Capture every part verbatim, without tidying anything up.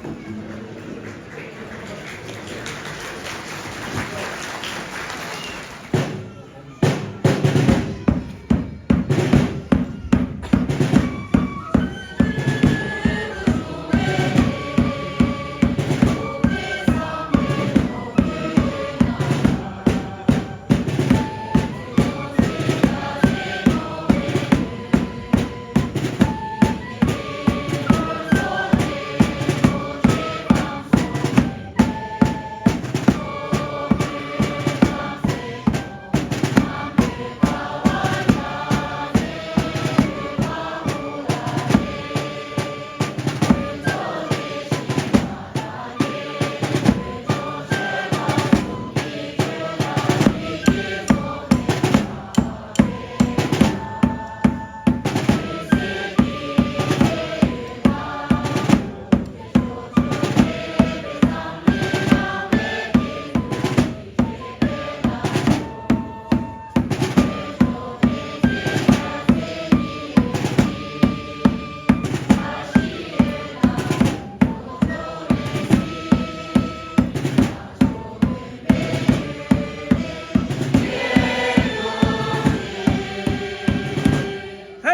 བོད་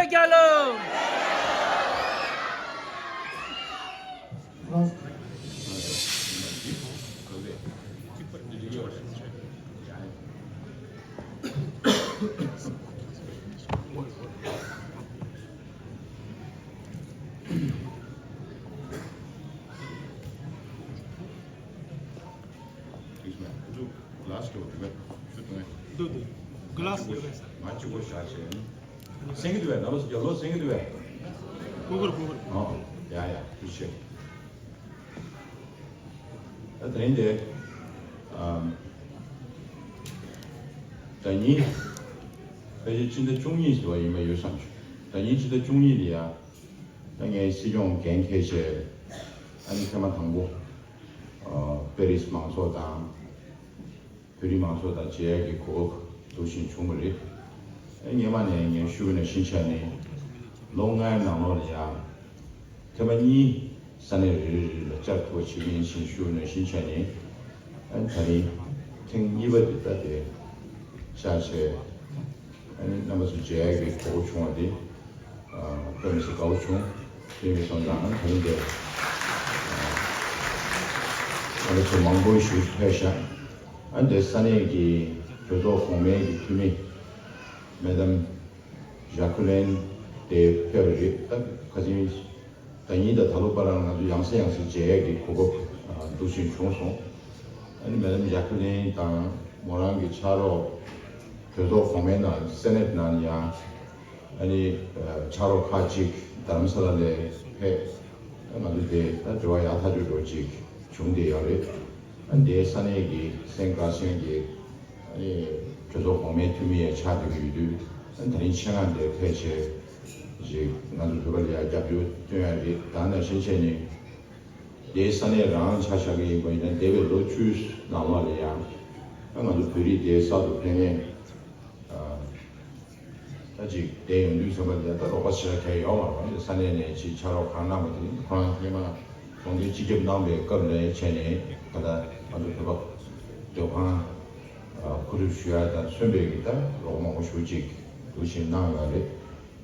རྒྱལ་ལོ། འདུག་འདུག་གི་ལ་སི་ཡོད་པས་སར། ང་གཅིག་པོ་བཞག་བྱས། གསན་གྱི་འདུག་བས། ནང་ལོགས་སུ་རྒྱབ་ལོགས་གསན་གྱི་འདུག་བས། གུ་གུར་གུ་གུར། ཨོ། ཡ་ཡ། ཐུགས་རྗེ་ཆེ། ད་དེ་རིང་དེ། ཨམ། ཟླ་ཉིན། ཕལ་ཆེར་ཕྱི་ཟླ་བཅུ་གཉིས་ཟེར་བ་ཡིན་པ་ཡོད་བསམ་བྱུང་། ཟླ་ཉིན་ཕྱི་ཟླ་བཅུ་གཉིས་ལ་ཡ། ད་ངས་སྲིད་སྐྱོང་འགན་འཁྱེར་བྱས། ཨ་ནི་ཐེངས་མ་དང་པོ། ཨ། པེ་རིས་མང་ཚོགས་དང་། བོད་རིགས་མང་ཚོགས་དང་མཇལ་ཡག་གི་གོ་སྐབས་འདུག་བཞིན་བྱུང་བ་རེད། ཨེ། སྔོན་མ་ནས་ངས་ཞུ་བ་ནང་བཞིན་བྱས་ནས་ལོ་ལྔའི་ནང་ལོགས་ལ་ཡང་ཐེངས་མ་གཉིས་ས་གནས་རེ་རེ་རེ་ལ་བཅར་ཐུབ་པ་བྱེད་ཀྱི་ཡིན་ཞེས་ཞུ་བ་ནང་བཞིན་བྱས་ནས། ཨ་ནི་ད་རིང་ཐེངས་གཉིས་པ་དེ་ལྟ་སྟེ་བཅར་བྱས། ཨ་ནི་རྣམ་པ་ཚོ་མཇལ་ཡག་གི་གོ་སྐབས་བྱུང་བ་དེ། ཨ། དཔེ་མི་སྲིད་དགའ་བོ་བྱུང་། དེ་མི་སོང་ཙང་ད་རིང་འདིར། ཨ། ང་ཚོ་མང་པོ་ཞིག་ཕེབས་ཤག་ཨ། འདིར་ས་གནས་ཀྱི་གྲོས་ཚོགས་གོང་མའི་གི་འཐུས་མི་མེ་ཌམ་ཇཱ་ཀུ་ལིན་དེ་ཕེབས་པ་རེད། ད་ཁ་སང་ཟླ་ཉིན་དང་ད་ལོ་བར་ལ་ང་ཚོ་ཡང་སེ་ཡང་སེ་མཇལ་ཡག་གི་གོ་སྐབས། ཨ། འདུག་བཞིན་བྱུང་སོང་། ཨ་ནི་མེ་ཌམ་ཇཱ་ཀུ་ལིན་དང་མོ་རང་གི་ཕྱག་རོགས་གྲོས་ཚོགས་གོང་མའི་ནང་སེ་ནེ་ཊི་ནང་ཡང་། ཨ་ནི། ཨ། ཕྱག་རོགས་ཁག་ཅིག་རྡ་རམ་ས་ལ་ལ་ཕེབས། ཨ། ང་ཚོ་དེ་ད་འབྲེལ་བ་ཡག་ཐག་ཆོད་འདྲ་བོ་ཅིག་བྱུང་བསྡད་ཡོད་རེད། ཨ། དེའི་ས་གནས་ཀྱི་སེན་ཀ་སེན་གྱི། ཨ་ནི། གྲོས་ཚོགས་གོང་མའི་འཐུས་མི་ཡང་ཆགས་བསྡད་ཀྱི་ཡོད་དུས། ཨ། དེ་རིང་ཆེད་མངགས་འདིར་ཕེབས་བྱས་ཅིག་ང་ཚོ་བོད་པ་ལ་ཡང་རྒྱབ་སྐྱོར་སྟོན་ཡག་རེད། ད་ནང་བཞིན་བྱས་ནས། དེའི་ས་གནས་རང་ཆ་བཞག་གི་ཡིན་པ་ཡིན་ན། འདས་པའི་ལོ་བཅུའི་ནང་ལོགས་ལ་ཡང་། ཨ། ང་ཚོ་བོད་རིགས་དེ་གསར་དུ་ཕེབས་མཁན། ཨ། ད་ཅིག་བསྡད་ཡོང་དུས་ཙམ་པ་ལ་ཡང་ད་རོགས་པ་བྱེད་ཡག་གང་ཡོད་མ་རེད། ས་གནས་ནས་ཅིག་ཕྱག་རོགས་གང་གནང་བ་དེ། ཁོ་རང་ཐེངས་མ་གྲོང་སྡེ་སྤྱི་ཁྱབ་གནང་བའི་སྐབས་ལ་བྱས་ནས། ད་ལྟ་ང་ཚོ་བོད་པ་སྡོད་ཁང་། ཨ། མཁོ་སྒྲུབ་ཞུ་ཡག་དང་མཚོན་པའི་གི་ད་རོགས་པ་མང་པོ་ཞེ་པོ་ཅིག་འདུག་བཞིན་གནང་ཡོད་རེད།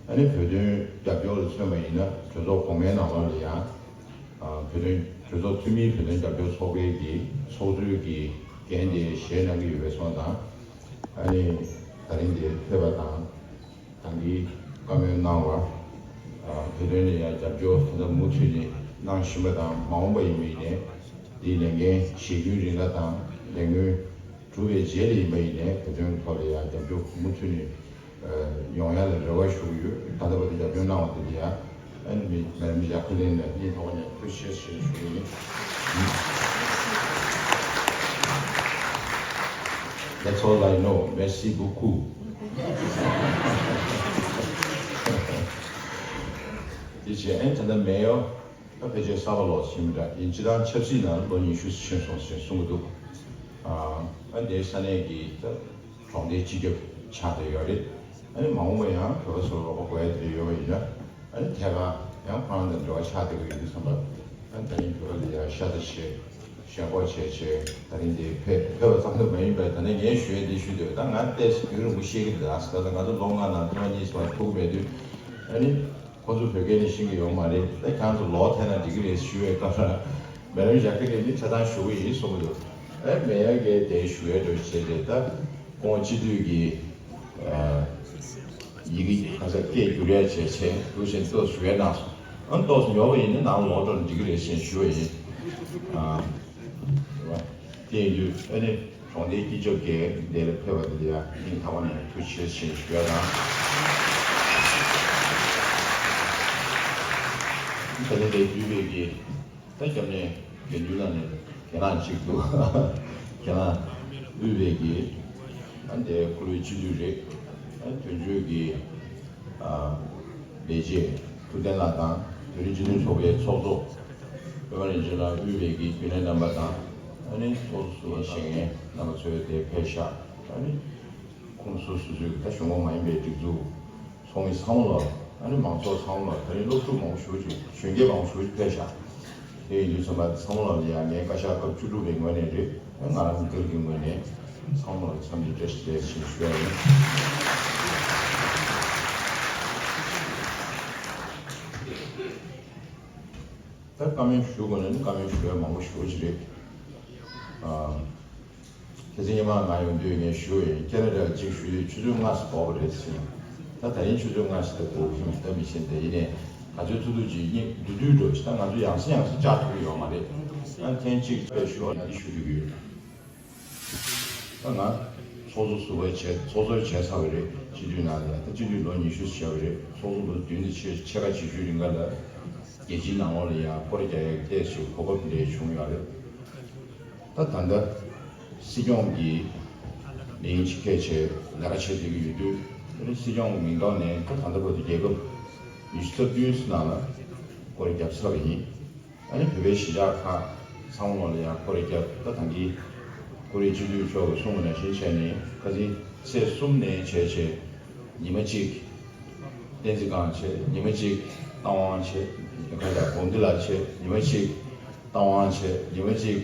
ཨ་ནི་བོད་དོན་རྒྱབ་སྐྱོར་ལ་མཚོན་པ་ཡིན་ན། གྲོས་ཚོགས་གོང་མའི་ནང་ལོགས་ལ་ཡང་། ཨ། བོད་དོན་གྲོས་ཚོགས་འཐུས་མིའི་བོད་དོན་རྒྱབ་སྐྱོར་ཚོགས་པའི་གི་ཚོགས་གཙོའི་གི་འགན་དེ་བཞེས་གནང་གི་ཡོད་པའི་སོང་ཙང་། ཨ་ནི་ད་རིང་འདིར་ཕེབས་པ་དང་། ད་འདི་བཀའ་མོལ་གནང་བ། ཨ། བོད་དོན་ལ་ཡང་རྒྱབ་སྐྱོར་ད་ལྟ་མུ་མཐུད་ནས་གནང་བཞིན་པ་དང་། མ་འོངས་པ་ཡིན་པ་ཡིན་ནའི་འདིའི་ལས་འགན་བཞེས་རྒྱུན་རིང་ལ་དང་། ལས་འགན་གྲུབ་པའི་རྗེས་ལ་ཡིན་པ་ཡིན་ནའི་བོད་དོན་ཐོག་ལ་ཡང་རྒྱབ་སྐྱོར་མུ་མཐུད་ནས། ཨ། ཡོང་ཡག་ལ་རེ་བ་ཞུ་གི་ཡོད། ད་ལྟ་བར་དུ་རྒྱབ་སྐྱོར་གནང་བ་དེ་ལ་ཡང་། ཨ་ནི་མི་མེ་ཌམ་ཇཱ་ཀུ་ལིན་ལ་སྙིང་ཐག་པ་ནས་ཐུགས་རྗེ་ཆེ་ཞུ་གི་ཡིན། That's all I know. Merci beaucoup. དེ་བྱས། ཨ་ནི་ད་ལྟ་མེ་ཡོར། ད་ཕལ་ཆེར་གསར་པ་ལོགས་ཕྱིན་པ་འདྲ་ཡིན། སྤྱིར་བཏང་ཆབ་སྲིད་ནང་ལོ་ཉི་ཤུ་ཕྱིན་སོང་ཞེས་གསུང་གི་འདུག་ཨ། ཨ། དེའི་ས་གནས་ཀྱི་ད་གྲོང་སྡེའི་སྤྱི་ཁྱབ་ཆགས་བསྡད་ཡོད་རེད། ཨ་ནི་མ་འོངས་པ་ཡང་བོད་པ་ཚོར་རོགས་པ་དགོས་ཡ་དེ་འདྲ་ཡོད་པ་ཡིན་ན། ཨ་ནི་ཐད་ཀར་ཡང་ཁོ་རང་དང་འབྲེལ་བ་ཆགས་བསྡད་ཀྱི་ཡོད་དུས་ཙམ་པ། ཨ་ནི་ད་རིང་བོད་པ་ལ་ཡ་ ཤ་ཚ་བྱས། ཞེན་ཁོག་བྱས་བྱས་ད་རིང་འདིར་ཕེབས་ཕེབས་པ་ཙམ་དུ་མ་ཡིན་པར། ད་ནི་ངས་ཞུ་ཡས་འདི་ཞུ་འདོད། ད་ང་ཏོག་ཙམ་རྒྱུན་རིང་པོ་བཤད་ཀྱི་འདུག་ད་ང་ཚོ་ལོ་ལྔ་ནང་ཐེངས་མ་གཉིས་ཙམ་ཐུག་མེད་དུས། ཨ་ནི་ཁོ་ཚོ་བོད་སྐད་ནི་ཤེས་ཀྱི་ཡོད་མ་རེད། ད་ཁྱེད་ཚོ་ལོག་ཐེབས་ན་འགྲིག་གི་རེད་ཞུ་བའི་སྐབས་ལ། མེ་རམ་ཞྭ་ཁྲ་གིས་ནི་ཆ་ཚང་ཞུ་གི་ཡིན་གསུངས་འདུག་ཨེ་མེ་ཡ་གིས་དེ་ཞུ་ཡས་འགྲོ་བྱས་རེད། ད་ཁོང་སྤྱི་འཐུས་ཀྱི་ཨ་ཡི་གེ་ག་ས་སྐད་བསྒྱུར་ཡ་བྱས་བྱས་འདུག་བཞིན་ཏོག་ཞུ་ཡ་གནང་སོང་། ཨ་ཏོག་ཙམ་ཉོབ་པ་ཡིན་ན་ནང་ལོག་འགྲོ་ན་འགྲིག་གི་རེད་ཞེས་ཞུ་བ་ཡིན། ཨ་དེ་ཡིན་དུས་ཨ་ནི་གྲོང་སྡེའི་སྐྱིད་ཆབ་ཀྱིས་འདིར་ཕེབས་པ་དེ་ལ་སྙིང་ཐག་པ་ནས་ཐུགས་རྗེ་ཆེ་ཞེས་ཞུ་ཡ་དང་། ད་ལྟ་དེ་བརྒྱུད་པའི་གི་ད་སྐྱབས་གནས་དགེ་འདུན་ལ་ནི་གྱ་ནོམ་གཅིག་འདུག་གྱ་ནོམ་དབུས་པའི་གི་ཨ་འདི་ཁོ་རའི་སྤྱི་འཐུས་རེད། ཨ་དོན་གཅོད་ཀྱི་ཨ་ལས་བྱེད་ཐུབ་བསྟན་ལགས་དང་བོད་རིགས་སྤྱི་མཐུན་ཚོགས་པའི་ཚོགས་གཙོ་པད་མ་རིན་ཆེན་ལགས་དབུས་པའི་གི་རྒྱུན་ལས་རྣམ་པ་དང་། ཨ་ནི་ཚོགས་གཙོ་ཟུར་པ་བཞེངས་མཁན་རྣམ་པ་ཚོས་དེ་ཕེབས་ཤག་ཨ་ནི་ཁོང་སོ་སོ་སོའི་ད་གཞུང་འབྲེལ་མ་ཡིན་པའི་སྒྲིག་འཛུགས་ཚོགས་མི་ཚང་མ་ལ། ཨ་ནི་མང་ཚོགས་ཚང་མ་ལ། ད་རིང་སློབ་ཕྲུག་མང་པོ་ཞེ་པོ་ཅིག་གཞོན་སྐྱེས་མང་པོ་ཞེ་པོ་ཅིག་ཕེབས་ཤག་དེ་ཡིན་དུས་ཚང་མ་ཚང་མ་ལ་ཡང་ངས་བཀའ་ཤག་སྐབས་བཅུ་དྲུག་པའི་ངོས་ནས་རེད། ཨ་ང་རང་སྒེར་གྱི་ངོས་ནས་ཚང་མ་ལ་འཚམས་འདྲི་བཀྲ་ཤིས་བདེ་ལེགས་ཞེས་ཞུ་ཡ་ཡིན། ད་བཀའ་མོལ་ཞུ་དགོས་ན་ནི་བཀའ་མོལ་ཞུ་ཡ་མང་པོ་ཞེ་པོ་ཅིག་རེད། ཨ། ཁ་སང་ཉི་མ་ང་ཡོང་དུས་ངས་ཞུས་ཡིན། ཁེ་ན་ཌ་ལ་གཅིག་ཞུས་དུས་ཆུ་ཚོད་ལྔ་ཙམ་འགོར་བ་རེད་ཟེར། ད་ད་རིང་ཆུ་ཚོད་ལྔ་ཙམ་དེ་འགོར་གྱི་མི་འདུག་མི་ཤེས། དེ་ཡིན་ནའི་ག་ཚོད་ཐུབ་ཐུབ་ཅིག་སྙིང་བསྡུས་བསྡུས་འགྲོ་ཞིག་ད་ང་ཚོ་ཡང་སེ་ཡང་སེ་བཅར་ཐུབ་ཀྱི་ཡོད་མ་རེད། ད་ཐེངས་གཅིག་དཔེ་ཞུ་བ་ཡང་འདི་ཞུ་རྒྱུ་ཡོད། ད་ང་ཚོགས་གཙོ་ཟུར་པ་བྱས་ཚོགས་གཙོ་བྱས་ཚར་བ་རེད། སྤྱི་འཐུས་ནང་ལ་ཡང་ད་སྤྱི་འཐུས་ལོ་ཉི་ཤུ་བྱས་པ་རེད། ཚོགས་གཙོ་ལོ་བདུན་དང་ཕྱེད་ཕྱེད་ཀ་བྱེད་རྒྱུའི་རིང་ག་ལ་རྒྱལ་སྤྱིའི་ནང་ལོགས་ལ་ཡང་སྐོར་རྒྱག་ཡག་གི་ཏོག་ཙམ་གོ་སྐབས་འདྲ་བྱུང་ཡོད་རེད། ད་ད་ལྟ་སྲིད་སྐྱོང་གི་ལས་ཡུན་ཆེད་ཁག་ཆེ་ལས་ཀ་བྱེད་བསྡད་ཀྱི་ཡོད་དུས། ཨ་ནི་སྲིད་སྐྱོང་གི་མིང་ཐོག་ནས་ད་ད་ལྟ་བར་དུ་རྒྱལ་ཁབ་ཉི་ཤུ་རྩ་བདུན་ནང་ལ་སྐོར་བརྒྱབ་ཚར་བ་ཡིན། ཨ་ནི་བོད་པའི་གཞིས་ཆགས་ཁག་ཚང་མ་ལ་ཡང་སྐོར་བརྒྱབ། ད་ད་གིན་ཁོ་རའི་སྤྱི་འཐུས་མཆོག་གིས་གསུངས་པ་ནང་བཞིན་བྱས་ནས་ཁ་སང་ཚེས་གསུམ་ནས་བྱས་བྱས་ཉི་མ་གཅིག་བསྟན་འཛིན་སྒང་བྱས། ཉི་མ་གཅིག་རྟ་དབང་བྱས། ཁ་ཤས་དགོན་སྡེ་ལ་བྱས། ཉི་མ་གཅིག་རྟ་དབང་བྱས། ཉི་མ་གཅིག་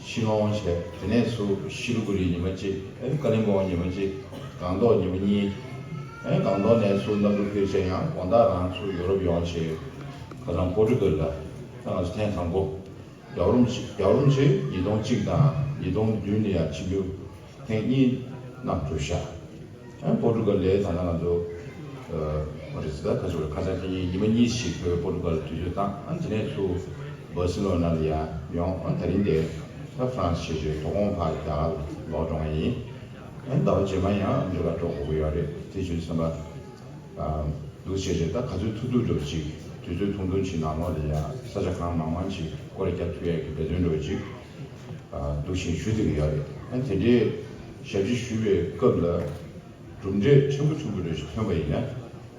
ཤི་ལོང་བྱས། དེ་ནས་ཚུར་ཤི་ལི་གུ་རི་ཉི་མ་གཅིག་ཨེ་ཀ་ལིམ་པོང་ཉི་མ་གཅིག་སྒང་ཏོག་ཉི་མ་གཉིས། ཨེ་སྒང་ཏོག་ནས་ཚུར་གནམ་གྲུ་འཁྱེར་བྱས་ཡང་དགོང་དག་རང་ཚུར་ཡོ་རོབ་ཡོང་བྱས། ཁ་སང་པོར་ཊུ་གལ་ལ་ད་ང་ཚོ་ཐེངས་དང་པོ། རྒྱལ་བ་རིན་པོ་ཆེ་རྒྱལ་བ་རིན་པོ་ཆེ་ཉིས་སྟོང་གཅིག་དང་ཉིས་སྟོང་བདུན་ལ་ཡང་ཆིབས་བསྒྱུར་ཐེངས་གཉིས་གནང་གྲུབ་ཤག་ཨ་པོར་ཊུ་གལ་ལ་ད་ལྟ་ང་ཚོ་ཨ་མ་རེད་ཟེར། ད་ཁ་ཤས་ཁ་སང་དེ་ཉིན་ཉི་མ་གཉིས་ཤིག་བོད་པོར་ཊུ་གལ་དུས་ཚོད་བཏང་། ཨ་དེ་ནས་ཚུར་སྦར་སི་ལོ་ན་ལ་ཡང་ཡོང་། ཨ་དེ་རིང་དེ་ད་ཧྥ་རན་སི་ཆེད་ཆེད་དོ་དགོང་ཕར་རྒྱ་གར་ལོག་འགྲོ་ངེས་ཡིན། ཨ་ཟླ་བ་རྗེས་མ་ཡང་ཨ་མི་རི་ཀ་འགྲོ་དགོས་ཀྱི་ཡོད་རེད། དེ་བྱས་ཙང་། ཨ་འདུག་བྱས་བྱས་ད་ག་ཚོད་ཐུབ་ཐུབ་འདྲ་བོ་ཅིག་དུས་ཚོད་ཐུང་ཐུང་ཅིག་ནང་ལོགས་ལ་ཡ་ས་ཆ་གང་མང་མང་ཅིག་སྐོར་རྒྱག་ཐུབ་ཡག་གི་འབད་བརྩོན་འདྲ་བོ་ཅིག་ཨ་འདུག་བྱས་ཞུ་བསྡད་ཀྱི་ཡོད་རེད། ཨ་དེ་འདྲའི་ཞབས་ཕྱི་ཞུ་བའི་སྐབས་ལ་གྲུབ་འབྲས་ཆེན་པོ་ཆེན་པོ་འདྲ་ཞིག་ཐོན་པ་ཡིན་ན།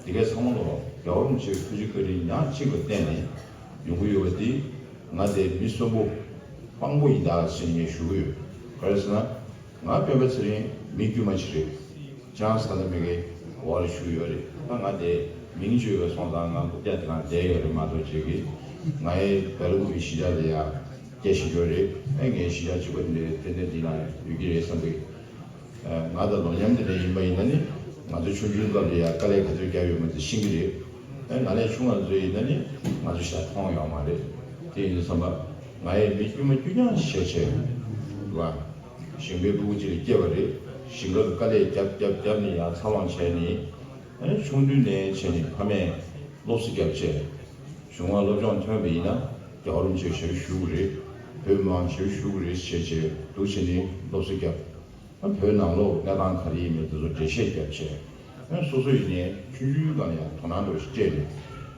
དེ་གའི་ཚང་མ་ལོ་རྒྱལ་བ་རིན་པོ་ཆེའི་ཐུགས་རྗེ་བཀའ་དྲིན་ཉག་གཅིག་ལ་བརྟེན་ནས་ཡོང་གི་ཡོད་པ་འདི་ང་དེ་མི་གསོན་པོ་དཔང་པོ་ཡིན་ད་ཟེར་ངས་ཞུ་གི་ཡོད། ག་རེ་ཟེར་ན། ང་སྤེན་པ་ཚེ་རིང་མི་དཀྱུས་མ་ཅིག་རེད། ཅང་ས་ད་མི་གའི་འོག་ལ་བཞུགས་ཡོད་རེད། ད་ང་དེ་མིང་བརྗོད་པ་སོང་ཙང་ང་རྐུབ་བཀྱག་དེ་ནང་བསྡད་ཡོད་རེད་མ་གཏོགས་ཅིག་གིས། ང་ཡི་བལ་ལུག་གི་གཞིས་ཆགས་དེ་ཡང་སྐད་ཤེས་ཡོད་རེད། ཨེ་ངའི་གཞིས་ཆགས་གཅིག་པ་དེ་འདྲའི་ཏན་ཏན་འདི་ན་ཡོད་ཀྱི་རེད་བསམ་གི། ང་དང་ལོ་མཉམ་དེ་འདྲ་ཡིན་པ་ཡིན་ན་ནི་ང་ཚོ་ཆུང་ཆུང་སྐབས་ལ་ཡང་དཀའ་ལས་ག་ཚོད་བརྒྱབ་ཡོད་མེད་དེ་ཤེས་ཀྱི་རེད། ཨེ་ང་ལས་ཆུང་བ་ཚོ་ཡིན་ན་ནི་ང་ཚོ་ཞག་མཐོང་ཡོད་མ་རེད། དེ་ཡིན་དུས་ཙམ་པ་ང་ཡི་མི་དཀྱུས་མ་དཀྱུས་རྐྱང་ཞེ་ཆེ་བ། ཞིང་པའི་ཕྲུ་གུ་ཅིག་ལ་སྐྱེས་པ་རེད། ཞིང་ཁར་དཀའ་ལས་བརྒྱབ་བརྒྱབ་བརྒྱབ་ནས་ཡར་འཚར་ལོངས་བྱས་ནས། ཨ་ནི་ཆུང་དུས་ནས་བྱས་ནས་ཕ་མས་སློབ་གསོ་བརྒྱབ་བྱས། གཞུང་ལ་སློབ་སྦྱོང་ཐོན་པ་ཡིན་ན་རྒྱལ་བ་རིན་པོ་ཆེ་ཞབས་ཞུ་དགོས་རེད། བོད་མི་མང་ཞབས་ཞུ་དགོས་རེད་ཞེས་བྱས་འདུག་བྱས་ནས་སློབ་གསོ་བརྒྱབ། ཨ་བོད་ནང་ལོགས་གནས་སྟངས་ག་རེ་ཡིན་མིན་དེ་ཚོ་འགྲེལ་བཤད་བརྒྱབ་བྱས། ཨ་སོ་སོ་ཡིན་ནའི་ཆུང་ཆུང་སྒང་ལ་ཡང་དོ་སྣང་འདྲ་བོ་ཞིག་སྤྲད་ནས།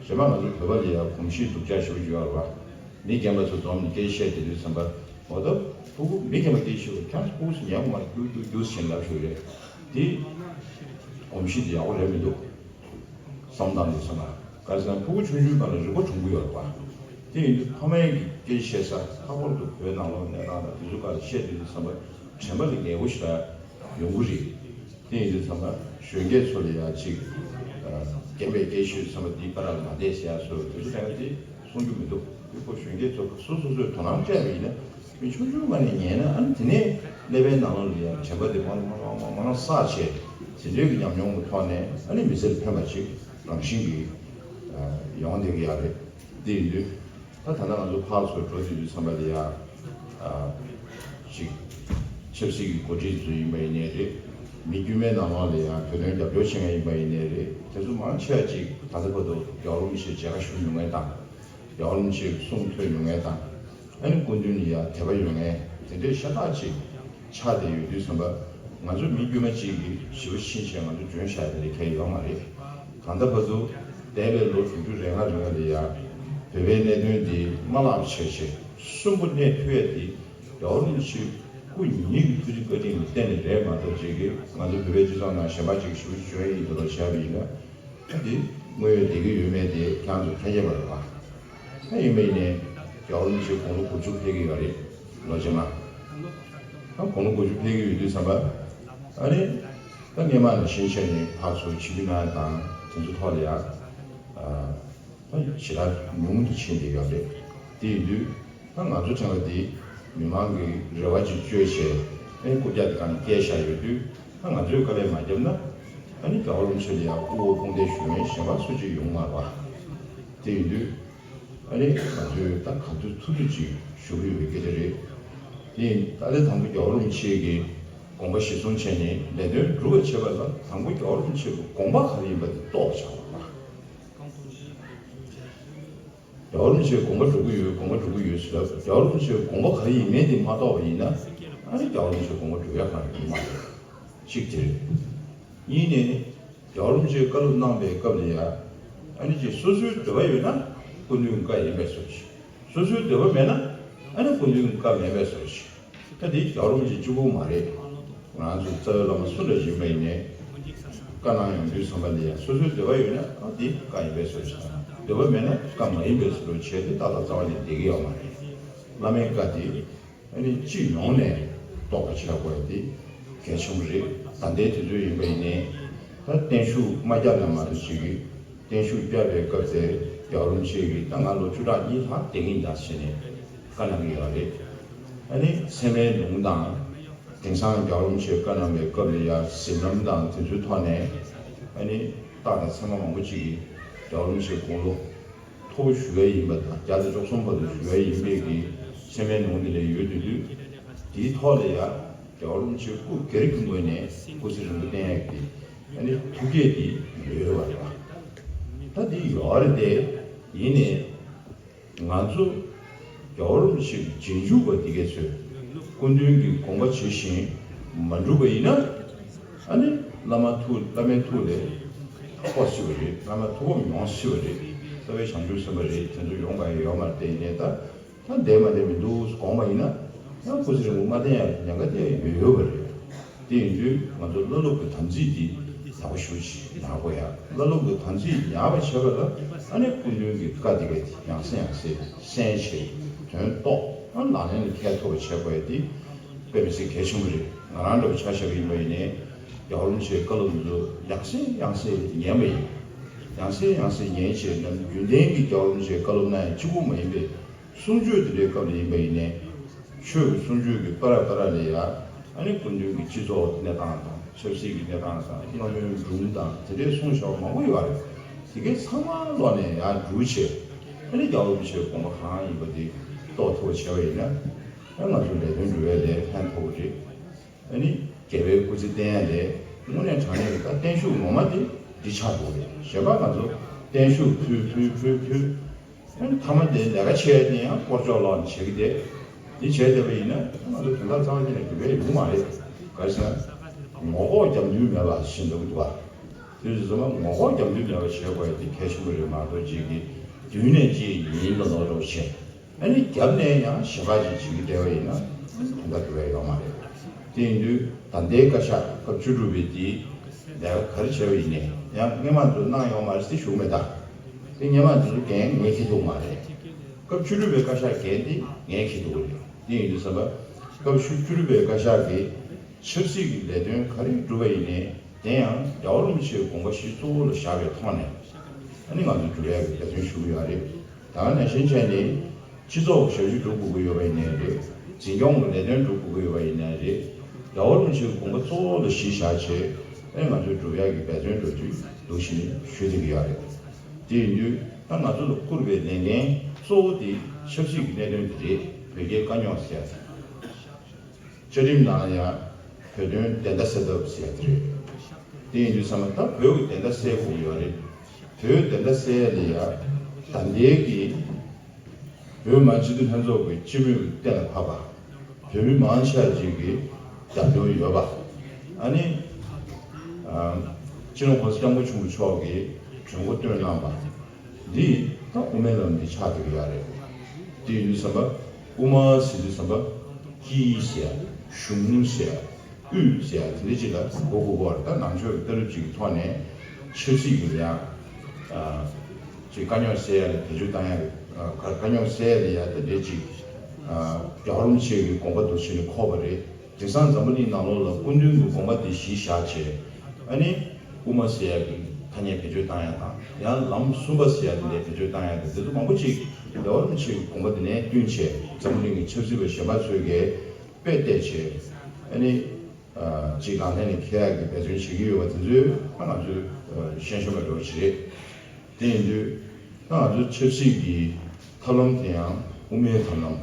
གཞན་པ་ང་ཚོ་བོད་པ་ལ་ཡང་གོམས་གཤིས་སྡུག་ཅག་ཞེ་པོ་ཅིག་ཡོད་རེད་བ། མི་རྒན་པ་ཚོ་འཛོམས་ནས་སྐད་བཤད་བསྡད་དུས་ཙམ་པ། འོ་ད་ཕྲུ་གུ་མི་རྒན་པ་སྐད་ཤེས་པ་ཁྱེད་ཚོ་ཕྲུ་གུ་ཚོ་ཉན་དགོས་མ་རེད། རྒྱུགས་རྒྱུགས་རྒྱུགས་ཟེར་ལབ་ཤོག་རེད། དེ་གོམས་གཤིས་དེ་ཡག་པོ་རེད་མི་འདུག་བསམ་སྟངས་དེ་ཚང་མ། ག་རེ་ཟེར་ན་ཕྲུ་གུ་ཆུང་ཆུང་སྒང་ལ་རིག་པ་གྲུང་གི་ཡོད་རེད་པ། དེ་ཡིན་དུས་ཕ་མའི་གི་སྐད་བཤད་ས། ལྷག་པར་དུ་བོད་ནང་ལོགས་གནས་སྟངས་དང་དེ་ཚོ་སྒང་ལ་བཤད་དུས་ཙམ་པ་དྲན་པ་ལ་ངེས་པོ་ཞེ་དྲག་ཡོང་གི་རེད། དེ་ཡིན་དུས་ཙམ་པ་གཞོན་སྐྱེས་ཚོ་ལ་ཡང་ཅིག་རྒན་པའི་སྐད་ཤོད་ཙམ་པ་འདི་བཀའ་ར་ལ་མ་བསྡད་ཟེར་ཡ་སོགས་དེ་ཚོ་དྲན་པ་དེ་གསུང་རྒྱུ་མི་འདུག་ཕྱུག་པོ་གཞོན་སྐྱེས་ཚོ་སོ་སོ་སོས་དོ་སྣང་སྤྲད་པ་ཡིན་ན། མི་ཆུང་ཆུང་ང་ནས་ཉན་ན། ཨ་ནི་དེ་ནས་ཀླད་པའི་ནང་ལོགས་ལ་ཡང་དྲན་པ་དེ་མང་མང་མང་མང་བསགས་བྱས། དེ་འདྲའི་གི་ཉམས་མྱོང་གི་ཐོག་ནས། ཨ་ནི་མི་ཚེར་ཕན་པ་ཅིག་རང་བཞིན་གྱིས་ཡོང་བསྡད་ཀྱི་ཡོད་རེད། དེ་ཡིན་དུས། ད་ད་ལྟ་ང་ཚོ་ཕར་ཚུར་འགྲོ་དུས་དུས་ཙམ་པ་ལ་ཡ། ཨ། ཅིག་ཆབ་སྲིད་ཀྱི་འགོ་ཁྲིད་ཚོ་ཡིན་པ་ཡིན་ནའི་རེད། མི་དཀྱུས་མའི་ནང་ལོགས་ལ་ཡ་བོད་དོན་རྒྱབ་སྐྱོར་བྱེད་མཁན་ཡིན་པ་ཡིན་ནའི་རེད། དེ་ཚོ་མང་ཆེ་བ་ཅིག་ད་ལྟ་བར་དུ་རྒྱལ་བ་རིན་པོ་ཆེ་མཇལ་ཁ་ཞུ་མྱོང་མཁན་དང་། རྒྱལ་བ་རིན་པོ་ཆེའི་གསུང་ཐོས་མྱོང་མཁན་དང་། ཨ་ནི་སྐུ་མདུན་ལ་ཡ་དད་པ་ཡོད་མཁན་དེ་འདྲའི་ཤ་སྟག་ཅིག་ཆགས་བསྡད་ཡོད་དུས་ཙམ་པ། ང་ཚོ་མི་དཀྱུས་མ་ཅིག་གིས་ཞེ་པོ་ཕྱིན་བྱས་ང་ཚོ་འཇོན་བཞག་ཡ་དེ་འདྲ་གང་ཡང་ཡོད་མ་རེད། གང་ལྟར་ཕར་ཚུར་འདས་པའི་ལོ་དྲུག་ཅུ་རེ་ལྔ་རིང་ལ་ཡ། བོད་པའི་གནད་དོན་འདི་མ་བརླག་པ་བྱས་བྱས་གསོན་པོ་གནས་ཐུབ་ཡ་དེ། རྒྱལ་བ་རིན་པོ་ཆེ་སྐུ་ཉིད་ཀྱི་སྐུ་ཚེ་བཀའ་དྲིན་གྱི་རྟེན་ནི་རེད་མ་གཏོགས། ཅིག་གིས་ང་ཚོ་བོད་པའི་སྤྱི་ཚོགས་ནང་གཞན་པ་ཅིག་ཞུ་བྱོན་ཡིན་འདུག་ལོ་བྱས་པ་ཡིན་ན། ད་འདི་དངོས་ཡོད་བསྡད་ཀྱི་ཡོད་མེད་དེ་ཁྱེད་རང་ཚོ་མཁྱེན་མཁྱེན་པ་རེད་པ། ད་ཡིན་པ་ཡིན་ནའི་རྒྱལ་བ་རིན་པོ་ཆེ་དགུང་ལོ་དགུ་བཅུ་ཕེབས་ཀྱི་ཡོད་རེད། ལོ་རྗེས་མ། ད་དགུང་ལོ་དགུ་བཅུ་ཕེབས་ཀྱི་ཡོད་དུས་ཙམ་པ། ཨ་ནི། ད་སྔས་མ་ནང་བཞིན་བྱས་ནས་ཕར་ཚུར་ཆིབས་བསྒྱུར་གནང་ཡ་དང་དེ་ཚོ་ཐོག་ལ་ཡ། ཨ། ད་ཞེ་དྲག་ཉུང་དུ་ཕྱིན་བསྡད་ཡོད་རེད། དེ་ཡིན་དུས། ད་ང་ཚོ་ཚང་མ་འདི་མི་མང་གི་རེ་བ་ཅིག་བཅོལ་བྱས། ཨ་ནི་རྐུབ་བཀྱག་དེ་སྒང་ནས་བསྐྱལ་བཞག་ཡོད་དུས། ད་ང་ཚོས་དཀའ་ལས་མ་བརྒྱབ་ན། ཨ་ནི་རྒྱལ་བ་རིན་པོ་ཆེ་ལ་ཡ་དབུ་འོག་དཔུང་འདེགས་ཞུ་མཁན་གཞན་པ་སུ་གཅིག་ཡོང་མ་རེད་པ། དེ་ཡིན་དུས། ཨ་ནི་ང་ཚོས་ད་ག་དུས་ཐུབ་ཐུབ་ཅིག་ཞུ་གི་ཡོད་པའི་སྐད་ཆ་རེད། དེ་ཡིན་ད་ལྟ་དང་པོ་རྒྱལ་བ་རིན་པོ་ཆེ་གི་དགོངས་པ་གཞིར་བཟུང་བྱས་ནས་ལས་དོན་སྒྲུབ་པ་བྱེད་པ་ལ། དང་པོ་རྒྱལ་བ་རིན་པོ་ཆེ་གི་དགོངས་པ་ག་རེ་ཡིན་པ་དེ་རྟོགས་བྱ་བ་ལ། རྒྱལ་བ་རིན་པོ་ཆེའི་དགོངས་པ་སྒྲུབ་ཀྱི་ཡོད། དགོངས་པ་སྒྲུབ་ཀྱི་ཡོད་ཟེར་ལབ། རྒྱལ་བ་རིན་པོ་ཆེའི་དགོངས་པ་ག་རེ་ཡིན་མིན་དེ་མ་རྟོགས་པ་ཡིན་ན། ཨ་ནི་རྒྱལ་བ་རིན་པོ་ཆེའི་དགོངས་པ་སྒྲུབ་ཡ་གང་ཡང་ཡོད་མ་རེད། གཅིག་དེ་རེད། གཉིས་ནས། རྒྱལ་བ་རིན་པོ་ཆེས་བཀའ་སློབ་གནང་བའི་སྐབས་ལ་ཡ། ཨ་ནི་ཅིག་སོ་སོའི་འདོད་པ་ཡོད་ན་སྐུ་མདུན་བཀའ་ཡིན་པའི་བཟོ་ཞིག་སོ་སོའི་འདོད་པ་མེད་ན་ཨ་ནི་སྐུ་མདུན་བཀའ་མེད་པའི་བཟོ་ཞིག་ད་དེ་རྒྱལ་བ་རིན་པོ་ཆེ་གཅིག་པུ་མ་རེད། ང་རང་ཚོ་རྩ་བའི་བླ་མ་སུ་འདྲ་ཞིག་ཡིན་པ་ཡིན་ནའི། བཀའ་གནང་ཡོང་དུས་ཙམ་པ་ལ་ཡ་སོ་སོའི་འདོད་པ་ཡོད་ན་ཨ་དེ་བཀའ་ཡིན་པའི་བཟོ་ཞིག་དང་། འདོད་པ་མེད་ན་བཀའ་མ་ཡིན་པའི་བཟོ་བྱས་ཏེ་ཏག་ཏག་རྩ་བ་ནས་བསྡད་ཀྱི་ཡོད་མ་རེད། བླ་མའི་བཀའ་དེ། ཨ་ནི་སྤྱི་ཡོངས་ནས་རྟོགས་པ་བྱེད་དགོས་དེ་གལ་ཆེན་པོ་རེད། ད་ལྟའི་དུས་ཚོད་ཡིན་པ་ཡིན་ནའི། ད་བརྟན་བཞུགས་མ་བརྒྱབ་ན་མ་གཏོགས་ཅིག་གིས་བརྟན་བཞུགས་བརྒྱབ་པའི་སྐབས་དེར་རྒྱལ་བ་རིན་པོ་ཆེ་གིས། ད་ང་ལོ་བཅུ་ཕྲག་གཉིས་ལྷག་བསྡད་ཀྱི་ཡིན་ད་ཟེར་ནས་བཀའ་གནང་གི་ཡོད་རེད། ཨ་ནི་ཚད་མའི་ལུང་དང་། དེང་སང་རྒྱལ་བ་རིན་པོ་ཆེས་བཀའ་གནང་བའི་སྐབས་ལ་ཡ་གཟིམ་རྣམ་དང་དེ་ཚོའི་ཐོག་ནས། ཨ་ནི་རྟགས་དང་མཚན་མ་མང་པོ་ཅིག་གིས་རྒྱལ་བ་རིན་པོ་ཆེའི་དགུང་ལོ་མཐོ་པོ་ཞུ་ཡ་ཡིན་པ་དང་། བརྒྱ་དང་བཅུ་གསུམ་བར་དུ་ཞུ་ཡ་ཡིན་པའི་གི་ཚད་མའི་ལུང་དེ་ལ་ཡོད་དུས་དུས། དེའི་ཐོག་ལ་ཡ་རྒྱལ་བ་རིན་པོ་ཆེ་སྐུ་སྒེར་གྱི་ངོས་ནས་སྐུ་ཚེ་རིང་པོ་བརྟན་ཡག་གི་ཨ་ནི་ཐུགས་བསྐྱེད་དེ་ཡོད་པ་རེད་པ། ད་དེ་ཡོད་རེད་དེ། ཡིན་ནའི་ང་ཚོ་རྒྱལ་བ་རིན་པོ་ཆེ་གི་རྗེས་འཇུག་པ་དེ་གས་ཚོས་སྐུ་མདུན་གྱི་དགོངས་པ་ཇི་བཞིན་མ་སྒྲུབ་པ་ཡིན་ན། ཨ་ནི་བླ་མ་ཐུགས། བླ་མའི་ཐུགས་ལ་ཕོག་སྲིད་པ་རེད། བླ་མ་ཐུགས་ཕམ་ཡོང་སྲིད་པ་རེད། རྩ་བའི་བྱང་ཆུབ་སེམས་དཔའ་རེད། དེ་ཚོ་ཡོང་ག་ཡ་ཡོད་མ་རེད། དེ་ཡིན་ནའི་ད། ད་བསྡད་མ་བསྡད་མི་འདུག་དགོངས་པ་ཡིན་ན། ཡང་སྐུ་ཚེ་རིང་པོ་མ་བརྟན་ཡ་ཉེན་ཁ་དེ་ཡོད་ཡོད་པ་རེད། དེ་ཡིན་དུས་ང་ཚོ་བླ་སློབ་ཀྱི་དམ་ཚིག་འདི་ཡག་པོ་ཞེ་པོ་ཅིག་ཉར་དགོས་ཡ། བླ་སློབ་ཀྱི་དམ་ཚིག་ཉར་བ་བྱེད་པ་ལ་ཨ་ནི་སྐུ་མདུན་གྱི་བཀའ་དེ་གས་ཡང་སེ་ཡང་སེ་གསན་བྱས། དོན་རྟོགས། ཨ་ནི་ལག་ལེན་ལ་འཁེལ་ཐུབ་པ་བྱེད་དགོས་ཡ་དེ་དཔེ་མི་སྲིད་གལ་ཆེན་པོ་རེད། ང་རང་འདྲ་བོ་ཆ་བཞག་པ་ཡིན་པ་ཡིན་ནའི་རྒྱལ་བ་རིན་པོ་ཆེའི་བཀའ་སློབ་འདི་ཚོ་ཡང་སེ་ཡང་སེ་ཉན་པ་ཡིན། ཡང་སེ་ཡང་སེ་ཉན་བྱས་ནམ་རྒྱུན་ལྡན་གྱི་རྒྱལ་བ་རིན་པོ་ཆེའི་བཀའ་སློབ་གནང་ཡ་གཅིག་པུ་མ་ཡིན་པའི། གསུང་ཆོས་དེ་འདྲའི་སྐབས་ལ་ཡིན་པ་ཡིན་ནའི། ཆོས་ཀྱི་གསུང་ཆོས་ཀྱི་བར་བར་ལ་ཡ། ཨ་ནི་སྐུ་མདུན་གྱི་སྤྱི་ཚོགས་གནས་སྟངས་དང་། ཆབ་སྲིད་ཀྱི་གནས་སྟངས་དང་། བླ་མའི་སྒྲུང་དང་དེ་འདྲའི་གསུང་བྱ་བ་མང་པོ་ཡོད་རེད། དེ་གའི་ཚང་མ་ཀློག་ནས་ཡར་འབྲུ་བྱས། ཨ་ནི་རྒྱལ་བ་རིན་པོ་ཆེའི་དགོངས་པ་གང་ཡིན་པ་དེ་རྟོགས་ཐུབ་པ་བྱས་པ་ཡིན་ན། ཨ་ང་ཚོ་ལས་དོན་སྒྲུབ་པའི་ལས་ཕན་ཐོགས་ཀྱི་རེད། ཨ་ནི་རྒྱལ་བའི་སྐུ་ཚེ་བརྟན་ཡ་ལས་དངོས་གནས་དྲང་གནས་ཀྱི་ད་བརྟན་བཞུགས་ངོ་མ་དེ་འདི་ཆགས་འདུག་རེད། གཞན་པ་ང་ཚོ་བརྟན་བཞུགས་ཕུལ་ཕུལ་ཕུལ་ཕུལ། ཨ་ནི་མཐའ་མ་དེ་ལས་ཀ་བྱས་ཏེ་ཡང་སྐོར་ཅོག་ལོག་ནས་བྱེད་ཀྱི་བསྡད། འདི་བྱས་བསྡད་པ་ཡིན་ན་ང་ཚོ་དོན་དག་རྩ་བ་ཉིད་ནས་འགྲུབ་ཡ་ཡོང་གི་མ་རེད། ག་རེ་ཟེར་ན། ངོ་ལྐོག་རྒྱབ་མདུན་མེད་པ་ཞིག་འདུག་འདུག་པ། དེ་ཚོ་ཚང་མ་ངོ་ལྐོག་རྒྱབ་མདུན་མེད་པ་བྱེད་དགོས་ཡ་དེ་གལ་ཆེན་པོ་རེད་མ་གཏོགས། ཅིག་གིས་མདུན་ནས་ཅིག་ཡིན་ལ་ལོག་འགྲོ་བྱས། ཨ་ནི་རྒྱབ་ནས་ཡང་གཞན་པ་ཅིག་བྱེད་ཀྱི་བསྡད་པ་ཡིན་ན་དོན་དག་འགྲུབ་ཡ་ཡོད་མ་རེད། དེ་ཡིན་དུས་ད་ལྟའི་བཀའ་ཤག་སྐབས་བཅུ་དྲུག་པའི་དེའི་ལས་ཀ་ག་རེ་བྱས་པ་ཡིན་ནའི་ཡང་སྔོན་མ་ཚོ་གནང་ཡོད་མ་རེད་ཟེར་ཞུ་གི་མེད་ད། དེ་སྔོན་མ་དེ་ཚོ་འགན་ངས་འཁྱེར་ཐུབ་མ་རེད། སྐབས་བཅུ་དྲུག་པའི་བཀའ་ཤག་འགན་དེ་ངས་འཁྱེར་ཐུབ་ཀྱི་རེད། དེ་ཡིན་དུས་ཙམ་པ། སྐབས་བཅུ་དྲུག་པའི་བཀའ་ཤག་གིས་ཆབ་སྲིད་ཀྱི་ལས་དོན་ག་རེ་བསྒྲུབས་པ་ཡིན་ནའི། དེ་ཡང་རྒྱལ་བ་རིན་པོ་ཆེའི་དགོངས་པ་གཞི་གཙོ་བོ་ལ་བཞག་པའི་ཐོག་ནས་ཨ་ནི་ང་ཚོ་སྒྲུབ་ཡག་གི་འབད་བརྩོན་ཞུ་གི་ཡོད་རེད། ད་ག་ནང་བཞིན་བྱས་ནས་ སྤྱི་ཚོགས་ཞབས་ཞུ་སྒྲུབ་དགོས་ཀྱི་ཡོད་པ་ཡིན་ནའི་རེད། འཛིན་སྐྱོང་གི་ལས་དོན་སྒྲུབ་དགོས་ཀྱི་ཡོད་པ་ཡིན་ནའི་རེད། རྒྱལ་བ་རིན་པོ་ཆེའི་དགོངས་པ་གཙོ་བོ་ལ་གཞི་བཞག་བྱས་ཨེ་ང་ཚོས་སྒྲུབ་ཡག་གི་འབད་བརྩོན་འགྲོ་རྒྱུ་འདུག་ཞེས་ཞུ་བསྡད་ཀྱི་ཡོད་རེད། དེ་ཡིན་དུས་ད་ང་ཚོ་ལ་བསྐུར་བའི་ལས་འགན་གཙོ་བོ་དེ་ཆབ་སྲིད་ཀྱི་གནད་དོན་དེ་རེད། བོད་རྒྱའི་དཀའ་རྙོག་ཟེར་ཡ་དེ། བཅའ་ཁྲིམས་ནང་ཡང་བོད་དོན་བདེན་མཐའ་གསལ་ཐབས་ཟེར་ཡ་དེ་རེད། དེ་ཡིན་དུས་ཚང་མ་ད་བོད་ཀྱི་བདེན་མཐའ་གསལ་དགོས་ཀྱི་ཡོད་རེད། བོད་བདེན་མཐའ་གསལ་ཡ་ལ་ཡ་ད་ལྟའི་གི་བོད་མི་སྤྱི་འཐུས་ལྷན་ཚོགས་ཀྱི་སྤྱི་མོས་ཀྱི་གཏན་ལ་ཕབ་པ། བོད་མི་མང་ཆེ་བ་ཅིག་གིས་རྒྱབ་སྐྱོར་ཡོད་པ། ཨ་ནི། ཨ། སྤྱི་ནོར་༸གོང་ས་༸སྐྱབས་མགོན་ཆེན་པོ་མཆོག་གིས་གྲོས་འགོ་བཏོན་གནང་པ། འདི་ད་དབུ་མའི་ལམ་འདི་ཆགས་བསྡད་ཀྱི་ཡོད་རེད། དེ་ཡིན་དུས་ཙམ་པ་དབུ་མ་ཟེར་དུས་ཙམ་པ་སྐྱིད་ཟེར་གཞུང་ཟེར་དབུས་ཟེར་དེ་འདྲ་ཅིག་ལ་གོ་དགོས་ཀྱི་ཡོད་རེད། ད་ནང་ཆོས་ཀྱི་ལྟ་གྲུབ་ཅིག་གི་ཐོག་ནས་ཆབ་སྲིད་ཀྱི་ལ་ཡང་ཅིག་དཀའ་རྙོག་སེལ་ཡ་ལ་བེད་སྤྱོད་བཏང་ཡ། དཀའ་རྙོག་སེལ་ཡ་ལ་ཡ་ད་འདྲ་ཅིག་རྒྱལ་བ་རིན་པོ་ཆེ་གི་དགོངས་པ་འདུག་བྱས་ནས་འཁོར་བ་རེད། དེང་སང་འཛམ་བུ་གླིང་ནང་ལོགས་ལ་སྐུ་མདུན་གྱི་དགོངས་པ་དེ་གཞི་བཞག་བྱས། ཨ་ནི་དབུ་མ་ཟེར་ཡག་གི་ཐ་སྙད་བེད་སྤྱོད་བཏང་ཡག་དང་། ཡང་ལམ་གསུམ་པ་ཟེར་ཡག་དེ་འདྲ་བེད་སྤྱོད་བཏང་ཡག་དེ་འདི་ཚོ་མང་པོ་ཅིག་རྒྱལ་བ་རིན་པོ་ཆེའི་དགོངས་པ་དེ་ནས་བསྟུན་བྱས་འཛམ་བུ་གླིང་གི་ཆབ་སྲིད་པ་གཞན་པ་ཚོས་ཀྱིས་དཔེ་བལྟས་བྱས། ཨ་ནི་ཅིག་ལག་ལེན་ལ་འཁེལ་ཡག་གི་འབད་བརྩོན་བྱེད་ཀྱི་ཡོད་པ་དེ་ཚོས་ང་ཚོས་ཤེས་ཤེས་པ་འདྲ་བོ་ཅིག་རེད། དེ་ཡིན་དུས་ད་ང་ཚོ་ཆབ་སྲིད་ཀྱི་ཐབས་ལམ་དེ་ཡང་དབུ་མའི་ཐབས་ལམ་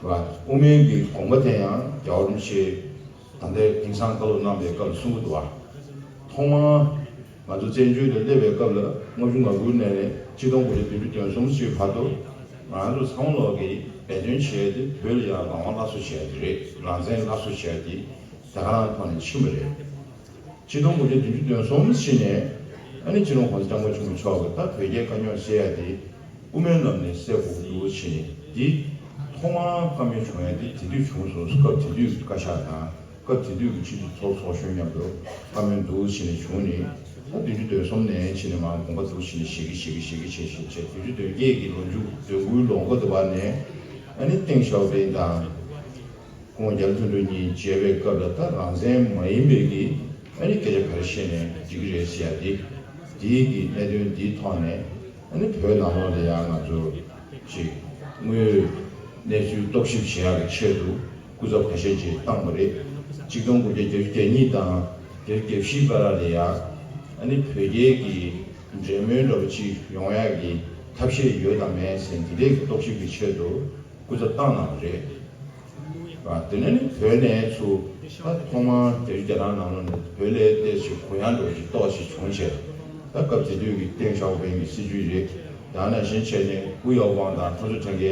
རེད་བ། དབུ་མའི་གི་དགོངས་པ་དེ་ཡང་རྒྱལ་བ་རིན་པོ་ཆེས་ད་ལྟའི་དེང་སང་བཀའ་སློབ་གནང་བའི་སྐབས་ལ་གསུང་གི་འདུག་བ། ཐོག་མར་ང་ཚོ་བཙན་བྱོལ་དུ་སླེབས་པའི་སྐབས་ལ་ལྔ་བཅུ་ང་དགུ་ནས་ཆིག་སྟོང་དགུ་བརྒྱ་བདུན་ཅུ་དོན་གསུམ་ཞིག་བར་དུ་ང་ཚོ་ཚང་མ་ལོག་གིས་འབད་བརྩོན་བྱས་ཏེ་བོད་ལ་ཡང་རང་དབང་སླར་གསོ་བྱས་ཏེ་རེད། རང་བཙན་སླར་གསོ་བྱས་ཏེ་དེ་ག་རང་ཐོག་ནས་ཕྱིན་པ་རེད། ཆིག་སྟོང་དགུ་བརྒྱ་བདུན་ཅུ་དོན་གསུམ་ཕྱིན་ནས་ཨ་ནི་སྤྱི་ནོར་༸གོང་ས་༸སྐྱབས་མགོན་ཆེན་པོ་མཆོག་གིས་ད་བོད་རྒྱའི་དཀའ་རྙོག་སེལ་ཡ་དེ་དབུ་མའི་ལམ་ནས་སེལ་དགོས་འདུག་ཕྱིན་ནས་འདི་ཐོག་མར་བཀའ་མོལ་བྱུང་ཡ་དེ་དེ་དུས་བྱུང་སོང་། སྐབས་དེ་དུས་ཀྱི་བཀའ་ཤག་དང་། སྐབས་དེ་དུས་ཀྱི་སྤྱི་འཐུས་ཚོགས་ཚོགས་གཞོན་མཉམ་དུ་བཀའ་མོལ་འདུག་བྱས་ནས་བྱུང་ནས། ད་བདུན་ཅུ་དོན་གསུམ་ནས་བྱས་ནས་མར་དགོངས་པ་འདུག་བྱས་ནས་ཞིག་གི་ཞིག་གི་ཞིག་གི་བྱས་བྱས་བྱས། བདུན་ཅུ་དོན་བརྒྱད་ཀྱི་ལོ་མཇུག་དོན་དགུའི་ལོ་མགོ་དེ་བར་ནས་ཨ་ནི་ཏེང་ཞའོ་ཕིང་དང་ཁོང་རྒྱལ་དོན་གྲུབ་གཉིས་མཇལ་བའི་སྐབས་ལ་ད་རང་བཙན་མ་ཡིན་པའི་གི་ཨ་ནི་སྐད་ཆ་ག་རེ་བཤད་ནས་འགྲིག་གི་རེད་ཟེར་ཡ་དེ། དེའི་གི་གནད་དོན་འདིའི་ཐོག་ནས་ཨ་ནི་བོད་ནང་ལོགས་ལ་ཡང་ང་ཚོ་ཅིག་དངོས་ཡོད་གནས་ཚུལ་རྟོག་ཞིབ་བྱེད་ཡག་གི་ཆེད་དུ་སྐུ་ཚབ་ཁ་ཤས་ཅིག་བཏང་བ་རེད། ཆིག་སྟོང་དགུ་བརྒྱ་བརྒྱད་ཅུ་གྱ་གཉིས་དང་བརྒྱད་ཅུ་གྱ་བཞི་བར་ལ་ཡ་ཨ་ནི་བོད་རྒྱའི་གི་འབྲེལ་མོལ་འདྲ་པོ་ཅིག་ཡོང་ཡག་གི་ཐབས་ཤེས་ཡོད་དམ་མེད་ཟེར་འདི་འདྲའི་གི་རྟོག་ཞིབ་ཀྱི་ཆེད་དུ་སྐུ་ཚབ་བཏང་གནང་བ་རེད། ཨ། དེ་ནས་ནི་བོད་ནས་ཚུར་ད་ཐོག་མར་རྒྱ་རིགས་རྒྱ་ནག་ནང་ལོགས་ནས་བོད་ལ་ཏོག་ཙམ་གུ་ཡངས་འདྲ་པོ་ཅིག་ཏོག་ཙམ་བྱུང་བྱས། ད་སྐབས་དེ་དུས་ཀྱི་ཏེང་ཞའོ་ཕིང་གི་སྲིད་བྱུས་རེད། ཡང་ན་གཞན་བྱས་ནས་ཧུའུ་ཡའོ་པང་དང་ཐོ་ཚོ་ཁྲེན་ཀེ་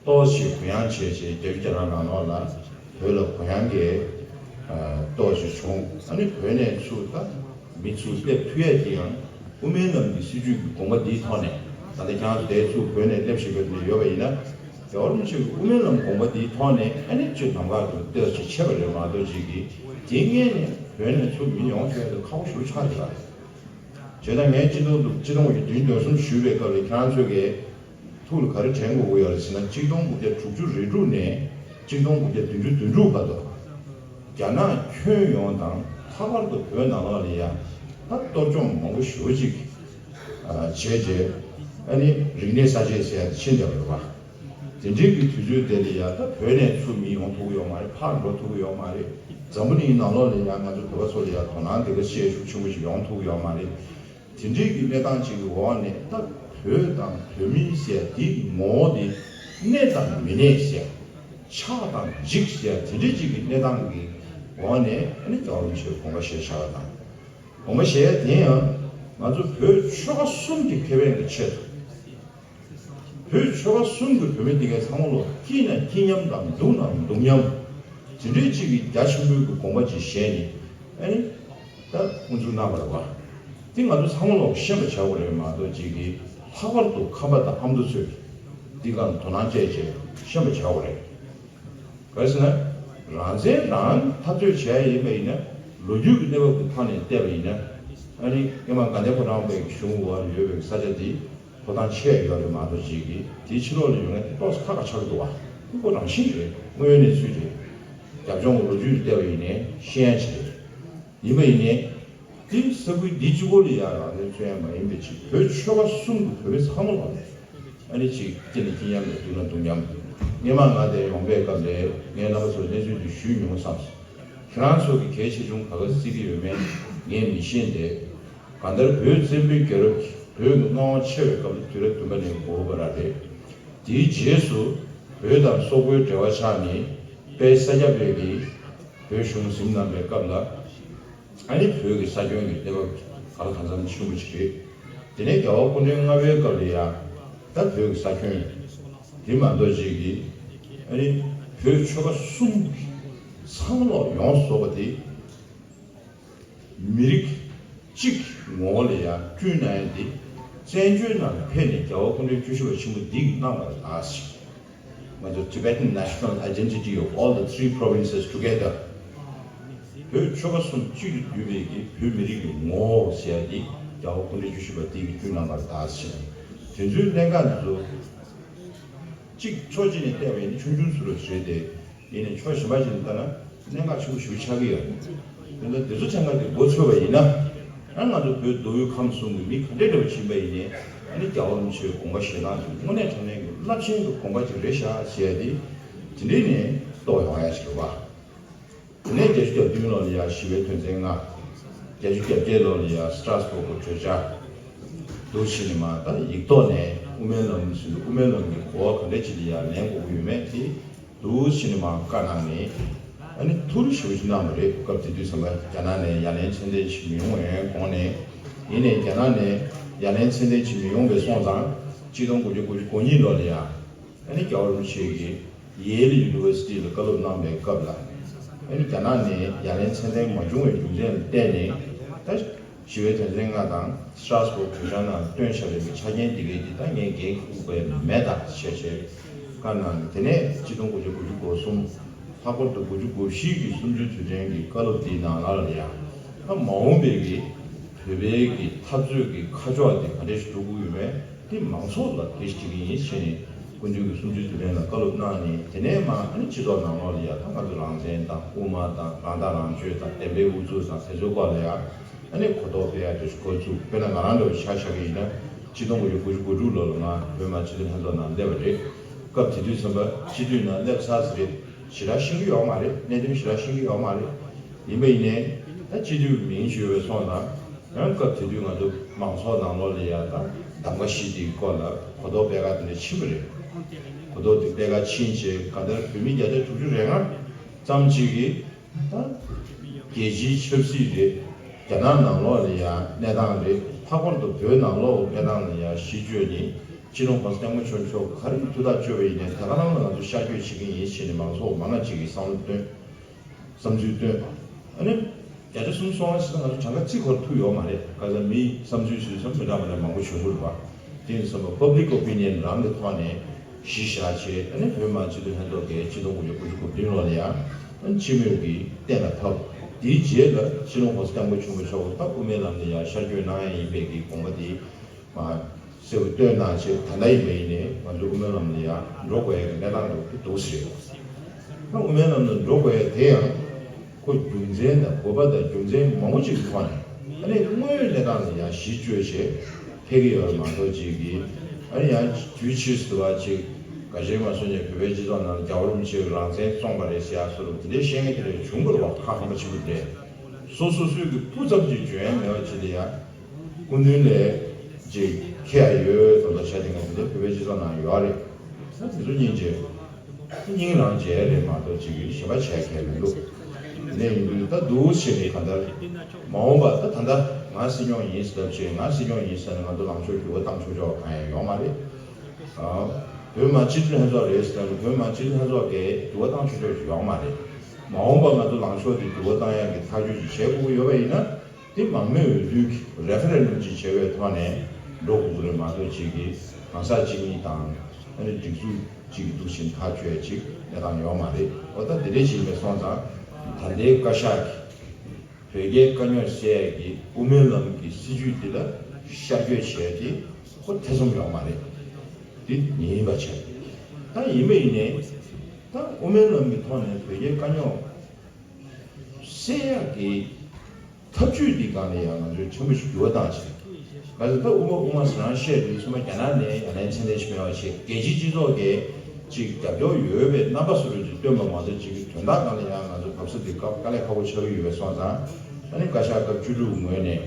ཏོག་ཙམ་གུ་ཡངས་བྱས་བྱས་རྒྱ་རིགས་རྒྱ་ནག་ནང་ལོགས་ལ་བོད་ལ་གུ་ཡངས་ཀྱི་ཨ་ཏོག་ཙམ་བྱུང་། ཨ་ནི་བོད་ནས་ཚུར་ད་མི་ཚུར་སླེབས་ཐུབ་ཡས་དེ་ཡང་དབུ་མའི་ལམ་གྱི་སྲིད་བྱུས་ཀྱི་དགོངས་པ་འདིའི་ཐོག་ནས། ད་ལྟ་ཁྱེད་རང་ཚོ་དེ་ཚུར་བོད་ནས་སླེབས་བཞིན་པ་འདི་ཡོད་པ་ཡིན་ན། རྒྱལ་བ་རིན་པོ་ཆེ་གི་དབུ་མའི་ལམ་དགོངས་པ་འདིའི་ཐོག་ནས་ཨ་ནི་ཅིག་ལམ་ཁ་དུ་ཏོག་ཙམ་ཕྱེ་བ་རེད་མ་གཏོགས་ཅིག་གིས་དེ་སྔོན་ནས་བོད་ནས་ཚུར་མི་ཡོང་ཐུབ་ཡ་དེ་ཁག་པོ་ཞེ་པོ་ཆགས་ཀྱི་རེད། བྱས་ཙང་ངས་སྤྱི་འཐུས་སྤྱི་འཐུས་ཀྱི་བདུན་ཅུ་དོན་གསུམ་ཞུས་པའི་སྐབས་ལ་ཁྱེད་རང་ཚོས་ཀྱི་ཐུགས་ལ་ག་རེ་དྲན་དགོས་ཀྱི་ཡོད་རེད་ཟེར་ན། ཆིག་སྟོང་དགུ་བརྒྱ་དྲུག་ཅུ་རེ་དྲུག་ནས་ཆིག་སྟོང་དགུ་བརྒྱ་བདུན་ཅུ་དོན་དྲུག་བར་དུ་རྒྱ་ནག་ཁྱོན་ཡོངས་དང་ལྷག་པར་དུ་བོད་ནང་ལོགས་ལ་ཡ་ད་གཏོར་བཅོམ་མང་པོ་ཞེ་པོ་ཅིག་ཨ་བྱས་རྗེས། ཨ་ནི་རིག་གནས་གསར་བརྗེ་ཟེར་ཡ་དེ་ཕྱིན་བསྡད་པ་རེད་པ། དེ་འདྲའི་གི་དུས་ཚོད་དེ་ལ་ཡ་ད་བོད་ནས་ཚུར་མི་ཡོང་ཐུབ་ཀྱི་ཡོད་མ་རེད། ཕར་འགྲོ་ཐུབ་ཀྱི་ཡོད་མ་རེད། འཛམ་བུ་གླིང་ནང་ལོགས་ལ་ཡ་ང་ཚོ་བོད་པ་ཚོ་ལ་ཡ་དོ་སྣང་དེ་ག་ཤེད་ཤུགས་ཆེན་པོ་ཞིག་ཡོང་ཐུབ་ཀྱི་ཡོད་མ་རེད། དེ་འདྲའི་གི་གནས་སྟངས་ཅིག་གི་འོག་ནས་ད་བོད་དང་བོད་མི་ཟེར་དེའི་ངོ་བོ་དེ་གནས་དང་མི་གནས་ཟེར། ཆགས་དང་འཇིག་ཟེར་དེ་འདྲའི་ཅིག་གི་གནས་སྟངས་ཀྱི་འོག་ནས་ཨ་ནི་རྒྱལ་བ་རིན་པོ་ཆེའི་དགོངས་པ་བཞེས་བཞག་པ་དང་། དགོངས་པ་བཞེས་ཡ་དེ་ཡང་ང་ཚོ་བོད་ཆོལ་ཁ་གསུམ་གྱི་ཁེ་ཕན་གྱི་ཆེད་དུ། བོད་ཆོལ་ཁ་གསུམ་གྱི་བོད་མི་འདི་གའི་ཚང་མ་ལོ་སྐྱིད་ན་སྐྱིད་མཉམ་དང་སྡུག་ན་སྡུག་མཉམ། དེ་འདྲའི་གཅིག་གི་རྒྱ་ཆེན་པོའི་གི་དགོངས་པ་ཅིག་བཞེས་ནས་ཨ་ནི་ད་དབུ་འཛུགས་གནང་བ་རེད་བ། འདི་ང་ཚོ་ཚང་མ་ལོ་ཤེས་པ་བྱ་དགོས་རེད་མ་གཏོགས་གཅིག་གི་ལྷག་པར་དུ་ཁམས་པ་དང་ཨ་མདོ་ཚོས་འདི་ག་ལ་དོ་སྣང་བྱས་བྱས་ཤེས་པ་བྱ་དགོས་རེད། ག་རེ་ཟེར་ན། རང་བཙན་རང་འཐབ་རྩོད་བྱས་ཡིན་པ་ཡིན་ན། ལོ་རྒྱུས་ཀྱི་གནས་བབ་ཀྱི་ཐོག་ནས་བལྟས་པ་ཡིན་ན། ཨ་ནི་སྔོན་མ་དགའ་ལྡན་ཕོ་བྲང་དཔོན་གྱི་གཞུང་འོག་ལ་ཡོད་པའི་ས་ཆ་འདི་ཐོབ་ཐང་ཆེ་ཡོད་རེད་མ་གཏོགས་ཅིག་གིས་དེའི་ཕྱི་ལོགས་ལ་ཡོད་མཁན་དེ་ཏོག་ཙམ་ཁག་ཁག་ཆགས་ཀྱི་འདུག་བ། དེ་ཁོ་རང་བཞིན་རེད། དངོས་ཡོད་གནས་ཚུལ་རེད། རྒྱབ་ལྗོངས་ཀྱི་ལོ་རྒྱུས་ལ་བལྟས་པ་ཡིན་ནའི་ཤེས་ཡ་ཅིག་རེད། ཡིན་པ་ཡིན་ནའི། དེ་ས་ཁུལ་འདི་གཅིག་པོ་ལ་ཡ་རང་བཙན་རྩོད་ཡ་མ་ཡིན་པའི་ཅིག་བོད་ཆོལ་ཁ་གསུམ་གྱི་བོད་མི་ཚང་མ་ལ་རེད། ཨ་ནི་ཅིག་སྐྱིད་ན་སྐྱིད་མཉམ་དང་སྡུག་ན་སྡུག་མཉམ། སྔས་མ་ང་དེར་ཡོང་པའི་སྐབས་ལ་ངས་རྣམ་པ་ཚོར་གནས་ཚུལ་འདི་ཞུས་མྱོང་བསམས་སོང་། ཁྱེད་རང་ཚོ་གིས་གལ་ཆེ་ཆུང་ག་ག་བརྩི་གི་ཡོད་མེད་ངས་མི་ཤེས་ཏེ། གང་ལྟར་བོད་བཙན་པོའི་རྒྱལ་རབས་ཀྱི་བོད་ཀྱི་མངའ་དབང་ཆེ་བའི་སྐབས་ལ་དུས་རབས་བདུན་པ་ནས་དགུ་པ་ར་རེད། དེའི་རྗེས་སུ་བོད་དང་སོག་པོའི་འབྲེལ་བ་ཆགས་ནས་དཔལ་ས་སྐྱ་པའི་གིས་བོད་གཞུང་ཟིན་གནང་བའི་སྐབས་ལ། ཨ་ནི་བོད་ཀྱི་ས་ཁྱོན་གྱི་གནས་བབ་ག་ལ་གང་འཚམ་ཆེན་པོ་ཅིག་རེད། དེ་ནས་རྒྱལ་བ་སྐུ་ཕྲེང་ལྔ་པའི་སྐབས་ལ་ཡང་ད་བོད་ཀྱི་ས་ཁྱོན་དེ་མ་གཏོགས་ཅིག་གིས་ཨ་ནི་བོད་ཆོལ་ཁ་གསུམ་གྱི་ཚང་ལོག་ཡོངས་སུ་རྫོགས་པ་དེ། མི་རིགས་གཅིག་གི་ངོ་བོ་ལ་ཡང་བསྐྲུན་གནང་ཡ་འདི་བཙན་བྱོལ་ནང་ལ་ཕེབས་ནས་རྒྱལ་བ་སྐུ་ཕྲེང་བཅུ་བཞི་པ་ཆེན་པོ་འདི་གིས་གནང་བ་ལ་གདའ་ཟེར། ང་ཚོ་Tibetan national identity of all the three provinces together. བོད་ཆོལ་ཁ་གསུམ་གཅིག་ཏུ་བསྡུས་པའི་གི་བོད་མི་རིགས་ཀྱི་ངོ་བོ་ཟེར་ཡ་འདི་རྒྱལ་བ་སྐུ་ཕྲེང་བཅུ་བཞི་པ་འདི་གིས་བསྐྲུན་གནང་བ་ལ་གདའ་ཟེར། དེ་ཚོའི་གནད་འགག་འདི་ཚོ། གཅིག་ཕྱོགས་གཅིག་ནས་བལྟས་པ་ཡིན་ན་ཆུང་ཆུང་ཟུར་རེད་དེ། ཡིན་ནའི་ཕྱོགས་གཞན་པ་ཞིག་ནས་བལྟས་ན་གནད་འགག་ཆེན་པོ་ཞེ་པོ་ཆགས་ཀྱི་ཡོད། དེ་འདྲ་དེ་ཚོ་ཆ་འགའ་དེ་མགོ་ཚོས་པ་ཡིན་ན། ཨ་ང་ཚོ་བོད་མདོ་དབུས་ཁམས་གསུམ་གྱི་མི་ག་འདྲ་འདྲ་བ་ཕྱིན་པ་ཡིན་ནའི་ཨ་ནི་རྒྱལ་བ་རིན་པོ་ཆེའི་དགོངས་པ་བཞེས་སྟངས་དེ་དངོས་གནས་དྲང་གནས་ཀྱི་རླབས་ཆེན་གྱི་དགོངས་པ་ཅིག་རེད་ཤག་ཟེར་ཡ་དེ། དེ་འདྲའི་ནས་རྟོགས་ཡོང་ཡ་ཞིག་རེད་བ། དེ་ནས་བརྒྱད་ཅུ་གྱ་བདུན་ལོ་ལ་ཡ་ཞི་བའི་དོན་ཚན་ལྔ། བརྒྱད་ཅུ་གྱ་བརྒྱད་ལོ་ལ་ཡ་སི་ཏྲ་སི་བོར་གྱི་གྲོས་འཆར། འདུག་བྱས་ནས་མ་ད་ཡིག་ཐོག་ནས་དབུ་མའི་ལམ་ཟེར་དུས་དབུ་མའི་ལམ་གྱི་གོ་བ་ག་འདྲ་ཅིག་ལ་ཡ་ལེན་དགོས་ཀྱི་ཡོད་མེད་དེ། འདུག་བྱས་ནས་མ་བཀའ་གནང་ནས། ཨ་ནི་ཐུགས་རེ་ཞེ་པོ་ཅིག་གནང་བ་རེད། སྐབས་དེ་དུས་ཙམ་པ་རྒྱ་ནག་ནས་ཡ་ལན་ཚད་ལྡན་ཞིག་མི་ཡོང་བའི་དགོངས་ནས། ཡིན་ནའི་རྒྱ་ནག་ནས་ཡ་ལན་ཚད་ལྡན་ཞིག་མི་ཡོང་བའི་སོང་ཙང་། གཅིག་སྟོང་དགུ་བརྒྱ་དགུ་བཅུ་གོ་གཉིས་ལོ་ལ་ཡ། ཨ་ནི་རྒྱལ་བ་རིན་པོ་ཆེ་གིས་ཡེལ་ཡུ་ནི་ཝར་སི་ཊི་ལ་བཀའ་སློབ་གནང་བའི་སྐབས་ལ། ཨ་ནི་རྒྱ་ནག་ནས་ཡ་ལན་ཚད་ལྡན་མ་བྱུང་བའི་རྒྱུ་མཚན་ལ་བརྟེན་ནས། ད་ཞི་བའི་དོན་ཚན་ལྔ་དང་སི་ཊྲ་སི་བོར་གྲོས་འཆར་ནང་བཏོན་བཞག་པའི་གི་ཆ་རྐྱེན་འདི་གའི་འདི་ད་ངས་འགན་འཁུར་དགོས་མེད་ད་ཞེས་བྱས་བཀའ་གནང་ནས། དེ་ནས་གཅིག་སྟོང་དགུ་བརྒྱ་དགུ་བཅུ་གོ་གསུམ་ལྷག་པར་དུ་དགུ་བཅུ་གོ་བཞི་གི་གསུམ་བཅུའི་དུས་དྲན་གྱི་བཀའ་སློབ་འདིའི་ནང་ལ་ལ་ཡང་། ད་མ་འོངས་པའི་གི་བོད་པའི་གི་འཐབ་རྩོད་ཀྱི་ཁ་ཕྱོགས་དེ་ག་འདྲ་ཞིག་འགྲོ་དགོས་ཡོད་མེད། དེ་མང་ཚོགས་ལ་དེ་ཞིག་བྱེད་ཀྱི་ཡིན་ཞེས་ནས་སྐུ་མདུན་གྱིས་གསུམ་བཅུའི་དུས་དྲན་ལ་བཀའ་སློབ་གནང་ནས། དེ་ནས་མར་ཨ་ནི་སྤྱི་ཚོགས་ནང་ལོགས་ལ་ཡང་ད་ང་ཚོ་རང་བཙན་དང་དབུ་མ་དང་རང་ཐག་རང་གཅོད་དང་བདེན་པའི་ཨུ་ཚུགས་དང་དེ་ཚོའི་སྐོར་ལ་ཡང་ཨ་ནི་གོ་རྟོགས་སྤེལ་ཡག་དེ་ཚོ་འགོ་བཙུགས། དཔེར་ན་ང་རང་འདྲ་བོ་ཆ་བཞག་གི་ཡིན་ན་གཅིག་སྟོང་དགུ་བརྒྱ་དགུ་བཅུ་གོ་དྲུག་ལོ་ལ་ང་བོད་མི་མང་སྤྱི་འཐུས་ལྷན་ཚོགས་ནང་སླེབས་པ་རེད། སྐབས་དེ་དུས་ཙམ་པ་སྤྱི་འཐུས་ནང་སླེབས་ཚར་ཟིན་རེད། ཞེ་དྲག་ཤེས་ཀྱི་ཡོད་མ་རེད། གནད་དོན་ཞེ་དྲག་ཤེས་ཀྱི་ཡོད་མ་རེད། ཡིན་པ་ཡིན་ནའི་ད་སྤྱི་འཐུས་མིང་ཞུས་པའི་སོང་ཙང་། ཡང་སྐབས་དེ་དུས་ང་ཚོ་མང་ཚོགས་ནང་ལོགས་ལ་ཡང་ད་གདམ་ག་བཞི་དེའི་སྐོར་ལ་གོ་རྟོགས་སྤེལ་ག་དེ་འདྲ་ཕྱིན་པ་རེད། གོ་རྟོགས་དེ་སྤེལ་ག་ཕྱིན་རྗེས་གང་ལྟར་བོད་མི་བརྒྱ་ཆ་དྲུག་ཅུ་རེ་ལྔ་ཙམ་ཅིག་གིས་ད་རྒྱལ་སྤྱིའི་ཆབ་སྲིད་རེད། རྒྱ་ནག་ནང་ལོགས་ལ་ཡང་གནས་སྟངས་རེད། ལྷག་པར་དུ་བོད་ནང་ལོགས་གནས་སྟངས་ལ་ཡང་གཞི་བཅོལ་ནས་སྤྱི་ནོར་༸གོང་ས་༸སྐྱབས་མགོན་ཆེན་པོ་མཆོག་ག་རེ་ཐུགས་ཐག་གཅོད་པ་ཡིན་ནའི་དེ་ག་རང་ལ་ང་ཚོ་ཤར་བསྐྱོད་བྱེད་ཀྱི་ཡིན་ཞེས་ནས་མང་ཚོགས་མང་ང་ཅིག་གིས་བསམ་བློ་བཏོན། བསམ་ཚུལ་བཏོན། ཨ་ནི། བརྒྱ་ཆ་གསུམ་སོང་བ་ཞིག་ང་ཚོ་གྲངས་ཀ་རྩིས་འཁོར་ཐུབ་ཡོད་མ་རེད། ག་ཚ་མིའི་བསམ་ཚུལ་ཟེར་ཙམ་མི་འདྲ་མི་འདྲ་མང་པོ་བྱུང་གི་རེད་པ། དེ་ཡིན་ཙམ་པ་public opinion རང་གི་ཐོག་ནས་གཞི་བཞག་བྱས། ཨ་ནི་བོད་མི་མང་སྤྱི་འཐུས་ལྷན་ཚོགས་ཀྱིས་གཅིག་སྟོང་དགུ་བརྒྱ་དགུ་བཅུ་གོ་བདུན་ལོ་ལ་ཡང་སྤྱི་མོས་ཀྱིས་གཏན་ལ་ཕབ། དེའི་རྗེས་ལ་སྤྱི་ནོར་༸གོང་ས་༸སྐྱབས་མགོན་ཆེན་པོ་མཆོག་ད་དབུ་མའི་ལམ་ལ་ཡང་ཤར་བསྐྱོད་གནང་ཡ་ཡིན་པའི་གི་དགོངས་པ་དེ། མ། གསལ་པོ་བཏོན་གནང་བྱས། ད་ལྟ་ཡིན་པ་ཡིན་ནའི་ང་ཚོ་དབུ་མའི་ལམ་ལ་ཡང་འགྲོ་དགོས་ཡ་གི་གནས་སྟངས་འདུག་འདུག་ཟེར། ད་དབུ་མའི་ལམ་ལ་འགྲོ་དགོས་ཡ་དེ་ཡང་ཁོ་རྒྱུ་མཚན་དང་དགོས་པ་དང་རྒྱུ་མཚན་མང་པོ་ཅིག་གི་ཐོག་ནས། ཨ་ནི་དངོས་ཡོད་གནས་སྟངས་ལ་ཡང་གཞི་བཅོལ་བྱས་ཕེབས་ཀྱི་ཡོད་རེད་མ་གཏོགས་ཅིག་གིས། ཨ་ནི་ཡང་དུས་ཕྱིས་སུ་བ་ཅིག་ག་ཅིག་མ་གསུངས་ཀྱང་བོད་པའི་སྤྱི་ཚོགས་ནང་རྒྱལ་བ་རིན་པོ་ཆེས་རང་བཙན་བཙོངས་པ་རེད་ཟེར་ཡ་སོགས་དེ་འདྲའི་བཤད་མཁན་དེ་འདྲ་བྱུང་དགོས་རེད་པ། ཁག་ཁག་པོ་ཆེན་པོ་རེད། སོ་སོ་སོའི་གི་སྤུ་ཙམ་ཅིག་འཇོན་ཡ་མེད་པ་ཅིག་ལ་ཡ། སྐུ་མདུན་ལས་ཅིག་ཁེ་ཡ་ཡོད་དམ་དམ་བྱ་དེ་ང་ཚོ་འདི་བོད་པའི་སྤྱི་ཚོགས་ནང་ཡོད་རེད། ད་དེ་ཚོ་སྙིང་རྗེ། སྙིང་རང་རྗེ་རེད་མ་གཏོགས་ཅིག་གཞན་པ་བྱས་མཁན་མི་འདུག་དེ་ནས་ཡིན་དུས་ད་འདུག་བྱས་ནས་གང་ལྟར་མ་འོངས་པ་ད་ད་ལྟ་ང་སྲིད་སྐྱོང་ཡིན་ཟེར་ལབ་བྱས། ང་སྲིད་སྐྱོང་ཡིན་ཟེར་ནས་ང་ཚོ་ལངས་ཕྱོགས་འགྱུར་བ་བཏང་ཆོག་ཆོག་གང་ཡང་ཡོད་མ་རེད། ཨ། བོད་མི་མང་སྤྱི་འཐུས་ལྷན་ཚོགས་རེད་ཟེར་ནས་བོད་མི་མང་སྤྱི་འཐུས་ལྷན་ཚོགས་ཀྱིས་འགྱུར་བ་བཏང་ཆོག་ཆོག་ཡོད་མ་རེད། མ་འོངས་པ་ང་ཚོ་ལངས་ཕྱོགས་དེ་འགྱུར་བ་བཏང་ཡག་གི་ཐག་གཅོད་ཅིག་བྱེད་དགོས་ཀྱི་ཡོད་པ་ཡིན་ན། དེ་མང་མོས་འོས་བསྡུ་གི་རེ་ཧྥེ་རེན་ཌམ་ཅིག་བྱས་པའི་ཐོག་ནས་འགྲོ་དགོས་ཀྱི་རེད་མ་གཏོགས་ཅིག་གི་གང་ཟག་གཅིག་གཉིས་དང་ཨ་ནི་སྒྲིག་འཛུགས་གཅིག་གི་འདུག་བཞིན་ཐག་གཅོད་ཅིག་གནས་སྟངས་ཡོད་མ་རེད། འོ་ད་དེ་འདྲས་ཅིག་ཡིན་པ་སོང་ཙང་། ད་ལྟའི་བཀའ་ཤག་གི་བོད་རྒྱའི་དཀའ་རྙོག་སེལ་ཡག་གི་དབུ་མའི་ལམ་གྱི་སྲིད་བྱུས་འདི་ལ་ཤར་བསྐྱོད་བྱས་ཏེ་ཁོ་ཐེ་ཚོམ་ཡོད་མ་རེད། འདི་ཡིན་པ་བྱས། ད་ཡིན་པ་ཡིན་ནའི་ད་དབུ་མའི་ལམ་གྱི་ཐོག་ནས་བོད་རྒྱའི་དཀའ་རྙོག་སེལ་ཡག་གི་ཐབས་ཇུས་འདི་སྒང་ལ་ཡང་ང་ཚོས་ཕྲན་བུ་ཞིག་འགྱུར་བ་བཏང་བྱས། ག་ཚོད་ད་དབུ་མ་དབུ་མ་ཟེར་རང་བཤད་དུས་ཚང་མ་རྒྱ་ནག་ནས་ཡང་ལན་ཚད་ལྡན་ཞིག་མེད་པ་བྱས། རྒྱལ་སྤྱིའི་སྤྱི་ཚོགས་ཀྱིས་ཅིག་རྒྱབ་སྐྱོར་ཡོད་པའི་རྣམ་པ་བཟོ་འདྲ་ཅིག་སྟོན་པ་མ་གཏོགས། ཅིག་གི་དོན་དག་སྒང་ལ་ཡང་ང་ཚོ་བབས་ས་དེ་སྐབས་དཀའ་ལས་ཁག་པོ་ཆགས་ཀྱི་ཡོད་པ་སོང་ཙང་། ཨ་ནི་བཀའ་ཤག་སྐབས་བཅུ་དྲུག་ངོས་ནས་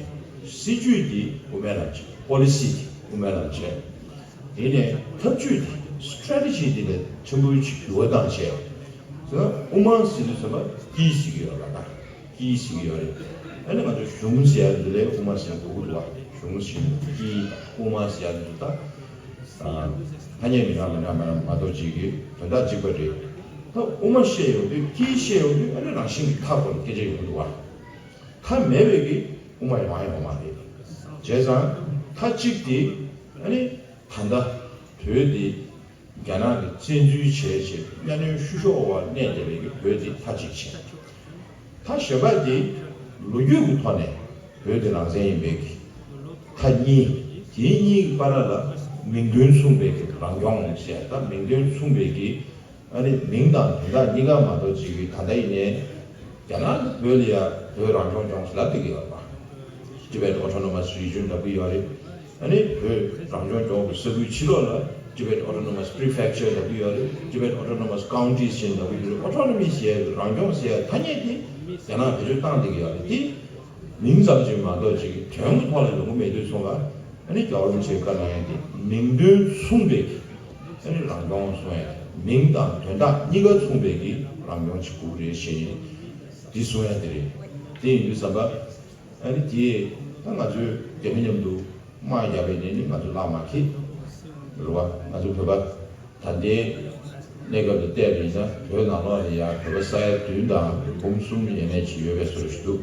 སྲིད་ཇུས་འདི་དབུ་མའི་ལམ་བྱས། པོ་ལི་སི་འདི་དབུ་མའི་ལམ་བྱས། དེ་ནས་ཐབས་ཇུས་འདི་སི་ཊེ་རེ་ཊི་ཇི་འདི་ལ་ཕྲན་བུ་ཅིག་འགྱུར་བ་བཏང་བྱས། དབུ་མ་ཟེར་དུས་ཙམ་པ་དཀྱིལ་ཟེར་གྱི་ཡོད་ལ། ད་དཀྱིལ་ཟེར་གྱི་ཡོད་རེད། ཨ་ནི་ང་ཚོ་གཞུང་ཟེར་ཡ་འདི་ལས་དབུ་མ་ཟེར་དགོས་ཀྱི་འདུག་བ། གཞུང་ཟེར་དཀྱིལ། དབུ་མ་ཟེར་ཡ་འདི་ད་ཐ་སྙད་མི་འདྲ་མི་འདྲ་མ་མ་གཏོགས་ཅིག་གི་དོན་དག་གཅིག་པ་རེད། ད་དབུ་མ་བཤད་ཡོང་དུས་དཀྱིལ་བཤད་ཡོང་དུས་ཨ་ནི་རང་བཞིན་གྱི་མཐའ་སྐོར་སྐད་ཆ་ཡོང་གི་འདུག་བ། མཐའ་མེད་པའི་གི་དབུ་མ་ཡོང་ཡ་ཡོད་མ་རེད། བྱས་ཙང་མཐའ་གཅིག་དེ་ཨ་ནི་ད་ལྟ་བོད་དེ་རྒྱ་ནག་གིས་བཙན་འཛུལ་བྱས་བྱས་གཉའ་གནོན་ཤུགས་ཤོག་འོག་གནས་བསྡད་པའི་གི་བོད་དེ་མཐའ་གཅིག་བྱས། མཐའ་གཞན་པ་དེ་ལོ་རྒྱུས་ཀྱི་ཐོག་ནས་བོད་དེ་རང་བཙན་ཡིན་པའི་གི་མཐའ་གཉིས། དེ་གཉིས་ཀྱི་བར་ལ་མིང་དོན་མཚུངས་པའི་གི་རང་སྐྱོང་ཟེར། ད་མིང་དོན་མཚུངས་པའི་གི་ཨ་ནི་མིང་དང་དོན་དག་གཉིས་ཀ་མ་གཏོགས་ཅིག་གི་ད་ལྟ་ཡིན་ནའི་རྒྱ་ནག་གིས་བོད་ལ་ཡ་བོད་རང་སྐྱོང་ལྗོངས་ལབ་བསྡད་ཀྱི་ཡོད་པ། Tibet Autonomous Region ལབ་ཀྱི་ཡོད་རེད། ཨ་ནི་བོད་རང་སྐྱོང་ལྗོངས་ཀྱི་ས་ཁུལ་ཕྱི་ལོགས་ལ་Tibet Autonomous Prefecture ལབ་ཀྱི་ཡོད་རེད། Tibet Autonomous Counties ཞེས་ལབ་ཀྱི་ཡོད་རེད། Autonomy ཟེར་ཡ་གི་རང་སྐྱོང་ཟེར་ཡ་ཐ་སྙད་དེ་རྒྱ་ནག་བེད་སྤྱོད་བཏང་བསྡད་ཀྱི་ཡོད་རེད། དེ་མིང་ཙམ་ཞིག་མ་གཏོགས་ཅིག་དོན་གྱི་ཐོག་ལ་ཡོང་གི་མེད་དུས་ཙང་ལ། ཨ་ནི་རྒྱལ་བ་རིན་པོ་ཆེའི་བཀའ་གནང་ཡ་དེ་མིང་དོན་མཚུངས་པའི་གི་ཨ་ནི་རང་སྐྱོང་གསུང་ཡ། མིང་དང་དོན་དག་གཉིས་ཀ་མཚུངས་པའི་གི་རང་སྐྱོང་བྱེད་དགོས་རེད་ཞེས་འདི་གསུང་ཡ་དེ་རེད། དེ་ཡིན་དུས་ཙམ་པ། ཨ་ནི་དེས་ད་ང་ཚོའི་རྒྱ་མི་མཉམ་དུ་དམག་རྒྱག་པའི་ནས་ནི་ང་ཚོ་བརླག་མ་ཁེལ། རེད་བ། ང་ཚོ་བོད་པ་ད་ལྟའི་གནས་སྐབས་ལ་བལྟས་པ་ཡིན་ན་བོད་ནང་ལོགས་ལ་ཡ་བོད་པ་ས་ཡ་བདུན་དང་འབུམ་གསུམ་ཡས་མས་ཅིག་ཡོད་པའི་བཟོ་འདྲ་ཞིག་འདུག་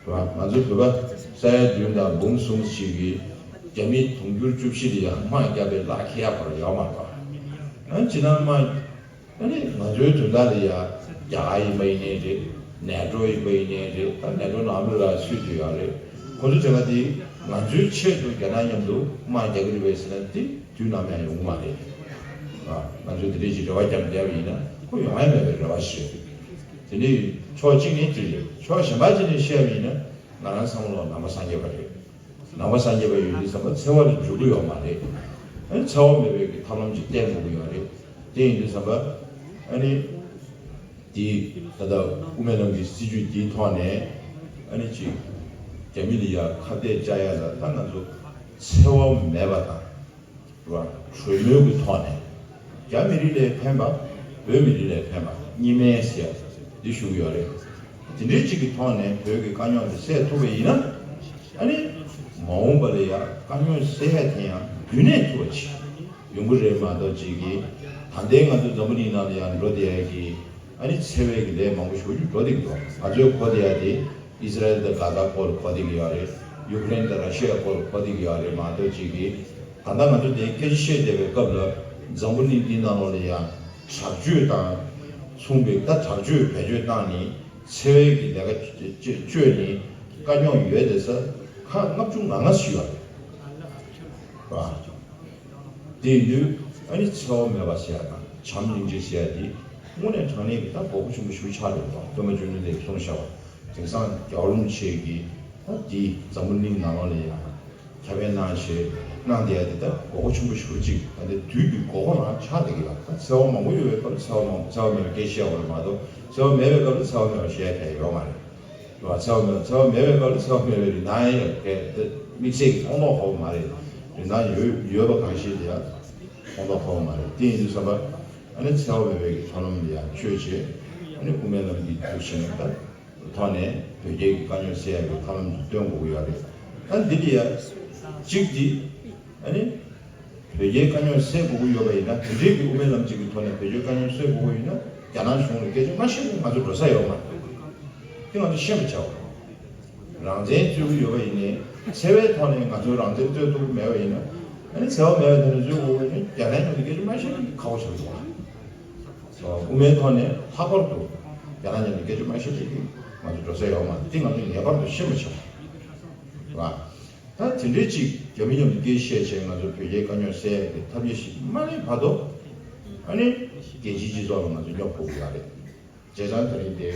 རེད་བ། ང་ཚོ་བོད་པ་ས་ཡ་བདུན་དང་འབུམ་གསུམ་ཞིག་གིས་རྒྱ་མི་དུང་ཕྱུར་བཅུ་བཞི་ལ་ཡ་དམག་བརྒྱབ་པའི་བརླག་ཁེལ་ཡ་བར་ཡོད་མ་རེད་བ། ཨ་ནི་ཇི་ལྟར་དམག་ཨ་ནི་ང་ཚོའི་དོན་དག་ལ་ཡ་རྒྱ་གར་ཡིན་པ་ཡིན་ནའི་རེད། ནེ་ཊོ་ཡིན་པ་ཡིན་ནའི་རེད། ད་ནེ་ཊོ་ནང་ལོགས་ལ་ཚུད་ཀྱི་ཡོད་རེད། ཁོ་ཚོ་དེ་ག་དེ་ང་ཚོའི་ཆེད་དུ་རྒྱ་ནག་མཉམ་དུ་དམག་རྒྱག་གི་རེད་པས་ཟེར་ན་དེ་དུས་ནམ་ཡང་ཡོང་གི་མ་རེད། ཨ། ང་ཚོས་དེ་འདྲའི་ཅིག་རེ་བ་བརྒྱབ་བསྡད་པ་ཡིན་ན་ཁོ་ཡོང་ཡ་མེད་པའི་རེ་བ་ཞིག་རེད། དེ་འདྲའི་ཕྱོགས་གཅིག་ནས་དེ་རེད། ཕྱོགས་གཞན་པ་གཅིག་ནས་བཤད་པ་ཡིན་ན་ང་རང་བསམ་བློ་ནང་པ་སངས་རྒྱས་པ་རེད། ནང་པ་སངས་རྒྱས་པ་ཡོད་དུས་ཙམ་པ་འཚེ་བ་ལ་འཇུག་གི་ཡོད་མ་རེད། ཨ་ནི་འཚེ་བ་མེད་པའི་གི་ཐབས་ལམ་ཅིག་བསྟེན་དགོས་ཀྱི་ཡོད་རེད། དེ་ཡིན་དུས་ཙམ་པ་ཨ་ནི་དེ་ད་ལྟ་དབུ་མའི་ལམ་གྱི་སྲིད་བྱུས་འདིའི་ཐོག་ནས་ཨ་ནི་ཅིག་རྒྱ་མི་ལ་ཡ་ཁ་གཏད་བཅག་ཡ་ལ་ད་ང་ཚོ་འཚེ་བ་མེད་པ་དང་། རེད་བ། གྲོས་མོལ་གྱི་ཐོག་ནས་རྒྱ་མི་རིགས་ལ་ཕན་པ། བོད་མི་རིགས་ལ་ཕན་པ་གཉིས་སྨན་ཟེར་ཡ་འདི་ཞུ་གི་ཡོད་རེད། དེ་འདྲའི་ཅིག་གི་ཐོག་ནས་བོད་ཀྱི་དཀའ་རྙོག་འདི་སེལ་ཐུབ་པ་ཡིན་ན། ཨ་ནི་མ་འོངས་པ་ལ་ཡ་དཀའ་རྙོག་སེལ་ཡ་དེ་ཡང་རྒྱུན་གནས་ཐུབ་པ་ཅིག་ཡོང་གི་རེད་མ་གཏོགས་ཅིག་གི་ད་ལྟའི་ང་ཚོ་འཛམ་བུ་གླིང་ནང་ལ་ཡ་འགྲོ་བསྡད་ཡ་གི་ཨ་ནི་འཚེ་བའི་གི་ལས་མང་པོ་ཞེ་པོ་ཅིག་འགྲོ་བསྡད་ཀྱི་འདུག་ང་ཚོས་གོ་བསྡད་ཡ་དེ། ཨི་སི་ར་ཨེལ་དང་གྷ་ཛ་སྐོར་ལ་གོ་བསྡད་ཀྱི་ཡོད་རེད། ཡུཀ་རེན་དང་ར་ཤི་ཡ་སྐོར་ལ་གོ་བསྡད་ཀྱི་ཡོད་རེད་མ་གཏོགས་ཅིག་གིས། ད་ལྟ་ང་ཚོ་དེའི་སྐད་ཆ་བཤད་བསྡད་པའི་སྐབས་ལ་འཛམ་བུ་གླིང་འདི་ནང་ལོགས་ལ་ཡང་དྲག་སྤྱོད་དང་མཚུངས་པའི། ད་དྲག་སྤྱོད་བེད་སྤྱོད་བཏང་ནས་འཚེ་བའི་གི་ལས་ཀ་སྤྱོད་ནས་དཀའ་རྙོག་ཡོད་བསྡད་ས་ཁག་ལྔ་བཅུ་ང་ལྔ་ཞིག་ཡོད་རེད་བ། དེ་ཡིན་དུས་ཨ་ནི་འཚེ་བ་མེད་པ་ཟེར་ཡ་དང་བྱམས་སྙིང་རྗེ་ཟེར་ཡ་དེ་དངོས་གནས་དྲང་གནས་ཀྱི་ད་དགོས་མཁོ་ཆེན་པོ་ཞེ་པོ་ཆགས་འགྲོ་གི་འདུག་སྟོན་པ་བཅོམ་ལྡན་འདས་ཀྱིས་གསུངས་བཞག་པ། དེང་སང་རྒྱལ་བ་རིན་པོ་ཆེ་གིས་ད་འདི་འཛམ་བུ་གླིང་ནང་ལོགས་ལ་ཡང་ཁྱབ་སྤེལ་གནང་བྱས་གནང་བསྡད་ཡ་དེ་ད་དགོས་མཁོ་ཆེན་པོ་ཞེ་པོ་ཅིག་ད་ལྟའི་དུས་ཀྱི་དགོས་མཁོ་རང་ཆགས་བསྡད་ཀྱི་ཡོད། ད་འཚེ་བ་མང་པོ་ཡོད་པའི་སྐབས་ལ་འཚེ་བ་མང་འཚེ་བ་མེད་པའི་སྐད་ཆ་བཤད་དགོས་རེད་མ་གཏོགས་འཚེ་བ་མེད་པའི་སྐབས་ལ་འཚེ་བ་མེད་པ་བཤད་ཡ་གང་ཡང་ཡོད་མ་རེད། རེད་བ། འཚེ་བ་མེད། འཚེ་བ་མེད་པའི་སྐབས་ལ་འཚེ་བ་མེད་པའི་རིགས་ནང་ཡང་ཡོད། དེ་དམིགས་བསལ་གྱི་ཕན་ཐོགས་ཧ་གོ་མ་རེད། རིགས་ནང་ཡོད་ཡོད་པ་གང་ཞིག་དེ་ཡང་ཕན་ཐོགས་ཧ་གོ་མ་རེད། དེ་ཡིན་དུས་ཙམ་པ་ཨ་ནི་འཚེ་བ་མེད་པའི་གི་ཐབས་ལམ་ལ་ཡང་ཆོས་བྱེད། ཨ་ནི་དབུ་མའི་ལམ་གྱི་འདུ་ཤེས་ནི་ད་ཐོག་ནས་བོད་རྒྱའི་གི་དཀའ་རྙོག་སེལ་ཡ་གི་ཐབས་ལམ་དེ་སྟོན་དགོས་ཀྱི་ཡོད་རེད། ད་འདི་ལ་ཡང་གཅིག་འདི་ཨ་ནི། བོད་རྒྱའི་དཀའ་རྙོག་སེལ་དགོས་ཀྱི་ཡོད་པ་ཡིན་ན་དེ་འབྲེལ་གྱི་དབུ་མའི་ལམ་གཅིག་གི་ཐོག་ནས་བོད་རྒྱའི་དཀའ་རྙོག་སེལ་དགོས་ཀྱི་ཡིན་ན་རྒྱ་ནག་གཞུང་ལ་སྐད་ཆ་མ་བཤད་ན་ང་ཚོ་འགྲོ་ས་ཡོད་མ་རེད། དེ་ང་ཚོ་ཤེས་པ་བྱ་དགོས། རང་བཙན་རྩོད་ཀྱི་ཡོད་པ་ཡིན་ནའི་འཚེ་བའི་ཐོག་ནས་ང་ཚོས་རང་བཙན་རྩོད་ཐུབ་ཀྱི་མེད་པ་ཡིན་ན། ཨ་ནི་འཚེ་བ་མེད་པའི་ཐོག་ནས་རྩོད་དགོས་པ་ཡིན་ན་རྒྱ་ནག་མཉམ་དུ་སྐད་ཆ་མ་བཤད་ན་ཁག་པོ་ཆགས་འདུག་དབུ་མའི་ཐོག་ནས་ལྷག་པར་དུ་རྒྱ་ནག་མཉམ་དུ་སྐད་ཆ་མ་བཤད་ན་ང་ཚོ་འགྲོ་ས་ཡོད་མ་རེད། དེ་ང་ཚོ་ངེས་པར་དུ་ཤེས་པ་བྱ་དགོས། ད་དེ་འདྲའི་ཅིག་རྒྱ་མི་མཉམ་དུ་སྐད་བཤད་བྱས་ང་ཚོ་བོད་རྒྱའི་དཀའ་རྙོག་སེལ་ཡག་གི་ཐབས་ཤེས་ཤིག་མ་ལེན་བར་དུ། ཨ་ནི་རྒྱལ་སྤྱིའི་སྤྱི་ཚོགས་ལ་ང་ཚོ་རྙོག་ཕོག་གི་ཡོད་རེད། བྱས་ཙང་དེ་རིང་དེ་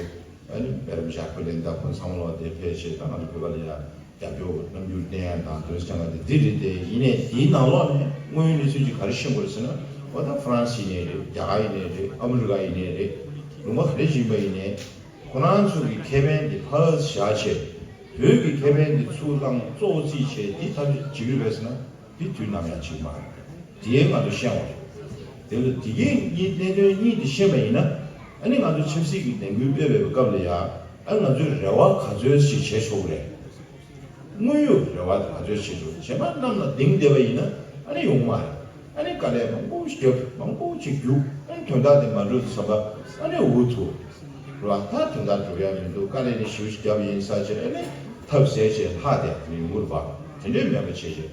ཨ་ནི་འབའ་རམ་ཤ་ཁུ་ལེན་ད་ཁོང་ཚང་མ་ལོག་དེ་ཕེབས་བྱས་ད་ང་ཚོ་བོད་པ་ལ་ཡ་ རྒྱབ་སྐྱོར་རྣམ་འགྱུར་བསྟན་ཡ་དང་དོན་ཚན་ག་དེ་འདི་རེད་དེ། ཡིན་ནའི་དེའི་ནང་ལོགས་ནས་དངོས་ཡོད་གནས་ཚུལ་ཅིག་ག་རེ་ཤེས་དགོས་རེད་ཟེར་ན། འོ་ད་ཧྥ་རན་སི་ཡིན་ནའི་རེད། རྒྱ་གར་ཡིན་ནའི་རེད། ཨ་མི་རི་ཀ་ཡིན་ནའི་རེད། ལུང་པ་ག་རེ་ཅིག་ཡིན་པ་ཡིན་ནའི་ཁོ་རང་ཚོ་གི་ཁེ་ཕན་དེ་ཕར་བཞག་བྱས། བོད་ཀྱི་ཁེ་ཕན་དེ་ཚུར་བླངས་གཙོ་བོ་རྩིས་བྱས་དེ་ཐབས་བྱེད་ཀྱི་རེད་པས་ཟེར་ན། དེ་དུས་ནམ་ཡང་བྱེད་ཀྱི་མ་རེད། དེ་ང་ཚོ་ཤེས་དགོས་རེད། དེ་ལ་དེ་གའི་གཉིས་གནད་དོན་གཉིས་དེ་ཤེས་པ་ཡིན་ན། ཨ་ནི་ང་ཚོ་ཆབ་སྲིད་ཀྱི་ལས་འགུལ་སྤེལ་བའི་སྐབས་ལ་ཡང་ཨ་ང་ཚོས་རེ་བ་ག་ཚོད་ཞིག་བྱེད་ཆོག་གི་རེད། དངོས་ཡོད་རེ་བ་དེ་ག་ཚོད་བྱེད་ཆོག། གཞན་པ་རྣམས་ལ་གདེང་བསྡད་པ་ཡིན་ན་ཨ་ནི་ཡོང་མ་རེད། ཨ་ནི་དཀའ་ལས་མང་པོ་ཞིག་རྒྱབ། མང་པོ་ཞིག་རྒྱུག། ཨ་ནི་དོན་དག་དེ་མ་འགྲུབ་བསམ་པ། ཨ་ནི་འུ་ཐུག་རེད་བ། ད་དོན་དག་འགྲུབ་ཡ་མི་འདུག། དཀའ་ལས་ནི་ཞེ་པོ་ཞིག་རྒྱབ་ཡིན་ས་བྱས། ཨ་ནི་ཐབས་ཟད་བྱས་ལྷག་བསྡད་མི་ཡོང་གི་རེད་བ། དེ་འདྲའི་མེད་པ་བྱས་བྱས།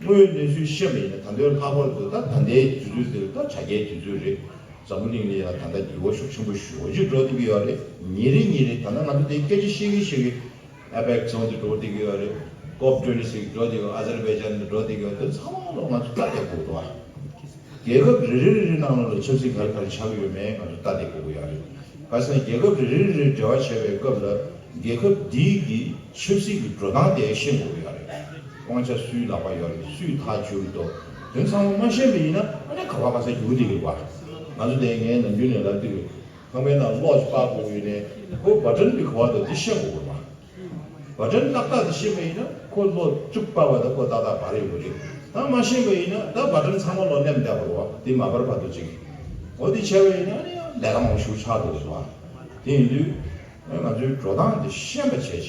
དངོས་ཡོད་གནས་ཚུལ་ཤེས་པ་ཡིན་ན། ད་ལྟའི་ལྷག་པར་དུ་ད་ད་ལྟའི་དུས་ཚོད་འདིར་ད་དྲ་རྒྱའི་དུས་ཚོད་རེད། འཛམ་བུ་གླིང་ལ་ཡང་ད་ལྟ་འགྱུར་བ་ཤུགས་ཆེན་པོ་ཞེ་པོ་ཅིག་འགྲོ་བསྡད་ཀྱི་ཡོད་རེད། ཉིན་རེ་ཉིན་རེ་ད་ལྟ་ང་ཚོ་དེ་སྐད་ཆ་བཤད་ཀྱིན་བཤད་ཀྱིན་ཨེ་པེག་ཚོགས་འདུ་འགྲོ་བསྡད་ཀྱི་ཡོད་རེད། ཀོབ་ཊུ་ཝེན་ཊི་སིགས་འགྲོ་བསྡད་ཀྱི་ཡོད། ཨ་ཛར་བྷའི་ཇན་དུ་འགྲོ་བསྡད་ཀྱི་ཡོད། དེ་ཚང་མ་ལོ་ང་ཚོ་ལྟ་བསྡད་དགོས་འདུག་ཨ། རྒྱལ་ཁབ་རེ་རེ་རེ་རེ་ནང་ལོགས་ལ་ཆབ་སྲིད་ག་རེ་ག་རེ་ཆགས་ཀྱི་ཡོད་མེད་ང་ཚོ་ལྟ་བསྡད་དགོས་ཀྱི་ཡོད་རེད། ག་ཟེར་ན་རྒྱལ་ཁབ་རེ་རེ་རེ་རེ་འབྲེལ་བ་བྱེད་པའི་སྐབས་ལ་རྒྱལ་ཁབ་འདིའི་གི་ཆབ་སྲིད་ཀྱི་འགྲོ་སྟངས་དེ་ཤེས་དགོས་ཀྱི་ཡོད་རེད། དབང་ཆ་སུའི་ལག་པ་ཡོད་རེད། སུས་ཐག་གཅོད་ཀྱི་འདུག། དེ་ཚང་མ་མ་ཤེས་པ་ཡིན་ན་ཨ་ནི་ག་བ་ག་ས་རྒྱུག་བསྡད་ཀྱི་རེད་བ། ང་ཚོ་དེ་ངས་ནམ་རྒྱུན་ནས་ལབ་བསྡད་ཀྱི་རེད། ཁང་པའི་ནང་གློག་ཅིག་སྤར་དགོས་ཡོད་ནའི་ཁོ་བ་ཊན་དེ་ག་བ་འདུག་འདི་ཤེས་དགོས་ཀྱི་རེད་བ། བ་ཊན་ཏག་ཏག་དེ་ཤེས་པ་ཡིན་ན་ཁོ་གློག་བཅུ་སྤར་བ་དང་ཁོ་ཏག་ཏག་འབར་ཡོང་གི་རེད། ད་མ་ཤེས་པ་ཡིན་ན་ད་བ་ཊན་ཚང་མ་གློག་ནེམ་བསྡད་པ་རེད་བ། དེ་མ་འབར་བར་དུ་ཅིག། འོ་དེ་བྱས་པ་ཡིན་ན་ཨ་ནི་ཡང་ལས་ཀ་མང་པོ་ཞིག་ཆགས་འགྲོ་གི་རེད་བ། དེ་ཡིན་དུས་ང་ཚོའི་འགྲོ་སྟངས་དེ་ཤེས་པ་བྱས་བྱས་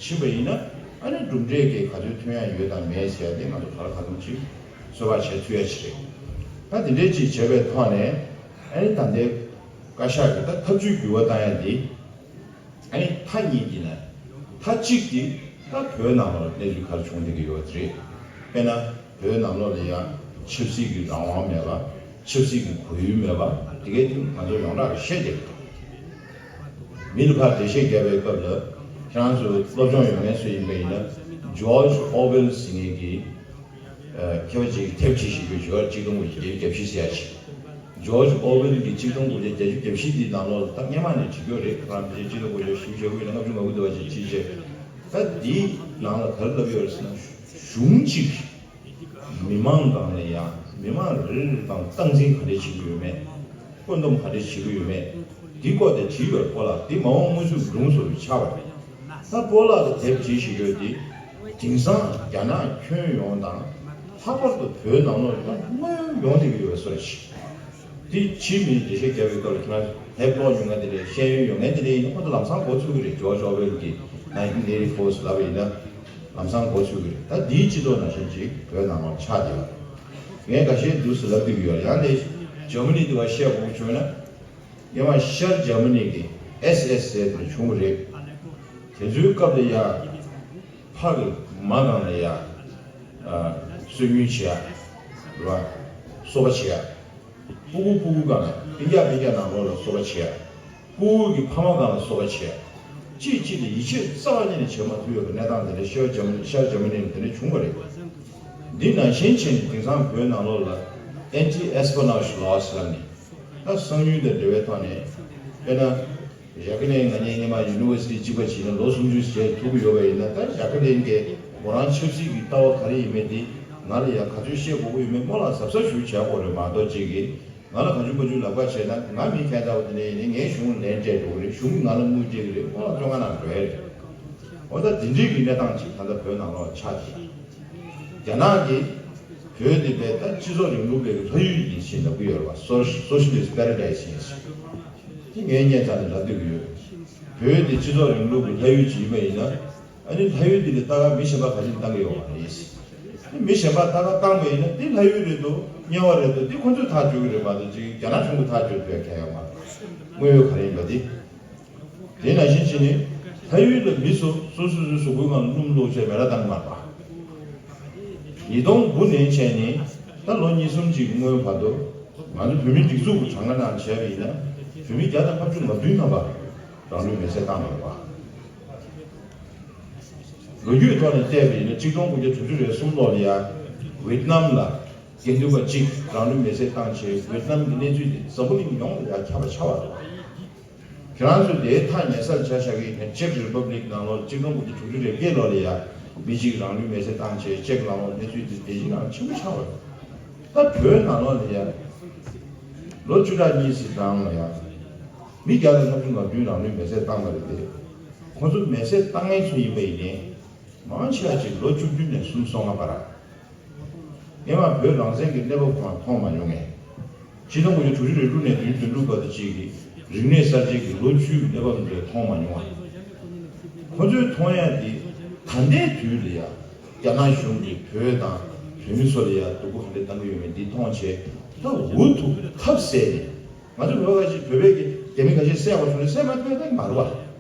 ཕྱིན་པ་ཡིན་ན་ཨ་ནི་གྲུབ་འབྲས་ཀྱི་ག་ཚོད་ཐོན་ཡ་ཡོད་དང་མེད་ཟེར་ཡ་དེ་ང་ཚོ་ག་ལ་ག་ཚོད་ཅིག་ཚོད་དཔག་བྱེད་ཐུབ་ཡ་ཅིག་རེད། ད་དེ་འདྲའི་ཅིག་བྱས་པའི་ཐོག་ནས་ཨ་ནི་ད་ལྟའི་བཀའ་ཤག་གི་ད་ཐབས་ཇུས་འགྱུར་བ་བཏང་ཡ་འདི། ཨ་ནི་མཐའ་གཉིས་ཀྱི་ནས་མཐའ་གཅིག་དེ་ད་བོད་ནང་ལོགས་གནས་ཚུལ་ག་རེ་བྱུང་བསྡད་ཀྱི་ཡོད་པ་དེ་རེད། དཔེར་ན་བོད་ནང་ལོགས་ལ་ཡང་ཆབ་སྲིད་ཀྱི་རང་དབང་མེད་པ། ཆབ་སྲིད་ཀྱི་གོ་ཡུལ་མེད་པ་དེ་གའི་དེ་ང་ཚོ་ཡོངས་གྲགས་ཀྱི་བཤད་བསྡད་ཀྱི་འདུག། མི་ལ་ཕར་འགྲེལ་བཤད་བརྒྱབ་པའི་སྐབས་ལ་ཁྱེད་རང་ཚོ་སློབ་སྦྱོང་ཡོད་མཁན་ཚོ་ཡིན་པ་ཡིན་ན་ཇོརྗ་ཨོ་ཝེལ་ཟེར་མཁན་གྱི་མཁས་པ་ཅིག་དེབ་ཅིག་ཞིག་ཡོད། ཇོརྗ་གཅིག་སྟོང་དགུ་བརྒྱ་བརྒྱད་ཅུ་གྱ་བཞི་ཟེར་ཡ་ཅིག། ཇོརྗ་ཨོ་ཝེལ་གྱི་གཅིག་སྟོང་དགུ་བརྒྱ་བརྒྱད་ཅུ་གྱ་བཞི་འདིའི་ནང་ལོགས་ལ་ད་སྔོན་མ་ནས་བྲིས་ཡོད་རེད། ཁོ་རང་ཕལ་ཆེར་གཅིག་སྟོང་དགུ་བརྒྱ་བཞི་བཅུ་ཞེ་དགུ་ཡིན་ན་ལྔ་བཅུ་ང་དགུ་འདྲ་བ་ཅིག་བྲིས་བྱས། ད་འདིའི་ནང་ལ་ག་རེ་ལབ་ཡོད་རེད་ཟེར་ན། གཞུང་གཅིག་མི་མང་སྒང་ལ་ཡང་མི་མང་རེ་རེ་དང་སྟངས་འཛིན་ག་འདྲས་བྱེད་ཀྱི་ཡོད་མེད། བཀོད་འདོམས་ག་འདྲས་བྱེད་ཀྱི་ཡོད་མེད། འདི་སྐོར་དེ་བྲིས་ཡོད་རེད། སྤོ་ལགས་འདི་མ་འོངས་དངོས་ཟོག་གི་སྒྲུང་བཟོ་བའི་ཆགས་པ་རེད། ད་སྤོ་ལགས་ཀྱི་དེབ་ཅིག་ཞིག་ཡོད་དེ། དེང་སང་རྒྱ་ནག་ཁྱོན་ཡོངས་དང་། ལྷག་པར་དུ་བོད་ནང་ལོགས་ལ་དངོས་ཡོང་བསྡད་ཀྱི་ཡོད་པའི་བཟོ་འདྲ་ཞིག། དེ་ཕྱིའི་མིས་འགྲེལ་བཤད་བརྒྱབ་པའི་སྐབས་ལ་ཁྱེད་རང་དེབ་ཀློག་མྱོང་མཁན་དེ་འདྲ་ཡིན་ན། ཁོང་ཚོ་ལམ་སང་གོ་ཚོད་ཀྱི་རེད། ཇོརྗ་ཨོ་ཝེལ་གྱི་ནའིན་ཊིན་ཨེ་ཊི་ཕོར་ལབ་པ་ཡིན་ན་ལམ་སང་གོ་ཚོད་ཀྱི་རེད། ད་འདིའི་སྤྱི་ཚོགས་ནང་བཞིན་ཅིག་བོད་ནང་ལོགས་ཆགས་བསྡད་ཡོད་རེད། ངས་འགའ་ཤས་འདུག་སེ་ལབ་བསྡད་ཀྱི་ཡོད་རེད། ཡང་དེ་འཇར་མ་ནི་དེ་བ་བཤད་དགོས་བྱུང་ན། སྔོན་མ་ཤར་འཇར་མ་ནི་གི་ཨེས་ཨེས་ཟེར་དེ་བྱུང་བ་རེད། དེ་ཚོའི་སྐབས་ལ་ཡ་ཕ་གི་མ་སྒང་ལ་ཡ་ཨ་སོ་ཉུལ་བྱེད་ཡ་རེད་བ། སོ་པ་བྱེད་ཡ། སྤུ་གུ་སྤུ་གུ་སྒང་ལ་སྤུན་ཀྱག་སྤུན་ཀྱག་ནང་ལོགས་ལ་སོ་པ་བྱེད་ཡ། སྤུ་གུ་གི་ཕ་མ་སྒང་ལ་སོ་པ་བྱེད་ཡ། གཅིག་གཅིག་ལ་ཡིད་ཆེས་རྩ་བ་ཉིད་ནས་བྱེད་མ་ཐུབ་ཡོད་པའི་གནས་སྟངས་དེ་འདྲ་ཤར་འཇར་མ་ནི་ཤར་འཇར་མ་ནི་ལ་དེ་འདྲ་བྱུང་བ་རེད། འདི་ནང་བཞིན་བྱས་ནས་དེང་སང་བོད་ནང་ལོགས་ལ་ཨན་ཊི་ཨེ་སི་པི་ཡོ་ནེཇ་ལོ་ཟེར་ནས། ད་གསང་ཉུལ་དང་འབྲེལ་བའི་ཐོག་ནས། དཔེར་ན། ཇཱ་ཀི་ལིན་ང་གཉིས་སྔོན་མ་ཡུ་ནི་ཝར་སི་ཊི་གཅིག་པ་བྱས་ནས་ལོ་སུམ་ཅུ་བྱས་ཐུག་གི་ཡོད་པ་ཡིན་ན། ད་ཇཱ་ཀི་ལིན་གྱིས་ཁོ་རང་ཆབ་སྲིད་ཀྱི་ལྟ་བ་ག་རེ་ཡིན་མིན་དེ་ང་ལ་ཡང་ག་ཚོད་བཤད་དགོས་ཀྱི་ཡོད་མེད་སྨོན་ལམ་གཟབ་གཟབ་ཞིག་བྱེད་དགོས་རེད་མ་གཏོགས། གཅིག་གིས་ང་ལ་གང་བྱུང་མང་བྱུང་ལབ་ཁ་བྱས་ན། ང་མི་ཁ་ཚ་པོ་དེ་འདྲ་ཡིན་ནའི་ངས་གཞུང་ལན་སྤྲད་འགྲོ་གི་རེད། གཞུང་གིས་ང་ལ་དངུལ་སྤྲད་ཀྱི་རེད། སྨོན་ལམ་བཅོ་ལྔ་གནང་འགྲོ་ཡ་རེད། འོ་ད་དེ་འདྲའི་གི་གནས་སྟངས་ཅིག་ད་ལྟ་བོད་ནང་ལོགས་ཆགས་ཀྱི་རེད། རྒྱ་ནག་གིས་བོད་འདི་བས་ད་སྤྱི་ཚོགས་རིང་ལུགས་པའི་ལྷ་ཡུལ་ཡིན་ཞེས་ལབ་ཀྱི་ཡོད་རེད་བ། སོ་སོ་ཤི་ལི་སི་ཊི་པེ་ར་ཌའི་སི་ཡིན་ཞེས། དེ་ངས་སྙན་ཐག་ནས་ལབ་སྡོད་ཀྱི་ཡོད། བོད་འདི་སྤྱི་ཚོགས་རིང་ལུགས་ཀྱི་ལྷ་ཡུལ་ཅིག་ཡིན་པ་ཡིན་ན། ཨ་ནི་ལྷ་ཡུལ་འདི་ལ་ལྟ་ག་མི་གཞན་པ་ག་རེ་བཏང་གི་ཡོད་མ་རེད། མི་གཞན་པ་ལྟ་ག་བཏང་པ་ཡིན་ན་འདི་ལྷ་ཡུལ་རེད་འདུག། དམྱལ་བ་རེད་འདུག། འདི་ཁོ་ཚོས་ཐག་གཅོད་ཀྱི་རེད་མ་གཏོགས། ཅིག་རྒྱ་ནག་གཞུང་གིས་ཐག་གཅོད་ཐུབ་ཡ་གང་ཡོད་མ་རེད། དངོས་ཡོད་ག་རེ་ཡིན་པ་འདི། དེ་ནང་བཞིན་བྱས་ནས་ལྷ་ཡུལ་ལ་མི་ཚོ་སོ་སོ་སོའི་གཟུགས་པོའི་ནང་ལ་སྣུམ་བླུགས་བྱས་མེ་ར་བཏང་གི་མ་རེད་པ། ཉིས་སྟོང་དགུ་ནས་བྱས་ནས་ད་ལོ་གཉིས་གསུམ་ཅིག་སྔོན་བར་དུ་ང་ཚོ་བོད་མིའི་སྒྲིག་འཛུགས་ཀྱི་གྲངས་ཀ་ནང་བྱས་པ་ཡིན་ན། བོད་མི་བརྒྱ་དང་ལྔ་བཅུ་ང་བདུན་ཐམ་པ་རང་ལུས་མེར་སྲེག་བཏང་བ་རེད་པ། ལོ་རྒྱུས་ཐོག་ནས་བལྟས་པ་ཡིན་ན་གཅིག་སྟོང་དགུ་བརྒྱ་དྲུག་ཅུ་རེ་གསུམ་ལོ་ལ་ཡ་ཝེད་ནམ་ལ་དགེ་འདུན་པ་གཅིག་རང་ལུས་མེར་སྲེག་བཏང་བྱས། ཝེད་ནམ་གྱི་གནས་ཚུལ་དེ་འཛམ་བུ་གླིང་ཡོངས་ལ་ཡ་ཁྱབ་པ་ཆགས་པ་རེད། ཁྱེད་རང་ཚོས་དེའི་ཐག་ཉེ་སར་ཆ་བཞག་གི་ཡིན་ན། ཅེཀ་རི་པབ་ལིག་ནང་ལོགས་གཅིག་སྟོང་དགུ་བརྒྱ་དྲུག་ཅུ་རེ་བརྒྱད་ལོ་ལ་ཡ་ མི་གཅིག་རང་ལུས་མེར་སྲེག་བཏང་བྱས་ཅེག་ལ་འོང་གནས་ཚུལ་དེ་དེ་བཞིན་རང་ཆེན་པོ་ཆགས་པ་རེད། ད་བོད་ནང་ལོགས་ལ་ཡ་ལོ་བཅུ་ཕྲག་གཉིས་ཙམ་རིང་ལ་ཡ་མི་བརྒྱ་དང་ལྔ་བཅུ་ང་བདུན་རང་ལུས་མེར་སྲེག་བཏང་བ་རེད་དེ། ཁོང་ཚོ་མེར་སྲེག་བཏང་མཁན་ཚོ་ཡིན་པ་ཡིན་ནའི་མང་ཆེ་བ་ཅིག་ལོ་བཅུ་བདུན་ནས་སུམ་ཅུ་སོ་ལྔ་བར། སྔོན་མ་བོད་རང་བཙན་གྱི་གནས་བབ་ཁོ་རང་མཐོང་མ་མྱོང་ངས། ཆིག་སྟོང་དགུ་བརྒྱ་དྲུག་ཅུ་རེ་དྲུག་ནས་བདུན་ཅུ་དོན་དྲུག་བར་དུ་གཅིག་གིས་རིག་གནས་གསར་བརྗེ་གི་ལོ་བཅུའི་གནས་བབ་འདི་མཐོང་མ་མྱོང་བ། ཁོ་ཚོས་མཐོང་ཡ་འདི་ད་ལྟའི་དུས་ལ་ཡ་རྒྱ་ནག་གཞུང་གིས་བོད་དང་བོད་མི་ཚོ་ལ་ཡ་སྡུག་པོ་ག་འདྲ་བཏང་གི་ཡོད་མེད་འདི་མཐོང་བྱས་ད་འུ་ཐུག་ཐབས་ཟད་ནས་ང་ཚོ་བོད་པ་ཁ་ཤས་བོད་པའི་གི་རྒྱ་མི་ཁ་ཤས་བསད་པ་བྱུང་ནས་བསད་མ་ཐུབ་ཡ་ད་མ་རེད་བ།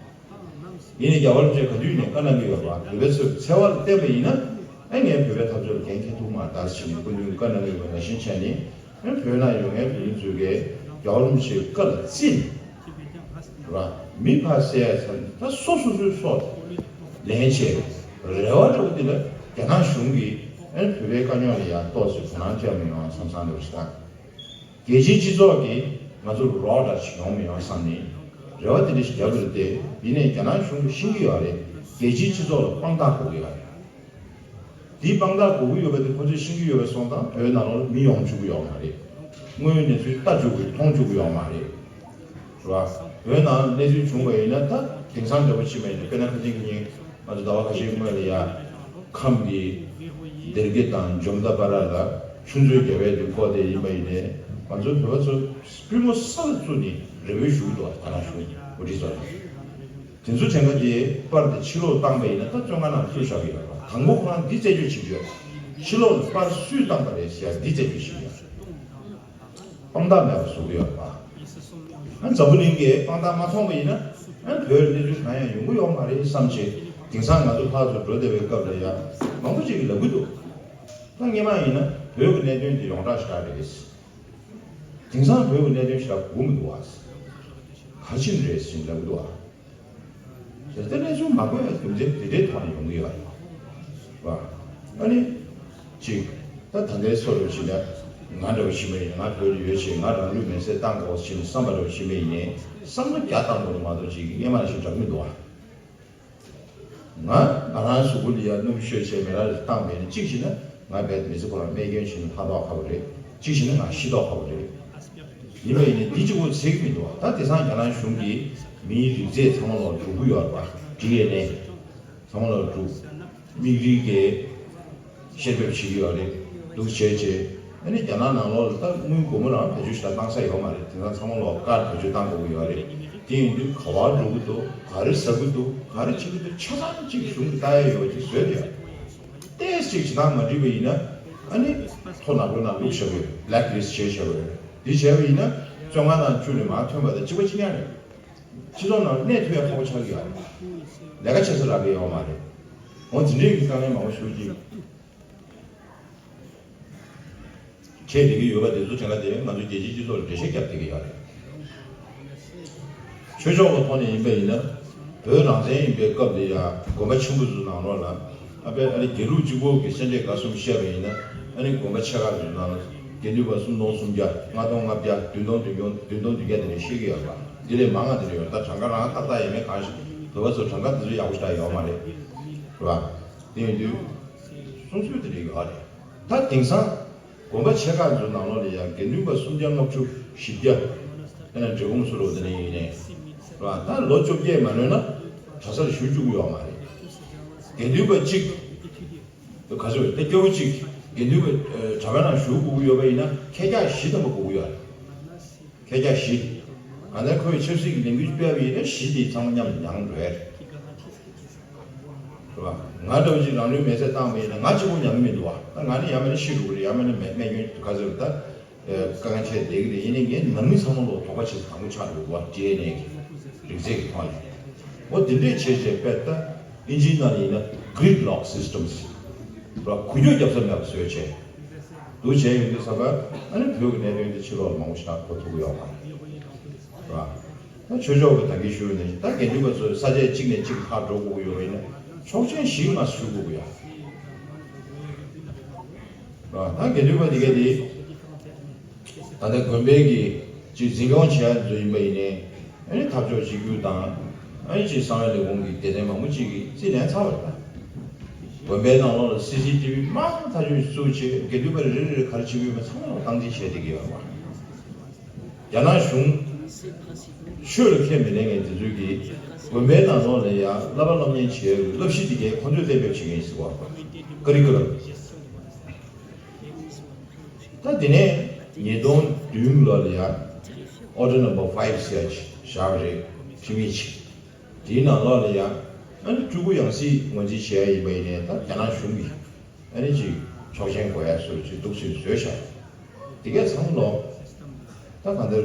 ཡིན་ནའི་རྒྱལ་བ་རིན་པོ་ཆེ་ག་དུས་ནས་བཀའ་གནང་གི་ཡོད་པ་བོད་པའི་ཚོས་འཚེ་བ་ལ་བརྟེན་པ་ཡིན་ན་ཨེ་ངས་བོད་པའི་འཐབ་རྩོད་ལ་འགན་འཁྱེར་ཐུབ་མ་རེད་ཟེར་ནས་སྐུ་མདུན་བཀའ་གནང་གི་ཡོད་པ་ནང་བཞིན་བྱས་ནས་ཨེ་བོད་ནང་ཡོད་མཁན་བོད་མི་ཚོས་ཀྱིས་རྒྱལ་བ་རིན་པོ་ཆེའི་བཀའ་ལ་བརྩིས་ནས་ར་མི་ཕར་བསད་ཡ་ཚར་ནས་ད་སོ་སོ་སོའི་སྲོག་ལེན་བྱས་རེ་བ་འདྲ་བོ་འདི་ལ་རྒྱ་ནག་གཞུང་གིས་ཨེ་བོད་པའི་དཀའ་རྙོག་ལ་ཡང་ཏོག་ཙམ་དོ་སྣང་སྤྲད་མི་ཡོང་བསམ་བསམ་འདྲ་བོ་ཞིག་དང་། རྒྱལ་སྤྱིའི་སྤྱི་ཚོགས་ཀྱིས་ང་ཚོར་རོགས་འདྲ་ཞིག་ཡོང་མི་ཡོང་བསམ་ནས་རེ་བ་དེ་འདྲ་ཞིག་རྒྱབ་ཡོད་དེ། ཡིན་ནའི་རྒྱ་ནག་གཞུང་གིས་ཤེས་ཀྱི་ཡོད་རེད། རྒྱལ་སྤྱིའི་སྤྱི་ཚོགས་ལ་དཔང་རྟགས་དགོས་ཀྱི་ཡོད་རེད། དེའི་དཔང་རྟགས་དགོས་ཀྱི་ཡོད་པ་དེ་ཁོ་ཚོས་ཤེས་ཀྱི་ཡོད་པ་སོང་ཙང་བོད་ནང་ལོགས་མི་ཡོང་བཅུག་གི་ཡོད་མ་རེད། དངོས་ཡོད་གནས་ཚུལ་ལྟ་བཅུག་གི་མཐོང་བཅུག་གི་ཡོད་མ་རེད། རེད་བ། བོད་ནང་གནས་ཚུལ་བྱུང་བ་ཡིན་ན་ད་དེང་སང་འདྲ་པོ་ཕྱིན་པ་ཡིན་ན་དཔེར་ན་ཁ་སང་གི་ཉིན་ང་ཚོ་ཟླ་བ་ཁ་ཤས་སྔོན་ལ་ཡ་ཁམས་ཀྱི་སྡེར་ཁེ་དང་འཇོ་མདའ་བར་ལ་ཆུ་མཛོད་རྒྱབ་པའི་དུས་འཁོར་དེ་ཡིན་པ་ཡིན་ནའི་ང་ཚོ་བོད་པ་ཚོ་པུས་མོ་ས་ལ་བཙུགས་ནས་རེ་བ་ཞུ་གི་འདུག་ད་རང་ཞུ་འགོ་ཁྲིད་ཚོ་ལ། དེ་ཚོ་དྲན་ཁ་དེ་པར་དེ་ཕྱི་ལོགས་བཏང་པ་ཡིན་ན་ད་བཙོན་ཁང་ནང་བཙུགས་བཞག་གི་ཡོད་རེད། དང་པོ་ཁོ་རང་འདི་རྩད་གཅོད་བྱེད་ཀྱི་ཡོད། ཕྱི་ལོགས་ལ་པར་སུས་བཏང་པ་རེད་ཟེར་ཡ་འདི་རྩད་གཅོད་བྱེད་ཀྱི་ཡོད། དཔང་རྟགས་མེད་པ་བཟོ་གི་ཡོད་པ། ཨ་འཛམ་བུ་གླིང་གིས་དཔང་རྟགས་མ་མཐོང་བ་ཡིན་ན་ཨ་བོད་གནས་ཚུལ་གང་ཡང་ཡོང་གི་ཡོད་མ་རེད་བསམ་བྱས་དེང་སང་ང་ཚོ་ཕར་ཚུར་འགྲོ་བསྡད་པའི་སྐབས་ལ་ཡང་མང་པོ་ཅིག་གིས་ལབ་གི་འདུག་ད་སྔོན་མ་ཡིན་ན་བོད་ཀྱི་གནད་དོན་དེ་ཡོངས་གྲགས་ཤིག་རེད། དེང་སང་བོད་ཀྱི་གནད་དོན་ཞིག་གོ་མི་འདུག་བ། ག་ཕྱིན་རེད་ཟེར་ལབ་གི་འདུག་བ། དེ་ལྟར་གནས་ཚུལ་མང་པོ་ཡང་རྒྱུ་མཚན་དེ་འདྲའི་ཐོག་ནས་ཡོང་གི་ཡོད་རེད་བ། ཨ་ནི། གཅིག་ད་ད་ལྟའི་སོ་རུ་ཕྱིན་ན་ང་འདྲ་བོ་ཕྱིན་པ་ཡིན་ང་བོད་ལ་ཡོད་ཅེས་ང་རང་ལུས་མེར་སྲེག་བཏང་དགོས་ཕྱིན་བསམ་པ་འདྲ་བོ་ཕྱིན་པ་ཡིན་ནའི་བསམ་བློ་བརྒྱ་བཏང་དགོས་མ་གཏོགས་ཅིག་སྔོན་མ་ནང་བཞིན་འགྲོ་གི་མི་འདུག་བ། ང་ང་རང་གཟུགས་པོ་ལ་ཡ་སྣུམ་བཤོས་བྱས་མེ་ལ་རེ་བཏང་བས་ནི་གཅིག་བྱས་ན་ང་རྦད་མི་ཚེ་ཁོ་རང་རྨས་སྐྱོན་བྱས་ནས་ལྷག་མདོག་ཁ་པོ་རེད། གཅིག་བྱས་ན་ང་ཤི་མདོག་ཁ་པོ་རེད། ཡིན་པ་ཡིན་ནའི་འདི་གཅིག་པོ་ཚད་ཀྱི་མི་འདུག་བ། ད་དེང་སང་རྒྱ་ནག་གཞུང་གིས་མིའི་རིགས་རྫས་ཚང་མ་ལོག་སྒྲུག་གི་ཡོད་རེད་པ། ཌི་ཨེན་ཨེ། ཚང་མ་ལོག་སྒྲུག་མིག་རིལ་གྱི་བཤེར་འབེབས་བྱེད་ཀྱི་ཡོད་རེད། འདུག་བྱས་རྗེས་ཨ་ནི་རྒྱ་ནག་ནང་ལོགས་ལ་ད་དངུལ་སྒོར་མོ་རང་བེད་སྤྱོད་ཞེ་དྲག་བཏང་ས་ཡོད་མ་རེད། དེང་སང་ཚང་མ་ལོག་ཀར་བེད་སྤྱོད་བཏང་དགོས་ཀྱི་ཡོད་རེད། དེ་ཡིན་དུས་ག་བར་འགྲོ་གི་འདུག་ག་རེ་ཟ་གི་འདུག་ག་རེ་བྱེད་ཀྱི་འདུག་ཆ་ཚང་གཅིག་གཞུང་གིས་ལྟ་ཡ་ཡོད་པ་ཅིག་བཟོས་ཏེ། ཏོག་ཙམ་ཅིག་བྱེད་སྟངས་མ་འགྲིག་པ་ཡིན་ན་ཨ་ནི་མཐོ་ནག་པོའི་ནང་བླུགས་བཞག་གི་ཡོད། བྷེ་ལེག་ལིསི་ཊི་བྱས་བཞག་གི་ཡོད། འདི་བྱས་པ་ཡིན་ན་བཙོན་ཁང་ནང་བཅུག་ནས་མར་ཐོན་པ་དང་གཅིག་པ་གཅིག་རྐྱང་རེད། སྤྱི་ཚོགས་ནང་གནས་ཐུབ་ཡ་ཁག་པོ་ཆགས་ཀྱི་ཡོད་རེད། ལས་ཀ་བྱེད་ས་རག་གི་ཡོད་མ་རེད། འོ་དེ་འདྲའི་གི་དཀའ་ངལ་མང་པོ་ཞིག་ཅིག་འཕྲད་བསྡད་ཀྱི་ཡོད་པ་དེ་ཚོ་དྲན་ཁ་དེ་ང་ཚོ་རྒྱལ་སྤྱིའི་སྤྱི་ཚོགས་ལ་འགྲེལ་བཤད་བརྒྱབ་བསྡད་ཀྱི་ཡོད་རེད། ཆོས་ཕྱོགས་ཀྱི་ཐོག་ནས་ཡིན་པ་ཡིན་ན་བོད་རང་བཙན་ཡིན་པའི་སྐབས་དེ་ཡང་དགོན་པ་ཆེན་པོ་ཚོའི་ནང་ལོགས་ལ་ཨ་ཕའི་ཨ་ནི་དགེ་ལུགས་གཅིག་པོ་གི་སེ་འབྲས་དགའ་གསུམ་བཤད་པ་ཡིན་ན་ཨ་ནི་དགོན་པ་ཆེ་ཁག་ཚོའི་ནང་ལ་དགེ་འདུན་པ་སུམ་སྟོང་སུམ་བརྒྱ་ལྔ་སྟོང་ལྔ་བརྒྱ་བདུན་སྟོང་བདུན་སྟོང་བདུན་སྟོང་བདུན་བརྒྱ་དེ་འདྲ་བཤད་ཀྱི་ཡོད་པ། འདི་ལས་མང་ང་དེ་འདྲ་ཡོད། ད་གྲངས་ཀ་རང་ཏག་ཏག་ཡིན་མིན་གང་ཞིག་བོད་པ་ཚོ་གྲངས་ཀ་དེ་ཚོ་ཡག་པོ་ཞེ་དྲག་ཡོད་མ་རེད། རེད་བ། དེ་ཡིན་དུས་གསུང་ཚུལ་དེ་འདྲ་ཡོད་རེད། ད་དེང་སང་དགོན་པ་ཆེ་ཁག་ཚོའི་ནང་ལོགས་ལ་ཡང་དགེ་འདུན་པ་སུམ་བརྒྱ་ལྔ་བཅུ་བཞི་བརྒྱ་དེ་ན་འབྲས་སྤུངས་སུ་རུ་དེ་ནས་ཡིན་ནས་རེད་བ། ད་ལོ་བཅོ་བརྒྱད་མ་ལོན་ན་གྲྭ་སར་ཞུགས་བཅུག་གི་ཡོད་མ་རེད། དགེ་འདུན་པ་གཅིག་ག་ཚོད་དེ་སྐྱོ་བོ་གཅིག་དགེ་འདུན་པ་གྲྭ་པའི་ནང་ཞུགས་དགོས་ཀྱི་ཡོད་པ་ཡིན་ན་ཁལ་བརྒྱ་བཞི་ཐམ་པ་དགོས་ཀྱི་ཡོད་རེད། ཁལ་བརྒྱ་བཞི། གང་ལྟར་ཁོས་ཆབ་སྲིད་ཀྱི་ལས་འགུལ་སྤེལ་བ་ཡིན་ན་བཞི་དེ་ཚང་མ་མཉམ་དུ་མྱངས་འགྲོ་ཡ་རེད། རེད་བ། ང་འདྲ་བོ་ཅིག་རང་ལུས་མེར་སྲེག་བཏང་བ་ཡིན་ན་ང་གཅིག་པོ་མྱངས་ཀྱི་མི་འདུག་བ། ད་ང་ནི་ཡང་མིན་ན་ཤི་འགྲོ་གི་རེད། ཡང་མིན་ན་རྨས་རྨས་སྐྱོན་ག་ཚོད་རེད་ད། དཀའ་ངལ་འཕྲད་བསྡད་ཀྱི་རེད། ཡིན་ནའི་ངའི་ནང་མི་ཚང་མ་ལོ་དོགས་པ་བྱེད་ས་དང་པོ་ཆགས་འགྲོ་གི་འདུག་བ། ཌི་ཨེན་ཨེ་གི་རིགས་རྫས་ཀྱི་ཐོག་ནས། འོ་དེ་འདྲས་བྱས་བྱས་དཔེ་ད་ཨིན་ཇིའི་ནང་ནས་ཡིན་ན་གྷི་རིཌ་ལོག་སིས་ཊམ་ཟེར་བ་འགུལ་སྐྱོད་རྒྱབ་ས་མེད་པ་བཟོས་བྱས། འདུག་བྱས་ཡོང་དུས་ཙམ་པ་ཨ་ནི་བོད་ཀྱི་གནད་དོན་དེ་ཕྱི་ལོགས་ལ་མང་པོ་ཞིག་གོ་ཐུབ་ཀྱི་ཡོད་མ་རེད། རེད་བ། ད་ཆོས་ཕྱོགས་ཀྱི་ད་གིན་ཞུས་ནས་ད་དགེ་འདུན་པ་ཚོས་ས་ཆ་གཅིག་ནས་གཅིག་ལ་ཕར་འགྲོ་དགོས་ཀྱི་ཡོད་པ་ཡིན་ན་ཆོག་མཆན་ཞིག་མ་ཞུ་དགོས་ཀྱི་ཡོད། རེད་བ། ད་དགེ་འདུན་པ་དེ་གས་དེ་ད་ལྟ་དགོན་པའི་གི་ཅིག་འཛིན་སྐྱོང་བྱེད་ཡ་ཚོ་ཡིན་པ་ཡིན་ནའི་ཨ་ནི་འཐབ་ཕྱོགས་གཅིག་གྱུར་དང་ཨ་ནི་ཅིག་གསང་བའི་ལས་ཁུངས་ཀྱི་སྡེ་ཚན་མང་པོ་ཅིག་གིས་རྩིས་ལེན་ཚར་བ་རེད་ད། དགོན་པའི་ནང་ལོགས་ལ་སི་སི་ཊི་བི་མང་ཐག་ཆོད་བཙུགས་བྱས། དགེ་འདུན་པ་རེ་རེ་རེ་ག་རེ་བྱེད་ཀྱི་ཡོད་པ་ཚང་མ་ལ་སྟངས་འཛིན་བྱས་བསྡད་ཀྱི་ཡོད་རེད་བ། རྒྱ་ནག་གཞུང་ཆོས་ལ་ཁས་མི་ལེན་མཁན་དེ་ཚོས་ཀྱིས་དགོན་པའི་ནང་ལོགས་ལ་ཡང་བསླབ་པ་སློབ་གཉེར་བྱེད་ཡག་གི་བསླབ་གཞི་དེ་གའི་ཁོང་ཚོས་གཏན་འབེབས་བྱེད་མཁན་ཡིན་ཟེར་བ། ཀ་རི་ཀུ་ལམ། ད་དེ་ནས་ཉིས་སྟོང་བདུན་ལོ་ལ་ཡང་Order Number Five ཟེར་ཡག་ཅིག་བཞག་པ་རེད། ཁྲིམས་ཡིག་ཅིག་དེའི་ནང་ལོགས་ལ་ཡང་ཨ་ནི་སྤྲུལ་སྐུ་ཡང་སྲིད་ངོས་འཛིན་བྱེད་ཡ་ཡིན་པ་ཡིན་ནའི་ད་རྒྱ་ནག་གཞུང་གིས་ཨ་ནི་ཅིག་ཆོག་མཆན་དགོས་ཡ་བཟོ་ཅིག་འདུག་ཅིག་བཟོས་བཞག་དེ་གས་ཚང་མ་ལོག་ད་གང་ལྟར་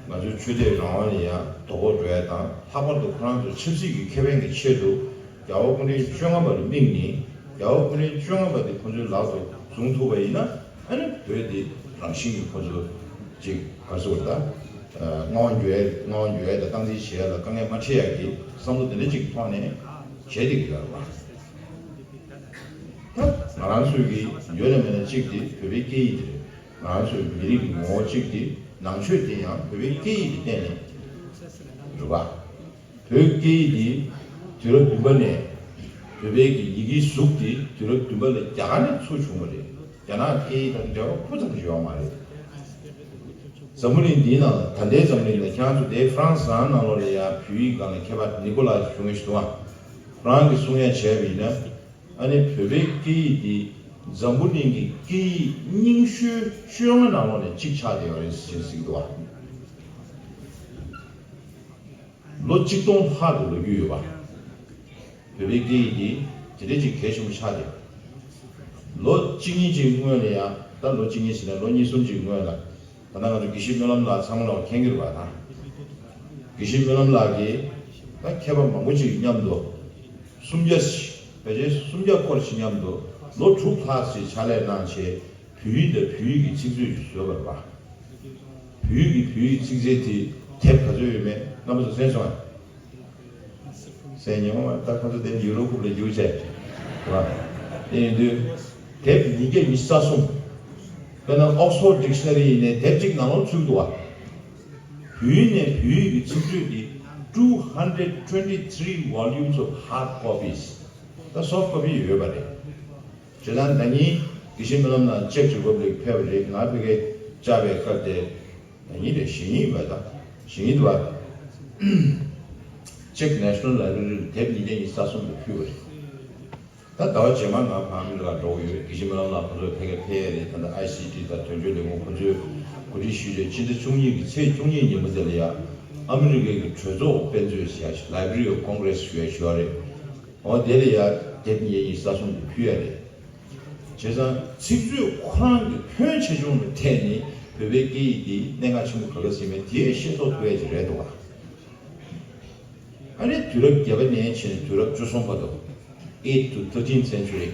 ང་ཚོའི་ཆོས་དད་རང་དབང་ལ་ཡང་དོ་ཕོག་འགྲོ་ཡ་དང་། ལྷག་པར་དུ་ཁོ་རང་ཚོ་ཆབ་སྲིད་ཀྱི་ཁེ་ཕན་གྱི་ཆེད་དུ་རྒྱལ་བ་སྐུ་ཕྲེང་བཅོ་ལྔ་པ་ལ་དམིགས་ནས། རྒྱལ་བ་སྐུ་ཕྲེང་བཅོ་ལྔ་པ་དེ་ཁོ་ཚོའི་ལག་ཏུ་བཟུང་ཐུབ་པ་ཡིན་ན། ཨ་ནི་བོད་འདི་རང་བཞིན་གྱིས་ཁོ་ཚོ་ཅིག་ག་རེ་ཟེར་དགོས་རེད། ད་མངའ་དབང་བསྒྱུར་ཡ་མངའ་དབང་བསྒྱུར་ཡ་དང་སྟངས་འཛིན་བྱེད་ཡ་ལ་དཀའ་ངལ་མ་འཕྲད་ཡ་གི་བསམ་བློ་དེ་འདྲ་ཅིག་གི་ཐོག་ནས་བྱས་བསྡད་ཀྱི་ཡོད་རེད་བ། ད་ང་རང་ཚོའི་གི་ཡོད་ན་མེད་ན་གཅིག་དེ་བོད་པའི་སྐད་ཡིག་དེ་རེད། ང་རང་ཚོའི་མི་རིགས་ཀྱི་ངོ་བོ་གཅིག་དེ་ནང་ཆོས་དེ་ཡང་བོད་པའི་སྐད་ཡིག་གི་སྟེང་ནས་རེད་བ། བོད་སྐད་ཡིག་འདི་དུས་རབས་བདུན་པ་ནས། བོད་པའི་གི་ཡི་གེའི་གཟུགས་འདི་དུས་རབས་བདུན་པ་ལ་རྒྱ་གར་ནས་ཚུར་བྱུང་བ་རེད། རྒྱ་ནག་སྐད་ཡིག་དང་འབྲེལ་བ་སྤུ་ཙམ་ཞིག་ཡོད་མ་རེད། འཛམ་བུ་གླིང་འདིའི་ནང་ལ། ད་ལྟའི་འཛམ་བུ་གླིང་ལ་ཁྱེད་རང་ཚོ་དེ་ཧྥ་རན་སི་རང་ནང་ལོགས་ལ་ཡང་བོད་ཡིག་སྒང་ལ་མཁས་པ་ནི་ཀོ་ལ་ཞུ་མཁན་ཞིག་འདུག་ཨ། ཁོ་རང་གིས་གསུང་ཡ་བྱས་པ་ཡིན་ན། ཨ་ནི་བོད་པའི་སྐད་ཡིག་འདི་འཛམ་བུ་གླིང་གི་སྐད་ཡིག་རྙིང་ཤོས་བཅོ་ལྔ་ནང་ལོགས་ནས་གཅིག་ཆགས་བསྡད་ཡོད་རེད་ཟེར་ཟེར་གྱི་འདུག་ཨ། ལོ་གཅིག་སྟོང་ལྷག་ཏུ་ལོ་རྒྱུས་ཡོད་པ། བོད་པའི་སྐད་ཡིག་འདི་དེ་འདྲ་ཅིག་གལ་ཆེན་པོ་ཆགས་ཏེ། ལོ་གཅིག་གཉིས་ཅིག་སྔོན་ལ་ཡང་། ད་ལོ་གཅིག་གཉིས་ཟེར་ན་ལོ་གཉིས་གསུམ་ཅིག་སྔོན་ལ། ད་ལྟ་ང་ཚོ་དགེ་བཤེས་སྨོན་ལམ་ལགས་ཚང་མ་ལ་མཁྱེན་གྱི་རེད་པ། ད་དགེ་བཤེས་སྨོན་ལམ་ལགས་ཀྱིས་ད་མཁས་པ་མང་པོ་ཅིག་མཉམ་དུ་སུམ་བརྒྱ་ཞིག་ཕལ་ཆེར་སུམ་བརྒྱ་སྐོར་ཞིག་མཉམ་དུ་ལོ་དྲུག་ལྷག་ཅིག་ཕྱག་ལས་གནང་བྱས། བོད་ཡིག་དང་བོད་ཡིག་གི་ཚིག་མཛོད་ཅིག་བཟོས་པ་རེད་པ། བོད་ཡིག་གི་བོད་ཡིག་ཚིག་མཛོད་དེ་དེབ་ག་ཚོད་ཡོད་མེད་རྣམ་པ་ཚོ་གསན་སོང་ངས། གསན་མྱོང་བ། ད་ཁོ་ཚོ་དེབ་ཡུ་རོ་ཁུབ་ལ་བསྒྱུར་བྱས་རེད་པ། དེ་ཡིན་དུས་དེབ་ཉིས་བརྒྱ་ཉི་ཤུ་རྩ་གསུམ། དཔེར་ན་Oxford Dictionary ཡིན་ནའི་དེབ་གཅིག་ནང་ལོགས་ཚུད་འདུག་བ། བོད་ཡིག་ནས་བོད་ཡིག་གི་ཚིག་མཛོད་དེ་two hundred twenty three volumes of hard copies། ད་soft copy ཡོད་པ་རེད། བྱས་ཙང་ཟླ་ཉིན་དགེ་བཤེས་སྨོན་ལམ་ནང་ཅེག་རི་པབ་ལིག་ཕེབས་པ་རེད། ང་ཕ་གིར་བཅར་བའི་སྐབས་དེ་ཟླ་ཉིན་རེད། གཞེས་ཉིན་པ། ད་གཞེས་ཉིན་དུ་བ། ཅེག་National Library ལ་དེབ་ཉིས་བརྒྱ་ཉི་ཤུ་རྩ་གསུམ་དེ་ཕུལ་བ་རེད། ད་ཟླ་བ་རྗེས་མ་ང་ཕར་ཨ་མི་རི་ཀར་འགྲོ་གི་ཡོད། དགེ་བཤེས་སྨོན་ལམ་ལགས་ཁོ་ཚོ་ཕ་གིར་ཕེབས་ཡས་རེད། ད་ལྟ་ཨའི་སི་ཊི་དང་དོན་གཅོད་ལས་ཁུངས་ཁོ་ཚོས་གོ་སྒྲིག་ཞུས་རྗེས་ཕྱི་ཟླ་བཅུ་གཉིས་ཀྱི་ཚེས་བཅུ་གཉིས་ཉིན་མོ་དེ་ལ་ཡ་ཨ་མི་རི་ཀའི་གི་གྲོས་ཚོགས་དཔེ་མཛོད་ཟེར་ཡ་ཞིག Library of Congress ཞུ་ཡ་ཞུ་བ་རེད། འོ་དེ་ལ་ཡ་དེབ་ཉིས་བརྒྱ་ཉི་ཤུ་རྩ་གསུམ་དེ་ཕུལ་ཡ་རེད། བྱས་ཙང་ཚིག་མཛོད་ཁོ་རང་གི་ཕོན་ཆེ་ཆུང་ལ་བལྟས་ནས་བོད་པའི་སྐད་ཡིག་འདི་གནད་འགག་ཆེན་པོ་ག་ག་ཟིག་མེད་དེ་ཤེས་རྟོགས་ཐུབ་ཡ་ཅིག་རེད་འདུག་བ། ཨ་ནི་དུས་རབས་བརྒྱད་པ་ནས་བྱས་ནས་དུས་རབས་བཅུ་གསུམ་བར་དུ། Eighth to thirteenth century།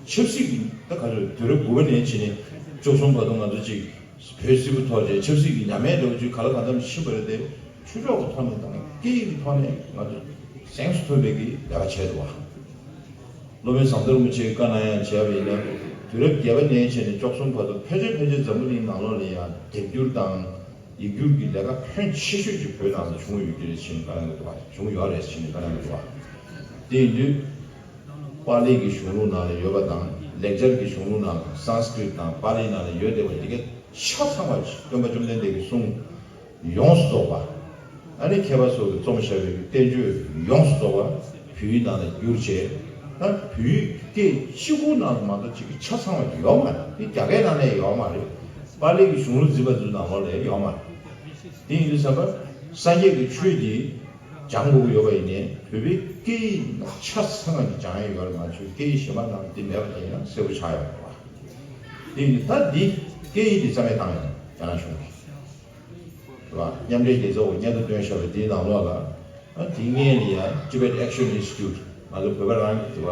ཆབ་སྲིད་ཀྱི་ད་ག་ཚོད་དུས་རབས་དགུ་པ་ནས་བྱས་ནས་བཅུ་གསུམ་བར་དུ་ང་ཚོ་ཅིག་བོད་སིལ་བུ་ཐོག་བྱས་ཆབ་སྲིད་ཀྱི་ཉམས་དམས་འདྲ་བོ་ཅིག་ག་ལ་གང་འཚམ་ཕྱིན་པ་རེད་དེ། ཆོས་ཕྱོགས་ཀྱི་ཐོག་ནས་དང་སྐད་ཡིག་གི་ཐོག་ནས་ང་ཚོ་གཟེངས་སུ་ཐོན་པའི་གི་ལས་ཀ་བྱས་འདུག་བ། སློབ་དཔོན་ཟམ་གདོང་རིན་པོ་ཆེས་བཀའ་གནང་ཡ་བྱས་པ་ཡིན་ན། དུས་རབས་བརྒྱད་པ་ནས་བྱས་ནས་བཅུ་གསུམ་བར་དུ་ཕལ་ཆེར་ཕལ་ཆེར་འཛམ་བུ་གླིང་ནང་ལོགས་ལ་ཡང་དེབ་སྒྱུར་དང་ཡིག་སྒྱུར་གྱི་ལས་ཀ་ཕོན་ཆེ་ཤོས་ཅིག་བོད་ནང་ལ་བྱུང་ཡོད་ཀྱི་རེད་ཟེར་ནས་བཀའ་གནང་གི་འདུག་བ། བྱུང་ཡོད་རེད་ཟེར་ནས་བཀའ་གནང་གི་འདུག་བ། དེ་ཡིན་དུས་པཱ་ལི་གི་གཞུང་ལུགས་ནང་ལ་ཡོད་པ་དང་། ལེགས་སྦྱར་གྱི་གཞུང་ལུགས་ནང་ལ། སཾ་སྐྲྀཏ་དང་པཱ་ལི་ནང་ལ་ཡོད་བསྡད་པ་དེ་ག་ཆ་ཚང་བ་ཅིག་སྟོན་པ་བཅོམ་ལྡན་འདས་ཀྱི་གསུང་ཡོངས་སུ་རྫོགས་པ། ཨ་ནི་མཁས་པ་ཚོ་གིས་རྩོམ་བཞག་པའི་བསྟན་བཅོས་ཡོངས་སུ་རྫོགས་པ་བོད་ཡིག་ནང་ལ་བསྒྱུར་བྱས། ད་བོད་ཡིག་སྐད་གཅིག་པུ་ནང་ལ་མ་གཏོགས་ཅིག་གི་ཆ་ཚང་བ་ཡོད་མ་རེད། དེ་རྒྱ་སྐད་ནང་ལ་ཡོད་མ་རེད། པཱ་ལི་གི་གཞུང་ལུགས་འཛིན་པ་ཚོའི་ནང་ལོགས་ལ་ཡོད་མ་རེད། དེ་ཡིན་དུས་ཙམ་པ་སངས་རྒྱས་ཀྱི་ཆོས་འདི་སྦྱང་དགོས་ཀྱི་ཡོད་པ་ཡིན་ནའི། བོད་པའི་སྐད་ཡིག་ནང་ཆ་ཚང་བ་ཅིག་སྦྱང་ཡ་ཡོད་རེད་མ་གཏོགས། སྐད་ཡིག་གཞན་པ་ནང་འདི་མེད་པ་དེ་ཡང་གསལ་པོ་ཆགས་ཡོད་རེད་བ། དེ་ཡིན་དུས་ད་འདི་སྐད་ཡིག་འདི་རྩ་མེད་བཏང་ཡོད་རྒྱ་ནག་གཞུང་གིས། རེད་བ། མཉམ་འབྲེལ་རྒྱལ་ཚོགས་ཀྱིས་སྙན་ཐོ་བཏོན་བཞག་པའི་འདིའི་ནང་ལོགས་ལ། ཨ། དེ་སྔོན་ལ་ཡ་Tibet Action Institute། ང་ཚོ་བོད་པ་རང་གི་དེ་བ་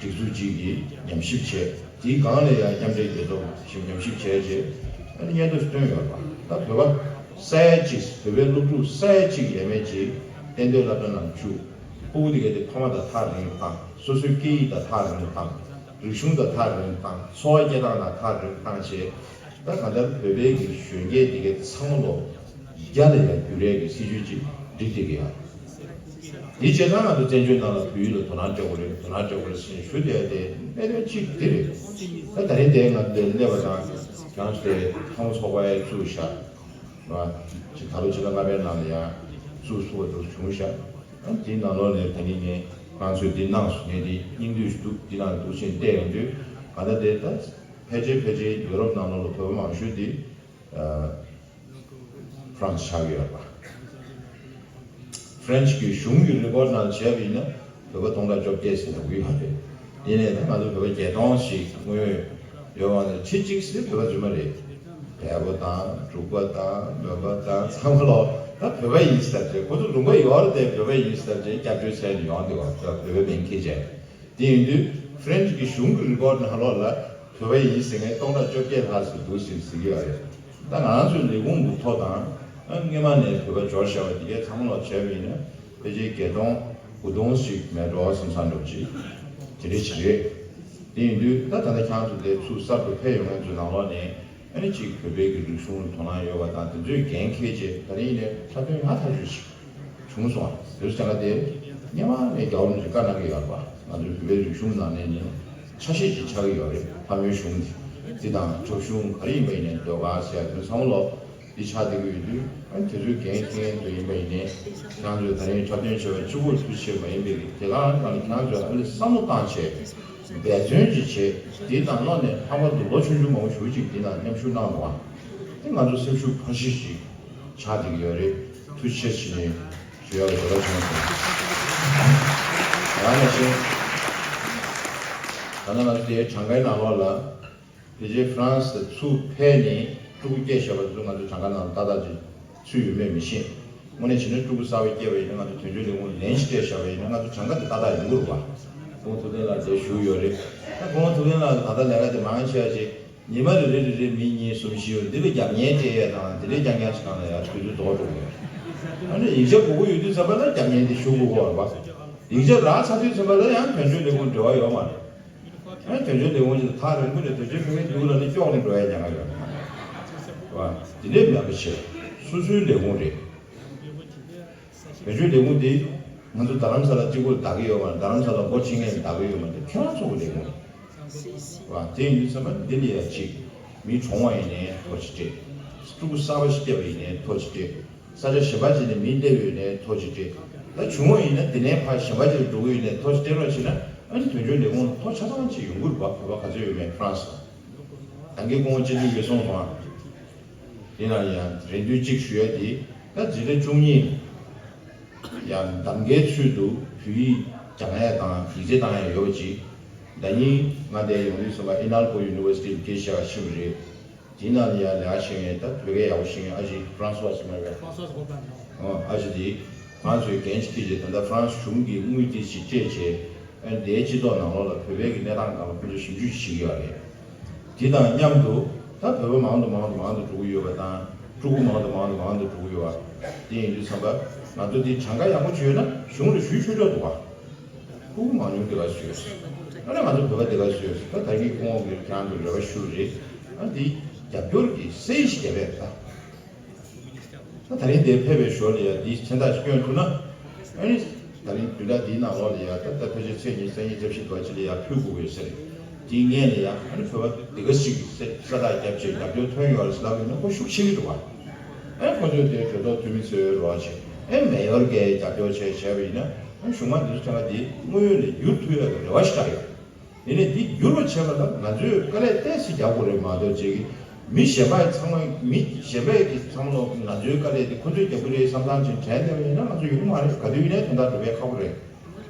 སྒྲིག་འཛུགས་གཅིག་གིས་ཉམས་ཞིབ་བྱས། དེའི་སྒང་ལ་ཡ་མཉམ་འབྲེལ་རྒྱལ་ཚོགས་ཀྱིས་ཉམས་ཞིབ་བྱས་རྗེས། ཨ་ནི་སྙན་ཐོ་ཞིག་བཏོན་ཡོད་པ། ད་བོད་པ་ས་ཡ་གཅིག་བོད་པའི་སློབ་ཕྲུག་ས་ཡ་གཅིག་ཡས་མས་ཀྱིས་གཏན་སྡོད་སློབ་གྲྭ་ནང་བཅུག་ཕྲུ་གུ་དེ་ག་དེ་ཕ་མ་དང་ཐག་རིང་དུ་བཏང་། སོ་སོའི་སྐད་ཡིག་དང་ཐག་རིང་དུ་བཏང་། རིག་གཞུང་དང་ཐག་རིང་དུ་བཏང་། འཚོ་བ་སྐྱེལ་སྟངས་དང་ཐག་རིང་དུ་བཏང་བྱས། ད་གང་ལྟར་བོད་པའི་གི་གཞོན་སྐྱེས་དེ་གའི་ཚང་མ་ལོ་བརྒྱ་ལ་ཡར་འགྱུར་ཡས་ཀྱི་སྲིད་ཇུས་ཅིག་སྒྲིག་བསྡད་ཀྱི་ཡོད། དེ་བྱས་ཙང་ང་ཚོ་བཙན་བྱོལ་ནང་ལ་བོད་ཡིག་ལ་དོ་སྣང་སྤྲད་དགོས་རེད། དོ་སྣང་སྤྲད་དགོས་རེད་ཟེར་ནས་ཞུ་བསྡད་དེ་གནད་དོན་གཅིག་དེ་རེད། ད་ད་རིང་དེ་ང་ཚོ་འདིར་སླེབས་པ་དང་ཁྱེད་རང་ཚོ་དེ་ལྷ་མོ་ཚོགས་པ་ཡང་བཙུགས་བཞག་རེད་བ། ཅིག་ད་ལོ་ཕྱི་ཟླ་ལྔ་པའི་ནང་ལ་ཡང་བཙུགས་ཚུགས་པ་འདུག་བྱུང་བཞག་ཨ་དེའི་ནང་ལོགས་ནས་ད་ནི་ངས་ཁྱེད་རང་ཚོས་འདི་གནང་སོང་། ངས་འདི་སྙིང་བསྡུས་ཤིག་འདུག་འདི་ནང་འདུག་ཅེས་བལྟས་ཡོང་དུས་གང་ལྟར་དེ་ད་ཕལ་ཆེར་ཕལ་ཆེར་ཡུ་རོབ་ནང་ལོགས་ལ་བོད་པ་མང་ཤོས་དེ། ཨ། ཧྥ་རན་སི་ཆགས་ཀྱི་ཡོད་པ། ཧྥ་རན་སི་གི་གཞུང་གི་རི་པོར་ཊི་ནང་བྱས་པ་ཡིན་ན་བོད་པ་སྟོང་ཕྲག་བཅོ་བརྒྱད་ཟིན་ན་འོས་ཡོད་རེད། དེ་ནས་ད་ང་ཚོ་བོད་པ་བརྒྱད་སྟོང་ཞིག་དངོས་ཡོད་ཡོད་པ་ནི་ཁྲི་གཅིག་ཟེར་བོད་པ་རྫུན་མ་རེད། བལ་པོ་དང་འབྲུག་པ་དང་མོན་པ་དང་ཚང་མ་ལོ་ད་བོད་པ་ཡིན་ཟེར་ཏེ་ཁོ་ཚོ་ལུང་པ་ཡོད་རེད་དེ་བོད་པ་ཡིན་ཟེར་ཏེ་སྐྱབས་བཅོལ་བྱས་ནས་ཡོང་འདུག་བ། བོད་པའི་མིང་འཁྱེར་བྱས། དེ་ཡིན་དུས་ཧྥ་རན་སི་གི་གཞུང་གི་རི་པོར་ཊི་ནང་ལོགས་ལ་བོད་པ་ཡིན་ཟེར་མཁན་སྟོང་ཕྲག་བཅོ་བརྒྱད་ལྷག་ཙམ་འདུག་ཟེར་ཟེར་གྱི་ཡོད་རེད། ད་ང་རང་ཚོའི་ལས་ཁུངས་ཀྱི་ཐོག་དང་ཨ་སྔོན་མ་ནས་བོད་པ་འབྱོར་བཞག་པ་དེ་གའི་ཚང་མ་ལོག་བྱས་པ་ཡིན་ན་ཕལ་ཆེར་བརྒྱད་སྟོང་དགུ་སྟོང་ཞིག་མེད་འགྲོ་བསམ་བསམ་འདྲ་པོ་ཅིག་དེ་འདྲ་ཞིག་རེད། དེ་ཡིན་དུས་ད་ད་ལྟ་ཁྱེད་རང་ཚོ་དེ་ཚུར་གསར་དུ་ཕེབས་ཡོང་མཁན་ཚོའི་ནང་ལོགས་ནས་ཨ་ནི་གཅིག་བོད་པའི་གི་རིག་གཞུང་ལ་དོ་སྣང་ཡོད་པ་དང་དེ་ཚོས་འགན་འཁྱེར་བྱས་ད་རིང་ནས་འཁྲབ་སྟོན་ཡག་ཐག་ཆོད་ཞིག་བྱུང་སོང་བ། དེ་ཚོ་ལས་ཀ་དེ་སྔོན་མ་ནས་རྒྱལ་བ་རིན་པོ་ཆེས་བཀའ་གནང་གི་ཡོད་རེད་པ། ང་ཚོའི་བོད་པའི་རིག་གཞུང་ནང་ནས་ནི་ཆ་ཤས་ཅིག་ཆགས་ཀྱི་ཡོད་རེད། ལྷ་མོའི་གཞུང་དེ་དེ་དང་འཁྲབ་གཞུང་ག་རེ་ཡིན་པ་ཡིན་ནའི་ཟློས་གར་ཟེར་ཡ་དེ་ཚང་མ་ལོ་འདི་ཆགས་བསྡད་ཀྱི་ཡོད་དུས་ཨ་ནི་དེ་ཚོའི་འགན་འཁྱེར་མཁན་ཚོ་ཡིན་པ་ཡིན་ནའི་ཁྱེད་རང་ཚོས་ད་རིང་འཁྲབ་སྟོན་བྱས་པ་གཅིག་པུར་ཐུགས་ཆེ་བ་ཡིན་པའི་གི་དེ་ག་རང་ནང་ནས་ཁྱེད་རང་ཚོས་ཨ་ནི་བསམ་བློ་བཏང་བྱས་འབད་བརྩོན་ཅིག་བྱས་དེའི་ནང་ལོགས་ནས་ལྷག་པར་དུ་ལོ་ཆུང་ཆུང་མང་པོ་ཞེ་པོ་ཅིག་དེའི་ནང་མཉམ་ཞུགས་གནང་འདུག་བ། དེ་ང་ཚོ་སེམས་ཤུགས་འཕར་གཞི་ཞིག་ཆགས་བསྡད་ཀྱི་ཡོད་རེད། ཐུགས་རྗེ་ཆེ་ཞུ་ནས་ཞུ་ཡག་གི་འདོད་པ་བྱུང་སོང་། ཡང་ན་ཞིང་ད་ལྟ་ང་ཚོ་དེའི་གྲངས་ཀའི་ནང་ལོགས་ལ་ཕལ་ཆེར་ཧྥ་རན་སི་ཚུར་ཕེབས་ནས་ཕྲུ་གུ་སྐྱེས་བཞག་པ་དེ་ཚོ་ང་ཚོ་གྲངས་ཀ་ནང་ཏག་ཏག་ཅིག་ཚུད་ཡོད་མེད་མི་ཤེས། དངོས་གནས་བྱས་ན་ཕྲུ་གུ་གསར་པ་སྐྱེས་པ་ཡིན་ན་ང་ཚོ་དོན་གཅོད་ལས་ཁུངས་ལན་ཞིག་སྤྲད་བཞག་པ་ཡིན་ན་ང་ཚོ་གྲངས་ཀ་དེ་ཏག་ཏག་ཡོང་གི་རེད་བ། སྐུ་ངོ་ཐུབ་བསྟན་ལགས་དེ་བཞུགས་ཡོད་རེད། ད་སྐུ་ངོ་ཐུབ་བསྟན་ལགས་ད་ལྟ་ལས་ཀ་དེ་མང་ཆེ་བ་ཅིག་ཉི་མ་རེ་རེ་རེ་རེ་མི་གཉིས་གསུམ་བཞི་ཡོད་འདི་ལ་རྒྱབ་གཉེར་སྤྲད་ཡས་དང་འདི་འདྲའི་རྐྱང་རྐྱང་ཞིག་གང་ལ་ཡང་དུས་ཚོད་རྫོགས་འགྲོ་གི་ཡོད། ཨ་ནི་ཡིག་ཆ་དགོས་ཀྱི་ཡོད་དུས་ཙམ་པ་ལ་རྒྱབ་གཉེར་འདི་ཞུ་དགོས་ཀྱི་ཡོད་རེད་པ། ཡིག་ཆ་རག་ཚར་དུས་ཙམ་པ་ལ་ཡང་དོན་གཅོད་ལས་ཁུངས་འབྲེལ་བ་ཡོད་མ་རེད། ཨ་ནི་དོན་གཅོད་ལས་ཁུངས་ཀྱི་ཐག་རིང་པོ་ནས་དོན་གཅོད་ཕ་གིར་འདུག་ལབ་ནས་སྐྱོག་ནས་འགྲོ་ཡས་ཉེན་ཁ་ཡོད་རེད་པ། འདི་འདྲའི་མེད་པ་བྱས་སོ་སོའི་ལས་ཁུངས་རེད། བེད་སྤྱོད་ལས་ཁུངས་འདི་ང་ཚོ་རྡ་རམ་ས་ལ་གཅིག་པུར་བདག་གི་ཡོད་མ་རེད། རྡ་རམ་ས་ལ་སྒོ་ཕྱེ་མཁན་བདག་གི་ཡོད་མ་རེད། ཁྱེད་རང་ཚོ་གི་ལས་ཁུངས་རེད་བ། དེ་ཡིན་དུས་ཙམ་པ་འདི་ལ་ཡ་གཅིག་མི་གྲོངས་པ་ཡིན་ནའི་ཐོ་ཅིག་སྤྲད། ཕྲུ་གུ་གསར་པ་ཞིག་སྐྱེས་པ་ཡིན་ནའི་ཐོ་ཅིག་སྤྲད། ས་ཆ་གཞན་པ་ཅིག་ནས་མི་སླེབས་ཡོད་ནའི་ཐོ་ཅིག་སྤྲད། ད་བྱུང་བ་ཡིན་ན་འདི་ནས་ཕར་གཞན་པ་ཅིག་ལ་འགྲོ་གི་ཡོད་ནའི་ཐོ་ཅིག་སྤྲད་རོགས་བྱས་ན་ཨ་ནི་དོན་གཅོད་ལས་ཁུངས་ལ་ཐོ་ཆ་ཚང་ཅིག་ཡོང་གི་རེད་བ། བོད་པ་ག་ཚོད་ཡོད་མེད་ཧྥ་རན་སི་ལ། ད་གིན་སྐུ་ངོ་སྤྱི་འཐུས་ཀྱིས་གསུངས་སོང་ཨ། དེ་ན་ཡང་རེ་འདུན་གཅིག་ཞུ་ཡ་དེ་ད་འཛིན་གྲྭ་བཅུ་གཉིས་ཡང་གདམ་ཀའི་ཚུལ་དུ་བོད་ཡིག་སྦྱང་ཡ་དང་ཡིག་ཚད་བཏང་ཡ་ཡོད་པ་ཅིག་ད་ནི་ང་དེ་ཡོང་དུས་ཙམ་པ་ཨི་ནལ་ཀོ་ཡུ་ནི་ཝར་སི་ཊི་ལ་སྐད་ཆ་བཤད་ག་ཕྱིན་པ་རེད། དེ་ནང་ལ་ཡང་ལས་ཀ་བྱེད་མཁན་ད་བོད་སྐད་ཡག་པོ་ཤེས་མཁན་ཨ་ཅེ་ཧྥ་རན་སི་ཝ་ཟེར་མ་རེད། ཧྥ་རན་སི་ཝ་ཟེར་གོ་པ་ཨ་ཅེ་དེ་ང་ཚོའི་འགན་ཅིག་འཁྱེར་བྱས་ད་ལྟ་ཧྥ་རན་སི་གཞུང་གིས་དངུལ་དེ་ཅིག་སྤྲད་བྱས། ཨ་ནི་དེའི་སྤྱི་ཚོགས་ནང་ལོགས་ལ་བོད་པའི་གི་གནས་སྟངས་སྒང་ལ་ཁོ་ཚོས་ཞིབ་འཇུག་བྱེད་ཀྱི་ཡོད་རེད། དེ་དང་མཉམ་དུ་ད་བོད་པ་མང་དུ་མང་དུ་མང་དུ་འགྲོ་གི་ཡོད་པ་དང་ཕྲུ་གུ་མང་དུ་མང་དུ་མང་དུ་འགྲོ་གི་ཡོད་པ། དེ་ཡིན་དུས་ཙམ་པ་ང་ཚོ་འདི་གྲངས་ཀ་ཡག་པོ་བྱུང་ཡོད་ན་གཞུང་ལ་ཞུ་ཆོག་ཆོག་འདུག་ག་ཕྲུ་གུ་མང་ཉུང་དེ་ག་བཟོས། ཨ་ནི་ང་ཚོ་བོད་པ་དེ་ག་བཟོས། ད་ད་གིན་སྐུ་ངོ་གིས་ཁྱེད་རང་ཚོ་རེ་བ་ཞུ་རེད། ཨ་འདི་རྒྱབ་སྐྱོར་གྱི་སེ་ཞིག་རྒྱབ་པས་ད། ད་ད་རིང་འདིར་ཕེབས་པའི་ཞོར་ལ་ཡང་འདིའི་མཚན་རྟགས་ཤིག་བསྐྱོན་ཐུབ་ན། ཨ་ནི་ད་རིང་བདུན་ཕྲག་འདིའི་ནང་ལོགས་ལ་ཡང་ད་ལྟ་ཕལ་ཆེར་ཚེས་ཉི་ཤུ་རྩ་གཉིས་རྩ་བཞི་འདྲ་ཅིག་ལ་ཡང་ཕུལ་དགོས་ཀྱི་ཡོད་ས་རེད། དེའི་སྔོན་ལ་ཡང་ཨ་ནི་བོད་པ་འདི་ག་ཞིག་གིས་ས་རྟགས་བརྒྱབ་བྱས་རྒྱབ་སྐྱོར་ཐོན་ཡོད་རེད་ཟེར་ལབ་ཡོད་ན་ཁོ་ཤུགས་ཆེ་གི་འདུག་བ། ཨ་ནི་ཁོ་ཚོས་དེ་གྲོས་ཚོགས་འཐུས་མི་ཚོའི་རོགས་བྱས་ཨ་ནི་མེ་ཡོར་གྱིས་རྒྱབ་སྐྱོར་བྱས་བྱས་པ་ཡིན་ན་ཨ་ནི་གཞུང་མང་འདི་ཚོ་ཐད་ཀ་འདི་དངོས་ཡོད་ལ་འགྱུར་ཐུབ་ཡག་གི་རེ་བ་ཞིག་བཞག་ཡོད། དེ་ནས་འདི་འགྱུར་བ་བྱེད་པ་ལ་ང་ཚོས་དཀའ་ལས་ཏོག་ཙམ་རྒྱག་དགོས་རེད་མ་གཏོགས་ཅིག་མི་གཞན་པ་ཚང་མ་མི་གཞན་པས་ཀྱི་ཚང་མ་ལོག་ང་ཚོའི་དཀའ་ལས་དེ་ཁོ་ཚོས་རྒྱག་གི་རེད་བསམ་སྟངས་ཅིག་དྲན་བསྡད་པ་ཡིན་ན་ང་ཚོ་ཡོང་གི་མ་རེད། ག་དུས་ཡིན་ནའི་དོན་དག་སྒྲུབ་ཡས་ཁག་པོ་རེད། རེད་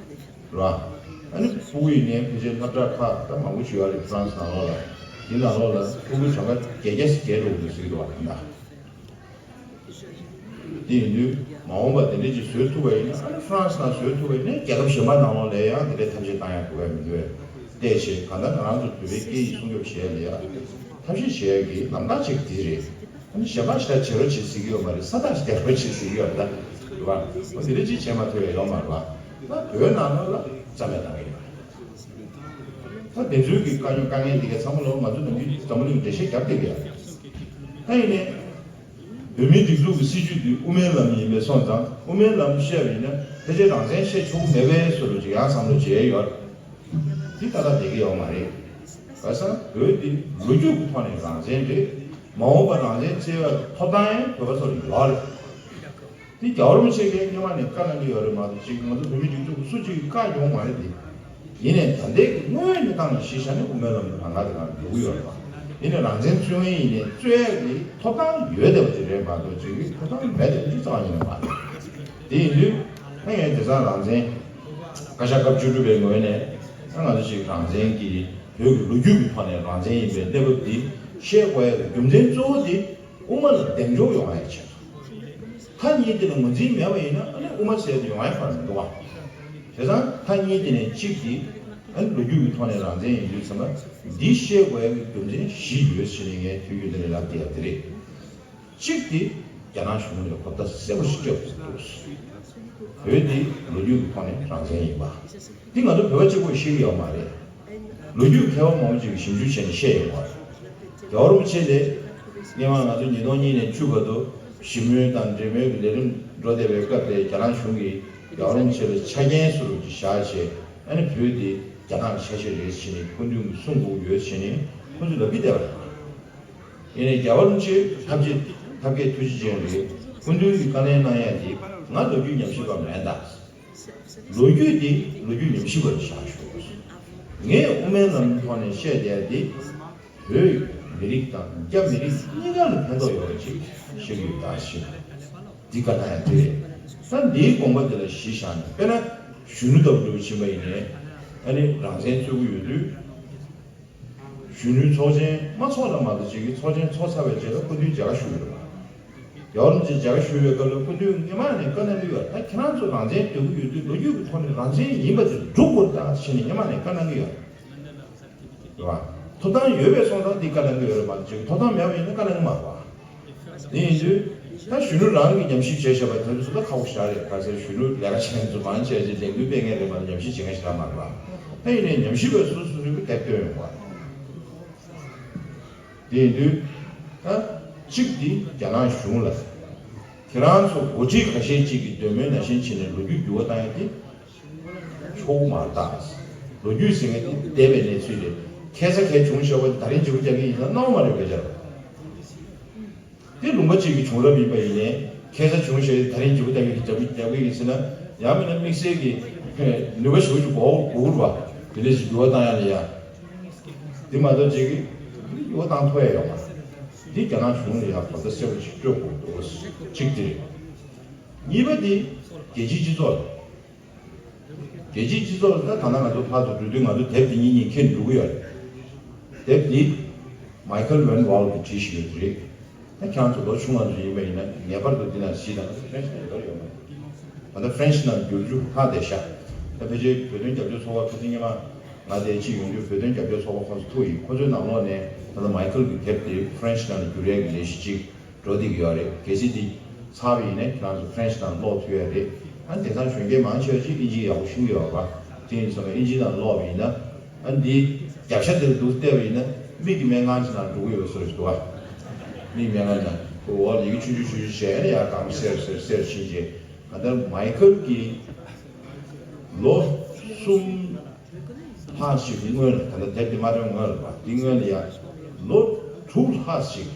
བ། ཨ་ནི་ཕྲུ་གུ་ཡིན་ནའི་ཕལ་ཆེར་སློབ་གྲྭ་ཁག་ད་མང་པོ་ཞིག་ཡོད་རེད་ཧྥ་རན་སི་ནང་ལོགས་ལ། འདི་ནང་ལོགས་ལ་ཕྲུ་གུ་གྲངས་ཀ་བརྒྱད་བརྒྱ་ཟིན་བརྒྱད་འགྲོ་གི་འདུག་ཟེར་གྱི་འདུག་བ་ད་ལྟ། དེ་ཡིན་དུས་མ་འོངས་པ་དེ་འདྲ་ཅིག་བཟོ་ཐུབ་པ་ཡིན་ན་ཨ་ནི་ཧྥ་རན་སི་ནང་བཟོ་ཐུབ་པ་ཡིན་ན་རྒྱལ་ཁབ་གཞན་པ་ནང་ལོགས་ལ་ཡང་དེ་འདྲའི་ཐབས་ཤེས་བཏང་ཡག་འགྲོ་གི་མི་འདུག་བས། བལྟས་བྱས་གང་ལྟར་ང་རང་ཚོ་བོད་པའི་སྐད་ཡིག་སྲུང་སྐྱོབ་བྱེད་ཡག་ལ་ཡང་ཐབས་ཤེས་བྱེད་ཡག་གི་ལམ་ཁ་ཅིག་འདི་རེད། ཨ་ནི་གཞན་པ་ཞིག་ད་བྱེད་རོགས་བྱེད་ཟེར་གྱི་ཡོད་མ་རེད། ས་ཐག་ཞིག་རྒྱག་རོགས་བྱེད་ཟེར་གྱི་ཡོད་རེད་ད། རེད་བ། འོ་དེ་འདྲ་ཅིག་བྱས་མ་ཐུབ་ཡག་ཡོད་མ་རེད་བ། ད་བོད་ནང་ལོགས་ལ་རྩ་མེད་བཏང་གི་ཡོད་རེད། ད་དེ་ཚོའི་གི་དཀའ་རྙོག་དཀའ་ངལ་འདི་ག་ཚང་མ་ལོག་ང་ཚོ་ནམ་རྒྱུན་འཛམ་བུ་གླིང་འགྲེལ་བཤད་རྒྱབ་བསྡད་ཀྱི་ཡོད་རེད། ད་ཡིན་ནའི། བོད་མིའི་སྒྲིག་འཛུགས་ཀྱི་སྲིད་བྱུས་འདི་དབུ་མའི་ལམ་ཡིན་པའི་སོང་ཙང་དབུ་མའི་ལམ་བཤད་པ་ཡིན་ན་ཕལ་ཆེར་རང་བཙན་བཤད་ཆོག་གི་མེད་པའི་བཟོ་འདྲ་ཅིག་ཡང་བསམ་བློ་བྱས་ཡོད། འདི་ཏག་ཏག་བསྡད་ཀྱི་ཡོད་མ་རེད། ག་ས་བོད་འདི་ལོ་རྒྱུས་ཀྱི་ཐོག་ནས་རང་བཙན་རེད། མ་འོངས་པ་རང་བཙན་རྩོད་པའི་ཐོབ་ཐང་ཡང་བོད་པ་ཚོར་ཡོད་རེད། འདི་རྒྱལ་བ་རིན་པོ་ཆེ་གིས་སྔོན་མ་ནས་བཀའ་གནང་གི་ཡོད་རེད་མ་གཏོགས་ཅིག་ང་ཚོ་བོད་མི་སྒྲིག་འཛུགས་སུ་གཅིག་གིས་བཀག་མྱོང་མ་རེད་དེ། ཡིན་ནའི་ད་ལྟའི་གི་དངོས་ཡོད་གནས་སྟངས་ལ་གཞི་བཞག་ནས་དབུ་མའི་ལམ་དུ་རང་དགར་དེ་གང་འགྲོ་གི་ཡོད་རེད་པ། ཡིན་ནའི་རང་བཙན་རྩོད་མཁན་ཡིན་ནའི་རྩོད་ཡག་གི་ཐོབ་ཐང་ཡོད་བསྡད་པ་ཅིག་རེད་མ་གཏོགས་ཅིག་ཐོབ་ཐང་མེད་བསྡད་པ་ཅིག་རྩ་བ་ཉིད་ནས་མ་རེད། དེ་ཡིན་དུས་ད་ངས་དེང་སང་རང་བཙན་བཀའ་ཤག་སྐབས་བཅུ་དྲུག་པའི་ངོས་ནས་ད་ང་ཚོ་ཅིག་རང་བཙན་གྱི་བོད་ཀྱི་ལོ་རྒྱུས་ཀྱི་ཐོག་ནས་རང་བཙན་ཡིན་པའི་གནས་བབ་འདི་ཤེས་དགོས་ཡག་གི་རྒྱུ་མཚན་གཙོ་བོ་དེ་དབུ་མ་ལ་གདེང་འཇོག་ཡོང་ཡག་ཆེད་དུ། མཐའ་གཉིས་དེ་ལ་ངོས་འཛིན་མེད་པ་ཡིན་ན་ཨ་ནི་དབུ་མ་ཟེར་དེ་ཡོང་ཡག་ཁག་མི་འདུག་བ། བྱས་ཙང་མཐའ་གཉིས་དེ་ནས་གཅིག་དེ་ཨ་ནི་ལོ་རྒྱུས་ཀྱི་ཐོག་ནས་རང་བཙན་ཡིན་དུས་ཙམ་པ་འདི་ཤེས་དགོས་ཡག་གི་རྒྱུ་མཚན་བཞི་ཡོད་ཟེར་ནས་ངས་དུས་རྒྱུན་དུ་ནས་ལབ་བསྡད་ཡག་དེ་རེད། གཅིག་དེ་རྒྱ་ནག་གཞུང་ནས་གོ་བརྡ་གསལ་པོ་ཞིག་སྤྲད་དགོས་འདུག་བོད་དེ་ལོ་རྒྱུས་ཀྱི་ཐོག་ནས་རང་བཙན་ཡིན་པ། འདི་ང་ཚོ་བོད་པ་གཅིག་པོས་ཤེས་ཀྱི་ཡོད་མ་རེད། ལོ་རྒྱུས་མཁས་པ་མང་པོ་ཅིག་གིས་ཞིབ་འཇུག་བྱས་ནས་བཤད་ཡོད་པ་རེད། རྒྱལ་བ་རིན་པོ་ཆེ་ལས་སྔོན་མ་ང་ཚོ་ཉིས་སྟོང་གཉིས་ནས་བཅུ་བར་དུ་ཞི་མོལ་དང་འབྲེལ་མོལ་གྱི་ལས་རིམ་འགྲོ་བསྡད་པའི་སྐབས་དེ་རྒྱ་ནག་གཞུང་གིས་རྒྱལ་བ་རིན་པོ་ཆེ་ལ་ཆ་རྐྱེན་བཟོ་འདྲ་ཅིག་བཞག་བྱས་ཨ་ནི་བོད་དེ་རྒྱ་ནག་ལ་ཆ་ཤས་རེད་ཟེར་ནས་སྐུ་མདུན་གྱིས་གསུང་དགོས་ཀྱི་ཡོད་ཟེར་ནས་ཁོ་ཚོས་ལབ་ཀྱི་བསྡད་པ་རེད། ཡིན་ནའི་རྒྱལ་བ་རིན་པོ་ཆེ་ཐབས་ཅིག་ཐབས་མཁས་ཐུགས་རྗེ་ཅན་རེད། སྐུ་མདུན་གྱིས་བཀའ་ལན་གནང་ཡ་དེ་ང་ལོ་རྒྱུས་ཉམས་ཞིབ་པ་མིན་ད། ལོ་རྒྱུས་དེ་ལོ་རྒྱུས་ཉམས་ཞིབ་པ་ལ་བཞག་ཞུ་དགོས། ངས་དབུ་མའི་ལམ་ཐོག་ནས་བཤད་བསྡད་ཡ་དེ་བོད་མི་རིགས་དང་རྒྱ་མི་རིགས་གཉིས་ཀ་ལ་ཕན་ཐོགས་ཡོད་པ་ཅིག་བཤད་ཀྱི་ཡོད་ད་ཞུ། འདི་བཀའ་གནང་ཡ་དེ་རེད། ད་འདིའི་དགོངས་པ་དེ་ལ་གཞི་བཞག་ནས་དཔེར་ན་གཞོན་ནུ་ལྟ་བུ་འདྲ་བོ་ཕྱིན་པ་ཡིན་ནའི་ཨ་ནི་རང་བཙན་རྩོད་ཀྱི་ཡོད་དུས། གཞོན་ནུའི་ཚོགས་ཆེན་མ་ཚོགས་ན་མ་གཏོགས་ཅིག་གི་ཚོགས་ཆེན་ཚོགས་ཚར་བའི་རྗེས་ལ་སྐུ་མདུན་མཇལ་ཁ་ཞུ་གི་རེད་པ། རྒྱལ་བ་རིན་པོ་ཆེ་མཇལ་ཁ་ཞུ་བའི་སྐབས་ལ་སྐུ་མདུན་སྔོན་མ་ནས་བཀའ་གནང་གི་ཡོད། ད་ཁྱེད་རང་ཚོ་རང་བཙན་འདོད་ཀྱི་ཡོད་དུས་ལོ་རྒྱུས་ཀྱི་ཐོག་ནས་རང་བཙན་ཡིན་པ་དེ་སྒྲུབ་དགོས་རེད་ད་ཞེས་ནས་སྔོན་མ་ནས་བཀའ་གནང་གི་ཡོད་རེད་པ། ཐོབ་ཐང་ཡོད་པའི་སོང་ཙང་འདི་བཀའ་གནང་གི་ཡོད་རེད་པ། ཅིག་ཐོབ་ཐང་མེད་པ་ཡིན་ན་བཀའ་གནང་གི་མ་རེད་པ། དེ་ཡིན་དུས་ད་གཞོན་ནུ་རང་གིས་ཉམས་ཞིབ་བྱས་བཞག་པ་དེ་ཚོ་ད་ཁག་པོ་ཞེ་དྲག་རེད། ག་ཚོད་གཞོན་ནུ་ལས་ཀ་བྱེད་མཁན་ཚོ་མང་ཆེ་ཆེ་ལས་འགུལ་སྤེལ་མཁན་རེད་མ་གཏོགས་ཉམས་ཞིབ་བྱེད་མཁན་ཞེ་དྲག་མ་རེད་པ། ད་ཡིན་ནའི་ཉམས་ཞིབ་པ་སོ་སོ་སོ་སོའི་དེབ་བཏོན་ཡོང་བ། དེ་ཡིན་དུས་ད་གཅིག་འདི་རྒྱ་ནག་གཞུང་ལ་ཁྱེད་རང་ཚོ་འགོ་ཁྲིད་ཁ་ཤས་ཅིག་གིས་འདོད་མོས་ནང་བཞིན་བྱས་ནས་ལོ་རྒྱུས་འགྱུར་བ་བཏང་ཡ་དེ་ཆོག་མ་རེད་ད། ལོ་རྒྱུས་ཟེར་མཁན་དེ་འདས་པའི་གནས་ཚུལ་རེད། ཁ་སང་ག་བྱུང་བཞག་པ་དེ་ད་རིང་བརྗེ་པོ་རྒྱག་གི་ཡིན་ན་གནང་བ་མ་རེད་བས་ཀྱང་། དེ་ལུང་པ་གཅིག་གི་བྱུང་རབས་ཡིན་པ་ཡིན་ནའི་ཁ་སང་བྱུང་ཞེས་ད་རིང་བརྗེ་པོ་རྒྱག་གི་རྒྱག་གི་རྒྱག་གི་ཡིན་ཟེར་ན་ཡང་མིན་ན་དམིགས་བསལ་གྱི་ནུས་པ་ཞེ་པོ་ཅིག་དགོས་དགོས་རེད་པ། དེ་འདྲ་ཞིག་འགྱུར་བ་བཏང་ཡ་ལ་ཡ། དེ་མ་གཏོགས་ཅིག་གི་འགྱུར་བ་བཏང་ཐུབ་ཡ་ཡོད་མ་རེད། འདི་རྒྱ་ནག་གཞུང་ལ་ཡ་གོ་བརྡ་གསལ་པོ་ཞིག་སྤྲོད་དགོས་འདུག་གཅིག་དེ་རེད། གཉིས་པ་དེ་རྒྱལ་སྤྱིའི་སྤྱི་ཚོགས་ལ། རྒྱལ་སྤྱིའི་སྤྱི་ཚོགས་ལ་ད་ད་ལྟ་ང་ཚོ་ཕར་ཚུར་འགྲོ་དུས་ང་ཚོ་དེབ་འདི་གཉིས་གཉིས་འཁྱེར་འགྲོ་གི་ཡོད་རེད། དེབ་འདི་མའི་ཁལ་ཝན་ཝལ་གྱིས་བྲིས་བཞག་ཡོད་རེད། ད་ཁྱེད་རང་ཚོ་ལོ་ཆུང་བ་ཚོ་ཡིན་པ་ཡིན་ན་ངེས་པར་དུ་འདི་ནང་གཟིགས་དང་། ཕ་རན་སི་ནང་ཡོད་མ་རེད། ད་ལྟ་ཕ་རན་སི་ནང་བསྒྱུར་རྒྱུ་ལྷག་བསྡད་ཤག་ད་ཕལ་ཆེར་བོད་དོན་རྒྱབ་སྐྱོར་ཚོགས་པ་ཁ་སང་སྔོན་མ་ང་དེ་ཅིག་ཡོང་དུས་བོད་དོན་རྒྱབ་སྐྱོར་ཚོགས་པ་ཁོང་ཚོ་ཐུག་ཡིན། ཁོང་ཚོའི་ནང་ལོགས་ནས་ད་ལྟ་མའི་ཁལ་གྱི་དེབ་དེ་ཕ་རན་སི་ནང་ལ་བསྒྱུར་ཡས་ཀྱི་ལས་གཞི་ཅིག་འགྲོ་བསྡད་ཀྱི་ཡོད་རེད། གལ་སྲིད་འདི་ཚར་བ་ཡིན་ན་ཁྱེད་རང་ཚོ་ཕ་རན་སི་ནང་ཀློག་ཐུབ་ཡ་རེད། ཨ་ནི་དེང་སང་གཞོན་སྐྱེས་མང་ཆེ་བ་ཅིག་ཨིན་ཇི་ཡག་པོ་ཤེས་ཀྱི་ཡོད་རེད་པ། དེ་ཡིན་ཙང་ཨིན་ཇི་ནང་ཀློག་པ་ཡིན་ན་ཨ་ནི་འདི་རྒྱབ་ཤ་དེར་འདུག་བལྟས་པ་ཡིན་ན་མིག་གི་སྨན་ཁང་ཅིག་ནང་འགྲོ་གི་ཡོད་བཟོ་ཞིག་འདུག་ཨ། མིག་སྨན་ཁང་ནང་ཁོ་འོག་ལ་ཡི་གེ་ཆུང་ཆུང་ཆུང་ཆུང་བྱས་ནས་ཡར་སྒང་གསེར་གསེར་གསེར་ཕྱིན་རྗེས་ད་ལྟ་མའི་ཁལ་གྱིས་ལོ་གསུམ་ལྷག་ཞིག་གི་སྔོན་ལ། ད་ལྟ་དེབ་དེ་མ་བཏོན་སྔོན་ལ་བ། དེ་སྔོན་ལ་ཡ་ལོ་དྲུག་ལྷག་ཞིག་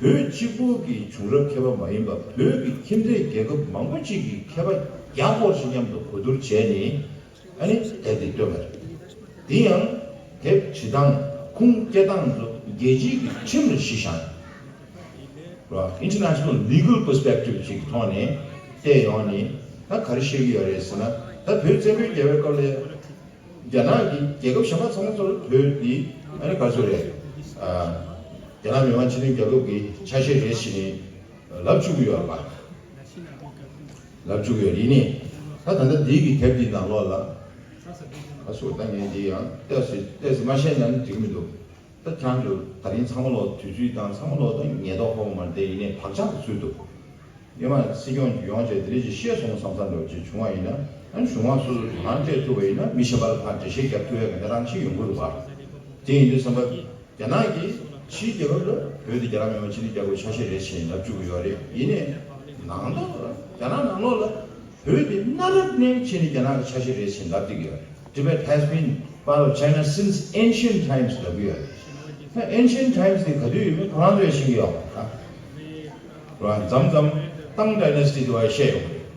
བོད་གཅིག་པུ་གི་བྱུང་རབས་མཁས་པ་མ་ཡིན་པ་བོད་ཀྱི་ཁྱིམ་མཚེས་རྒྱལ་ཁབ་མང་པོ་ཅིག་གི་མཁས་པ་བརྒྱ་སྐོར་ཞིག་མཉམ་དུ་གོ་བསྡུར་བྱས་ནས་ཨ་ནི་དེབ་དེ་བཏོན་པ་རེད། དེ་ཡང་དེབ་བྲིས་སྟངས་ཁུངས་སྐྱེལ་སྟངས་ཚོ་རྒྱལ་སྤྱིའི་གི་ཁྲིམས་ལ་གཞི་བཞག་ནས་ར། International Legal Perspective ཅིག་གི་ཐོག་ནས་བལྟས་ཡོང་ནས་ད་ག་རེ་བཤད་ཀྱི་ཡོད་རེད་ཟེར་ན། ད་བོད་བཙན་པོའི་རྒྱལ་བའི་སྐབས་ལ་རྒྱ་ནག་གིས་རྒྱལ་ཁབ་གཞན་པ་ཚང་མ་ཚོར་བོད་འདི་ཨ་ནི་ག་ཚོད་རེད། ཨ། རྒྱ་ནག་མི་དམངས་སྤྱི་མཐུན་རྒྱལ་ཁབ་ཀྱི་ཆ་ཤས་རེད་ཟེར་ནས་ལབ་བཅུག་གི་ཡོད་རེད་པ། ལབ་བཅུག་གི་ཡོད་རེད། ཡིན་ནའི་ད་ད་ལྟ་འདི་གི་དེབ་འདིའི་ནང་ལོགས་ལ་ཨ་སུ་ད་ངས་འདི་ཡང་ཏོག་ཙམ་ཏོག་ཙམ་མ་བཤད་ན་ནི་འགྲིག་གི་མི་འདུག་ད་ཁྱེད་རང་ཚོ་ད་རིང་ཚང་མ་ལོག་དུས་ཚོད་དང་ཚང་མ་ལོག་ད་ཉེན་རྟོག་ཕོག་མ་རེད་དེ། ཡིན་ནའི་བག་ཆགས་ཀྱི་ཚུལ་དུ་སྔོན་མ་སྲིད་སྐྱོང་ཡོང་བྱས་དེ་འདྲ་ཅིག་བཤད་སོང་བསམ་བསམ་འདྲ་བོ་ཅིག་བྱུང་བ་ཡིན་ན། ཨ་ནི་གཞུང་དབང་སོ་སོ་དོ་སྣང་སྤྲད་ཐུབ་པ་ཡིན་ན་མི་གཞན་པ་ལ་ཕར་འགྲེལ་བཤད་རྒྱབ་ཐུབ་ཡ་གི་གནས་སྟངས་ཤིག་ཡོང་གི་རེད་པ། དེ་ཡིན་དུས་ཙམ་པ་རྒྱ་ནག་གིས་ ཕྱིའི་རྒྱལ་ཁབ་ལ་བོད་དེ་རྒྱ་ནག་མིན་པ་ཕྱི་ནས་རྒྱལ་ཁབ་ཆ་ཤས་རེད་ཟེར་ལབ་བཅུག་གི་ཡོད་རེད། ཡིན་ནའི་ནང་ལོགས་ལ་རྒྱ་ནག་ནང་ལོགས་ལ་བོད་དེ་གནའ་རབས་ནས་ཕྱི་ནས་རྒྱ་ནག་གི་ཆ་ཤས་རེད་ཟེར་ལབ་བསྡད་ཀྱི་ཡོད་རེད། Tibet has been part of China since ancient times ལབ་ཀྱི་ཡོད་རེད། ད་ancient times དེ་ག་དུས་ཡོད་མེད་ཁོ་རང་ཚོས་ཤེས་ཀྱི་ཡོད་མ་རེད། རེད་བ། མཚམས་མཚམས་Tang dynasty དེ་བ་བཤད་ཡོང་གི་རེད།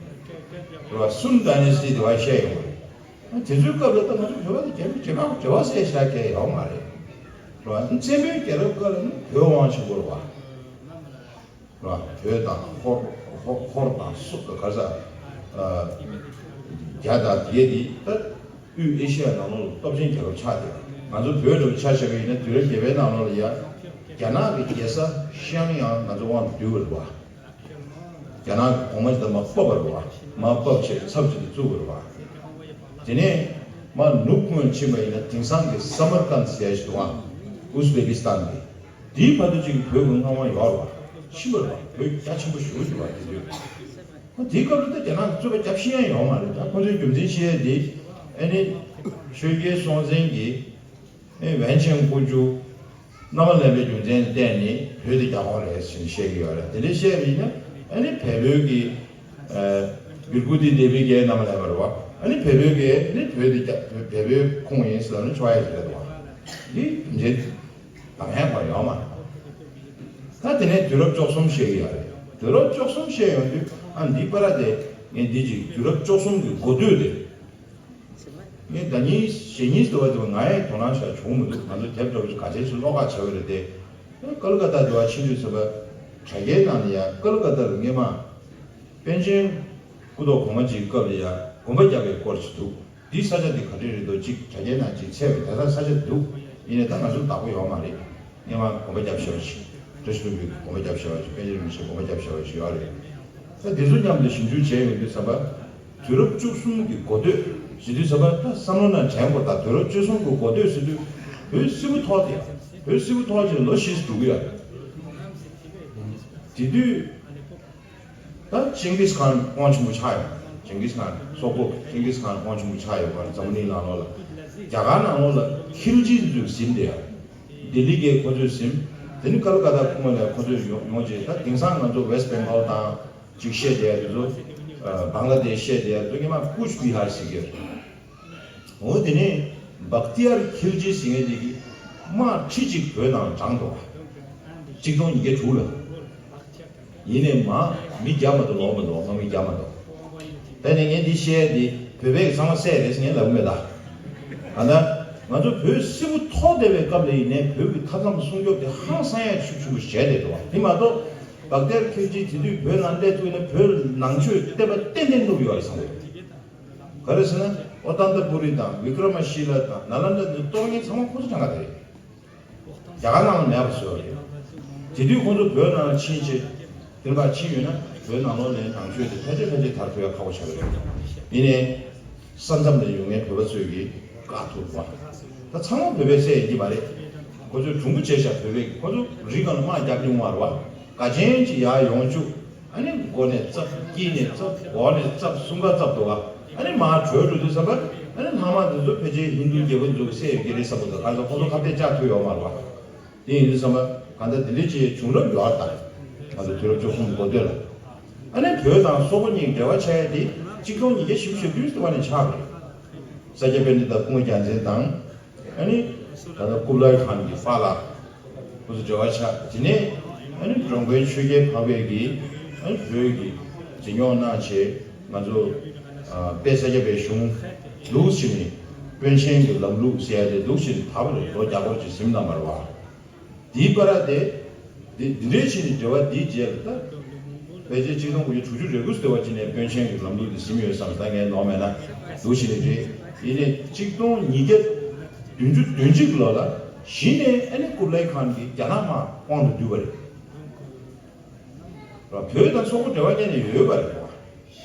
རེད་བ། Sung dynasty དེ་བ་བཤད་ཡོང་གི་རེད། དེ་ཚོའི་སྐབས་ལ་ད་ང་ཚོ་བོད་པ་དང་རྒྱ་མི་རྒྱ་ནག་འབྲེལ་བ་ཟེར་ཤ་གལ་ཡོད་མ་རེད། རེད་བ། བཙན་པོའི་རྒྱལ་རབས་སྐབས་ལ་ནི་བོད་དབང་ཆེན་པོ་རེད་བ། རེད་བ། བོད་དང་ཧོར་ཧོར་ཧོར་དང་སུ་ག་རེ་ཟ། རྒྱ་དང་དེ་དེ་ད་དབུས་ཨེ་ཤི་ཡ་ནང་ལོགས་ལ་སྟོབས་ཆེན་རྒྱལ་ཁབ་ཆགས་བསྡད་པ། ང་ཚོ་བོད་འདྲ་བོ་ཆ་བཞག་པ་ཡིན་ན་དུས་རབས་བརྒྱད་པའི་ནང་ལོགས་ལ་ཡ་རྒྱ་ནག་གི་རྒྱལ་ས་ཤང་ཡང་ང་ཚོ་དབང་དུ་བསྡུས་པ་རེད་བ། རྒྱ་ནག་གི་གོང་མ་ཅིག་དང་མར་ཕབ་པ་རེད་བ། མར་ཕབ་བྱས་ཚབ་བྱས་ཏེ་བཙུགས་པ་རེད་བ། དེ་ནས་མར་ནུབ་ཁུངས་ཕྱིན་པ་ཡིན་ན་དེང་སང་གི་སམ་མར་ཀན་ཟེར་ཡ་ཞིག་འདུག་ཨང་། ཨུ་སི་བེ་ཀི་སི་ཐན་གི། དེའི་བར་དུ་ཅིག་བོད་ཀྱི་མངའ་དབང་ཡོད་རེད་བ། ཕྱིན་པ་རེད་བ། བོད་རྒྱ་ཆེན་པོ་ཞེ་པོ་ཅིག་རེད་བ། དེ་དུས་ཨ་དེའི་སྐབས་ལ་ད་རྒྱ་ནག་གིས་རྩོད་པ་རྒྱབ་ཤེས་ཡ་ཡོད་མ་རེད། ད་ཁོ་ཚོའི་རྒྱུ་མཚན་བཤད་ཡ་དེ་ཨ་ནི་ཆོས་རྒྱལ་སྲོང་བཙན་གྱིས། ཨེ་ཝན་ཆེན་ཀོ་ཅུ་མནའ་མ་ལེན་པའི་རྒྱུ་མཚན་བརྟེན་ནས་བོད་དེ་རྒྱ་ཁོངས་རེད་ཟེར་ནས་བཤད་ཀྱི་ཡོད་རེད། དེ་འདྲ་བཤད་པ་ཡིན་ན་ཨ་ནི་བལ་བོད་ཀྱི་ཨ་བིར་ཀུ་ཏི་དེ་བི་གའི་མནའ་མ་ལེན་པ་རེད་བ། ཨ་ནི་བལ་བོད་ཀྱི་ཨ་ནི་བོད་དེ་རྒྱ་བལ་བོད་ཁོངས་ཡིན་ཟེར་ན་ཆོག་ཡ་ཞིག་རེད་བ། འདི་རྒྱུ་མཚན་དང་ཡང་བར་ཡོད་མ་རེད། ད་དེ་ནས་དུས་རབས་བཅུ་གསུམ་བཤད་ཀྱི་ཡོད་རེད། དུས་རབས་བཅུ་གསུམ་བཤད་ཡོང་དུས་ཨ་འདི་པ་ར་དེ་ངས་འདི་ཅིག་དུས་རབས་བཅུ་གསུམ་གྱི་འགོ་སྟོད་དེ། ངས་ཟླ་ཉིན་ཞེ་ཉིན་ཟེར་བ་དེ་ང་ཡང་དོ་སྣང་བྱ་བྱུང་མི་འདུག་ང་ཚོ་དེབ་འདྲ་བོ་ཞིག་ག་ཚད་ཞིག་ཀློག་ག་བྱ་བ་རེད་དེ། ཀལ་ཀ་ཏ་དེ་བ་ཕྱིན་དུས་ཙམ་པ་དྲ་རྒྱའི་ནང་ནས་ཡང་ཀལ་ཀ་ཏ་ལ་སྔས་མ་པཎ་ཆེན་སྐུ་ཐོག་གོང་མ་གཅིག་སྐབས་ལ་ཡང་དགོན་པ་བརྒྱབ་པའི་སྐོར་ཞིག་འདུག་འདིའི་ས་ཆ་འདི་ག་འདྲ་རེད་འདུག་ཅིག་དྲ་རྒྱའི་ནང་ཅིག་འཚོལ་བའི་དེ་ལྟར་ས་ཆ་འདུག་ཡིན་ནའི་ད་ང་ཚོ་བདག་པོ་ཡོད་མ་རེད། སྔས་མ་དགོན་པ་བརྒྱབ་བཞག་པ་ཞིག་བཀྲ་ཤིས་ལྷུན་པོའི་དགོན་པ་བརྒྱབ་བཞག་པ་ཞིག་པཎ་ཆེན་རིན་པོ་ཆེའི་དགོན་པ་བརྒྱབ་བཞག་པ་ཞིག་ཡོད་རེད། ད་འདི་ཚོ་མཉམ་དུ་ཞིབ་འཇུག་བྱས་ཡོང་དུས་ཙམ་པ། དུས་རབས་བཅུ་གསུམ་གྱི་འགོ་སྟོད་ཟེར་དུས་ཙམ་པ་ད་བསམ་བློ་ནང་དྲན་དགོས། ད་དུས་རབས་བཅུ་གསུམ་གྱི་འགོ་སྟོད་ཟེར་དུས་བོད་སིལ་བུ་ཐོག་དེ་བོད་སིལ་བུ་ཐོག་ཅིག་ལོ་བཞི་ཙམ་འགྲོ་གི་ཡོད་རེད། དེ་དུས། ད་ཅིང་གིས་ཁཱན་དབང་ཆེན་པོ་ཆགས་ཡོད། ཅིང་གིས་ཁཱན་སོག་པོ་ཅིང་གིས་ཁཱན་དབང་ཆེན་པོ་ཆགས་ཡོད་པ་འཛམ་བུ་གླིང་ནང་ལོགས་ལ། རྒྱ་གར་ནང་ལོགས་ལ་ཁིལ་ཇི་ཚོས་ཟིན་བསྡད་ཡོད། ལྡི་ལི་གའི་ཁོ་ཚོས་ཟིན། དེ་ནི་ཀལ་ཀ་ཏ་ཁུག་མ་ལ་ཁོ་ཚོས་ཡོང་ཡོང་རྗེས་ད་དེང་སང་ང་ཚོ་ཝེ་སི་བེང་གྷལ་དང་ཅིག་བཤད་བསྡད་ཡ་དེ་ཚོ། བང་ལ་དེ་ཤ་བསྡད་ཡ་དེ་ཚོ་སྔོན་མ་ཀུཆ་བི་ཧར་ཟེར་གྱི་ཡོད། འོ་དེ་ནས་བཀྟི་ཡར་ཁིལ་ཇི་ཟེར་མཁན་དེ་གིས་དམག་ཁྲི་གཅིག་བོད་ནང་དྲངས་འགྲོ་བ། གཅིག་སྟོང་ཉིས་བརྒྱ་དྲུག་ལ། ཡིན་ནའི་མ་མི་བརྒྱ་མ་གཏོགས་ལོག་མ་འགྲོ། དམག་མི་བརྒྱ་མ་གཏོགས། དེ་ནས་ངས་འདི་བཤད་ཡ་འདི་བོད་པས་ཚང་མ་བསད་རེད་ཟེར་ངས་ལབ་གི་མེད་ད། གང་ལྟར་ང་ཚོ་བོད་སིལ་བུ་ཐོག་བསྡད་པའི་སྐབས་ལ་ཡིན་ནའི་བོད་ཀྱི་མཐའ་མཚམས་སྲུང་སྐྱོབ་དེ་ཧང་སང་ཡ་ཤུགས་ཆེན་པོ་བྱས་བསྡད་འདུག་བ། དེ་མ་གཏོགས་བཀྟི་ཡར་ཁིལ་ཇི་དེ་དུས་བོད་ནང་སླེབས་ཐུབ་ན་བོད་ནང་ཆོས་བསྟན་པ་ཏན་ཏན་བསྣུབས་ཡོད་རེད་བསམ་གི་འདུག་ག་རེ་ཟེར་ན་ཨོ་ཏན་ཏ་པུ་རི་དང་བི་ཀྲ་མ་ཤི་ལ་དང་ནཱ་ལནྡ་འདི་གཏོར་མཁན་ཚང་མ་ཁོ་ཚོ་གྲངས་ཀ་དེ་རེད། རྒྱ་གར་ནང་ལ་མེད་པ་བཟོས་པ་རེད། དེ་དུས་ཁོ་ཚོ་བོད་ནང་ལ་ཕྱིན་ཆེད་དེ་འདྲ་ཕྱིན་ཡོད་ན་བོད་ནང་ལོགས་ལ་ནང་ཆོས་དེ་ཕལ་ཆེར་ཕལ་ཆེར་དར་ཐུབ་ཡ་ཁག་པོ་ཆགས་ཀྱི་རེད། ཡིན་ནའི་ས་མཚམས་ལ་ཡོད་མཁན་བོད་པ་ཚོས་ཀྱིས་བཀག་ཐུབ་པ། ད་ཚང་མ་བོད་པས་བསད་ཡིན་གྱི་མ་རེད། ཁོ་ཚོས་གྲུང་པོ་བྱས་ཤག་བོད་པས་ཁོ་ཚོ་རི་སྒང་ལ་དམག་རྒྱག་མྱོང་མ་རེད་བ། དགའ་ཆེན་གྱིས་ཡར་ཡོང་བཅུག་ཨ་ནི་མགོ་ནས་བཙབ། དཀྱིལ་ནས་བཙབ། འོག་ནས་བཙབ། གསུམ་ཀ་བཙབ་འདུག་ག་ཨ་ནི་མར་བྲོས་འགྲོ་དུས་ཙམ་པ་ཨ་ནི་ལྷག་མ་འདི་ཚོ་ཕལ་ཆེར་ཧིན་རྡུ་རྒྱལ་པོ་ཚོས་བསད་ཡོད་ཀྱི་རེད་བསམ་གི་འདུག་གང་ཟེར་ཁོ་ཚོ་ཁ་གཏད་བཅག་ཐུབ་ཡོད་མ་རེད་བ། དེ་ཡིན་དུས་ཙམ་པ་གང་ལྟར་དེ་འདྲའི་ཅིག་བྱུང་རབས་ཡོད་རེད་ད། ང་ཚོ་དུས་རབས་བཅུ་གསུམ་འགོ་སྟོད་ལ། ཨ་ནི་བོད་དང་སོག་པོ་གཉིས་འབྲེལ་བ་ཆགས་ཡ་དེ་གཅིག་སྟོང་ཉིས་བརྒྱ་བཞི་བཅུ་ཞེ་བདུན་ཙམ་པ་ནས་ཆགས་པ་རེད། ས་སྐྱ་པཎྜི་ཏ་སྐུ་ངོ་རྒྱལ་མཚན་དང་། ཨ་ནི་ད་ལྟ་ཀུབ་ལའི་ཁཱན་གྱི་ཕ་ལ་ཁོ་ཚོ་འབྲེལ་བ་ཆགས། དེ་ནས་ཨ་ནི་འགྲོ་མགོན་ཆོས་རྒྱལ་འཕགས་པས་ཀྱིས་ཨ་ནི་བོད་ཀྱི་འཛིན་སྐྱོང་གནང་བྱས་ང་ཚོ་ཨ་དཔལ་ས་སྐྱ་པའི་གཞུང་འདུག་བྱས་ནས་པཎ་ཆེན་གྱི་ལམ་ལུགས་ཟེར་ཡ་དེ་འདུག་བྱས་ནས་དར་བ་རེད། ལོ་བརྒྱ་སྐོར་ཅིག་ཟིན་གནང་བ་རེད་བ། དེའི་བར་དེ། འདི་འདི་འདྲའི་ཕྱིར་ནི་འབྲེལ་བ་འདིའི་རྗེས་ལ་ད། ཕལ་ཆེར་གཅིག་སྟོང་དགུ་བརྒྱ་དྲུག་ཅུ་རེ་དགུ་ཙམ་དེ་བ་ཅིག་ནས་པཎ་ཆེན་གྱི་ལམ་ལུགས་འདི་ཟིན་ཡོད་བསམ། ད་ངས་ནོར་མེད་ན་འདུག་བྱས་ནས་རེད། ཡིན་ནའི་གཅིག་སྟོང་ཉིས་བརྒྱ་བདུན་ཅུ་དོན་གཅིག་ལོ་ལ་གཞི་ནས་ཨ་ནི་ཀུབ་ལའི་ཁཱན་གྱིས་རྒྱ་ནག་དམག་དབང་དུ་བསྡུས་པ་རེད། བོད་དང་སོག་པོ་འབྲེལ་བ་གཉེར་ནས་ཡོད་པ་རེད་བ།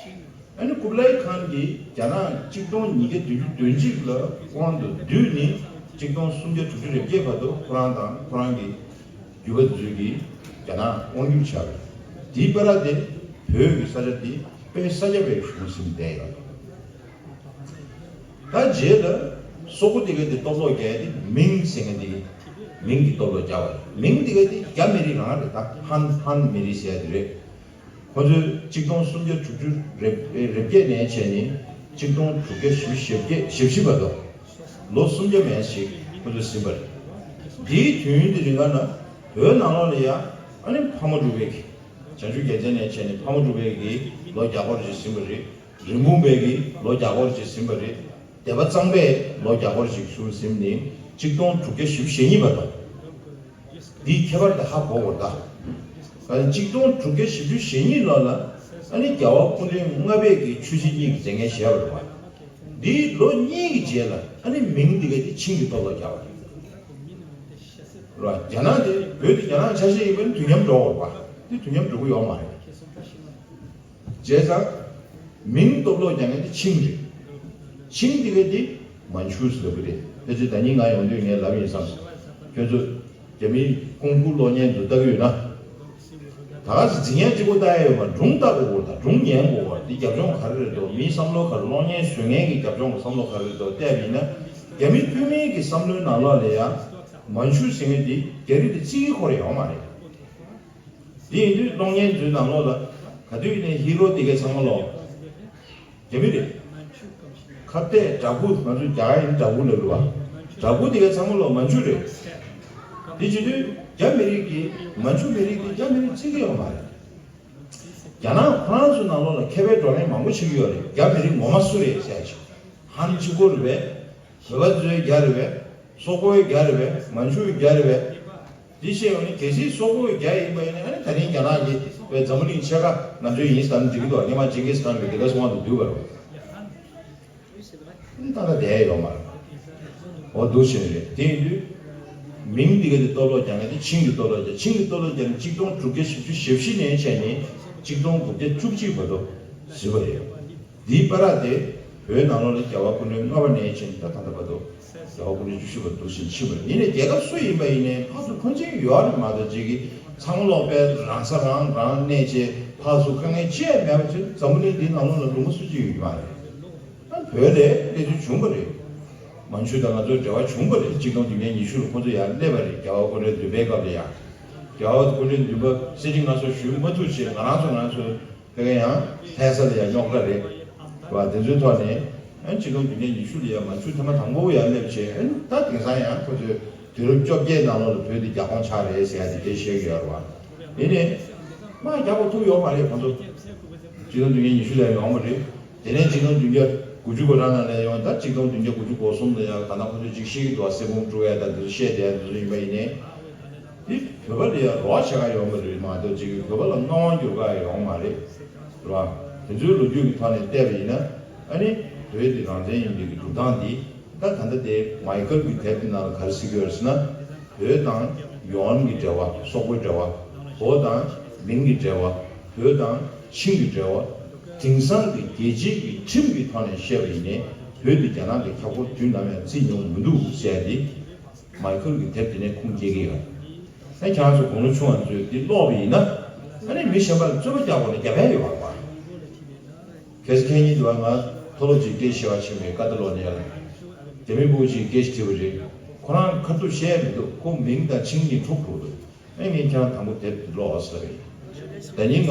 ཨ་ནི་ཀུབ་ལའི་ཁཱན་གྱིས་རྒྱ་ནག་གཅིག་སྟོང་ཉིས་བརྒྱ་བདུན་ཅུ་དོན་གཅིག་ལ་དབང་དུ་བསྡུས་ནས་གཅིག་སྟོང་སུམ་བརྒྱ་དྲུག་ཅུ་རེ་བརྒྱད་བར་དུ་ཁོ་རང་དང་ཁོ་རང་གི་རྒྱུད་པ་དེ་ཚོས་ཀྱིས་རྒྱ་ནག་དབང་བསྒྱུར་བྱས་པ་རེད། དེའི་བར་དེ་བོད་ཀྱི་ས་ཆ་དེ་དཔལ་ས་སྐྱ་པའི་གཞུང་ཟིན་བསྡད་ཡོད། ད་རྗེས་ལ་སོག་པོ་དེ་ག་དེ་སྟོབས་ལོག་རྒྱག་དེ་མིང་ཟེར་མཁན་དེ་གི་ མིང་གི་སྟོབས་ལོ་བརྒྱ་བ་རེད། མིང་འདི་ག་དེ་རྒྱ་མི་རིགས་རང་རེད། ད་ཧན་ཧན་མི་རིགས་ཟེར་ཡ་དེ་རེད། ཁོ་ཚོས་གཅིག་སྟོང་སུམ་བརྒྱ་དྲུག་ཅུ་རེ་རེ་བརྒྱད་ནས་བྱས་ནས་གཅིག་སྟོང་དྲུག་བརྒྱ་བཞི་བཅུ་ཞེ་བརྒྱད་ཞེ་བཞི་བར་དུ་ལོ་སུམ་བརྒྱ་མན་ཞིག་ཁོ་ཚོས་ཟིན་པ་རེད། འདིའི་དུས་ཡུན་དེ་རིང་ག་ན་བོད་ནང་ལོགས་ལ་ཡ་ཨ་ནི་ཕག་མོ་འབྲུག་པའི་གི་བྱང་ཆུབ་རྒྱལ་མཚན་ནས་བྱས་ནས་ཕག་མོ་འབྲུག་པའི་གི་ལོ་བརྒྱ་སྐོར་ཞིག་ཟིན་པ་རེད། རིན་སྤུངས་པའི་གི་ལོ་བརྒྱ་སྐོར་ཞིག་ཟིན་པ་རེད། སྡེ་པ་གཙང་པས་ལོ་བརྒྱ་སྐོར་ཞིག་ཟུར་ཟིན་ནས་གཅིག་སྟོང་དྲུག་བརྒྱ་བཞི་བཅུ་ཞེ་གཉིས་བར་དུ། འདིའི་ཁྱད་པར་དེ་ཧ་གོ་དགོས་ད། ཨ་ནི་གཅིག་སྟོང་དྲུག་བརྒྱ་བཞི་བཅུ་ཞེ་གཉིས་ལོ་ལ་ཨ་ནི་རྒྱལ་བ་སྐུ་ཕྲེང་ལྔ་པས་ཀྱི་ཆོས་སྲིད་གཉིས་ཀྱི་མཛད་འགན་བཞེས་པ་རེད་བ། འདིའི་ལོ་གཉིས་ཀྱི་རྗེས་ལ་ཨ་ནི་མིང་འདི་ག་དེ་ཆིང་གི་སྟོབས་ལ་བརྒྱབ་པ་རེད། རེད་བ། རྒྱ་ནག་དེ་བོད་དེ་རྒྱ་ནག་ཆ་ཤས་ཡིན་པ་ནི་དུས་མཉམ་འགྲོ་དགོས་རེད་བ། དེ་དུས་མཉམ་འགྲོ་གི་ཡོད་མ་རེད། བྱས་ཙང་། མིང་སྟོབས་ལོག་རྒྱག་མཁན་དེ་ཆིང་རེད། ཆིང་དེ་ག་དེ་མན་ཆུ་ཟེར་བ་རེད། ཕལ་ཆེར་ད་ནི་ང་ཡོང་དུས་ངས་ལབ་ཡིན་བསམ། ཁྱོད་ཚོ་རྒྱ་མིའི་ཀུང་ཧྥུ་གློག་བརྙན་དུ་ལྟ་གི་ཡོད་ན། ད་ག་ཟེ་འཛིན་ཡ་གཅིག་པོ་ལྟ་ཡ་ཡོད་མ་སྒྲུང་ལྟ་དགོས་གོ་ད་སྒྲུང་ཉན་དགོས་གོ་དེ་རྒྱབ་ལྗོངས་ག་རེ་རེད་འདུག་མིའི་བསམ་བློ་ག་རེ་གློག་བརྙན་བཟོ་མཁན་གྱི་རྒྱབ་ལྗོངས་ཀྱི་བསམ་བློ་ག་རེ་རེད་འདུག་བལྟས་པ་ཡིན་ན། རྒྱ་མི་དཀྱུས་མའི་གི་བསམ་བློའི་ནང་ལོགས་ལ་ཡ། མན་ཆུ་ཟེར་མཁན་དེ་རྒྱ་རིགས་དེ་རྩིས་ཀྱི་ཁོ་རེ་ཡོང་མ་རེད། དེ་ཡིན་དུས་གློག་བརྙན་ཚོའི་ནང་ལོགས་ལ་ག་དུས་ཡིན་ནའི་ཧི་རོ་དེ་གའི་ཚང་མ་ལོག་རྒྱ་མི་རེད། ཁ་གཏད་འདྲ་སྐུ་ང་ཚོ་རྒྱ་གར་ཡིན་འདྲ་སྐུ་ལབ་རེད་བ། འདྲ་སྐུ་དེ་གའི་ཚང་མ་ལོག་མན་ཆུ་རེད། དེ་བྱེད་དུས་རྒྱ་མི་རིགས་ཀྱི་མན་ཆུ་མི་རིགས་དེ་རྒྱ་མི་རིགས་རྩིས་ཀྱི་ཡོད་མ་རེད། རྒྱ་ནག་ཁོ་རང་ཚོའི་ནང་ལོགས་ལ་མཁས་པའི་བགྲོ་གླེང་མང་པོ་བྱེད་ཀྱི་ཡོད་རེད། རྒྱ་མི་རིགས་ངོ་མ་སུ་རེད་ཟེར་ཅིག་ཧན་གཅིག་པོ་རེད་པས། བོད་པ་ཚོའི་རྒྱ་རེད་པས། སོག་པོའི་རྒྱ་རེད་པས། མན་ཆུའི་རྒྱ་རེད་པས། འདི་བཤད་ཡོང་ནས་གལ་སྲིད་སོག་པོའི་རྒྱ་ཡིན་པ་ཡིན་ན་ཨ་ནི་ད་རིང་རྒྱ་ནག་གིས་བས་འཛམ་བུ་གླིང་ཕྱེད་ཀ་ང་ཚོའི་ཡིན་ཟེར་ན་འགྲིག་གི་འདུག་སྔོན་མ་ཇིང་གིས་ཁཱན་གྱི་སྡེ་ཁག་སྲུང་བ་དུ་བསྡུས་པ་རེད། ཨ་ནི་ད་ལྟ་བསྡད་ཡོད་མ་རེད། འོ་འདུག་བྱས་ནས་རེད། དེ་ཡིན་དུས་མིང་འདི་ག་དེ་སྟོབས་ལོག་རྒྱག་མཁན་དེ་ཆིང་གི་སྟོབས་ལོག་རྒྱག་ཆིང་གི་སྟོབས་ལོག་རྒྱག་ནས་གཅིག་སྟོང་དྲུག་བརྒྱ་བཞི་བཅུ་ཞེ་བཞི་ནས་བྱས་ནས་གཅིག་སྟོང་དགུ་བརྒྱ་བཅུ་གཅིག་བར་དུ་བཟོས་པ་རེད། འདིའི་བར་དེ་བོད་ནང་ལོགས་ལ་རྒྱལ་བ་སྐུ་ཕྲེང་ལྔ་པ་ནས་བྱས་ནས་ད་ད་ལྟ་བར་དུ་རྒྱལ་བ་སྐུ་ཕྲེང་བཅུ་བཞི་པ་འདུག་བཞིན་ཕྱིན་པ་རེད། ཡིན་ནའི་རྒྱལ་ཁབ་སུ་ཡིན་པ་ཡིན་ནའི་ཕར་ཚུར་འཁོན་འཛིན་ཡོད་རེད་མ་གཏོགས་ཅིག་གིས་ཚང་མ་ལོག་པའི་རང་ས་རང་རང་གནས་བྱས་ཕར་ཚུར་དཀའ་ངལ་ཅི་ཡང་མེད་པ་ཅིག་འཛམ་བུ་གླིང་འདིའི་ནང་ལོགས་ལ་ལུང་པ་སུ་གཅིག་ཡོད་ཀྱི་མ་རེད། ཨ་བོད་ལ་སླེབས་དུས་བྱུང་བ་རེད། མན་ཆུ་དང་ང་ཚོའི་འབྲེལ་བ་བྱུང་བ་རེད། གཅིག་སྟོང་བདུན་བརྒྱ་ཉི་ཤུ་ལ་ཁོ་ཚོ་ཡར་སླེབས་པ་རེད། རྒྱལ་བ་སྐུ་ཕྲེང་བདུན་པའི་སྐབས་ལ་ཡང་། རྒྱལ་བ་སྐུ་ཕྲེང་བདུན་པ་གསེར་ཁྲི་མངའ་གསོལ་ཞུ་མ་ཐུབ་ཅེས་ང་རང་ཚོ་ང་ཚོ་དེ་ག་ཡང་ལྷ་ས་ལ་ཡང་རྙོག་དྲ་རེད་བ། དེ་ཚོའི་ཐོག་ནས་ཨ་གཅིག་སྟོང་བདུན་བརྒྱ་ཉི་ཤུ་ལ་ཡང་མན་ཆུ་ཐེངས་མ་དང་པོ་ཡར་སླེབས་བྱས་ཨ་ད་དེང་སང་ཡང་ཁོ་ཚོས་དུས་རབས་བཅོ་བརྒྱད་ནང་ལོགས་ལ་བོད་འདི་རྒྱ་ཁོངས་ཆགས་རེད་ཟེར་ཡ་དེ་དེ་བཤད་ཀྱི་ཡོད་རེད་བ། ཡིན་ནའི་དམག་རྒྱག་པ་ཐུབ་ཡོད་མ་རེད་ཁོ་ཚོ། གཅིག་སྟོང་བདུན་བརྒྱ་ཉི་ཤུ་ལ་ཡོང་བ་རེད། དེ་ནས་གཅིག་སྟོང་བདུན་བརྒྱ་དགུ་བཅུ་གོ་གྲངས་ནང་ལ་ཡོང་ད་གཅིག་སྟོང་བདུན་བརྒྱ་དགུ་བཅུ་གོ་གསུམ་ལ་ཡང་ད་ནང་ཁོ་ཚོས་ཅིག་ཤེས་ཀྱི་འདུག་སེ་བུམ་དཀྲུག་ཡ་ད་འདི་ཚོ་བཤད་བསྡད་ཡ་འདི་ཚོ་ཡིན་པ་ཡིན་ནའི། དེ་བོད་པ་ལ་ཡང་རོགས་བྱེད་ག་ཡོང་བ་རེད་མ་གཏོགས་ཅིག་བོད་པ་ལ་མངའ་དབང་བསྒྱུར་ག་ཡོང་མ་རེད། རེད་བ། དེ་ཚོའི་ལོ་རྒྱུས་ཀྱི་ཐོག་ནས་བལྟས་པ་ཡིན་ན་ཨ་ནི་བོད་འདི་རང་བཙན་ཡིན་པའི་གི་སྒྲུབ་སྟངས་འདི། ད་ད་ལྟ་དེ་མའི་ཁལ་གྱི་དེབ་དེ་ནང་ལ་ག་རེ་གཟིགས་ཡོད་ཟེར་ན། བོད་དང་ཡོན་གྱི་འབྲེལ་བ། སོག་པོའི་འབྲེལ་བ། བོད་དང་མིང་གི་འབྲེལ་བ། བོད་དང་ཆིང་གི་འབྲེལ་བ། དེང་སང་གི་རྒྱལ་སྤྱིའི་གི་ཁྲིམས་ཀྱི་ཐོག་ནས་བཤད་པ་ཡིན་ནའི་བོད་དེ་རྒྱ་ནག་གི་འཁྱག་པོ་དུས་ནམ་ཡང་བརྩིས་མྱོང་མི་འདུག་ཟེར་ཏེ། མའི་ཁལ་གྱི་དེབ་དེ་ནས་ཁུངས་སྐྱེལ་གྱི་ཡོད། ཨ་ཁྱེད་རང་ཚོ་དགུང་ལོ་ཆུང་བ་ཚོས་འདི་ཀློག་པ་ཡིན་ན། ཨ་ནི་མི་གཞན་པ་ལ་རྩོད་པ་རྒྱག་དགོས་ན་རྒྱབ་ཡ་ཡོད་པ་རེད་པ། གལ་སྲིད་ཁྱེད་གཉིས་དུ་བ་ང་མཐོ་སློབ་ཅིག་སྐད་ཆ་བཤད་པ་ཕྱིན་པའི་ཀ་ཏ་ལོ་ནི་ཡ་ལ། རྒྱ་མི་ཕྲུ་གུ་ཅིག་སྐད་ཆ་དྲིས་པ་རེད། ཁོ་རང་ཁ་ཐུག་བཤད་ཡ་མི་འདུག་ཁོ་མིང་དང་ཆིང་གཉིས་འཁྲུག་འགྲོ་འདུག་ཨེ་ངས་ཁྱེད་རང་དང་པོ་དེབ་འདི་ཀློག་ཟེར་བ་རེད། ད་ནི་ང་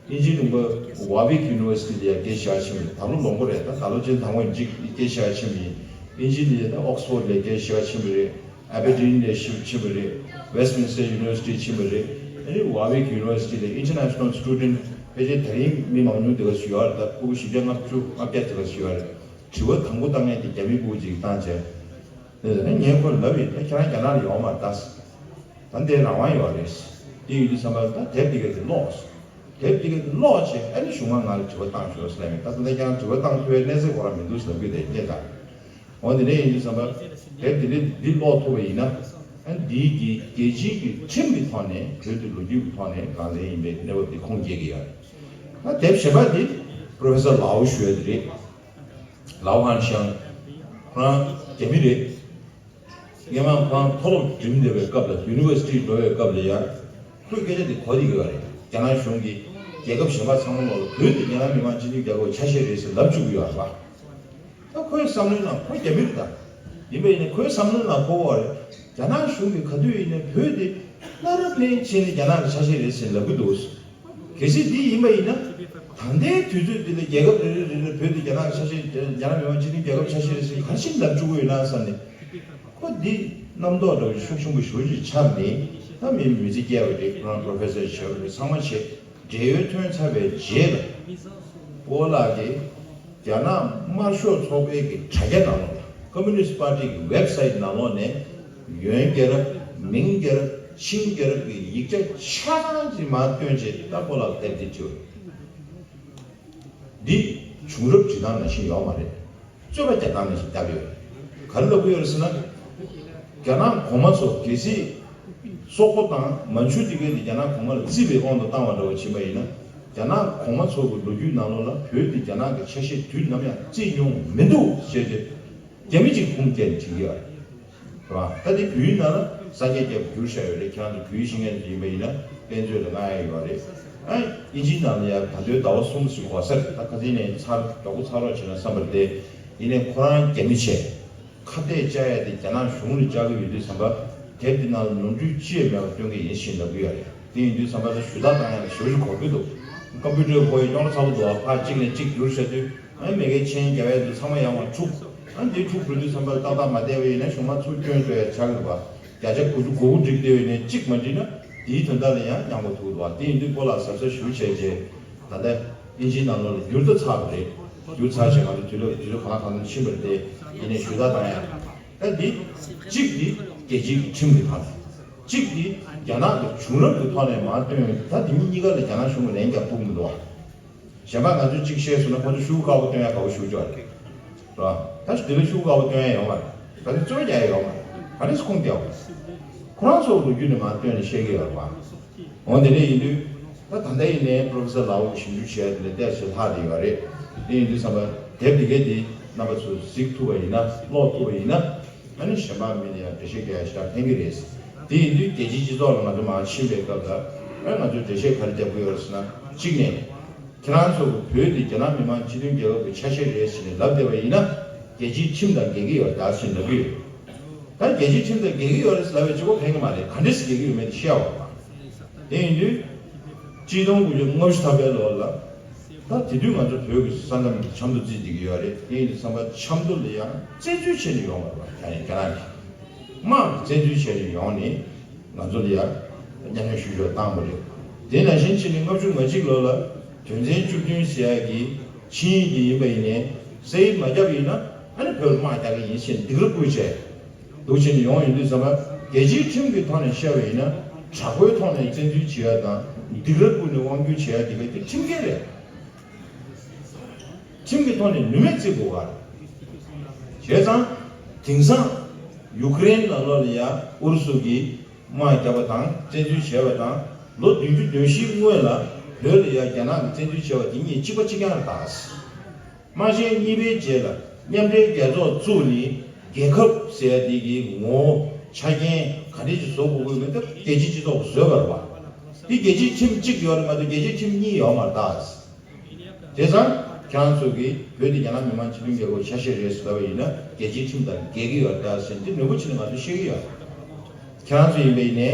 དབྱིན་ཇིའི་ལུང་པ་Warwick University ལ་ཡ་སྐད་ཆ་བཤད་པ་རེད། ད་ལོ་ལོངས་པ་རེད། ད་ད་ལོ་ཆེན་དང་པོ་ཡིན་ཅིག་སྐད་ཆ་བཤད་པ་ཡིན། དབྱིན་ཇི་ལ་ཡ་ད་Oxford ལ་སྐད་ཆ་བཤད་པ་རེད། ཨ་བེ་ཌིན་ལ་ཕྱིན་ཕྱིན་པ་རེད། Westminster University ཕྱིན་པ་རེད། ཨ་ནི་Warwick University ལ་International Student ཕལ་ཆེར་ད་རིང་མི་མང་ཉུང་དེ་ག་ཞུ་ཡོད་རེད། ད་ཕྲུ་གུ་བཞི་བརྒྱ་ལྔ་བཅུ་ལྔ་བརྒྱ་དེ་ག་ཞུ་ཡོད་རེད། དྲི་བ་དང་པོ་བཏང་མཁན་དེ་རྒྱ་མི་ཕྲུ་གུ་ཅིག་བཏང་བྱས། དེ་ནས་ངས་ཁོར་ལབ་ཡིན། ད་ཁྱེད་རང་རྒྱ་ནག་ལ་ཡོང་མ་ད། ད་འདིར་རང་དབང་ཡོད་རེད། དེ་ཡིན་དུས་ཙམ་པ་ད་དེབ་དེ་ག་དེ་ཀློག་དེབ་དེ་ག་དེ་ཀློག་བྱས་ཨ་ནི་གཞུག་མ་ང་ལ་དྲི་བ་བཏང་ཤོག་ཟེར་ལབ་ཡིན། ད་ད་ལྟ་ཁྱེད་རང་དྲི་བ་བཏང་ཐུབ་པའི་གནས་ཚད་ཁོ་རང་མི་འདུག་ཟེར་ལབ་ཀྱི་རེད་སྐད་ཆ། འོ་དེ་འདྲ་ཡིན་དུས་ཙམ་པ། དེབ་དེ་འདྲ་འདི་ཀློག་ཐུབ་པ་ཡིན་ན། ཨ་འདིའི་གི་རྒྱལ་སྤྱིའི་གི་ཁྲིམས་ཀྱི་ཐོག་ནས་བོད་དེ་ལོ་རྒྱུས་ཀྱི་ཐོག་ནས་རང་བཙན་ཡིན་པའི་གནས་བབ་དེ་ཁུངས་སྐྱེལ་གྱི་ཡོད་རེད། ད་དེབ་གཞན་པ་དེ་Professor Lau ཞུ་ཡ་དེ་རེད། ལའོ་ཧན་ཤང་། ཁོ་རང་རྒྱ་མི་རེད། སྔོན་མ་ཁོ་རང་མཐོ་སློབ་འགྲིམ་བསྡད་པའི་སྐབས་ལ་University འགྲོ་བའི་སྐབས་ལ་ཡང་ཁོས་སྐད་ཆ་དེ་གོ་བསྡད་ཀྱི་ཡོད་རེད། རྒྱ་ནག་གཞུང་གིས་རྒྱལ་ཁབ་གཞན་པ་ཚང་མ་ལོག་ལ་བོད་དེ་རྒྱ་ནག་མི་དམངས་སྤྱི་མཐུན་རྒྱལ་ཁབ་ཆ་ཤས་རེད་ཟེར་ལབ་བཅུག་གི་ཡོད་རེད་པ། ད་ཁོའི་བསམ་བློའི་ནང་ཁོ་རྒྱ་མི་རེད་ད། ཡིན་པ་ཡིན་ནའི་ཁོའི་བསམ་བློའི་ནང་ཁོ་བ་རེད། རྒྱ་ནག་གཞུང་གིས་ག་དུས་ཡིན་ནའི་བོད་དེ་གནའ་རབས་ནས་བྱས་ནས་རྒྱ་ནག་གི་ཆ་ཤས་རེད་ཟེར་ལབ་ཀྱི་འདུག་གལ་སྲིད་འདི་ཡིན་པ་ཡིན་ན། ད་ལྟའི་དུས་ཚོད་འདི་ལ་རྒྱལ་ཁབ་རེ་རེ་རེ་རེ་བོད་དེ་རྒྱ་ནག་གི་ཆ་ཤས། རྒྱ་ནག་མི་དམངས་སྤྱི་མཐུན་རྒྱལ་ཁབ་ཆ་ཤས་རེད་ཟེར་ག་རེ་བྱས་ནས་ལབ་བཅུག་གི་ཡོད་ན་བསམ་ནས། ཁོ་འདི་རྣམ་རྟོག་འདྲ་བོ་ཤུགས་ཆེན་པོ་ཞེ་པོ་ཅིག་འཆར་ནས། ད་མི་མི་ཚེ་སྐྱེལ་བ་རེད། ཁོ་རང་པྲོ་ཕེ་སར་བྱས་པ་རེད། ཚང་མ་བྱས། བགྲེས་ཡོལ་ཐོན་ཚར་བའི་རྗེས་ལ། སྤོ་ལགས་ཀྱིས་རྒྱ་ནག་དམར་ཤོག་ཚོགས་པའི་གི་དྲ་རྒྱ་ནང་ལོགས་ལ། ཀོམ་མུ་ནིསྟ་པར་ཊི་གི་ཝེབ་སའིཊ་ནང་ལོགས་ནས། ཡོན་རྒྱལ་རབས། མིང་རྒྱལ་རབས། ཆིང་རྒྱལ་རབས་ཀྱི་ཡིག་ཆ་ཆ་ཚང་ཅིག་མར་བཏོན་བྱས། ད་སྤོ་ལགས་དེབ་འདི་བྲིས་པ་རེད། འདི་བྱུང་རབས་འབྲི་སྟངས་ནང་བཞིན་ཡོད་མ་རེད། རྩོད་པ་རྒྱག་སྟངས་ནང་བཞིན་བརྒྱབ་ཡོད་རེད། ག་རེ་ལབ་ཀྱི་ཡོད་རེད་ཟེར་ན། རྒྱ་ནག་གོང་མ་ཚོ། གལ་སྲིད་སོག་པོ་དང་མན་ཇུ་དེ་གས་དེ་རྒྱ་ནག་གོང་མ་ལ་བརྩིས་པའི་དབང་དུ་བཏང་བ་འདྲ་བོ་ཕྱིན་པ་ཡིན་ན། རྒྱ་ནག་གོང་མ་ཚོ་གི་ལོ་རྒྱུས་ནང་ལོགས་ལ་བོད་དེ་རྒྱ་ནག་གི་ཆ་ཤས་དུས་ནམ་ཡང་བརྩིས་མྱོང་མི་འདུག་ཅེས་ཏེ། རྒྱ་མི་གཅིག་ཁུངས་བསྐྱལ་ནས་བྲིས་ཀྱི་ཡོད་རེད། རེད་བ། ད་དེ་བོད་ཡིག་ནང་ལ་སངས་རྒྱས་རྒྱལ་པོ་བསྒྱུར་བཞག་ཡོད་རེད། ཁྱེད་རང་ཚོ་བོད་ཡིག་ཤེས་མཁན་ཡིན་པ་ཡིན་ན་དཔེ་མཛོད་ལ་མངགས་ཡ་ཡོད་རེད། ཨ། དབྱིན་ཇིའི་ནང་ལ་ཡ་ད་དུང་ཟླ་བ་གསུམ་ཞིག་འགོར་ས་རེད། ད་ཁ་སང་ནས་ཚར་མགྱོགས་པོ་ཚར་རོགས་བྱས་ན་བསམ་པ་རེད་དེ། ཡིན་ནའི་ཁོ་རང་རྒྱ་མི་བྱས། ཁ་གཏད་བཅག་ཡ་དེ་རྒྱ་ནག་གཞུང་ལ་བཅག་གི་ཡོད་དུས་ཙམ་པ། དེབ་དེ་ནང་ལ་ནོར་འཁྲུལ་ཅི་ཡང་མེད་པ་སྟོན་གི་ཡིན་ཞེས་ལབ་ཀྱི་ཡོད་རེད། དེ་ཡིན་དུས་ཙམ་པ་ལ་ཞུ་དག་བཏང་ཡ་ལ་ཞེ་པོ་ཅིག་འགོར་གི་འདུག་ཀམ་པུ་ཊར་ཁོ་ཡི་རྙོག་དྲ་ཚ་པོ་འདུག་ཨ། ཕར་གཅིག་ནས་གཅིག་བསྒྱུར་བྱ་དུས། ཨ། མི་སྒེར་མཆན་རྒྱག་ཡ་འདུག་ཚང་མ་ཡར་མར་འཁྲུག་ཨ། འདི་འཁྲུག་འགྲོ་དུས་ཙམ་པ་ལ་ཏག་ཏག་མ་བསྡད་པ་ཡིན་ན་གཞུང་མང་ཚུར་སྐྱོན་འགྲོ་ཡ་ཆགས་འདུག་པ། བརྒྱ་ཆ་དགུ་བཅུ་གོ་དགུ་འགྲིག་བསྡད་པ་ཡིན་ནའི་གཅིག་མ་འགྲིག་ན་དེའི་དོན་དག་ལ་ཡང་ཉམས་པ་ཐུག་འདུག་པ། དེ་ཡིན་དུས་སྤོ་ལགས་གཟབ་གཟབ་ཞུ་བྱས་རྗེས། ད་ལྟ་དབྱིན་ཇིའི་ནང་ལོགས་ལ་བསྒྱུར་ད་ཚར་བ་རེད། བསྒྱུར་ཚར་བྱས་ང་ཚོ་དུས་རབས་དུས་རབས་གང་ལ་གང་འཚམ་ཕྱིན་པ་རེད་དེ། ཡིན་ནའི་ཞུ་དག་བཏང་ཡ། ད་འདི། གཅིག་འདི་རྒྱལ་སྤྱིའི་ཁྲིམས་ཀྱི་ཐོག་ནས། གཅིག་འདི་རྒྱ་ནག་གི་བྱུང་རབས་ཀྱི་ཐོག་ནས་མར་བཏོན། ད་འདི་གཉིས་ཀ་ལ་རྒྱ་ནག་གཞུང་གིས་ལན་རྒྱག་ཐུབ་ཀྱི་མི་འདུག་པ། གཞན་པ་ང་ཚོས་གཅིག་བཤད་སོང་ན་ཁོ་ཚོ་ཤུགས་དཀར་པོ་བཏོན་ཡ་དགའ་པོ་ཞེ་པོ་ཅིག་ཡོད་རེད། རེད་པ། ད་འདི་ལ་ཤུགས་དཀར་པོ་བཏོན་ཡ་ཡོད་མ་རེད། ག་ཚོད་རྒྱག་ཡ་ཡོད་མ་རེད། ག་རེ་ཁུངས་བསྡད་པ་རེད། ཁོ་རང་ཚོ་ལོ་རྒྱུས་ནས་མར་བཏོན་ནས་བཤད་ཀྱི་ཡོད་རེད་པ། འོ་དེ་འདྲ་ཡིན་དུས། ད་ད་ལྟ་ཡིན་ནའི་པྲོ་ཕེ་སར་ལའོ་གིས་ཞིབ་འཇུག་བྱས་དེ་ལ་བལྟས་ཚེ་ལྷག་བསྡད་ཡོད་རེད། དེ་ཡིན་དུས་ཙམ་པ་དེབ་འདི་གས་འདི་རྣམ་པ་ཚོས་གཟིགས་ཐུབ་པ་ཡིན་ན། ཀློག་ཐུབ་པ་ཡིན་ན། ཨ་ནི་གཞན་པ་མི་ལ་ཡང་འགྲེལ་བཤད་རྒྱག་ཡ་ཞེ་དྲག་ཕན་གྱི་རེད། དེ་ཡིན་དུས་རྒྱལ་སྤྱིའི་སྤྱི་ཚོགས་ལ་ང་ཚོ་མར་ཕྱིན་པའི་སྐབས་ལ། ཨ། ང་ཚོས་འགྲེལ་བཤད་ག་རེ་རྒྱག་དགོས་ཡོད་རེད་ཟེར་ན། གཅིག་ནས། ཁྱེད་རང་ཚོ་གིས་བོད་འདི་རྒྱ་ནག་མི་དམངས་སྤྱི་མཐུན་རྒྱལ་ཁབ་ཀྱི་ཆ་ཤས་རེད་ཟེར་ནས་ལབ་བསྡད་པ་ཡིན་ན། རྒྱལ་སྤྱིའི་ཁྲིམས་དང་འགལ་གྱི་ཡོད་རེད་ད་ཟེར་ལབ་ཀྱི་ཡོད། ད་རྒྱལ་སྤྱིའི་ཁྲིམས་དང་འགལ་གྱི་ཡོད་རེད་ཟེར་ལབ་པའི་གཅིག་པོ་ཕན་གྱི་མ་རེད། ག་འདྲས་སེ་འགལ་གྱི་ཡོད་མེད་དེ་བཤད་པ་རེད་པ། དེ་ཡིན་དུས། གཅིག་སྟོང་དགུ་བརྒྱ་ལྔ་བཅུ་ཐམ་པའི་ལོ་ལ། ད་དེ་དུས་ང་ཚོ་བོད་ཀྱི་ས་མཚམས་འདི་འཆམ་མཐུན་བརྩིས་བསྡད་ཀྱི་ཡོད་རེད། དེ་ཡིན་དུས་ཙམ་པ་འཆམ་མཐུན་ལ་ཡང་བཙན་འཛུལ་བྱས་ནས་ཡོང་བ་རེད་པ། ཡང་ཡང་རྒྱ་ནག་གིས་དམག་གིས་བཙན་འཛུལ་བྱས་ནས་ཡོང་ནས། ང་ཚོ་ལ་ཡ་གཉའ་གནོན་ཤུགས་ཆེ་བཏང་བ་རེད། དེ་ནང་བཞིན་ཕྱིན་ནས་ལྔ་བཅུ་ང་གཅིག་ལོ་ལ་དོན་ཚན་བཅུ་བདུན་ཟེར་ཡ་གི་ཆིངས་ཡིག་དེ་ཡིན་པ་ཡིན་ནའི་སེལ་མ་བརྒྱབ་ཡིན་ན། ཨ་ནི་བོད་ལ་དམག་རྒྱག་གི་ཡིན་ཞེས་སྡིགས་ར་བསྐུལ་བྱས་འདུག་བྱས་ནས་ཡོང་ཡོང་དུས་ཙམ་པ། རྒྱལ་སྤྱིའི་ཁྲིམས་ཀྱི་ཐོག་ནས་བཤད་པ་ཡིན་ན། དྲག་པོའི་ཐོག་ནས་བཙན་འཛུལ་བྱེད་ཡ་དང་། སྡིགས་ར་བསྐུལ་ནས་དབང་སྒྱུར་བྱེད་ཡ་དེ་ག་དེ་ཁྲིམས་འགལ་རེད། ཁྲིམས་ཀྱི་ཐོག་ནས་ནུས་མེད་བརྩི་དགོས་པ་རེད། བྱས་ཙང་། དེང་སང་ཡུ་ཀེ་རེན་ནང་ལོགས་ལ་ཡ་ཨུ་རུ་སུ་གིས་དམག་བརྒྱབ་པ་དང་བཙན་འཛུལ་བྱས་པ་དང་། ལོ་བདུན་ཅུ་དོན་བཞིའི་སྔོན་ལ་བོད་ལ་ཡ་རྒྱ་ནག་གིས་བཙན་འཛུལ་བྱས་པ་དེ་གཉིས་གཅིག་པ་གཅིག་རྐྱང་རེད་ད། དམག་ཆེན་གཉིས་པའི་རྗེས་ལ་མཉམ་འབྲེལ་རྒྱལ་ཚོགས་བཙུགས་ནས། རྒྱལ་ཁབ་ཟེར་ཡ་དེ་གི་ངོ་བོ་ཆ་རྐྱེན་ག་འདྲས་ཅིག་བཟོ་དགོས་དགོས་མེད་ད་རྒྱལ་སྤྱིའི་སྤྱི་ཚོགས་ཀྱིས་བཟོས་པ་རེད་པ། འདི་རྒྱལ་སྤྱིའི་ཁྲིམས་གཅིག་ཡོད་རེད་མ་གཏོགས་རྒྱལ་སྤྱིའི་ཁྲིམས་གཉིས་ཡོད་མ་རེད་ད། བྱས་ཙང་ཁྱེད་རང་ཚོ་གིས་བོད་འདི་རྒྱ་ནག་མི་དམངས་སྤྱི་མཐུན་རྒྱལ་ཁབ་ཆ་ཤས་རེད་ཟེར་ལབ་པ་ཡིན་ན། རྒྱལ་སྤྱིའི་ཁྲིམས་དང་འགལ་གྱི་ཡོད་རེད་ད་ཟེར་འདི་ནོར་བུ་ཆེ་ནས་ང་ཚོས་ཤེས་ཀྱི་ཡོད། ཁྱེད་རང་ཚོ་ཡིན་པ་ཡིན་ནའི་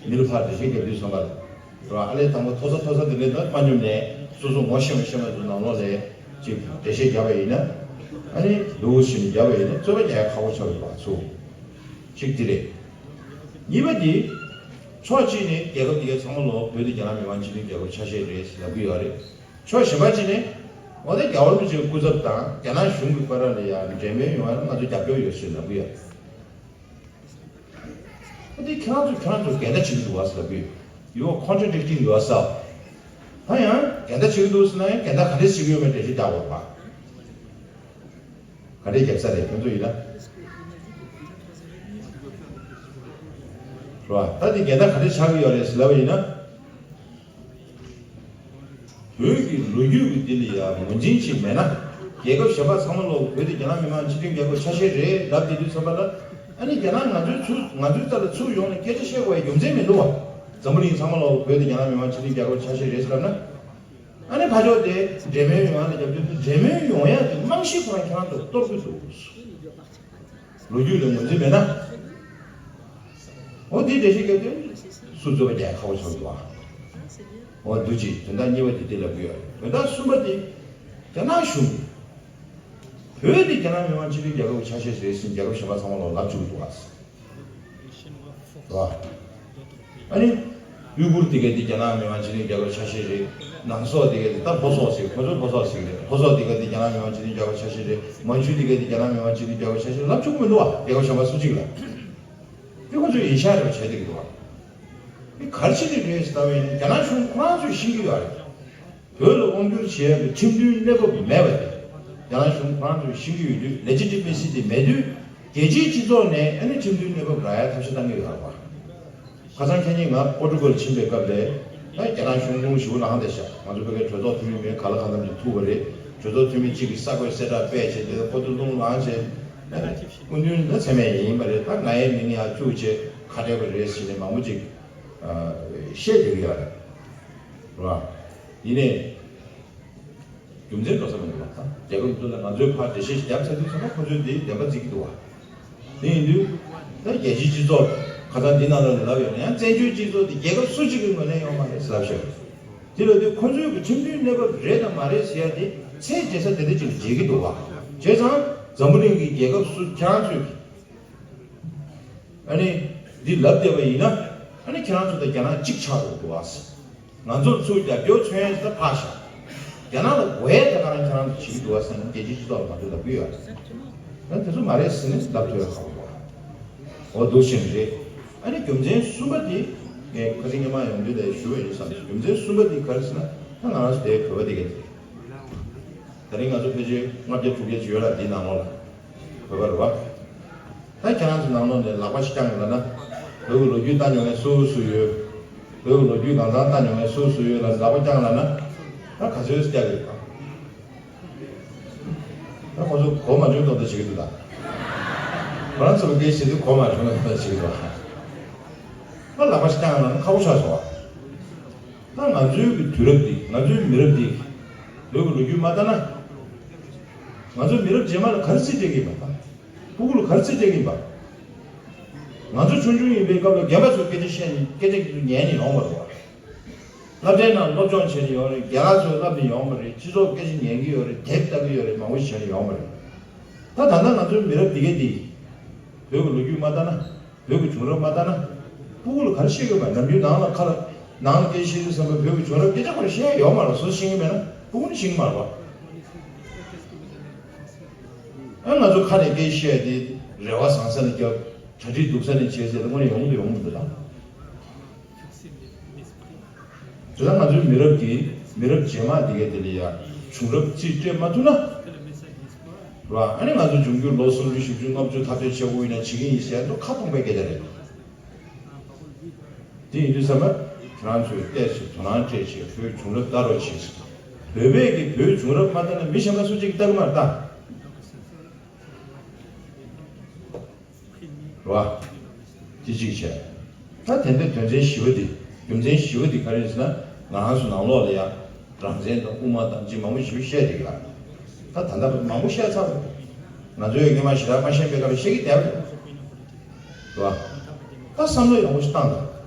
མི་ལ་ཕར་འགྲེལ་བཤད་རྒྱབ་དུས་ཙམ་པ་ལ། རེད་པ། ཨ་ལས་དང་པོ་མཐོ་ས་མཐོ་ས་དེ་འདྲའི་ད་མ་སྙོམས་ནས་སོ་སོ་ངོ་ཤེས་མ་ཤེས་མ་ཚོ་ནང་ལོགས་ལ་ཅིག་འགྲེལ་བཤད་རྒྱབ་པ་ཡིན་ན། ཨ་ནི་འདུག་བྱས་ནས་རྒྱབ་པ་ཡིན་ན་རྩོད་པ་རྒྱག་ཡ་ཁག་པོ་ཆགས་ཡོད་པ་ཚོ། གཅིག་དེ་རེད། གཉིས་པ་དེ། ཕྱོགས་གཅིག་ནས་རྒྱལ་ཁབ་དེ་གའི་ཚང་མ་ལོག་བོད་དེ་རྒྱ་ནག་མི་དམངས་སྤྱི་མཐུན་རྒྱལ་ཁབ་ཆ་ཤས་རེད་ཟེར་ལབ་ཀྱི་ཡོད་རེད། ཕྱོགས་གཞན་པ་གཅིག་ནས། འོ་ད་རྒྱལ་བ་རིན་པོ་ཆེའི་སྐུ་ཚབ་དང་རྒྱ་ནག་གཞུང་གི་བར་ལ་ཡང་འབྲེལ་མོལ་ཡོང་བར་ང་ཚོ་རྒྱབ་སྐྱོར་ཡོད་ཟེར་ལབ་ཀྱི་ཡོད། ཨ་དེ་ཁྱེད་རང་ཚོ་ཁྱེད་རང་ཚོ་འགལ་ཟླ་བྱེད་ཀྱི་འདུག་བ་ཟེར་ལབ་ཀྱི་ཡོད། You are contradicting yourself. ད་ཡང་འགལ་ཟླ་བྱེད་ཀྱི་འདུག་ཟེར་ན་ཡང་འགལ་ཟླ་ག་འདྲས་བྱེད་ཀྱི་ཡོད་མེད་འགྲེལ་བཤད་རྒྱག་དགོས་པ། ག་འདྲས་རྒྱབ་ས་རེད་ཁྱོད་ཚོ་ཡིན་ན། རེད་བ། ད་དེ་འགལ་ཟླ་ག་འདྲས་ཆགས་ཀྱི་ཡོད་རེད་ཟེར་ལབ་པ་ཡིན་ན། བོད་ཀྱི་ལོ་རྒྱུས་ཀྱི་འདི་ལ་ཡང་ངོས་འཛིན་ཅིག་མེད་ན། རྒྱལ་ཁབ་གཞན་པ་ཚང་མ་ལོག་བོད་དེ་རྒྱ་ནག་མི་དམངས་སྤྱི་མཐུན་རྒྱལ་ཁབ་ཆ་ཤས་རེད་ལབ་བསྡད་དུས་ཙམ་པ་ལ། ཨ་ནི་རྒྱ་ནག་ང་ཚོའི་ཚུར་ང་ཚོའི་རྩ་ལ་ཚུར་ཡོང་ནས་སྐད་ཆ་བཤད་དགོས་ཡ་རྒྱུ་མཚན་མི་འདུག་བ། འཛམ་བུ་གླིང་ཚང་མ་ལོག་བོད་དེ་རྒྱ་ནག་མི་དམངས་སྤྱི་མཐུན་རྒྱལ་ཁབ་ཆ་ཤས་རེད་ཟེར་ལབ་ན། ཨ་ནི་ཕར་ཕྱོགས་དེ་འབྲེལ་མོལ་ཡོང་ཡ་ལ་རྒྱབ་སྐྱོར་དུ། འབྲེལ་མོལ་ཡོང་ཡ་གི་རྨང་གཞི་ཁོ་རང་ཁྱེད་རང་ཚོར་གཏོར་གྱི་འདུག་ལོ་རྒྱུས་ལ་ངོས་འཛིན་མེད་ན། འོ་དེ་འགྲེལ་བཤད་བརྒྱབ་དུས་སུ་རྩོད་པ་རྒྱག་ཁག་པོ་ཆགས་འདུག་ཨ། འོ་འདུག་ཅིག་དོན་དག་གཉིས་པ་དེ་དེ་ལབ་གི་ཡོད། དོན་དག་གསུམ་པ་དེ་རྒྱ་ནག་གཞུང་བོད་དེ་རྒྱ་ནག་མི་དམངས་སྤྱི་མཐུན་རྒྱལ་ཁབ་ཆ་ཤས་རེད་ཟེར་རྒྱལ་ཁབ་གཞན་པ་ཚང་མ་ལ་ལབ་བཅུག་འདུག་ཨ། རེད་བ། ཨ་ནི། ཡུ་གུར་དེ་ག་དེ་རྒྱ་ནག་མི་དམངས་སྤྱི་མཐུན་རྒྱལ་ཁབ་ཆ་ཤས་རེད། ནང་སོག་དེ་ག་དེ་ད་ལྷོ་སོག་ཟེར། ཁོ་ཚོ་ལྷོ་སོག་ཟེར་གི་རེད། ལྷོ་སོག་དེ་ག་དེ་རྒྱ་ནག་མི་དམངས་སྤྱི་མཐུན་རྒྱལ་ཁབ་ཆ་ཤས་རེད། མན་ཇུ་དེ་ག་དེ་རྒྱ་ནག་མི་དམངས་སྤྱི་མཐུན་རྒྱལ་ཁབ་ཆ་ཤས་རེད་ལབ་བཅུག་གི་མི་འདུག་བ། རྒྱལ་ཁབ་གཞན་པ་སུ་གཅིག་ལ། དེ་ཁོ་ཚོས་ཡིན་ཤག་རེད་བྱས་བསྡད་ཀྱི་འདུག་བ། དེ་ག་རེ་བྱས་ནས་རེད་ཟེར་ལྟ་བ་ཡིན་ན་རྒྱ་ནག་གཞུང་ཁོ་རང་ཚོས་ཤེས་ཀྱི་ཡོད་རེད། བོད་ལ་དབང་བསྒྱུར་བྱེད་ཡག་གི་ཁྲིམས་མཐུན་གནས་བབ་མེད་པ་དེ། རྒྱ་ནག་གཞུང་ཁོ་རང་ཚོས་ཤེས་ཀྱི་ཡོད་དུས་ལེ་ཇི་ཊི་མེ་སི་དེ་མེད་དུས་རྒྱལ་སྤྱིའི་སྤྱི་ཚོགས་ནས་ཨ་ནི་ཁྲིམས་མཐུན་གནས་བབ་རག་ཡག་ཐབས་ཤེས་གཏང་གི་ཡོད་རེད་བ། ཁ་སང་ཁ་ཉིན་ང་པོར་ཊུ་གལ་ཕྱིན་པའི་སྐབས་ལ་ད་རྒྱ་ནག་གཞུང་རླུང་ཞེ་པོ་ལངས་བསྡད་ཤག་ང་ཚོ་བོད་པའི་གྲོས་ཚོགས་འཐུས་མི་མེད་ག་ལ་གང་འཚམ་ཅིག་ཐུག་པ་རེད། གྲོས་ཚོགས་འཐུས་མི་གཅིག་གིས་གསར་འགོད་གསལ་བསྒྲགས་སྤེལ་བྱས་དེ་ཁོ་ཚོ་རླུང་ལངས་བྱས་སྐུ་མདུན་ད་མཚན་སྨད་ཡིན་པ་རེད། ད་ང་ཡི་མིང་ཡར་བཅུག་བྱས་ཁ་བྲལ་བ་རེད་ཟེར་ནས་མང་པོ་ཅིག་བཤད་བསྡད་ཀྱི་ཡོད་རེད། རེད་བ། ཡིན་ནའི། རྒྱུ་མཚན་འགྲོ་ས་མི་འདུག་ལ། རྒྱལ་ཁབ་འདི་ལ་ང་ཚོའི་ཕར་འགྲེལ་བཤད་ཞིག་བརྒྱབ་ཚར་དུས་ཚང་མ་ཁོ་ཚོས་འདི་བདེན་པ་བརྩི་གི་འདུག་བ། དེ་ཡིན་དུས། ད་རྒྱལ་སྤྱིའི་སྤྱི་ཚོགས་ཁ་སང་འདི་ནང་ལ་ལབ་ཡོད་ན་ཡང་བཙན་བྱོལ་སྤྱི་ཚོགས་འདི་རྒྱལ་ཁབ་སུ་གཅིག་གི་ངོས་ནས་ཡོད་མ་རེད་ཟེར་ལབ་ཤག་དེ་ལབ་དུས་ཁོ་ཚོས་ཀྱི་ཁྲིམས་མཐུན་གནས་བབ་རེད་དང་མ་རེད་ཟེར་ཡ་དེ་ཚད་འཇལ་ས་དེ་འདྲ་ཅིག་ལ་མཇལ་གི་འདུག་བ། བྱས་ཙང་འཛམ་བུ་གླིང་གི་རྒྱལ་ཁབ་སུ་ཁྱེད་རང་ཚོས་ཀྱི། ཨ་ནི། འདི་ལབ་བསྡད་པ་ཡིན་ན། ཨ་ནི་ཁྱེད་རང་ཚོ་དང་རྒྱ་ནག་གཅིག་ཆགས་འགྲོ་གི་འདུག་ཨ། ང་ཚོར་ཚུར་རྒྱབ་སྐྱོར་མཚོན་ཡ་ཞིག་ད་ཕར་བཞག་རྒྱ་ནག་ལ་དགོས་ཡ་ད་ག་རང་ཁྱེད་རང་ཚོ་བྱེད་ཀྱི་འདུག་ཨ་ཟེར་ནས་རྒྱལ་སྤྱིའི་སྤྱི་ཚོགས་ལ་ང་ཚོས་ལབ་ཀྱི་ཡོད་རེད། ད་དེ་ཚོ་མ་རེད་ཟེར་ནས་ལབ་ཐུབ་ཡ་ཁག་པོ་འདུག་འོ་འདུག་བཞིན་རེད། ཨ་ནི་རྒྱུ་མཚན་གསུམ་པ་དེ། ངས་ཁ་སང་སྔོན་མ་ཡོང་དུས་ལ་ཞུ་བ་ཡིན་བསམ། རྒྱུ་མཚན་གསུམ་པ་དེ་ག་རེ་ཟེར་ན་ད་ང་རང་ཚོ་དེའི་བོད་པ་དེ་ག་དེ། ད་རིང་ང་ཚོ་ཕལ་ཆེར་ལྔ་བརྒྱ་དྲུག་བརྒྱ་ཅིག་ཡོད་ལ་འདིའི་ནང་ལོགས་ལ། བོད་པ་རེད་བ། ད་ཁྱེད་རང་ཚོ་ནང་ལོགས་ནས་ལག་པ་ཞིག་བརྐྱངས་ལབ་ན། བོད་ཀྱི་ལོ་རྒྱུས་ལྟ་མྱོང་མཁན་སུ་སུ་ཡོད། བོད་ཀྱི་ལོ་རྒྱུས་གང་ཚང་ལྟ་མྱོང་མཁན་སུ་སུ་ཡོད་ལབ་ལག་པ་བརྐྱངས་ལབ་ན། ད་ག་ཚོད་བརྐྱངས་ཡོད་པ། ད་ཁོ་ཚོ་གོ་མ་བྱུང་མདོག་མདོག་བྱེད་ཀྱི་འདུག་ད། ཁོ་རང་ཚོ་སྐད་བཤད་དུས་གོ་མ་བྱུང་མདོག་མདོག་བྱེད་ཀྱི་འདུག་ད་ལག་པ་ཞིག་བརྐྱངས་ལབ་ན་ཁག་པོ་ཆགས་སོང་བ། ད་ང་ཚོའི་གི་དུས་རབས་འདི་ང་ཚོའི་མི་རབས་འདི། བོད་ཀྱི་ལོ་རྒྱུས་མ་ལྟ་ན། ང་ཚོའི་མི་རབས་རྗེས་མ་ལ་ག་རེ་རྩིས་སྤྲད་ཀྱི་ཡིན་པ། ཕྲུ་གུ་ལ་ག་རེ་རྩིས་སྤྲད་ཀྱི་ཡིན་པ། ང་ཚོ་ཆུང་ཆུང་ཡིན་པའི་སྐབས་ལ་རྒན་པ་ཚོས་སྐད་ཆ་བཤད་ནས་སྐད་ཆ་དེ་ཚོ་ཉན་ནས་ཡོང་བ་རེད་བ། སློབ་གྲྭའི་ནང་སློབ་སྦྱོང་བྱས་ནས་ཡོང་རེད། རྒན་ལགས་ཚོས་བསླབ་ནས་ཡོང་བ་རེད། སྤྱི་ཚོགས་སྐད་ཆ་ཉན་གྱི་ཡོད་རེད། དེབ་ལྟ་གི་ཡོད་རེད། མང་པོ་ཞིག་བྱས་ནས་ཡོང་བ་རེད། ད་ད་ལྟ་ང་ཚོའི་མི་རབས་འདི་གས་འདི། བོད་ཀྱི་ལོ་རྒྱུས་མ་ལྟ་ན། བོད་ཀྱི་བྱུང་རབས་མ་ལྟ་ན། ཕྲུ་གུ་ལ་ག་རེ་བཤད་ཀྱི་ཡོད་པ། ནམ་རྒྱུན་ནང་ལ་ཁ་ལ་ནང་ལ་སྐད་བཤད་དུས་ཙམ་པ་བོད་ཀྱི་བྱུང་རབས་སྐད་ཆ་ཁོ་རང་བཤད་ཡ་ཡོད་མ་རེད། སུ་ཤེས་ཀྱི་མེད་ན་ཕྲུ་གུ་ནི་ཤེས་ཀྱི་མ་རེད་པ། ཨ་ང་ཚོ་ཁ་ནས་སྐད་བཤད་ཡ་དེ་རེ་བ་བཟང་ས་ནས་རྒྱབ། གྲ་སྒྲིག་སྡུག་ས་ནས་བྱས་ཟེར་ཏེ་དངོས་གནས་ཡོང་གི་འདུག་ཡོང་གི་འདུག་ད། དེ་ལ་ང་ཚོའི་མི་རབས་ཀྱི་མི་རབས་རྗེས་མ་འདི་གས་དེ་ལ་ཡ་བྱུང་རབས་རྩིས་སྤྲད་མ་ཐུབ་ན། ར་ཨ་ནི་ང་ཚོ་འབྱུང་འགྱུར་ལོ་སུམ་ཅུ་བཞི་བཅུ་ལྔ་བཅུ་ཐག་གཅོད་བྱེད་དགོས་ཡིན་ན་བྱེད་ཀྱི་ཡིན་ཟེར་འདུག་ཁ་སྟོང་པའི་སྐད་ཆ་རེད། དེ་ཡིན་དུས་ཙམ་པ་ཁྱེད་རང་ཚོས་ཏོག་ཙམ་དོ་སྣང་སྤྲད་བྱས་བོད་བྱུང་རབས་ལྟ་རོགས་བྱེད། བོད་པས་ཀྱི་བོད་བྱུང་རབས་མ་ལྟ་ན་མི་གཞན་པ་སུ་གཅིག་ལྟ་གི་མ་རེད་ད། རེད་བ། དེ་གཅིག་བྱས། ད་དེ་འདྲའི་དོན་ཚན་བཞི་པ་འདི། རྒྱུ་མཚན་བཞི་པ་འདི་ག་རེ་ཡིན་ཟེར་ན། ང་རང་ཚོ་ནང་ལོགས་ལ་ཡ། རང་བཙན་དང་དབུ་མ་དང་ཅི་མང་པོ་ཞིག་བཤད་བསྡད་ཀྱི་ཡོད། ད་ད་ལྟ་མང་པོ་བཤད་ཚར་བ་རེད། ང་ཚོས་སྔོན་མ་ཞེ་དྲག་མ་ཤེས་པའི་སྐབས་ལ་བཤད་ཀྱི་བསྡད་པ་རེད། རེད་བ། ད་བསམ་བློ་ཡག་པོ་ཞིག་བཏང་དང་།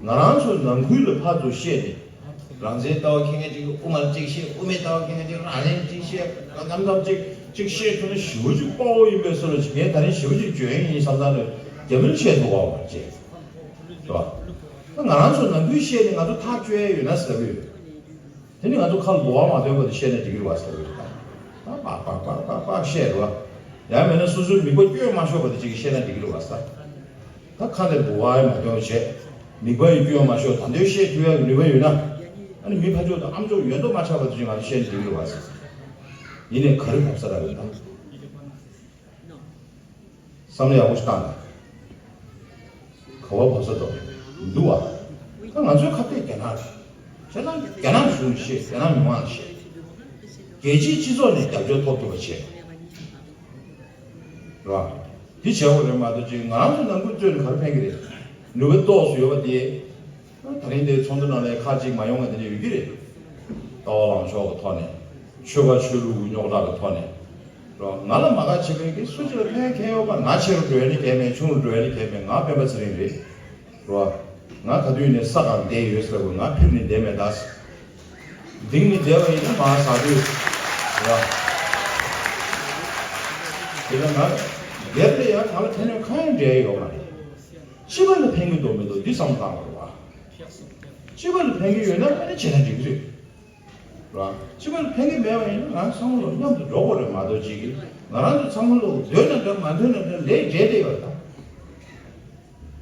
ང་རང་ཚོ་ནང་ཁུལ་ལ་ཕར་ཚུར་བཤད་ནས། རང་བཙན་ལྟ་བ་མཁས་མཁན་ཅིག་དབུ་མར་གཅིག་བཤད། དབུ་མའི་ལྟ་བ་མཁས་མཁན་ཅིག་རང་བཙན་གཅིག་བཤད། རྣམ་ཐར་གཅིག་གཅིག་བཤད་ཐུབ་ན་ཞེ་པོ་ཅིག་དཔའ་བོ་ཡིན་པའི་བཟོ་འདྲ་ཅིག་ངས་ད་རིང་ཞེ་པོ་ཅིག་འཇོན་ཡིན་བསམ་སྟངས་ནས་རྒྱ་མིར་བཤད་ཐུབ་པ་མ་བྱས། རེད་བ། ད་ང་རང་ཚོ་ནང་ཁུལ་བཤད་ནས་ང་ཚོ་ཐག་གཅོད་ཡ་ཡོད་ན་ཟེར་གི་ཡོད། དེ་ནི་ང་ཚོ་ཁ་ལ་ལོག་པ་མ་སྟོན་པ་དེ་བཤད་ན་འགྲིག་གི་རེད་བ་ཟེར་གི་རེད། ད་པག་པག་པག་པག་པག་བཤད་རེད་བ། ཡང་མིན་ན་སོ་སོའི་མིག་པ་སྐྱོན་མ་ཤོར་བ་དེ་ཅིག་བཤད་ན་འགྲིག་གི་རེད་བ་ཟེར། ད་ཁ་ནས་ལོག་པ་མ་སྟོན་བྱས། མིག་པ་ཡི་སྐྱོན་མ་ཤོར་ད་འདོད་བཤད་ཐུབ་ཡ་གི་ནུས་པ་ཡོད་ན། ཨ་ནི་མི་ཕར་ཕྱོགས་དང་ཨ་མཆོག་ཡོད་མདོག་མ་ཆགས་པ་དེ་ཅིག་ང་ཚོ་བཤད་ན་འགྲིག་གི་རེད་བ་ཟེར། ཡིན་ནའི་ག་རེ་འབབ་ས་རག་གི་ད། བསམ་བློ་ཡག་པོ་ཞིག་བཏང་དང་། ག་བ་བབས་ས་འདུག་འདུག་བ། ད་ང་ཚོའི་ཁ་གཏད་རྒྱ་ནག་རེད། བྱས་ཙང་རྒྱ་ནག་གཞུང་ལ་བཤད། རྒྱ་ནག་མི་མང་ལ་བཤད། རྒྱལ་སྤྱིའི་སྤྱི་ཚོགས་ནས་རྒྱབ་སྐྱོར་ཐོབ་ཐུབ་པ་བྱས། རེད་བ། འདི་བྱས་པ་རེད་མ་གཏོགས་ཅིག་ང་རང་ཚོ་ནང་ཁུལ་རྩོད་ནས་ག་རེ་ཕན་གི་རེད། ནུས་པ་ཏོག་ཙམ་ཡོད་པ་དེ། ད་རིང་དེ་ཚོགས་འདུ་ནང་ལ་ཁག་ཅིག་མ་ཡོང་བ་དེ་འདྲ་ཡོད་ཀྱི་རེད། ལྟ་བ་ལངས་ཕྱོགས་ཀྱི་ཐོག་ནས། ཆོལ་ཁ་ཆོས་ལུགས་ཀྱི་རྙོག་དྲ་གི་ཐོག་ནས། རོ། ང་ལ་མ་དགའ་བྱེད་མཁན་གྱི་སུ་གཅིག་ལ་ཕན་ཁེ་ཡོད་པ། ང་ཆེ་རུ་འགྲོ་ཡ་ནི་གལ་མེད། ཆུང་རུ་འགྲོ་ཡ་ནི་གལ་མེད། ང་སྤེན་པ་ཚེ་རིང་རེད། རོ། ང་ག་དུས་ནས་ས་གང་བསྡད་ཡོད་ཟེར་བ། ང་ཕེབས་ནས་བསྡད་མེད་ད། འདིང་ནས་བསྡད་པ་ཡིན་ན་མ་ཟ་དུས། རོ། དེ་ལ་ང་སྒེར་ལ་ཡང་ང་ལ་ཕན་གནོད་གང་ཡང་འབྲེལ་ཡོད་མ་རེད། སྤྱི་པ་ལ་ཕན་གྱི་འདུག་མི་འདུག་འདི་བསམ་བློ་བཏང་དགོས་རེད་བ། སྤྱི་པ་ལ་ཕན་གྱི་ཡོད་ན་ཨ་ནི་བྱས་ན་འགྲིག་གི་རེད། ར། སྤྱི་པ་ལ་ཕན་གྱི་མེད་པ་ཡིན་ན་ང་ཚང་མ་ལོ་མཉམ་དུ་འགྲོ་དགོས་རེད་མ་གཏོགས་ཅིག་གིས་ང་རང་ཚོ་ཚང་མ་ལོ་འདོད་ན་འདྲ་མ་འདོད་ན་འདྲ་ལས་འབྲས་དེ་ཡོད་ད།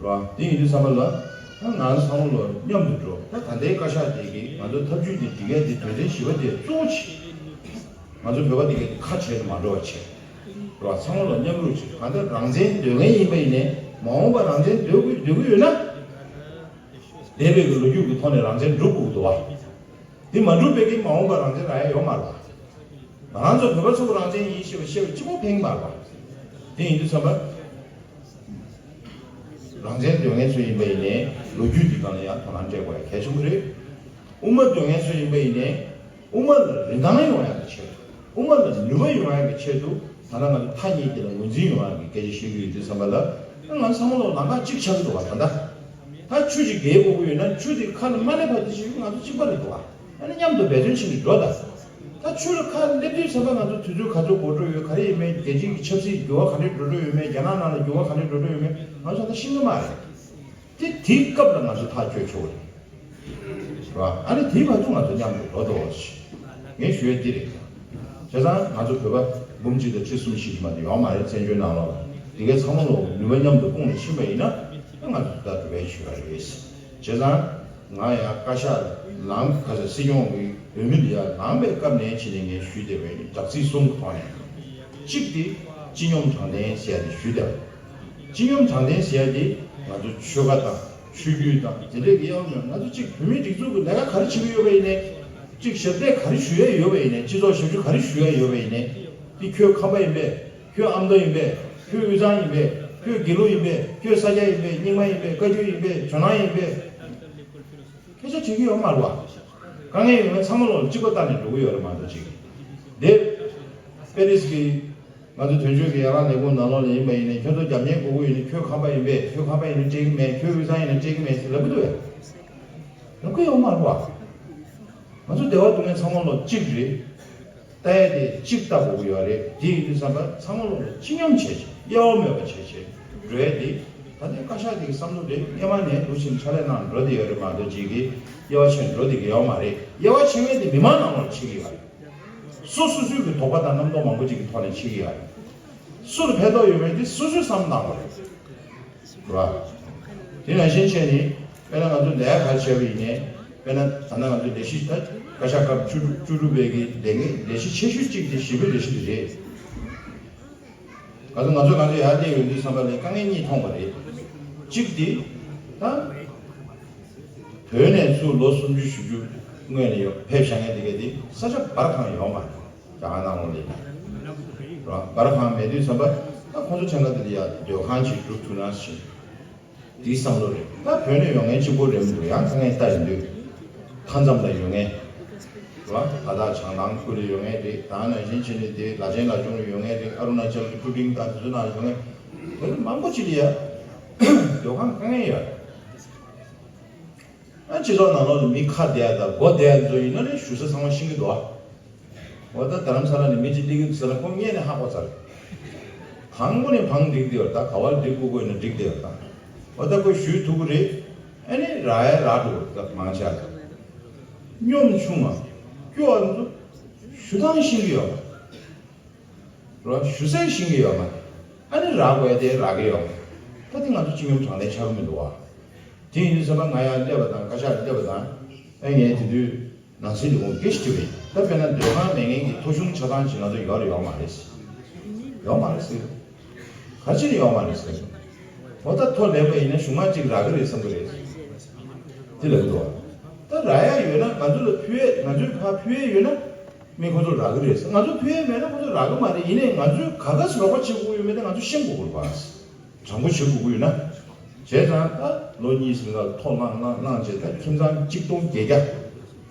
ར། དེ་ཡིན་དུས་ཙམ་པ་ལ་ད་ང་ཚང་མ་ལོ་མཉམ་དུ་འགྲོ། ད་ད་ལྟའི་བཀའ་ཤག་དེ་གིས་ང་ཚོ་ཐབས་ཇུས་དེ་འགྲིག་ཡས་དེ་དོན་ཚན་བཞི་པ་དེ་གཙོ་བོ་བྱས། ང་ཚོ་བོད་པ་དེ་གའི་ཁ་བྱས་ནས་མ་འགྲོ་བ་བྱས། ར། ཚང་མ་ལོ་མཉམ་རུབ་བྱས། གང་ལྟར་རང་བཙན་འདོད་མཁན་ཡིན་པ་ཡིན་ནའི་མ་འོངས་པ་རང་བཙན་འདོད་དགོས་འདོད་ཀྱི་ཡོད་ན། འདས་པའི་གི་ལོ་རྒྱུས་ཀྱི་ཐོག་ནས་རང་བཙན་སྒྲུབ་དགོས་ཀྱི་འདུག་བ། དེ་མ་འགྲུབ་པའི་གི་མ་འོངས་པ་རང་བཙན་རག་ཡ་ཡོད་མ་རེད་བ། ང་རང་ཚོ་བོད་པ་ཚོ་རང་བཙན་ཡིན་ཞེས་པ་བཤད་པ་གཅིག་པོ་ཕན་གྱི་མ་རེད་བ། དེ་ཡིན་དུས་ཙམ་པ། རང་བཙན་འདོད་མཁན་ཚོ་ཡིན་པ་ཡིན་ནའི་ལོ་རྒྱུས་འདི་སྒང་ལ་ཡང་དོ་སྣང་སྤྲད་དགོས་ཡ་གལ་ཆེན་པོ་རེད། དབུ་མ་འདོད་མཁན་ཚོ་ཡིན་པ་ཡིན་ནའི་དབུ་མ་ལ་རིན་ཐང་ཡོང་ཡ་གི་ཆེད་དུ། དབུ་མ་ལ་ནུས་པ་ཡོང་ཡ་གི་ཆེད་དུ། ད་ལྟ་ང་ཚོ་མཐའ་གཉིས་དེ་ལ་ངོས་འཛིན་ཡོང་ཡ་གི་སྐད་ཆ་བཤད་ཀྱི་ཡོད་དུས་ཙམ་པ་ལ། ང་ཚང་མ་ལོ་ལམ་ཁ་གཅིག་ཆགས་ཀྱི་འདུག་བ། ད་ལྟ་ད་ཆུ་ཅིག་བརྒལ་དགོས་ཀྱི་ཡོད་ན་ཆུ་དེ་ཁ་ལ་མ་སླེབས་བར་དུ་ཞིག་ང་ཚོ་གཅིག་པ་རེད་འདུག་བ། ཨ་ནི་མཉམ་དུ་འབད་བརྩོན་བྱེད་ནས་འགྲོ་ད། ད་ཆུ་ལ་ཁ་སླེབས་དུས་ཙམ་པ་ང་ཚོ་དུས་ཚོད་ག་ཚོད་འགོར་འགྲོ་ཡོད། ག་རེ་ཡིན་མིན། རྒྱལ་སྤྱིའི་ཆབ་སྲིད་འགྱུར་བ་ག་འདྲས་འགྲོ་འགྲོ་ཡོད་མེད། རྒྱ་ནག་ནང་ལ་འགྱུར་བ་ག་འདྲས་འགྲོ་འགྲོ་ཡོད་མེད་ང་ཚོ་ད་ཤེས་ཀྱི་མ་རེད། དེ་དེའི་སྐབས་ལ་ང་ཚོ་ཐག་གཅོད་ཆོག་གི་རེད། རེད་བ། ཨ་ནི་དེའི་བར་དུ་ང་ཚོ་མཉམ་དུ་འགྲོ་འགྲོ་བ་ཞིག་ངས་ཞུ་ཡ་འདི་རེད། བྱས་ཙང་ང་ཚོ་བོད་པ་འབུམ་གཅིག་དང་ཁྲི་གསུམ་བཞི་ཞིག་མ་གཏོགས་ཡོད་མ་རེད། བཙན་བྱོལ་ནང་ལོགས་ལ་དེ་གའི་ཚང་མ་ལོ་ནུས་པ་མཉམ་དུ་སྤུངས་ནས་ཕྱིན་པ་ཡིན་ན་ང་ཚོ་ད་འགྲུབ་པའི་ཞུ་ཡ་རེད། བྱས་ཙང་། ང་ཡང་བཀའ་ཤག་ལམ་ཁ་ས་སྲིད་སྐྱོང་གི་འོས་མི་ལ་ཡང་ལངས་པའི་སྐབས་ནས་བྱས་ནས་ངས་ཞུས་བསྡད་པའི་དྲག་ཚིག་གསུམ་གྱི་ཐོག་ནས། གཅིག་དེ་སྤྱི་སྙོམས་དྲང་བདེན་ཟེར་ཡ་དེ་ཞུས་བསྡད་པ། སྤྱི་སྙོམས་དྲང་བདེན་ཟེར་ཡ་དེ་ང་ཚོ་ཆོལ་ཁ་དང་ཆོས་བརྒྱུད་དང་དེ་འདྲས་ཀྱི་ཡང་མིན། ང་ཚོ་གཅིག་བོད་མིའི་སྒྲིག་འཛུགས་ཀྱི་ལས་ཀ་ག་རེ་བྱེད་ཀྱི་ཡོད་པ་ཡིན་ནའི། གཅིག་ཞབས་འདེགས་ག་རེ་ཞུ་ཡ་ཡོད་པ་ཡིན་ནའི། སྤྱི་ཚོགས་ཞབས་ཞུ་ག་རེ་ཞུ་ཡ་ཡོད་པ་ཡིན་ནའི། དེ་ཁྱོད་ཁམས་པ་ཡིན་པས། ཁྱོད་ཨ་མདོ་ཡིན་པས། ཁྱོད་དབུས་གཙང་ཡིན་པས། ཁྱོད་དགེ་ལུགས་ཡིན་པས། ཁྱོད་ས་སྐྱ་ཡིན་པས། རྙིང་མ་ཡིན་པས། བཀའ་བརྒྱུད་ཡིན་པས། ཇོ་ནང་ཡིན་པས། སྐད་ཆ་དྲིས་ཀྱི་ཡོད་མ་རེད་བ། དཀའ་ངལ་ཡོད་མཁན་ཚང་མ་ལོག་གཅིག་པ་ལྟ་ནས་འགྲོ་གི་ཡོད་རེད་མ་གཏོགས་ཅིག་འདི། པེ་རིས་ཀྱི་ང་ཚོ་དོན་གཅོད་ཀྱི་ཡར་ལངས་ལས་ཁུངས་ནང་ལོགས་ལ་ཡིན་པ་ཡིན་ནའི་ཁྱོད་ཚོ་རྒྱབ་གཉེར་དགོས་ཀྱི་ཡོད་ནི། ཁྱོད་ཁམས་པ་ཡིན་པས། ཁྱོད་ཁམས་པ་ཡིན་ན་སྤྲད་ཀྱི་མེད། ཁྱོད་དབུས་གཙང་ཡིན་ན་སྤྲད་ཀྱི་མེད་ཟེར་ལབ་ཀྱི་འདུག་བས། ལབ་ཀྱི་ཡོད་མ་རེད་བ། ང་ཚོ་སྡེ་བ་སྡུག་བསྔལ་ཚང་མ་ལོག་གཅིག་རེད། ལྟ་ཡ་དེ་གཅིག་ལྟ་དགོས་ཀྱི་ཡོད་རེད། དེ་ཡིན་དུས་ཙམ་པ་ཚང་མ་ལོག་ལ་སྤྱི་སྙོམས་བྱས་བྱས། དབྱེ་བ་མེད་པ་བྱས་བྱས་འགྲོ་ཡ་དེ། ད་ལྟའི་བཀའ་ཤག་དེ་གི་བསམ་བློ་དེ་སྔོན་མ་ནས་འདུག་བཞིན་ཕྱག་ལས་གནང་འགྲོ་བསྡད་ཡོད་རེད་མ་གཏོགས་ཅིག་གི་དབྱེ་བ་ཕྱེ་འགྲོ་བསྡད་ཀྱི་ཡོད་མ་རེད། དབྱེ་བ་ཕྱེ་མཁན་དེ་མི་མང་ནང་ལོགས་ཕྱེ་གི་ཡོད་རེད། སོ་སོ་སོའི་གི་དོགས་པ་དང་རྣམ་རྟོག་མང་པོ་ཅིག་གི་ཐོག་ནས་ཕྱེ་གི་ཡོད་རེད། སུ་ལ་ཕན་ཐོགས་ཡོད་མེད་དེ་སོ་སོས་བསམ་བློ་གཏང་དགོས་རེད། རེད་བ། དེ་ནང་བཞིན་བྱས་ནས་དཔེར་ན་ང་ཚོ་ལས་ཀ་ག་རེ་བྱས་པ་ཡིན་ནའི། དཔེར་ན་ད་ལྟ་ང་ཚོ་ལས་གཞི་ད་བཀའ་ཤག་སྐབས་བཅུ་དྲུག་བཅུ་དྲུག་པའི་གི་ལས་འགན་ལས་གཞི་ཆེ་ཤོས་གཅིག་དེ་ཞི་བའི་ལས་གཞི་དེ་རེད། ག་ཚོད་ང་ཚོས་ང་ཚོ་ཡར་སླེབས་ཡོང་དུས་ཙམ་པ་ལ་དཀའ་ངལ་གཉིས་མཐོང་བ་རེད། གཅིག་དེ་ད་བོད་ནས་ཚུར་ལོ་སུམ་ཅུ་བཞི་བཅུ་སྔོན་ནས་ཡོད་ཕེབས་བཞག་མཁན་དེ་གས་དེ་ས་ཆ་སྦར་གང་ཡོད་མ་རེད། རྒྱ་གར་ནང་ལོགས་ལ་ཡིན་ན། ར་སྦར་གང་མེད་དུས་ཙམ་པ་ད་ཁོང་ཚོ་ཕྲན་ཁ་དེ་ལ་ཡ་སྡོད་ཁང་ཅིག་སྒྲུབ་ཐུབ་ན་ཞེས། དེའི་བསམ་བློ་རེད། ད་བོད་ནས་ཡོང་མཁན་གཅིག་པོ་རེད་མི་འདུག་ཡང་དཀའ་ངལ་ལྟ་ཡིན་དུས། མཐའ་མཚམས་ལ་ཡོད་མཁན། རེད་བ། ད་ལྟ་བྱང་ཐང་ཁུལ་ལ་ཡོད་མཁན་རེད། ད་ནང་བཞིན་བྱས་ནས་དེ་ལ་ཆེན་ལ་ཆུང་ལ་ཡོད་མཁན་རེད། ཨ་རུ་ན་ཅལ་གྱི་ཀྲུ་ཀྲིང་དང་དེ་ཚོ་ནང་ཡོད་མཁན་བོད་མི་མང་པོ་ཅིག་ལ་ཡ་སྡོད་ཁང་དཀའ་ངལ་ཡོད། ཨ་སྤྱི་ཚོགས་ནང་ལོགས་ལ་མི་ཁ་བསྡད་ཡ་དང་སྒོ་བསྡད་ཡ་ཚོ་ཡིན་ན་ནི་བཞུགས་ས་ཚང་མ་ཤེས་ཀྱི་འདུག་ཨ། འོ་ད་རྡ་རམ་ས་ལ་ནས་མི་གཅིག་སླེབས་ཀྱི་འདུག་ཟེར་ན་ཁོ་སྔོན་ནས་ཧ་གོ་ཚར། དང་པོ་ནས་བང་སྒྲིག་བསྡད་ཡོད་ད། ག་བར་སྒྲིག་དགོས་དགོས་ན་སྒྲིག་བསྡད་ཡོད་ད། འོ་ད་ཁོས་ཞུས་ཐུབ་ཀྱི་རེད། ཨ་ནི་རག་ཡ་རག་འགྲོ་གི་རེད་ད། མང་ཆེ་བ་ད་སྙོམ་ཆུང་བ་སྐྱོ་བ་ཚོ་ཞུ་སྟངས་ཤེས་ཀྱི་ཡོད་མ་རེད། རོ་ཞུ་སའི་ཤེས་ཀྱི་ཡོད་མ་རེད། ཨ་ནི་རག་དགོས་ཡ་དེ་རག་གི་ཡོད་མ་རེད། ད་དེ་ང་ཚོ་སྤྱི་སྙོམས་དྲང་བདེན་ཆགས་ཀྱི་མི་འདུག་བ། དེ་ཡིན་དུས་ཙམ་པ་ང་ཡར་སླེབས་པ་དང་བཀའ་ཤག་སླེབས་པ་དང་ཨ་ངས་དེ་དུས། ནང་སྲིད་ལས་ཁུངས་སྐད་ཆ་དྲིས་པ་ཡིན། ད་དཔེར་ན་སྡོད་ཁང་མེད་མཁན་གྱི་ཐོ་གཞུང་ཆ་ཚང་ཅིག་ང་ཚོ་ཡོད་རེད་ཡོད་མ་རེད་ཟེར། ཡོད་མ་རེད་ཟེར། ག་རེ་བྱས་ནས་ཡོད་མ་རེད་ཟེར། འོ་ད་ཐོ་ལེན་པ་ཡིན་ན་གཞུག་མ་ཅིག་རག་གི་རེད་བསམ་གི་རེད། དེ་ལབ་འདུག་ད་རག་ཡ་ཡོད་ན་ང་ཚོ་ལ་ཕུལ་ཡས། ང་ཚོས་ཕར་ཕུལ་ཡས་ཡོད་ན་མི་ཁོ་ཚོ་རག་གི་རེད་ཟེར། ང་ཚོ་ཕུལ་ཡས་མེད་ན་ཁོ་ཚོ་རག་གི་མ་རེད། ཡིན་ནའི་ང་ཚོས་ག་ག་ཟེ་རོགས་པ་བྱེད་དགོས་ཡོད་མེད་དེ་ང་ཚོ་ཤེས་དགོས་དགོས་རེད་པ། དྲང་པོ་བྱེད་དགོས་ཀྱི་ཡོད་ན། བྱས་ཙང་ད་ལོ་གཉིས་ཟིན་ག་ཐོ་བླངས་བླངས་བླངས་བྱས་ད་ཁྱིམ་ཚང་གཅིག་སྟོང་བརྒྱད་བརྒྱ།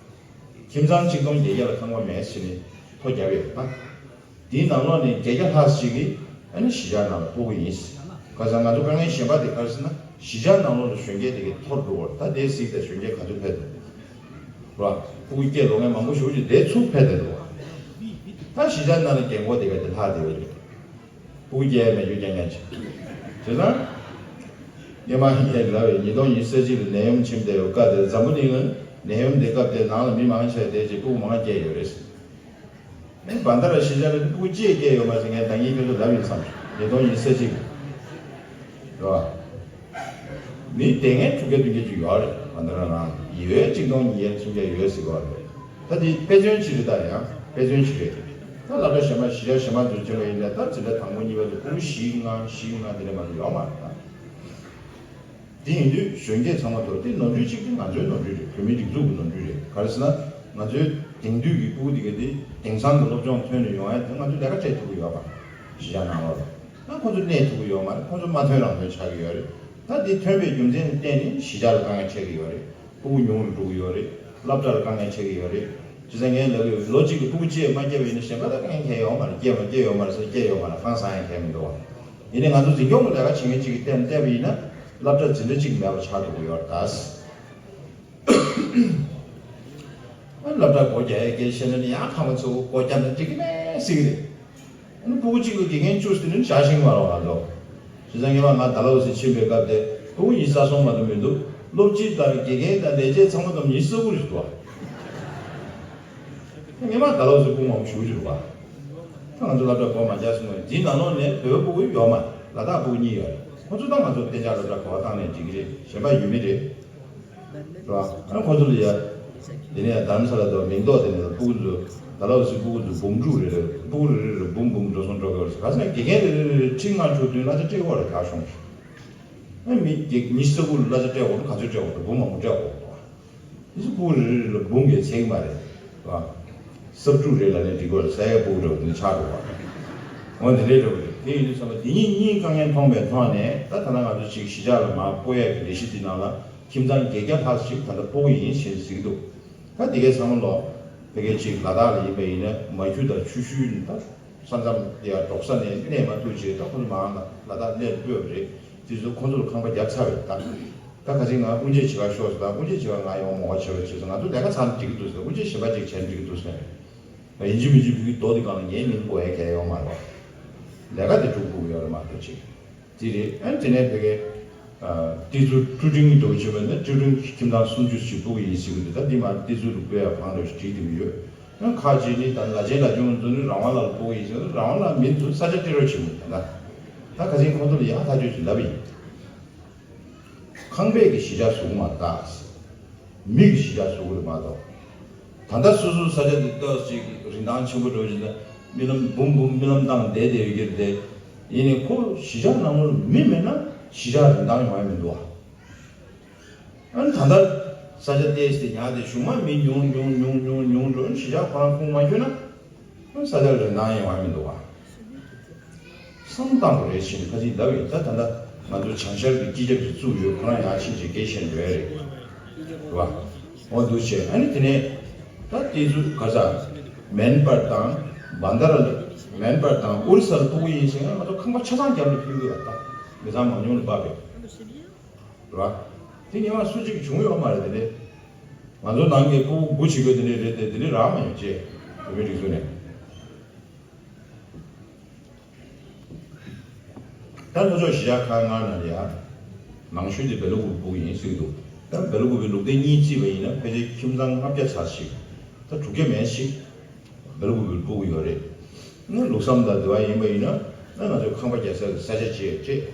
ཁྱིམ་ཚང་གཅིག་སྟོང་བརྒྱད་བརྒྱ་ལ་ཁང་པ་མེད་ཟེར་ནས་ཐོ་བརྒྱབ་ཡོད་ད། དེའི་ནང་ལོགས་ནས་བརྒྱད་བརྒྱ་ལྷག་ཅིག་གིས་ཨ་ནི་གཞིས་ཆགས་ནང་ལ་སྤོ་གི་ཡིན། ཁ་སང་ང་ཚོ་དཀའ་ངལ་གཞན་པ་དེ་ག་རེ་ཟེར་ན་ གཞིས་ཆགས་ནང་ལོགས་ལ་གཞོན་སྐྱེས་དེ་གའི་འཐོར་འགྲོ་བར། ད་དེ་གཟིགས་ཏེ་གཞོན་སྐྱེས་ག་ཚོད་འཕེལ་འདུག་ར། ཕྲུ་གུ་སྐྱེས་ལོ་ངན་མང་པོ་ཞེ་པོ་ཅིག་དེ་ཚུར་འཕེལ་ཏེ་འདུག་ད་གཞིས་ཆགས་ནང་ལ་རྒན་གོག་དེ་ག་དེ་ལྷག་བསྡད་ཡོད་རེད། ཕྲུ་གུ་སྐྱེ་ཡ་མེད་རྒྱུ་རྐྱང་རྐྱང་ཅིག་བྱས་ཙང་། སྔོན་མ་ཡིན་ལབ་པའི་ཉིས་སྟོང་ཉི་ཤུ་རྩ་གཅིག་ལ་ནད་ཡམས་ཕྱིན་པའི་སྐབས་དེར་འཛམ་བུ་གླིང་ལ་ནད་ཡམས་དེ་སྐབས་དེར་ནང་ལ་མི་མང་ཆེ་བ་དེ་ཅིག་ཕྲུ་གུ་མང་སྐྱེས་ཡོད་རེད། ཨེ་བན་ད་ར་གཞིས་ཆགས་ལ་ཕྲུ་གུ་གཅིག་སྐྱེས་ཡོད་མ་རེད་ཟེར། ངས་ད་ངས་ཁྱོད་ཚོ་ལབ་ཡིན་བསམ། ཉིས་སྟོང་ཉི་ཤུ་རྩ་གཅིག་ལ། རེད་བ། མི་དེ་ངན་དྲུག་བརྒྱ་བདུན་བརྒྱ་ཅིག་ཡོད་རེད། བན་ད་ར་རང་ཡོད་གཅིག་སྟོང་ཉིས་བརྒྱ་སུམ་བརྒྱ་ཡོད་ཟེར་གོ་རེད། ད་དེ་དཔེ་མཚོན་ཅིག་རེད། ད་ཡང་དཔེ་མཚོན་ཅིག་རེད། ད་སློབ་གྲྭ་གཞན་པ་གཞིས་ཆགས་གཞན་པ་ཚོ་བྱས་པ་ཡིན་ན་ད་འཛིན་གྲྭ་དང་པོ་གཉིས་པ་ཚོ་ཕྲུ་གུ་བཞི་ལྔ་བཞི་ལྔ་དེ་འདྲ་མ་གཏོགས་ཡོད་མ་རེད་ད། དེ་ཡིན་དུས་གཞོན་སྐྱེས་ཚང་མ་ཐོག་དེ་ནོར་འཁྲུལ་གཅིག་དེ་ང་ཚོའི་ནོར་འཁྲུལ་རེད། བོད་མིའི་སྒྲིག་འཛུགས་ཀྱི་ནོར་འཁྲུལ་རེད། ག་རེ་ཟེར་ན། ང་ཚོའི་དེང་དུས་ཀྱི་ཕྲུ་གུ་དེ་ག་དེ་དེང་སང་གི་སློབ་སྦྱོང་ཐོན་ནས་ཡོང་ཡ་དེ་ང་ཚོས་ལས་ཀ་སྤྲད་ཐུབ་ཀྱི་ཡོད་པ། གཞིས་ཆགས་ནང་ལོགས་ལ། ད་ཁོ་ཚོ་གནས་ཐུབ་ཀྱི་ཡོད་མ་རེད། ཁོ་ཚོ་མ་ཐོན་རང་ཐོན་ཆགས་ཀྱི་ཡོད་རེད། ད་དེ་ཐོན་པའི་རྒྱུ་མཚན་ལ་བརྟེན་ནས་གཞིས་ཆགས་ལ་དཀའ་ངལ་འཕྲད་ཀྱི་ཡོད་རེད། ཕྲུ་གུ་ཉུང་རུ་འགྲོ་གི་ཡོད་རེད། སློབ་གྲྭ་ལ་དཀའ་ངལ་འཕྲད་ཀྱི་ཡོད་རེད། བྱས་ཙང་ངས་ལབ་ཡོད། ལོ་གཅིག་གི་ཕྲུ་གུ་གཅིག་མ་སྐྱེས་པ་ཡིན་ན་གཞན་པ་ལ་དཀའ་ངལ་འཕྲད་ཡོད་མ་རེད། སྐྱེས་མ་སྐྱེས་ཡོད་མ་རེད་ཟེར། སྐྱེས་ཡོད་མ་རེད། ཧང་སང་ཡ་གང་ཡང་མི་འདུག་བ། ཡིན་ནའི་ང་ཚོ་འཛིན་སྐྱོང་གི་ལས་ཀ་བྱེད་མཁན་གཅིག་གིས་བལྟས་བལྟས་པ་ཡིན་ན་སློབ་གྲྭ་འཛིན་གྲྭ་གཅིག་མེད་པ་ཆགས་འགྲོ་གི་ཡོད་རེད་ད། སློབ་གྲྭ་སྒོ་རྒྱག་ཡས་སྐད་བཤད་ན་ནི་ཡང་ཕ་མ་ཚོ་སྒོ་རྒྱབ་ན་འགྲིག་གི་མེད་ཟེར་གི་རེད། ཨ་ནི་ཕྲུ་གུ་གཅིག་ལ་དགེ་རྒན་བཅུ་ཟེར་ནས་བཞག་ཤེས་ཀྱི་མ་རེད་ང་ཚོ། བྱས་ཙང་སྔོན་མ་ང་ཌལ་ཧོ་སི་ཕྱིན་པའི་སྐབས་དེ་ཕྲུ་གུ་ཉི་ཤུ་རྩ་གསུམ་མ་གཏོགས་མི་འདུག་སློབ་སྤྱི་དང་དགེ་རྒན་དང་ལས་བྱེད་ཚང་མ་བསྡོམས་ཉི་ཤུ་རྩ་དགུ་རེད་འདུག་བ། སྔོན་མ་ཌལ་ཧོ་སི་ཕྲུ་གུ་མང་པོ་ཞེ་པོ་ཅིག་འདུག་བ། ད་ང་ཚོ་སློབ་གྲྭ་སྒོ་མ་རྒྱག་སོང་བས། དེའི་ནང་ལོགས་ནས་བོད་པ་ཕྲུ་གུ་ཡོད་མ་རེད། ལ་དྭགས་ཕྲུ་གུ་གཉིས་ཡོད་རེད། ཁོ་ཚོ་ད་ང་ཚོ་གཏན་འཇགས་སློབ་གྲྭ་ག་པར་བཏང་ནས་འགྲིག་གི་རེད། གཞན་པ་ཡོད་མི་རེད། རེད་བ། ཨ་ཁོ་ཚོ་ལ་ཡ། དེ་ནས་རྡ་རམ་ས་ལ་དང་མིང་འདོགས་དེ་ནས་ཕྲུ་གུ་ཚོ་ཌལ་ཧོ་སི་ཕྲུ་གུ་ཚོ་འབུམ་དྲུག་རེ་རེ། ཕྲུ་གུ་རེ་རེ་རེ་འབུམ་འབུམ་འགྲོ་སོང་འགྲོ་གི་ཡོད་རེད། ག་ཟེར་ན་དགེ་རྒན་རེ་རེ་རེ་ཁྲི་ལྔ་དྲུག་བདུན་གླ་ཆ་སྤྲད་ཀྱི་ཡོད་རེད། གར་གཞུང་གིས། ཨ་མི་དགེ་ཉི་ཤུ་རྩ་དགུ་ལ་གླ་ཆ་སྤྲད་དགོས་ན་ག་ཚོད་སྤྲད་དགོས་འདུག་འབུམ་མང་པོ་སྤྲད་དགོས་འདུག་བ། ཨ་ནི་ཕྲུ་གུ་རེ་རེ་ལ་འབུམ་གྱི་ཚད་མ་རེད་བ། སྲབ་ཕྲུག་རེ་ལ་ནི་འགྲིག་གི་རེད། ས་ཡ་ཕྲུ་གུ་འདྲ་བོ་དེ་ཆགས་འགྲོ་བ། འོ་དེ་འདྲའི་འདྲ་བོ་རེད། དེ་ཡིན་དུས་ཙམ་པ་དེ་གཉིས་གཉིས་དཀའ་ངལ་མཐོང་བའི་ཐོག་ནས། ད་ད་ལྟ་ང་ཚོ་ཅིག་གཞིས་ཆགས་ལ་མར་སྤོ་ཡག་གི་ལས་གཞི་འདི་ནང་ལ་ཁྱིམ་ཚང་བརྒྱད་བརྒྱ་ལྷག་ཅིག་ད་ལྟ་སྤོ་གི་ཡིན་ཞེས་ཟེར་གྱི་འདུག་ད་དེ་གའི་ཚང་མ་ལོག་ཕ་གི་ཅིག་ལ་དྭགས་ལ་ཡིན་པ་ཡིན་ན་མ་ཁྱུ་དང་ཆུ་ཤུལ་ནི་ད་ས་མཚམས་དེ་ཡར་འབྲོག་ས་ནས་གནས་མ་ཐུབ་ཅིག་ད་ཁོ་ཚོ་མང་ལ་ལ་དྭགས་གནས་སྤོས་པ་རེད། དེ་ཚོ་ཁོ་ཚོ་ལ་ཁང་པ་བརྒྱབ་ཚར་བས་ད། ད་ཁ་སང་ང་དབུ་འབྱེད་བྱེད་གར་ཤོག་ཟེར། ད་དབུ་འབྱེད་བྱེད་གར་ང་ཡོང་མོ་བ་བྱེད་རོགས་བྱེད་ཟེར། ང་ཚོ་ལས་ཀ་ཚར་ན་འགྲིག་གི་འདུག་ཟེར། དབུ་འབྱེད་གཞན་པ་ཅིག་བྱས་ན་འགྲིག་གི་འདུག་ཟེར། ཡིན་གཅིག་མིན་གཅིག་བོད་ཀྱི་རྡོ་དེ་སྒང་ལ་ངའི་མིང་བཀོད་ཡ་གང་ཡང་ཡོད་མ་རེད་བ། ལས་ཀ་དེ་སྒྲུབ་དགོས་ཀྱི་ཡོད་རེད་མ་གཏོགས་ཅིག་དེ་རེད། ཨ་དེ་ནས་ཕ་གི་ཏི་ཛུ་ཀྲུ་ཀྲིང་གི་འགྲོ་བྱེད་པ་ནི་ཀྲུ་ཀྲིང་ཁྱིམ་ཚང་སུམ་ཅུ་ཞིག་སྤོ་གི་ཡིན་ཟེར་གི་འདུག་ད་འདི་མ་ཏི་ཛུ་རུ་སྤོ་ཡ་བང་འགྲོ་ཞིག་བྲིས་བསྡད་ཀྱི་ཡོད། ཨ་ཁ་ཅིག་ནི་ད་ལ་ཆེན་ལ་ཆུང་ཚོ་ནི་རང་དབང་ལ་སྤོ་གི་ཡིན་ཟེར། རང་དབང་ལ་མི་འདུག་ས་ཆ་སྤྲད་རོགས་བྱེད་མི་འདུག་ད་ད་ཁ་སང་ཁོང་ཚོ་ལ་ཡང་ཐག་གཅོད་ཅིག་ལབ་ཡིན། ཁང་པས་ཀྱི་གཞིས་ཆགས་བཟོ་གི་མ་རེད་ད། མི་གི་གཞིས་ཆགས་བཟོ་གི་རེད་མ་གཏོགས། ད་ལྟ་སོ་སོའི་ས་ཆ་འདི་ཏོག་ཅིག་རིན་ཐང་ཆེན་པོ་འགྲོ་བཞིན་ན་རྨི་ལམ་འབུམ་འབུམ་རྨི་ལམ་བཏང་བསྡད་བསྡད་ཡོད་ཀྱི་རེད་དེ། ཡིན་ནའི་ཁོ་གཞིས་ཆགས་ནང་ལོགས་ལ་མི་མེད་ན་གཞིས་ཆགས་རིན་ཐང་ཡོང་ཡ་མི་འདུག་ཨ། ཨ་ནི་ད་ལྟ་ས་ཆ་ཏོག་ཙམ་ཉག་སྟེ་གཞུག་མ་མི་ཉུང་ཉུང་ཉུང་ཉུང་ཉུང་འགྲོ། གཞིས་ཆགས་ཁོ་རང་ཁུངས་མ་འཁྱོལ་ན། ས་ཆ་རིན་ཐང་ཡོང་བ་མི་འདུག་བ། བསམ་བཏང་དགོས་རེད་ཞེས་ཁ་ཅིག་ལབ་ཡོད། ད་ད་ལྟ་ང་ཚོ་བྱང་ཤར་གྱི་སྤྱི་ཁྱབ་ཀྱི་བཙུགས་ཡོད། ཁོ་རང་ཡང་ཕྱིན་ཅིག་སྐད་བཤད་འགྲོ་ཡ་རེད། རེད་བ། འོ་འདུག་བྱས། ཨ་ནི་དེ་ནས་ད་དེ་ཚོ་ག་ས་མེན་པར་དང་བན་དར་ལ། མེན་པར་དང་ཨོ་རི་ས་ལ་སྤོ་གི་ཡིན་ཟེར་ན་ང་ཚོ་ཁང་པ་ཆ་ཚང་རྒྱབ་ནས་ཕུལ་གི་ཡོད། ད་མི་ཚང་མང་ཉུང་ལ་དཔག་པའི། རེད་བ། དེ་སྔོན་མ་སུ་གཅིག་བྱུང་ཡོད་མ་རེད། དེ་ནས་ང་ཚོ་ནང་གི་ཕྲུ་གུ་དགུ་བྱེད་དགོས་དེ་འདྲས་རེད་དེ། དེ་འདྲས་རག་མ་ཡོང་ཅེས་བོད་མིའི་སྒྲིག་འཛུགས་ནས། ད་ལྷོ་ཕྱོགས་གཞིས་ཆགས་ཁག་ལྔ་ནང་ལ་ཡ། མང་ཤོས་དེ་སྦེལ་ཀོབ་ཕྲུ་གུ་ཡིན་ཟེར་གྱི་འདུག་ད་སྦེལ་ཀོབ་ལུགས་བདེ་གཉིས་བརྩིས་པ་ཡིན་ན་ཕལ་ཆེར་ཁྱིམ་ཚང་ལྔ་བརྒྱ་ཚར་ཞིག་ད་དྲུག་བརྒྱ་མན་ཞིག་སྦེལ་ཀོབ་ཕྲུ་གུ་ཡོད་རེད། ཨ་ནི་ལུགས་བསམ་དང་འདི་བ་ཡིན་པ་ཡིན་ན། ཨ་ང་ཚོས་ཁང་པ་རྒྱག་ས་གི་ས་ཆ་བྱས་བྱས།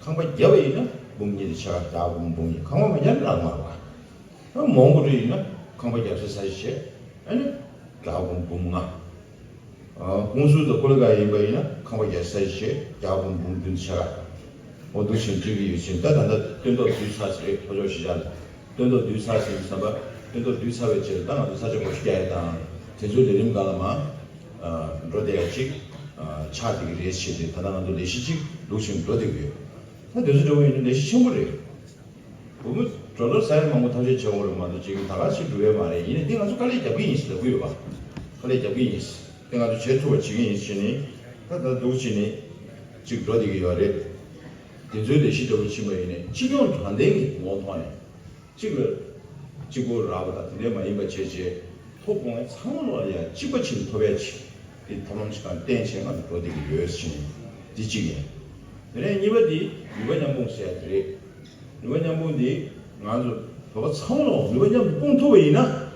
ཁང་པ་བརྒྱབ་པ་ཡིན་ན་འབུམ་གཉིས་དང་ཕྱེད་ཀ་བརྒྱ་འབུམ་འབུམ་གཉིས། ཁང་པ་མ་བརྒྱབ་ན་རག་མ་རེད་བ། ཨ་མོན་གྷོ་ཡིན་ན་ཁང་པ་རྒྱག་ས་ས་ཆ་བྱས། ཨ་ནི་བརྒྱ་འབུམ་འབུམ་ལྔ། ཨ་ཀུང་སུ་དང་ཀོ་ལི་གྷལ་ཡིན་པ་ཡིན་ན་ཁང་པ་རྒྱག་ས་ཆ་བྱས་བརྒྱ་འབུམ་འབུམ་བདུན་ཕྱེད་ཀ་འོ་འདུག་བྱས་བཙུགས་ཀྱི་ཡོད་ཅིང་། ད་ད་ལྟ་སྟོན་ཐོག་བསྡུས་ཚར་ཟེར་རེད། ལྷོ་ཕྱོགས་གཞིས་ཆགས་ལ། སྟོན་ཐོག་བསྡུས་ཚར་ཟིན་བསམ་པ། སྟོན་ཐོག་བསྡུས་ཚར་བའི་རྗེས་ལ་ད་ང་ཚོ་ས་ཆ་སྒོ་ཕྱེ་རྒྱག་ཡ་དང་། དེ་ཚོའི་ལས་རིམ་སྒང་ལ་མར་འགྲོ་བསྡད་ཡ་ཅིག་ཆགས་བསྡད་ཀྱི་རེད་ཞེས་ཏེ། ད་ལྟ་ང་ཚོ་ལས་གཞི་ཅིག་འདུག་བྱས་འགྲོ་བསྡད་ཀྱི་ཡོད། ད་དེ་ཚོ་འགྲོ་བ་ཡིན་ན་ལས་གཞི་ཆེན་པོ་རེད། བུ་མོ་འགྲོ་ལོ་ས་ཡ་མང་པོ་ཐམས་ཅད་བྱེད་དགོས་རེད་མ་གཏོགས་ཅིག་ད་ག་ཞིག་འགྲོ་ཡ་མ་རེད། ཡིན་ནའི་འདི་ང་ཚོ་དཀའ་ལས་རྒྱབ་ཀྱི་ཡིན་ཟེར་ལབ་ཀྱི་ཡོད་པ། དཀའ་ལས་རྒྱབ་ཀྱི་ཡིན་ཟེར། དེ་ང་ཚོ་བྱེད་ཐུབ་པ་བྱེད་ཀྱི་ཡིན་ཟེར་ནས། ད་ད་འདུག་བྱས་ནས་ཅིག་འགྲོ་བསྡད་ཀྱི་ཡོད་རེད། དེ་ཚོའི་ལས་གཞི་འདྲ་བོ་ཕྱིན་པ་ཡིན་ནའི་སྤྱི་ཡོངས་དྲང་བདེན་གྱི་ངོ་བོ་ཐོག་ནས་གཅིག་ལ་གཅིག་པོ་རག་པ་དང་དེ་འདྲ་མ་ཡིན་པ་བྱས་རྗེས་ཐོབ་དགོས་ཚང་མ་ལོག་ལ་ཡང་གཅིག་པ་ཕྱིན་ཐོབ་ཡ་ཅིག་དེ་ཐབས་ལམ་ཅིག་དང་བསྟན་བྱས་ང་ཚོ་འགྲོ་བསྡད་ཀྱི་ཡོད་ཟེར་ནས་འདི་གཅིག་ཡིན། དེ་ནས་གཉིས་པ་འདི་ནུས་པ་མཉམ་སྤུངས་ཟེར་ཡ་དེ་རེད། ནུས་པ་མཉམ་སྤུངས་འདི་ང་ཚོ་བོད་པ་ཚང་མ་ལོག་ནུས་པ་མཉམ་དུ་སྤུངས་ཐུབ་པ་ཡིན་ན།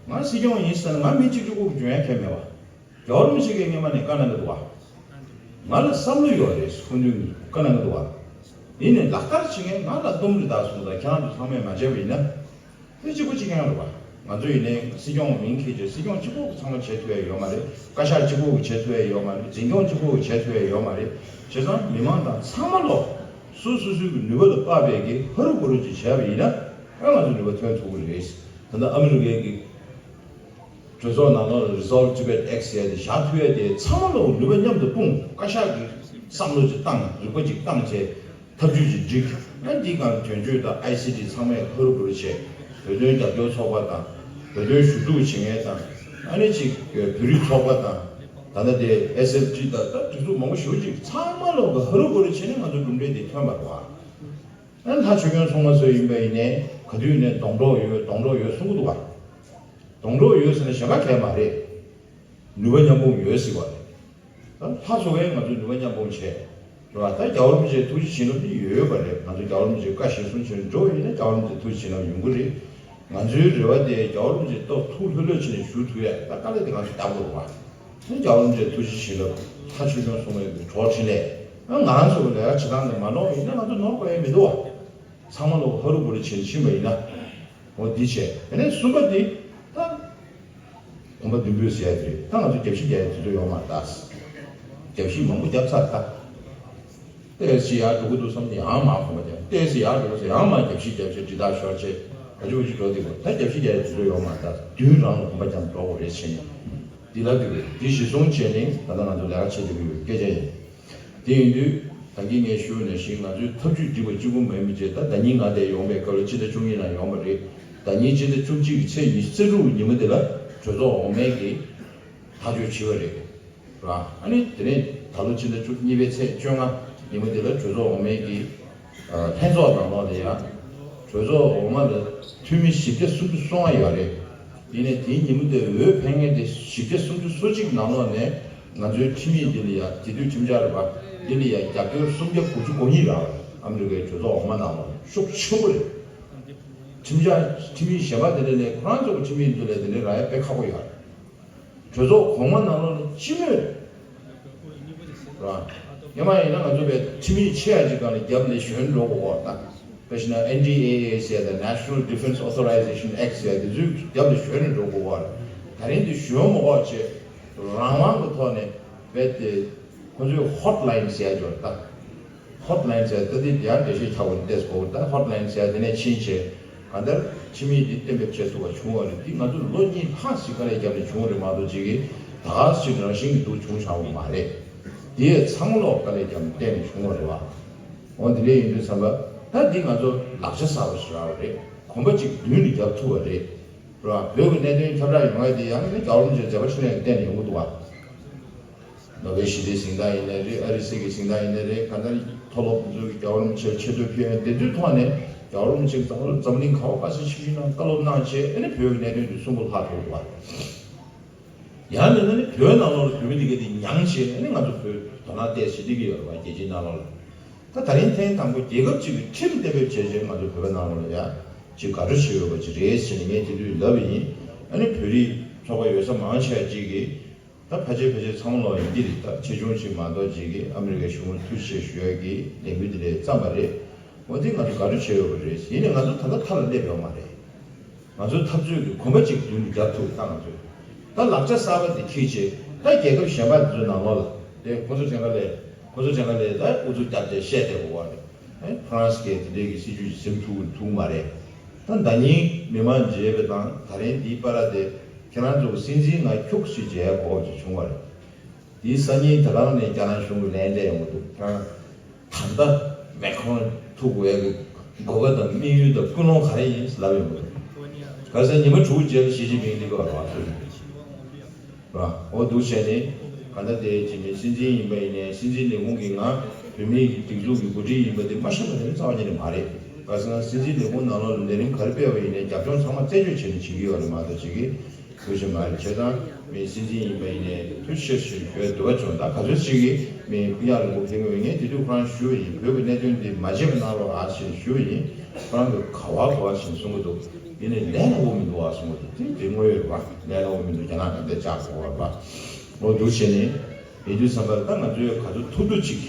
ང་སྲིད་སྐྱོང་ཡིན་ཟེར་ན་ང་མི་གཅིག་གཅིག་པོ་གི་འཇོན་ཡ་གང་ཡང་མེད་པ། རྒྱལ་བ་རིན་པོ་ཆེ་གིས་སྔོན་མ་ནས་བཀའ་གནང་གི་འདུག་བ། ང་ལ་བསམ་བློ་ཡོད་རེད་སྐུ་མདུན་གྱིས་བཀའ་གནང་གི་འདུག་བ། ཡིན་ནའི་ལག་བསྟར་བྱེད་མཁན་ང་ལ་གཏུམ་རེད་ད་གསུངས་ད་ཁྱེད་རང་ཚོ་ཚང་མས་མ་བྱས་པ་ཡིན་ན། དེ་གཅིག་པུ་གཅིག་རྐྱང་རེད་བ། ང་ཚོ་ཡིན་ནའི་སྲིད་སྐྱོང་མིང་འཁྱེར་བྱས་སྲིད་སྐྱོང་གཅིག་པུ་ཚང་མ་བྱེད་ཐུབ་ཡ་ཡོད་མ་རེད། བཀའ་ཤག་གཅིག་པུ་བྱེད་ཐུབ་ཡ་ཡོད་མ་རེད། འཛིན་སྐྱོང་གཅིག་པུ་བྱེད་ཐུབ་ཡ་ཡོད་མ་རེད། བྱས་ཙང་མི་མང་དང་ཚང་མ་ལོག་སོ་སོ་སོའི་གི་ནུས་པ་ལ་དཔག་པའི་གི་ཧ་རུ་གུ་རུ་ཅིག་བྱས་པ་ཡིན་ན་ཨ་ང་ཚོ་ནུས་པ་ཐོན་ཐུབ་ཀྱི་རེད། ད་ལྟ་ཨ་མི་རི་ཀའི་གི་གྲོས་ཚོགས་ནང་ལོགས་ལ་Resolve Tibet Act ཟེར་ཡ་དེ་བཞག་ཐུབ་ཡ་དེ་ཚང་མ་ལོག་ནུས་པ་མཉམ་དུ་སྤུངས། བཀའ་ཤག་གིས་བསམ་བློ་ཅིག་བཏང་རིག་པ་ཅིག་བཏང་བྱས་ཐབས་ཇུས་ཅིག་བསྒྲིགས། ཨ་འདི་གང་དོན་གཅོད་དང་ཨའི་སི་ཌི་ཚང་མས་ཧ་རུ་བུ་རུ་བྱས། བོད་དོན་རྒྱབ་སྐྱོར་ཚོགས་པ་དང་བོད་དོན་ཞུ་གཏུག་བྱེད་མཁན་དང་ཨ་ནི་ཅིག་བོད་རིགས་ཚོགས་པ་དང་ད་ལྟ་དེ་ཨེས་ཨེཕ་ཊི་དང་ད་སྒྲིག་འཛུགས་མང་པོ་ཞེ་པོ་ཅིག་ཚང་མ་ལོག་གི་ཧ་རུ་བུ་རུ་བྱས་ནས་ང་ཚོ་གྲུབ་འབྲས་དེ་ཐོན་པ་རེད་བ། ཨ་ལྷ་ཆོས་སྐྱོང་སྲུང་མ་ཚོ་ཡིན་པ་ཡིན་ནའི་ག་དུས་ནས་སྡོང་གྲོགས་ཡོད་སྡོང་གྲོགས་ཡོད་གསུང་གི་འདུག་བ། སྡོང་གྲོགས་ཡོད་ཟེར་ན་གཞན་པ་གང་ཡང་མ་རེད། ནུས་པ་མཉམ་སྤུངས་ཡོད་ཟེར་བ་རེད། ད་ལྷ་ཚོ་བས་ང་ཚོས་ནུས་པ་མཉམ་སྤུངས་བྱས། རེད་བ། ད་རྒྱལ་བ་རིན་པོ་ཆེའི་ཐུགས་རྗེ་བྱིན་རླབས་འདི་ཡོད་པ་རེད། ང་ཚོ་རྒྱལ་བ་རིན་པོ་ཆེའི་བཀའ་གཞིར་བཟུང་བྱས་ནས་འགྲོ་བ་ཡིན་ན་རྒྱལ་བ་རིན་པོ་ཆེའི་ཐུགས་རྗེ་བྱིན་རླབས་ཡོང་གི་རེད། ང་ཚོའི་རེ་བ་དེ་རྒྱལ་བ་རིན་པོ་ཆེའི་ཐུགས་ཐུགས་ལྷོད་ལྷོད་བྱས་ནས་བཞུགས་ཐུབ་ཡ་ད་དཀའ་ལས་དེ་ང་ཚོས་རྒྱག་དགོས་རེད་བ། ཨ་རྒྱལ་བ་རིན་པོ་ཆེའི་ཐུགས་རྗེ་བྱིན་རླབས་ལྷ་ཆོས་སྐྱོང་སྲུང་མའི་གྲོགས་འཕྲིན་ལས། ཨ་ང་རང་ཚོ་གི་ལས་ཀ་བྱེད་སྟངས་དེ་མ་ནོར་བ་ཡིན་ན་ང་ཚོ་ནོར་དགོས་ཡ་མི་འདུག་བ། ཚང་མ་ལོག་ཧ་རུ་བུ་རུ་བྱེད་ཕྱིན་པ་ཡིན་ན། འོ་འདི་བྱས། དེ་ནས་གསུམ་པ་འདི་ད་གོམ་པ་མདུན་སྤོས་ཟེར་ཡ་དེ་རེད། ད་ང་ཚོ་རྒྱབ་བཤིག་རྒྱག་ཡ་དུས་ཚོད་ཡོད་མ་རེད་ད། རྒྱབ་བཤིག་མང་པོ་བརྒྱབ་ཚར་ད། ཏོག་ཙམ་ཡར་འགྲོ་གི་འདུག་བསམ་ནས་ཡང་མར་གོམ་པ་རྒྱབ། ཏོག་ཙམ་ཡར་འགྲོ་ཟེར་ཡང་མར་རྒྱབ་བཤིག་རྒྱབ་བྱས་དྲིལ་བརྡ་ཤོར་བྱས་ག་ཅི་ག་ཅི་འགྲོ་གི་འདུག་ད་རྒྱབ་བཤིག་རྒྱག་ཡ་དུས་ཚོད་ཡོད་མ་རེད་ད། མདུན་རང་ལ་གོམ་པ་རྒྱབ་འགྲོ་དགོས་རེད་ཟེར་ནས། འདི་ལབ་དགོས་རེད། འདི་གཞི་བཟུང་བྱས་ནས་ད་ལྟ་ང་ཚོ་ལས་ཀ་བྱེད་བསྡད་ཀྱི་ཡོད་སྐད་ཆ་ཡིན། དེ་ཡིན་དུས་ད་གིན་ངས་ཞུས་ནང་བཞིན་ང་ཚོའི་ཐབས་ཇུས་སྒྲིག་པ་གཅིག་པུ་མིན་པ་བྱས། ད་ཟླ་ཉིན་ང་དེ་ཡོང་པའི་སྐབས་ལ་ཕྱི་ཟླ་བཅུ་གཉིས་ནང་ཡོང་བ་རེད། ཟླ་ཉིན་ཕྱི་ཟླ་བཅུ་གཅིག་གི་ཚེས་ཉི་ཤུ་རྩ་དྲུག་གི་ཉིན་མོ་དེ་ལ་གྲོས་ཚོགས་འོག་མའི་གི་ཐག་གཅོད་བྱས་པ་རེད། ར། ཨ་ནི་དེ་ནས་ད་ལོ་ཕྱི་ཟླ་བཅུ་གཉིས་པའི་ཚེས་བཅོ་ལྔ་ཉིན་མོ་དེ་ལ་གྲོས་ཚོགས་འོག་མའི་གི་ཨ་ལྷན་ཚོགས་ནང་ལོགས་ལ་ཡང་གྲོས་ཚོགས་འོག་མ་ལ་འཐུས་མི་བཞི་བརྒྱ་སུམ་ཅུ་སོ་ལྔ་ཡོད་རེད། ཡིན་ནའི་དེའི་ཉིན་མོ་དེ་འོས་འཕེན་མཁན་དེ་བཞི་བརྒྱ་སུམ་ཅུ་སོ་གཅིག་ནང་ལོགས་ནས་ང་ཚོའི་ཁྲིམས་ཡིག་འདི་ལ་ཡང་དེ་དུས་ཁྲིམས་འཆར་རེད་པ། འདི་ལ་ཡང་རྒྱབ་སྐྱོར་སུམ་བརྒྱ་དགུ་བཅུ་གོ་གཉིས་རག་རེད། ཨ་མི་རི་ཀའི་གྲོས་ཚོགས་འོག་མ་ནང་ལོགས་ཤུགས་ཆེན་པོ་རེད། ཁྲིམས་འཆར་ཁྲིམས་ཡིག་གཞན་པ་དེ་འདྲ་ལས་ཁོ་རང་ཚོ་གི་ཁྲིམས་ཡིག་འདི་ལས་དེ་འདྲ་རག་ཡ་དཔེ་ཁག་པོ་ཡོད་རེད། གྲོས་ཚོགས་གོང་མ་ནང་ལོགས་ནས་སྤྱི་མོས་རེད། སྔོན་མ་ཡིན་ན་ང་ཚོ་བས་ཁྲིམས་ཡིག་ཆེ་ཡ་ཅིག་སྒང་ལ་རྒྱབ་ལ་ཞོན་འགྲོ་དགོས་པ་དང་། དཔེ་བཞག་ན་ཨེན་ཌི་ཨེ་ཨེ་ཟེར་ཡ་དང་National Defense Authorization Act ཟེར་ཡ་དེ་ཚོའི་རྒྱབ་ལ་ཞོན་ནས་འགྲོ་དགོས་པ་རེད། ད་རིང་དེ་ཞོན་མ་དགོས་བྱས་རང་དབང་གི་ཐོག་ནས་རྦད་དེ་ཁོ་ཚོའི་ཧོཊ་ལའིན་ཟེར་ཡ་ཅིག་ཡོད་རེད་ད། ཧོཊ་ལའིན་ཟེར་ཡ་ད་དེ་ཡང་འགྲེལ་བཤད་རྒྱག་དགོས་ནི་ཏོག་ཙམ་དགོས་ད། ཧོཊ་ལའིན་ཟེར་ཡ་དེ་ནས་ཕྱིན་བྱས་གང་ལྟར་ཁྲིམས་ཡིག་འདི་གཏན་འབེབས་བྱེད་ཐུབ་པ་བྱུང་བ་རེད། འདི་ང་ཚོ་ལོ་གཉིས་ལྷག་ཞིག་དཀའ་ལས་བརྒྱབ་ནས་བྱུང་བ་རེད་མ་གཏོགས་ཅིག་གིས་ད་ག་ཞིག་རང་བཞིན་གྱིས་འདུག་བྱུང་བཞག་པ་མ་རེད། དེ་ཚང་མ་ལོག་དཀའ་ལས་བརྒྱབ་ནས་བརྟན་ནས་བྱུང་བ་རེད་བ། འོ་དེ་འདྲ་ཡིན་དུས་ཙམ་པ་ད་འདི་ང་ཚོ་ལག་ཆ་གསར་པ་ཞིག་རག་པ་རེད། གོམ་པ་གཅིག་མདུན་ནས་བརྒྱབ་ཐུབ་པ་རེད། རེད་བ། བོད་ཀྱི་གནད་དོན་ཁྱབ་བསྒྲགས་ཡོང་ཡ་དེ་ཡང་ནི་རྒྱལ་བ་རིན་པོ་ཆེའི་མཛད་པ་འཕྲིན་ལས་ཀྱི་སྟེང་ནས་ཡོང་གི་འདུག་བ། ནོ་བེལ་ཞི་བདེའི་གཟེངས་རྟགས་ཡིན་ནའི་རེད། ཨ་རི་སྲིད་ཀྱི་གཟེངས་རྟགས་ཡིན་ནའི་རེད། གང་ལྟར་མཐོ་སློབ་ཚོས་རྒྱལ་བ་རིན་པོ་ཆེར་ཆེ་བསྟོད་ཕུལ་ཡ་དེ་ཚོའི་ཐོག་ནས་རྒྱལ་བ་རིན་པོ་ཆེས་འཛམ་འཛམ་གླིང་ག་པར་ག་ས་ཆེ་ཤོས་ཤིག་ནང་བཀའ་སློབ་གནང་བྱས་ཨ་ནི་བོད་ཀྱི་གནད་དོན་དེ་གསོན་པོ་ལྷག་ཐུབ་འདུག་བ། ཡང་མིན་ན་ནི་བོད་ནང་ལོགས་ལ་བོད་མི་འདི་ག་དེ་མྱངས་བྱས་ཨ་ནི་ང་ཚོ་བོད་དོ་སྣང་ཏོག་ཙམ་སླེབས་ཀྱི་ཡོད་རེད་བ། རྒྱལ་སྤྱིའི་ནང་ལོགས་ལ། ད་ད་རིང་ཐེངས་དང་པོ་རྒྱལ་ཁབ་ཅིག་གི་ཁྲིམས་གཏན་འབེབས་བྱས་རྗེས་ང་ཚོ་བོད་པ་ནང་ལོགས་ལ་ཡ་ཅིག་དགའ་སྤྲོ་བྱེད་འོས་པ་ཅིག་རེད་ཟེར་ནས་ངས་དེ་དུས་ལབ་པ་ཡིན། ཨ་ནི་བོད་རིགས་ཚོགས་པ་ཡོད་ས་མང་ཆེ་བ་ཅིག་གིས་ད་ཕལ་ཆེར་ཕལ་ཆེར་ཚང་མ་ལོག་ཡིན་གྱི་རེད། ད་ཆེ་ཆུང་ཅིག་མ་གཏོགས་ཅིག་གིས་ཨ་མི་རི་ཀའི་གཞུང་ལ་ཐུགས་རྗེ་ཆེ་ཞུ་ཡ་གི་ལས་འགུལ་དེ་འདྲ་བརྩམས་པ་རེད། འོ་དེ་ང་ཚོ་དགའ་སྤྲོ་བྱེད་འོས་པ་རེད། ཡིན་ནའི་ང་ཚོ་ད་ལྟ་མཐའ་ལ་སླེབས་ཡོད་མ་རེད། ང་ཚོའི་འཐབ་རྩོད་ཀྱི་གོམ་པ་གཅིག་མདུན་དུ་རྒྱབ་ཐུབ་ད་ང་ཚོས། ད་ལག་ཆ་གསར་པ་དེ་འཁྱེར་བྱས་ད་རྒྱལ་ཁབ་གཞན་པ་དེ་ཚོའི་ནང་ལོགས་ལ་དེ་ཁོ་ཚོ་གྲངས་ཀ་ལས་ཁོ་ཚོ་གྲངས་ཀ་ལས་ད་ཨུ་ཚུགས་བརྒྱབ་བྱས་བཤད་བསྡད་དགོས་པ་རེད། ཨེ་ཧྥ་རན་སི་གིས་དེ་འདྲའི་གི་སྲིད་ཇུས་ཀྱི་འཛིན་ཐུབ་ཐུབ་མ་རེད། ད་ཟླ་ཉིན་མི་མང་མཇལ་བ་དང་ད་རིང་འདིའི་པར་དེ་ཁྱེད་རང་ཚོ་གི་སྲིད་འཛིན་ང་ཁྱུག་ཞིག་མཇལ་དགོས་ཀྱི་བྱུང་བ་རེད། དེའི་སང་ཉིན་དེ་ག་ནས་རྒྱ་ནག་གཞུང་གི་ལན་སྤྲད་ཡོང་གི་འདུག་ཁྱེད་རང་། ད་ལྟ་མེ་ཁོང་ཐུག་དགོས་ཀྱི་དགོས་པ་དང་དམིགས་ཡུལ་དང་ཀུན་སློང་ག་རེ་ཡིན་ལབ་ཡོང་གི་འདུག་གལ་སྲིད་ཉི་མ་དྲུག་རྗེས་ལ་ཞི་ཅིན་ཕིང་འདི་ག་ར་ཐུག་ར། འོ་འདུག་བྱས་ནས་ ག་ད་དེ་ཅི་མི་སྲིད་འཛིན་ཡིན་པ་ཡིན་ནའི་སྲིད་འཛིན་ལས་ཁུངས་ཀྱིས་ང་བོད་མིའི་སྒྲིག་འཛུགས་ཀྱི་འགོ་ཁྲིད་ཡིན་པ་དེ་མ་ཤེས་པ་དེ་རྩ་བ་ཉིད་ནས་མ་རེད། ག་ཟེར་ན་སྲིད་འཛིན་ལས་ཁུངས་ནང་ལོགས་ལ་ལས་རིམ་ག་རེ་སྤེལ་བ་ཡིན་ནའི་རྒྱབ་ལྗོངས་ཚང་མ་རྩད་གཅོད་བྱས་ནས་བྱེད་ཀྱི་ཡོད་རེད་མ་གཏོགས་བྱེད་ཀྱི་ཡོད་ཤེས་མ་རེད། བྱས་ཙང་མི་སྲིད་འཛིན་ཡིན་པ་ཡིན་ནའི་ཐུགས་རྗེ་ཆེ་ཞུ་ཞུ་འདོད་པ་བྱུང་། ད་ག་ཚོད་ཅིག་གིས་མི་ཕུགས་ཡག་ལུང་པ་ཕེབས་ཀྱི་ཡོད། ངས་དེ་དུས་ཁོ་རང་ཞུས་པ་ཡིན། བོད་ཀྱི་གནད་དོན་འདི་མ་བརྗེད་པ་གནང་རོགས་ཨ་ཞེས་ཞུས་པ་ཡིན། ཁོ་རང་གིས་ག་བ་ག་བ་ཞེས་གསུང་གི་འདུག་ཡིན་ནའི་ལན་ལ་དབུ་མི་འདུག་ཨ་གསུང་གི་འདུག་དེ་དེ་དངོས་ཡོད་རེད་པ། ལན་ལ་དབུ་མི་འདུག་རྒྱ་ནག་ག་འདྲ་ལྕགས་པོ་བར་པ། འོ་འདུག་བྱས་ནས། ཡིན་དུས་ཙམ་པར་ད་ང་ཚོས་ག་ཚོད་ཐུབ་ཐུབ་ཅིག་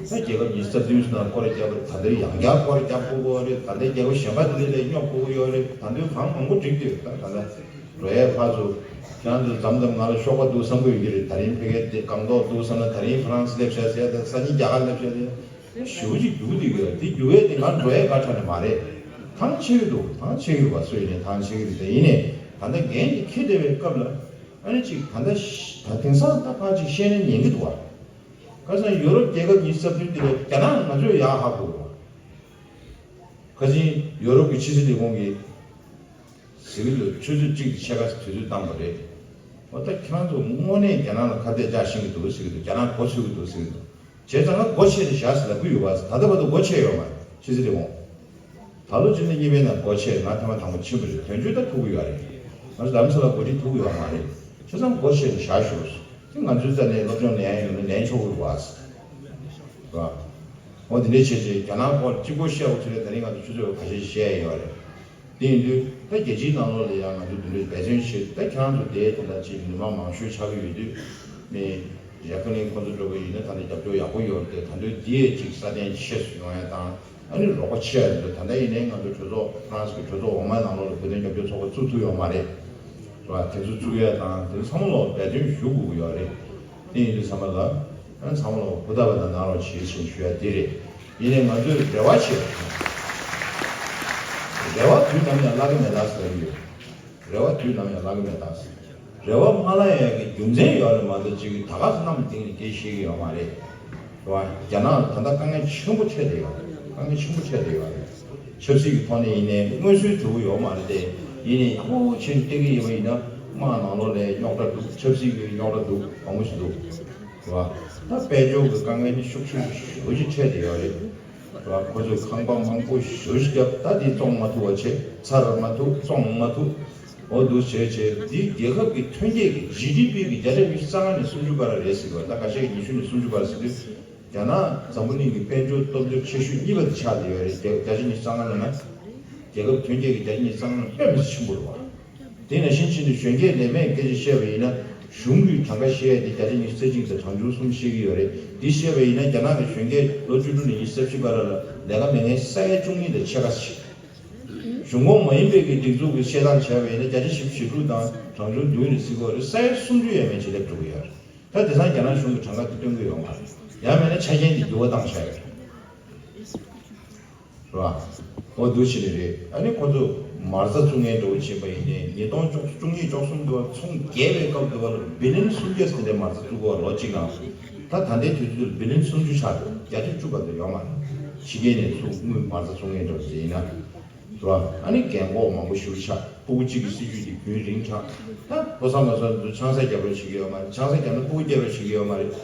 ད་རྒྱལ་ཁབ་ཉི་ཤུ་རྩ་བདུན་ནང་སྐོར་ར་རྒྱག་པ་རེད། ད་ལྟའི་ཡང་བསྐྱར་སྐོར་ར་རྒྱག་དགོས་ཀྱི་ཡོད་རེད། ད་ལྟའི་རྒྱལ་ཁབ་གཞན་པ་དེ་ལས་ལས་སྙོབ་དགོས་ཀྱི་ཡོད་རེད། ད་ལྟའི་གང་མང་པོ་འགྲིག་འདུག་ད་ད་ལྟ་འགྲོ་ཡས་ཕར་ཚུར་ཁྱེད་རང་ཚོ་མཚམས་མཚམས་ང་ལ་གཤོག་པ་འདུག་བསམ་གྱི་ཡོད་ཀྱི་རེད། ད་རིང་ཕ་གིར་དེ་སྒང་ཏོག་འདུག་བསམ་ན་ད་རིང་ཧྥ་རན་སི་སླེབས་ཤག་ཟེར་ཡ་དང་སང་ཉིན་རྒྱ་གར་སླེབས་ཤག་ཟེར་ཡ་ཞེ་པོ་ཅིག་རྒྱུག་བསྡད་ཀྱི་ཡོད་རེད། དེ་རྒྱུག་ཡས་དེ་ང་འགྲོ་ཡས་ག་ཁྲ་ནས་མ་རེད། ཐང་ཆད་ཀྱི་འདུག་ཐང་ཆད་ཀྱི་རེད་པ། སུ་ཡིན་ནའི་ཐང་ཆད་ཀྱི་རེད། དེ་ཡིན་ནའི་ད་ལྟ་འགན་དེ་འཁྱེར་བསྡད་པའི་སྐབས་ལ། ཨ་ནི་ཅིག་ད་ལྟ་ཤ་ད་དེང་སང་ད་ཕར་ཅིག་བཤད་ན་ཉན་གྱི་འདུག་བ། ཁ་སང་ཡོ་རོབ་རྒྱལ་ཁབ་ཉི་ཤུ་རྩ་བདུན་དེ་ལས་རྒྱ་ནག་ང་ཚོས་ཡག་ཧ་གོ་བ། ཁ་སང་ཡོ་རོབ་ཀྱི་ཕྱི་སྲིད་ལས་ཁུངས་ཀྱིས་ཟེར་གྱི་འདུག་ཆུ་ཚོད་གཅིག་གི་ཕྱེད་ཀ་དུས་ཚོད་བཏང་བ་རེད། འོ་ད་ཁྱེད་རང་ཚོ་དངོས་གནས་རྒྱ་ནག་ལ་ཁ་གཏད་བཅག་ཤེས་ཀྱི་འདུག་ཟེར་གྱི་འདུག་རྒྱ་ནག་མགོ་ཚོས་ཀྱི་འདུག་ཟེར་གྱི་འདུག་བྱས་ཙང་ང་སྒོ་ཕྱེ་ནས་བཞག་ཟེར་ལབ་ཀྱི་ཡོད་པ། ད་ལྟ་བར་དུ་སྒོ་ཕྱེ་ཡོད་མ་རེད། ཕྱི་སྲིད་ལས་ཁུངས། ད་ལོ་བཅུ་གཉིས་པའི་ནང་སྒོ་ཕྱེ། ང་ཐེངས་མ་དང་པོ་ཕྱིན་པ་རེད། དོན་གཅོད་ད་ཐུག་གི་ཡོད་རེད། ང་ཚོ་རྡ་རམ་ས་ལ་འགོ་ཁྲིད་ཐུག་གི་ཡོད་མ་རེད། བྱས་ཙང་སྒོ་ཕྱེ་ནས་བཞག་ཞོག་དེ་ང་ཚོའི་རྩ་ནས་སློབ་སྦྱོང་ལེན་ཡ་ཡོད་ན་ལེན་ཆོག་གི་རེད་བ། རེད་བ། འོ་དེ་འདྲའི་བྱས་བྱས་རྒྱ་ནག་སྐོར་གཅིག་པོ་བཤད་དགོས་ཚུལ་ལས་ད་རིང་ང་ཚོ་ཆུ་ཚོད་ཁ་ཤས་བཤད་ཡ་ཡོད་རེད། དེ་ཡིན་དུས་ད་རྒྱལ་སྤྱིའི་ནང་ལོགས་ལ་ཡང་ང་ཚོ་འདི་འདྲའི་འབད་བརྩོན་བྱེད། ད་ཁྱེད་རང་ཚོ་དེ་དེ་འདྲ་ཅིག་མི་མང་མང་ཤོས་ཆགས་ཀྱི་ཡོད་དུས་ནས་ཡ་ཀི་ལིང་ཁོང་ཚོ་འགྲོ་གི་ཡིན་ན་ད་ནི་རྒྱབ་སྐྱོར་ཡག་པོ་ཡོད་རེད་དེ། ད་དུང་འདི་ཡས་ཅིག་སྲ་བརྟན་ཆེ་སུ་ཡོང་ཡ་དང་། ཨ་ནི་རོགས་པ་ཆེ་ཡ་རེད་འདུག་ད་ལྟ་ཡིན་ནའི་ང་ཚོ་གྲོས་ཚོགས་ཧྥ་རན་སི་གི་གྲོས་ཚོགས་འོག་མའི་ནང་ལོགས་ལ་བོད་དོན་རྒྱབ་སྐྱོར་ཚོགས་པ་བཙུགས་ཐུབ་ཡོད་མ་རེད། རེད་བ། དེ་ཚོ་བཙུགས་ཡ་དང་དེ་ཚོ་ཚང་མ་ལོག་འབད་བརྩོན་ཞུ་དགོས་ཀྱི་ཡོད་རེད། དེ་ཡིན་དུས་ཚང་མ་ལ་ཨ་ཚང་མ་ལོག་ཧུར་ཐག་པ་དང་གནང་རོགས་བྱེད་ཅེས་ཞུ་ཡ་དེ་རེད། ཡིན་ནའི་ང་ཚོས་རེ་བ་བྱེད། རེ་བ་དུས་ནམ་ཡང་བརླག་གི་མེད་ད་ཟེར་གྱི་ཡོད། རེ་བ་དུས་ནམ་ཡང་བརླག་གི་མེད་ད་ཟེར། རེ་བ་མ་བརླག་ཡག་གི་རྒྱུ་མཚན་ཡོད་རེད་མ་གཏོགས་ཅིག་གིས་ད་ག་སེ་གནམ་སྟེང་ནས་སྐད་བཤད་ཀྱི་ཡོད་མ་རེད། རེད་བ། རྒྱ་ནག་ལ་ད་ལྟ་དཀའ་ངལ་ཆེན་པོ་འཕྲད་བསྡད་ཡོད་རེད། དཀའ་ངལ་ཆེན་པོ་འཕྲད་བསྡད་ཡོད་རེད། ཆབ་སྲིད་ཀྱི་ཐོག་ནས་ཡིན་ནའི་མངོན་གསལ་དོད་པོ་ཡོད་མ་རེད་དེ། ཡིན་ནའི་ཡག་པོ་བྱས་ནས་བལྟ་གི་ཡོད་པ་ཡིན་ན་དམག་ནང་ལོགས་ལ་རྙོག་དྲ་འདུག་ཆབ་སྲིད་ཀྱི་རྙོག་དྲ་འདུག་མང་པོ་ཞིག་འདུག་རེད་བ། ད་དཔལ་འབྱོར་གྱི་དཀའ་ངལ་ནི་ཤུགས་ཆེན་པོ་ཞེ་པོ་ཅིག་འཕྲད་བསྡད་ཡོད་རེད། རེད་བ། ཁོ་ཚོས་ཁང་པ་མང་པོ་ཞེ་པོ་ཅིག་བརྒྱབ། ད་དེ་བཙོང་མ་ཐུབ་པ་བྱས། ཚར་མ་ཐུབ། བཙོང་མ་ཐུབ། འོ་འདུག་བྱས་བྱས་འདི་རྒྱལ་ཁབ་ཀྱི་ཐོན་སྐྱེད་ཀྱི་ཇི་ཌི་པི་གི་བརྒྱ་ཆ་ཉི་ཤུ་རྩ་ལྔ་ནས་སུམ་ཅུ་བར་རེད་ཟེར་གི་ཡོད། ད་ཁ་ཤས་ཀྱིས་ཉི་ཤུ་ནས་སུམ་ཅུ་བར་ཟེར་དུས། རྒྱ་ནག་འཛམ་བུ་གླིང་གི་དཔལ་འབྱོར་སྟོབས་འབྱོར་ཆེ་ཤོས་གཉིས་པ་དེ་ཆགས་བསྡད་ཡོད་རེད། རྒྱ་བརྒྱ་ཆ་ཉི་ཤུ་རྩ་ལྔ་ནང་ན། རྒྱལ་ཁབ་ཐོན་སྐྱེད་ཀྱི་བརྒྱ་ཆ་ཉི་ཤུ་རྩ་ལྔ་ནང་དཔེ་མི་སྲིད་ཆེན་པོ་རེད་བ། དེ་ནང་བཞིན་ཕྱིན་ནས་གཞོན་སྐྱེས་ལས་མེད་སྐད་ཆ་བཤད་པ་ཡིན་ན། གཞུང་གིས་གྲངས་ཀ་བཤད་ཡ་དེ་བརྒྱ་ཆ་ཉི་ཤུ་རྩ་གཅིག་དང་གྲངས་ཆུང་གསུམ་བཤད་ཀྱི་ཡོད་རེད། འདི་བཤད་པ་ཡིན་ན་རྒྱ་ནག་གི་གཞོན་སྐྱེས་ལོ་བཅུ་དྲུག་ནས་ཉི་ཤུ་རྩ་བཞི་བར་ལ་ལས་ཀ་མེད་མཁན་ས་ཡ་བཅུ་གཉིས་དང་ཕྱེད་ཀ་ཞིག་གཞུང་ཁོངས་མ་ཡིན་པའི་གི་སྒྲིག་འཛུགས་ཀྱི་བཤད་སྟངས་བྱས་པ་ཡིན་ན་བརྒྱ་ཆ་བཞི་བཅུ་ཞེ་དྲུག་དང་གྲངས་ཆུང་བདུན་རེ་ཟེར་གྱི་ཡོད་རེད། ས་ཡ་སུམ་ཅུ་ཡས་མས་ཅིག་སླེབས་འགྲོ་གི་ཡོད་རེད། ད་དེང་སང་རྒྱ་ནག་གཞུང་གིས་གྲངས་ཀ་དེ་སྟོན་གྱི་ཡོད་མ་རེད། ཡང་མིན་ན་ཆ་རྐྱེན་དེ་འགྱུར་བ་བཏང་བཞག་ཡོད་རེད། རེད་བ། འོ་འདུག་བྱས་ནས་རེད། ཨ་ནི་ཁོ་ཚོ་མ་རྩ་བཙུགས་མཁན་འདྲ་བོ་བྱས་པ་ཡིན་ནའི་ཉིས་སྟོང་བཅུ་གཉིས་བཅུ་གསུམ་དུ་བ་ཚོང་རྒྱས་པའི་སྐབས་དུ་བ་ལ་བི་ལིན་སུམ་བརྒྱ་ཟིན་ཏེ་མ་རྩ་བཙུགས་པ་ལོ་གཅིག་ནང་། ད་ད་ལྟའི་དུས་ཚོད་དུ་བི་ལིན་སུམ་ཅུ་ཆགས་འདུག་བརྒྱ་ཆ་བཅུ་བར་དུ་ཡོད་མ་རེད། ཕྱི་རྒྱལ་ནས་ཚུར་དངུལ་མ་རྩ་བཙུགས་མཁན་འདྲ་བོ་ཟིན་ཡིན་ན། རེད་བ། ཨ་ནི་རྒན་འཁོགས་མང་པོ་ཞེ་པོ་ཆགས། སྤུ་གུ་གཅིག་གི་སྲིད་ཇུས་དེ་རྒྱུན་རིང་དྲགས། ད་ལོ་གསར་མ་སོང་དུས་ཆང་ས་རྒྱག་རོགས་བྱེད་ཀྱི་ཡོད་མ་རེད། ཆང་ས་བརྒྱབ་ན་སྤུ་གུ་སྐྱེ་རོགས་བྱེད་ཀྱི་ཡོད་མ་རེད། རེད་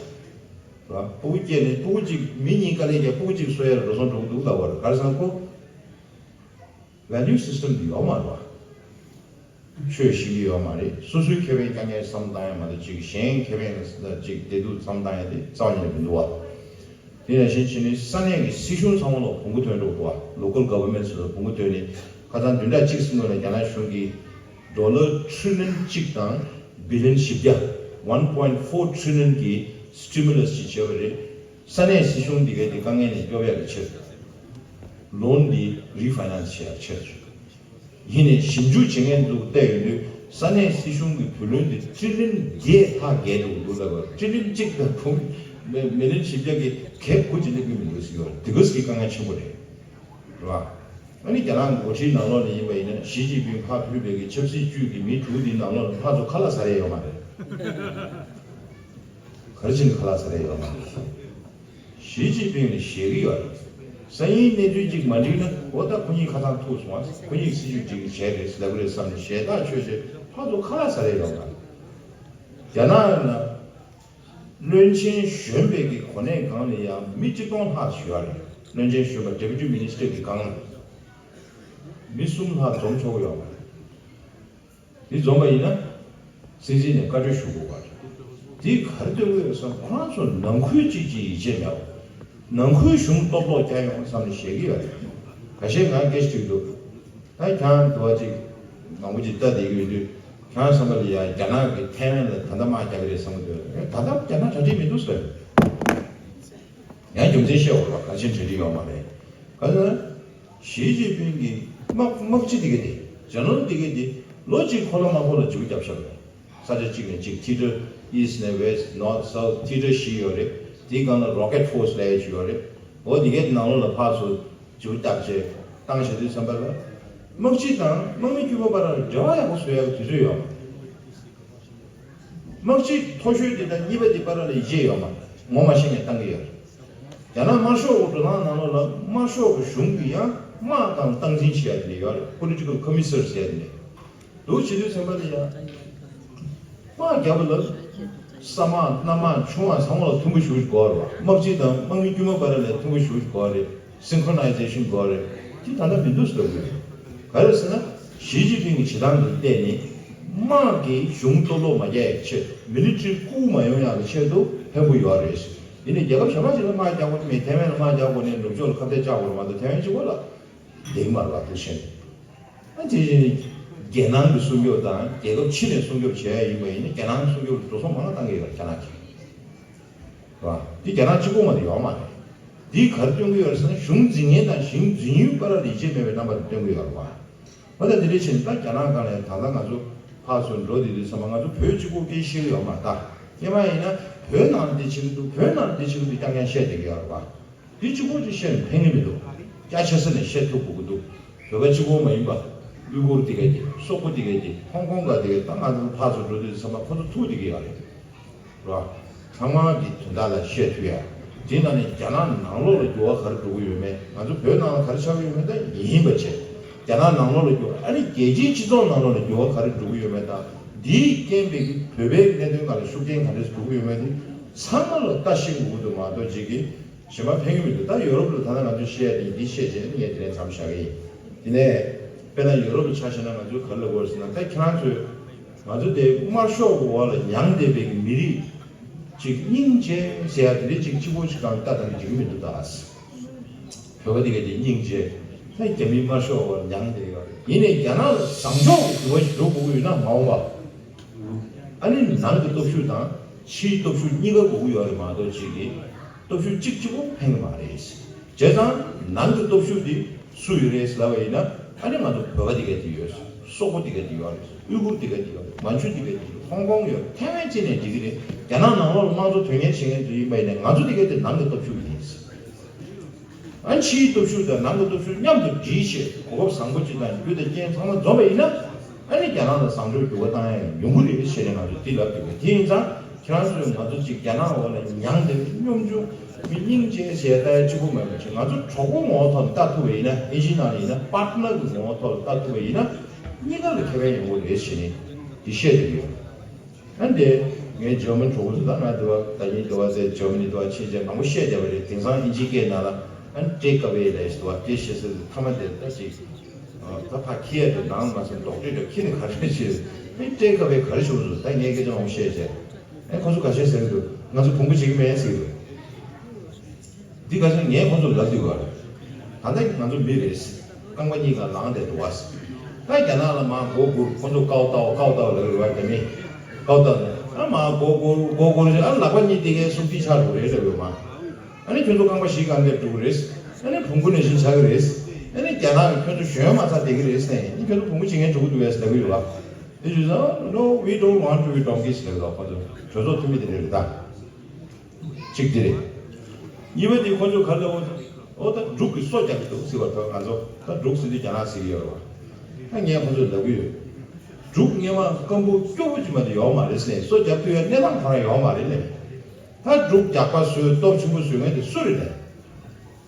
བ། སྤུ་གུ་སྐྱེས་ནས་སྤུ་གུ་གཅིག་མི་གཉིས་དཀའ་ལས་བརྒྱབ། སྤུ་གུ་གཅིག་གསོ་ཡ་ལ་འགྲོ་སོང་འགྲོ་གི་འདུག་ལབ་པ་རེད། ག་རེ་ཟེར་ན་ཁོ་ཝེ་ལུ་སི་སི་ཊམ་དེ་ཡོད་མ་རེད་བ། ཆོས་ཤེས་ཀྱི་ཡོད་མ་རེད། སོ་སོའི་ཁེ་ཕན་དཀའ་ངལ་བསམ་བཏང་ཡ་མ་གཏོགས་ཅིག་གཞན་ཁེ་ཕན་ལ་ཅིག་བདེ་སྡུག་བསམ་བཏང་ཡ་དེ་རྩ་བ་ཉིད་ནས་མི་འདུག་བ། དེ་ནང་བཞིན་བྱས་ནས་ས་གནས་ཀྱི་སྲིད་གཞུང་ཚང་མ་ལ་བོང་གུ་ཐོན་འགྲོ་གི་འདུག་བ། ལོ་ཀལ་གྷ་ཝར་མེན་ཊི་ཚོ་ལ་བོང་གུ་ཐོན་ནས་ཁ་སང་བདུན་ཕྲག་གཅིག་ཙམ་སྔོན་ལ་རྒྱ་ནག་གཞུང་གིས་ཌོ་ལར་ཊི་རི་ལི་ཡན་གཅིག་དང་བི་ལི་ཡན་བཞི་བརྒྱ། one point four trillion གི་སི་ཊི་མུ་ལ་སི་ཅིག་བྱས་པ་རེད། ས་གནས་སྲིད་གཞུང་འདི་གའི་དེ་དཀའ་ངལ་ནས་སྐྱོབ་ཡག་གི་ཆེད་དུ། ལོན་འདི་རི་ཕའི་ནན་སི་བྱེད་ཡག་ཆེད་དུ། ཡིན་ནའི་ཞིབ་འཇུག་བྱེད་མཁན་ཚོས་བལྟས་ཡོང་དུས་ས་གནས་སྲིད་གཞུང་གི་བུ་ལོན་འདི་ཊི་རི་ལི་ཡན་བརྒྱད་ལྷག་བརྒལ་འགྲོ་གི་འདུག་ལབ་པ། ཊི་རི་ལི་ཡན་གཅིག་དང་བུ་མི་ལི་ཡན་བཞི་བརྒྱ་གི་གེབ་དགུ་ཅིག་སླེབས་ཀྱི་མི་འདུག་ཟེར་གྱི་ཡོད་རེད། དེ་ག་ཙམ་གྱི་དཀའ་ངལ་ཆེན་པོ་རེད། རེད་བ། ཨ་ནི་རྒྱ་ནག་གི་འགོ་ཁྲིད་ནང་ལོགས་ནས་ཡིན་པ་ཡིན་ན་ཞི་ཅིན་ཕིང་ཕར་ཕུད་པའི་གི་ཆབ་སྲིད་ཅུས་ཀྱི་མི་དྲུག་འདིའི་ནང་ལོགས་ནས་ཕར་ཚུར་ཁ་ལག་ཟ་རེ་ཡོད་མ་རེད། ག་རེ་བྱས་ནས་ཁ་ལག་ཟ་རེ་ཡོད་མ་རེད། ཞི་ཅིན་ཕིང་ནས་ཞེད་ཀྱི་ཡོད་རེད། སང་ཉིན་གནས་ཚུལ་གཅིག་མ་འགྲིག་ན་འོ་ད་ཁོ་གཉིས་ཁ་ཚང་ཐུག་སོང་བ། ཁོ་གཉིས་སྲིད་ཇུས་འགྲིག་གི་བྱས་རེད་ལབ་ཀྱི་རེད་བསམ་ནས་ཞེད་ཐག་ཆོད་བྱས་ཕར་ཚུར་ཁ་ལག་ཟ་རེ་ཡོད་མ་རེད། རྒྱ་ནག་ཡིན་ན། བློན་ཆེན་གཞོན་པའི་གི་གོ་གནས་སྒང་ལ་ཡང་མི་གཅིག་སྟོང་ལྷག་ཞུ་བ་རེད། བློན་ཆེན་གཞོན་པ་Deputy Minister་གི་སྒང་ལ་མི་གསུམ་ལྷག་འཛོམས་ཆོག་གི་ཡོད་མ་རེད། འདི་འཛོམས་པ་ཡིན་ན་སྲིད་འཛིན་ནས་བཀའ་འཁྲོལ་ཞུ་དགོས་པ་རེད། འདི་ག་རེ་སྟོན་གི་ཡོད་ཟེར་ན་ཁོ་རང་ཚོ་ནང་ཁུལ་གཅིག་གཅིག་ཡིད་ཆེས་མེད་པ། ནང་ཁུལ་གཞུང་སྟོབས་ལོག་རྒྱག་ཡོང་བསམ་ནས་བཤད་ཀྱི་ཡོད་རེད། ཁ་ཤས་ང་སྐད་ཆ་དྲིས་འདུག་ད་ཁྱེད་རང་འདུག་བ་ཅིག་མང་པོ་ཅིག་ལྟ་བསྡད་ཀྱི་ཡོད་དུས་ཁྱེད་རང་བསམ་པ་ལ་ཡ་རྒྱ་ནག་གིས་ཐའེ་ཝན་ལ་ད་ལྟ་དམག་རྒྱག་གི་རེད་བསམ་གྱི་འདུག་ད་ལྟ་རྒྱ་ནག་གྲ་སྒྲིག་མི་འདུག་ཟེར། ཡང་རྒྱུ་མཚན་བཤད་འོ་ལ་ག་ཆེན་གྲ་སྒྲིག་ཡོད་མ་རེད། ག་ཚོད་ན། ཞི་ཅིན་ཕིང་གི་དམག་དམག་སྤྱི་དེ་ག་དེ། ཇེ་ནེ་རལ་དེ་ག་དེ་ལོ་གཅིག་འཁོར་ལོ་མ་འཁོར་ལ་འཇུག་རྒྱབ་ཤག་རེད། ས་ཆ་གཅིག་ནས་གཅིག་ཐི་ཊར་ཨིསྚ་ནས་ཝེསྚ། ནོརྠ། སའུཐ། ཐི་ཊར་བཞི་ཡོད་རེད། དེའི་སྒང་ལ་རོ་ཀེཊ་ཕོར་སི་ལབ་ཡ་ཅིག་ཡོད་རེད། འོ་དེ་གའི་ནང་ལོགས་ལ་ཕར་ཚུར་འཇུག་རྒྱབ་བྱས་བཏང་བྱེད་དུས་ཙམ་པ་ལ། དམག་སྤྱི་དང་དམག་མི་དཀྱུས་མ་བར་ལ་འབྲེལ་བ་ཡག་པོ་བཟོ་ཡག་གི་དུས་ཚོད་ཡོད་མ་རེད། དམག་སྤྱི་མཐོ་ཤོས་དེ་དང་གཉིས་པ་དེ་བར་ལ་ཡིད་ཆེས་ཡོད་མ་རེད། ངོ་མ་ཤེས་ནས་བཏང་གི་ཡོད་རེད། རྒྱ་ནག་དམར་ཤོག་གི་འགྲོ་སྟངས་ནང་ལོགས་ལ་དམར་ཤོག་གི་གཞུང་གིས་ཡང་དམག་དང་སྟངས་འཛིན་བྱེད་ཡ་དེ་འདྲ་ཡོད་རེད། པོ་ལི་ཊི་ཀལ་ཀོ་མི་སར་ཟེར་ཡ་དེ་འདྲ་འདུག་བྱེད་དུས་ཙམ་པ་ལ་ཡང་དམག་རྒྱབ་པ་ལ་ས་དམག་གནམ་དམག་ཆུ་དམག་ཚང་མ་ལ་ཐུམ་པ་ཞུ་དགོས་རེད་བ། དམག་སྤྱི་དང་དམག་མི་དཀྱུས་མ་བར་ལ་ཐུམ་པ་ཞུ་དགོས་རེད། སིན་ཁོ་རོ་ནའི་ཛེ་ཤན་དགོས་རེད། དེ་ད་ལྟ་མི་འདུག་ཟེར་དགོས་རེད། ག་རེ་ཟེར་ན། ཞི་ཅིན་ཕིང་གི་བྱེད་སྟངས་དེ་བལྟས་ནས། དམག་གི་གཞུང་གཏོར་བརླག་མ་རྒྱག་ཡག་ཆེད། མི་ལི་ཊི་རི་བཀུག་མ་ཡོང་ཡག་གི་ཆེད་དུ་ཕན་པོ་ཡོད་རེད། ཡིན་ནའི་རྒྱལ་ཁབ་གཞན་པ་ཞིག་ལ་དམག་རྒྱག་དགོས་ནི་མེད། ཐའེ་ཝན་ལ་དམག་རྒྱག་དགོས་ནི་ནུབ་ཕྱོགས་ལ་ཁ་གཏད་བཅག་དགོས་རེད་མ་གཏོགས་ཐའེ་ཝན་གཅིག་པོ་ལ་བསྡད་ཀྱི་མ་རེད་བ། དེ་བཞིན། ཨ་དེ་བཞིན་རྒྱལ་ནང་གི་སྲུང་སྐྱོབ་དང་རྒྱལ་ཁབ་ཕྱི་ནས་སྲུང་སྐྱོབ་བྱེད་ཡ་ཡིན་པ་ཡིན་ན་རྒྱལ་ནང་གི་སྲུང་སྐྱོབ་ལ་འགྲོ་སོང་མང་བ་བཏང་གི་ཡོད་རེད་རྒྱ་ནག་གིས། རེད་བ། འདི་རྒྱ་ནག་གཅིག་པོ་མ་གཏོགས་ཡོད་མ་རེད། འདིས་ག་རེ་སྟོན་གྱི་ཡོད་རེད་ཟེར་ན་གཞུང་འཛིན་མཁན་དང་གཞུང་འཛིན་ཡུལ་བར་ལ་ཡིད་ཆེས་མེད་པའི་རྣམ་པ་དེ་སྟོན་གྱི་ཡོད་རེད་བ། འོ་ད་འདི་འདྲ་བྱས་ནས་ད་རྒྱ་ནག་སྒང་ནས་ད་ལྟ་ང་ཚོ་ཕར་ཚུར་འགྲོ་བསྡད་དུས་ཚང་མ་ང་ཚོ་བོད་གཅིག་པོ་སྐད་ཤེས་ཀྱི་ཡོད་མ་རེད་ད། སྔོན་མ་ཡིན་ན་བོད་ནང་ལ་འདི་བྱེད་ཀྱི་འདུག་བོད་ནང་ལ་འདི་བྱེད་ཀྱི་འདུག་རྐྱང་རྐྱང་བཤད་བསྡད་ཀྱི་ཡོད་རེད་བ། འདི་གཅིག་པོ་ཅིག་བཤད་ནས་ཕན་གྱི་མི་འདུག་རྒྱ་ཆེ་ས་ནས་བཤད་ཐུབ་དགོས་ཀྱི་འདུག་བོད་པ་གཅིག་པོ་མ་ཡིན་པ། ཨུ་ཀུར་དེ་ག་དེ། སོག་པོ་དེ་ག་དེ། ཧོང་ཀོང་ག་དེ་ག་ད་ང་ཚོ་ཕར་ཚུར་འགྲོ་དུས་ཚང་མ་ཁོ་ཚོ་ཐུག་བསྡད་ཀྱི་ཡོད་རེད། རེད་བ། ཚང་མ་གི་དོན་དག་ལ་བཤད་ཐུབ་ཡ། དེ་ནང་ནས་རྒྱ་ནག་ནང་ལོགས་ལ་འགྱུར་བ་ག་རེ་འགྲོ་གི་ཡོད་མེད། ང་ཚོ་བོད་ནང་ལ་ག་རེ་ཆགས་ཀྱི་ཡོད་མེད་ད་ཡིན་ཡིན་པ་བྱས། རྒྱ་ནག་ནང་ལོགས་ལ་འགྱུར་བ། ཨ་ནི་རྒྱལ་སྤྱིའི་སྤྱི་ཚོགས་ནང་ལོགས་ལ་འགྱུར་བ་ག་རེ་འགྲོ་གི་ཡོད་མེད་དང་། འདིའི་རྐྱེན་པས་ཀྱི་བོད་པའི་གནད་དོན་སྒང་ལ་ཤུགས་རྐྱེན་ག་འདྲས་འགྲོ་གི་ཡོད་མེད་དེ་ཚང་མ་ལ་ལྟ་ཤེས་དགོས་ཀྱི་འདུག་མ་གཏོགས་ཅིག་གི་གཞན་པ་ཕན་གྱི་མི་འདུག་ད་ཡོ་རོབ་ལ་ད་ལྟ་ང་ཚོས་བཤད་ཡ་དེ་འདི་བཤད་བྱས་ནས་ངས་དེ་ནས་མཚམས་བཞག་གི་ཡིན། དེ་ནས་དཔེར་ན་ཡོ་རོབ་ལ་ཆ་བཞག་ན་ང་ཚོས་ག་རེ་ལབ་དགོས་ཟེར་ན། ད་ཁྱེད་རང་ཚོས་ང་ཚོ་དེ་དམར་ཤོག་གི་འོག་ལ་མྱངས་བསྡད་པའི་མི་རིགས་ཅིག་སྙིང་རྗེ་ཟེར་ཡ་དེ་འདྲ་ཅིག་གཅིག་པོ་ཞིག་གང་ལྟ་དང་འགྲིག་གི་མི་འདུག་ད། བོད་པ་དེ་ག་དེ་སྙིང་རྗེ། ད་རྒྱ་མི་དམར་ཤོག་གི་འོག་ལ་མྱངས་བསྡད་ཡོད་རེད། ཡིན་ནའི་རྒྱ་ནག་ལ་བཟང་ཕྱོགས་ཀྱི་འགྱུར་བ་ཞིག་འགྲོ་དགོས་ཀྱི་ཡོད་ན་མ་འོངས་པ། ཨ་ནི་ནང་གི་སྟོབས་ཤུགས་དང་ཕྱིའི་སྟོབས་ཤུགས་གཉིས་ཀ་དགོས་ཀྱི་ཡོད་རེད་མ་གཏོགས་གཅིག་གིས་སྟོབས་ཤུགས་གཅིག་གཅིག་པོ་ཕན་གྱི་མ་རེད། བྱས་ཙང་ནང་གི་སྟོབས་ཤུགས་དེ་སུ་ཡོད་རེད་ལབ་པ་ཡིན་ན། ཨ་ནི་ང་ཚོ་བོད་པ་དེ་ག་དེ་ཡོད། སོག་པོ་དེ་ག་དེ་ཡོད་རེད། ཨུ་ཀུར་དེ་ག་དེ་ཡོད། མན་ཇུ་དེ་ག་དེ་ཡོད། ཧོང་ཀོང་ཡོད། ཐའེ་ཝན་ཅི་ནས་འགྲིག་གི་རེད། རྒྱ་ནག་ནང་ལོགས་ལ་དམངས་གཙོ་དོན་གཉེར་བྱེད་མཁན་ཚོ་ཡིན་པ་ཡིན་ན་ང་ཚོ་དེ་ག་དེ་ནང་གི་སྟོབས་ཤུགས་ཡིན། ཨ་ནི་ཕྱིའི་སྟོབས་ཤུགས་དང་ནང་གི་སྟོབས་ཤུགས་མཉམ་དུ་སྒྲིལ་བྱས་གོ་སྐབས་བཟང་པོ་ཅིག་དང་རྒྱུ་དང་རྐྱེན་ཚང་མ་འཛོམས་པ་ཡིན་ན། ཨ་ནི་རྒྱ་ནག་ལ་བཟང་ཕྱོགས་འགྱུར་བ་བཏང་ཡ་ཡོང་གི་རེད་ཟེར་ནས་ང་ཚོས་འདི་ལབ་དགོས་པས། དེ་ཡིན་ཙང་ཁྱེད་རང་ཚོས་ང་ཚོ་ཅིག་རྒྱ་ནག་འོག་ལ་མྱངས་བསྡད་པའི་གཉོམ་ཆུང་མི་སྙིང་རྗེ་ཟེར་ལྟ་ཡ་གཅིག་པུ་མེད་པ་ཅིག་ང་ཚོ་གྲོགས་པོ་ངོ་བོ་ཐོག་ལ་ལྟ་ཐུབ་པ་ཡིན་ན། ཨིན་ཇིའི་ནང་ལ་ཡིན་ན་པར་ཊི་ནར་གྱི་ངོ་བོ་ཐོག་ལ་ལྟ་ཐུབ་པ་ཡིན་ན། གཉིས་ཀ་ལ་ཁེ་ཕན་ཡོང་གི་རེད་ཟེར་ནས་འདི་བཤད་བསྡད་ཡོད། ཨ་ནི་དེ་ངའི་འཇར་མན་གྲོགས་པོ་ཚོ་དང་ང་དེ་བ་ད་ཉིན་དེ་བ་ཚེ་འཇར་མ་ནི་དེ་བ་ཕྱིན་རྗེས་མང་པོ་བཤད་བསྡད་པ་རེད། དེང་སང་ཨིན་ཇིའི་སྐད་ནང་ལ་ཨ་ནི་ཊེག་ཨ་ཝེ་ལབ་ཡ་ཞིག་འདུག་བ། དེ་བཤད་ས་དེ་མཐའ་མ་དེ་ད་ཅིག་ད་ཕ་ཁི་ཡ་དེ་ནང་མ་སོང་ལྡོག་ཁྲེས་འདྲ་ཁྱི་ནི་ག་རེ་བྱེད། ཨ་ནི་ཊེག་ཨ་ཝེ་ག་རེ་བྱུང་འདུག་ད་ངས་སྐད་ཆ་མང་པོ་བཤད་བྱས། ཨ་ནི་ཁོ་ཚོ་ག་བཤད་ཟེར་གི་འདུག་ང་ཚོ་ཕུང་པོ་བྱེད་ཀྱི་མེད་ཟེར་གི་འདུག་འདི་ག་ཚོད་ངས་ཁོ་ཚོར་ལབ་དུས་ག་རེད། ད་ལྟ་ང་ཚོ་མི་རེད། རྐང་པ་གཉིས་ཀ་ལངས་བསྡད་འདུག་བ། ད་རྒྱ་ནག་ལ་མར་མགོ་སྒུར། ཁོ་ཚོ་ཀའོ་ཏའོ་ཀའོ་ཏའོ་ལབ་ཀྱི་རེད་བ། རྒྱ་མི་ཀའོ་ཏའོ་ནས་ཨ་མར་མགོ་སྒུར་མགོ་སྒུར་བྱས། ཨ་ལག་པ་གཉིས་དེ་གའི་སུབ་ཏི་ཆགས་འགྲོ་གི་རེད་ལབ་ཡོད་མ། ཨ་ནི་ཁྱོད་ཚོ་རྐང་པ་བཞི་གང་བསྡད་འགྲོ་གི་རེད། ཨ་ནི་བོང་གུ་ནང་བཞིན་ཆགས་ཀྱི་རེད། ཨ་ནི་རྒྱ་ནག་གིས་ཁྱོད་ཚོ་ཞོན་མ་ཚར་བསྡད་ཀྱི་རེད་ཟེར་ནས། ཨ་ནི་ཁྱོད་ཚོ་བོང་གུ་བྱེད་མཁན་འགྲོ་གི་འདུག་བས་ལབ་ཀྱི་ཡོད་བ། དེ་བྱས་ཙང་No, we don't want to be donkeys ལབ་ཀྱི་འདུག་ཁོ་ཚོ་གྲོས་ཚོགས་འཐུས་མི་དེ་འདྲ་རེད་ད། གཅིག་དེ་རེད། གཉིས་པ་དེ་ཁོ་ཚོས་ག་རེ་ལབ་འོ་ད་འབྲུག་གིས་སོ་རྒྱག་གི་འདུག་ཟེར་བ་དང་། ང་ཚོ་ད་འབྲུག་ཟེར་དུས་རྒྱ་ནག་ཟེར་གྱི་ཡོད་རེད་བ། ད་ངས་ཁོ་ཚོར་ལབ་ཀྱི་ཡོད། འབྲུག་སྔོན་མ་སྐམ་པོ་སྐྱོ་པོ་ཅིག་མ་གཏོགས་ཡོད་མ་རེད་ཟེར་ནས། སོ་རྒྱག་ཐུབ་ཡ་གནས་སྟངས་གང་ཡང་ཡོད་མ་རེད་ལབ། ད་འབྲུག་རྒྱག་པ་བཟོས་སྟོབས་ཆེན་པོ་བཟོ་མཁན་དེ་སུ་རེད་ལབ།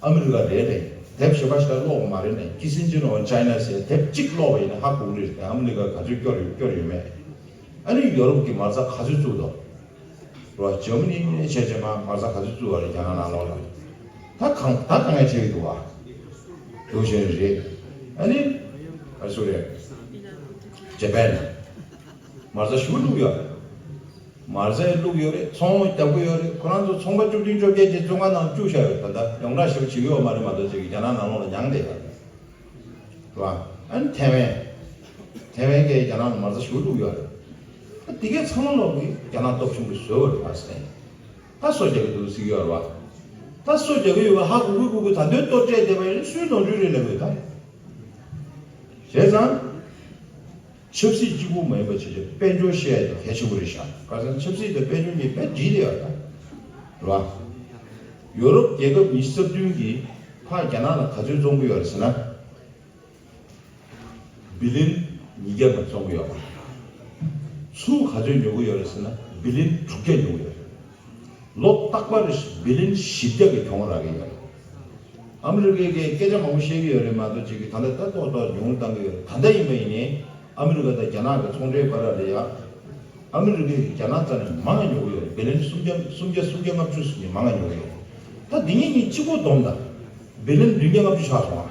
ཨ་མི་རི་ཀ་རེད་ལབ། དེབ་གཞན་པ་ཞིག་ལ་ཀློག་པ་མ་རེད་ལབ། Kissinger on China ཟེར་དེབ་གཅིག་ཀློག་པ་ཡིན་ན་ཧ་གོ་གི་རེད། ཨ་མི་རི་ཀ་ག་ཚོད་སྐྱོ་རེད་སྐྱོ་རེད་ཡོད་མེད། ཨ་ནི་ཡོ་རོབ་ཀྱི་མ་རྩ་ག་ཚོད་བཙུགས་འདུག་རོ། འཇར་མ་ནི་ནས་བྱས་བྱས་མ་མ་རྩ་ག་ཚོད་བཙུགས་པ་རེད། རྒྱ་ནག་ནང་ལོགས་ལ། ད་གང་ད་གང་ཡང་བྱེད་ཀྱི་འདུག་བ། འདུག་བྱས་རེད། ཨ་ནི། ཨ་སུ་རེད། ཇ་པན་ནས་མ་རྩ་ཞུ་བླུགས་ཡོད་རེད། མ་རྩ་བླུགས་ཡོད་རེད། ཚོང་རྒྱག་གི་ཡོད་རེད། ཁོ་རང་ཚོ་ཚོང་པ་བཅུ་བདུན་བཅོ་བརྒྱད་ཀྱི་བཙོན་ཁང་ནང་བཅུག་བཞག་ཡོད། ད་ལྟ་ཡོངས་གྲགས་ཞེ་པོ་བྱེད་ཀྱི་ཡོད་མ་རེད་མ་གཏོགས་ཅིག་རྒྱ་ནག་ནང་ལོགས་ལ་མྱངས་བསྡད་ཡོད་རེད། རེད་བ། ཨ་ནི་ཐེ་ཝན། ཐེ་ཝན་གྱིས་རྒྱ་ནག་ལ་མ་རྩ་ཞེ་པོ་བླུགས་ཡོད་རེད། ཨ་དེ་གས་ཚང་མ་ལོག་གིས་རྒྱ་ནག་སྟོབས་ཆེན་པོ་བཟོས་པ་རེད་བ་ཟེར། ད་སོ་རྒྱག་གི་འདུག་ཟེར་གྱི་ཡོད་རེད་བ། ད་སོ་རྒྱག་གི་ཡོད་པ་ཧ་གོ་གི་གོ་གི། ད་དུང་ལྟོ་སྤྲད་བསྡད་པ་ཡིན་ན་སུའི་ནོར་འཁྲུལ་རེད་ལབ་དགོས་ད། བྱས་ཙང་། ཆབ་སྲིད་གཅིག་པུ་མ་ཡིན་པ་བྱས་བྱས་དཔལ་འབྱོར་བཤད་ཡ་དེ་གལ་ཆེན་པོ་རེད་ཤག་ག་རེ་ཟེར་ན་ཆབ་སྲིད་དང་དཔལ་འབྱོར་གཉིས་དཔེ་འགྲིག་བསྡད་ཡོད་ད། རེད་བ། ཡོ་རོབ་རྒྱལ་ཁབ་ཉི་ཤུ་རྩ་བདུན་གིས་ཕར་རྒྱ་ནག་ལ་ག་ཚོད་བཙོང་གི་ཡོད་རེད་ཟེར་ན། བི་ལིན་ཉིས་བརྒྱ་ལ་བཙོང་གི་ཡོད་པ། ཚུར་ག་ཚོད་ཉོ་གི་ཡོད་རེད་ཟེར་ན་བི་ལིན་དྲུག་བརྒྱ་ཉོ་གི་ཡོད་རེད། ལོ་རྟག་པར་བི་ལིན་བཞི་བརྒྱ་གི་གྱོང་རག་གི་ཡོད་རེད། ཨ་མི་རི་ཀས་སྐད་ཆ་མང་པོ་བཤད་ཀྱི་ཡོད་རེད་མ་གཏོགས་ཅིག་གིས་ད་ལྟ་ད་ཏོག་ཏོག་ཉུང་བཏང་གི་ཡོད་རེད། ད་ལྟ་ཡིན་པ་ཡིན་ནའི་ཨ་མི་རི་ཀ་དང་རྒྱ་ནག་གི་ཚོང་འབྲེལ་བར་ལ་ཡ། ཨ་མི་རི་ཀས་རྒྱ་ནག་རྩ་ནས་མང་ང་ཉོ་གི་ཡོད་རེད། བི་ལིན་སུམ་བརྒྱ་སུམ་བརྒྱ་སུམ་བརྒྱ་ལྔ་བཅུ་ཟིན་ནས་མང་ང་ཉོ་གི་ཡོད་རེད། ད་འདི་གཉིས་གཉིས་གཅིག་པོ་བསྡོམས་དང་། བི་ལིན་བདུན་བརྒྱ་ལྔ་བཅུ་ཆགས་སོང་ཨ།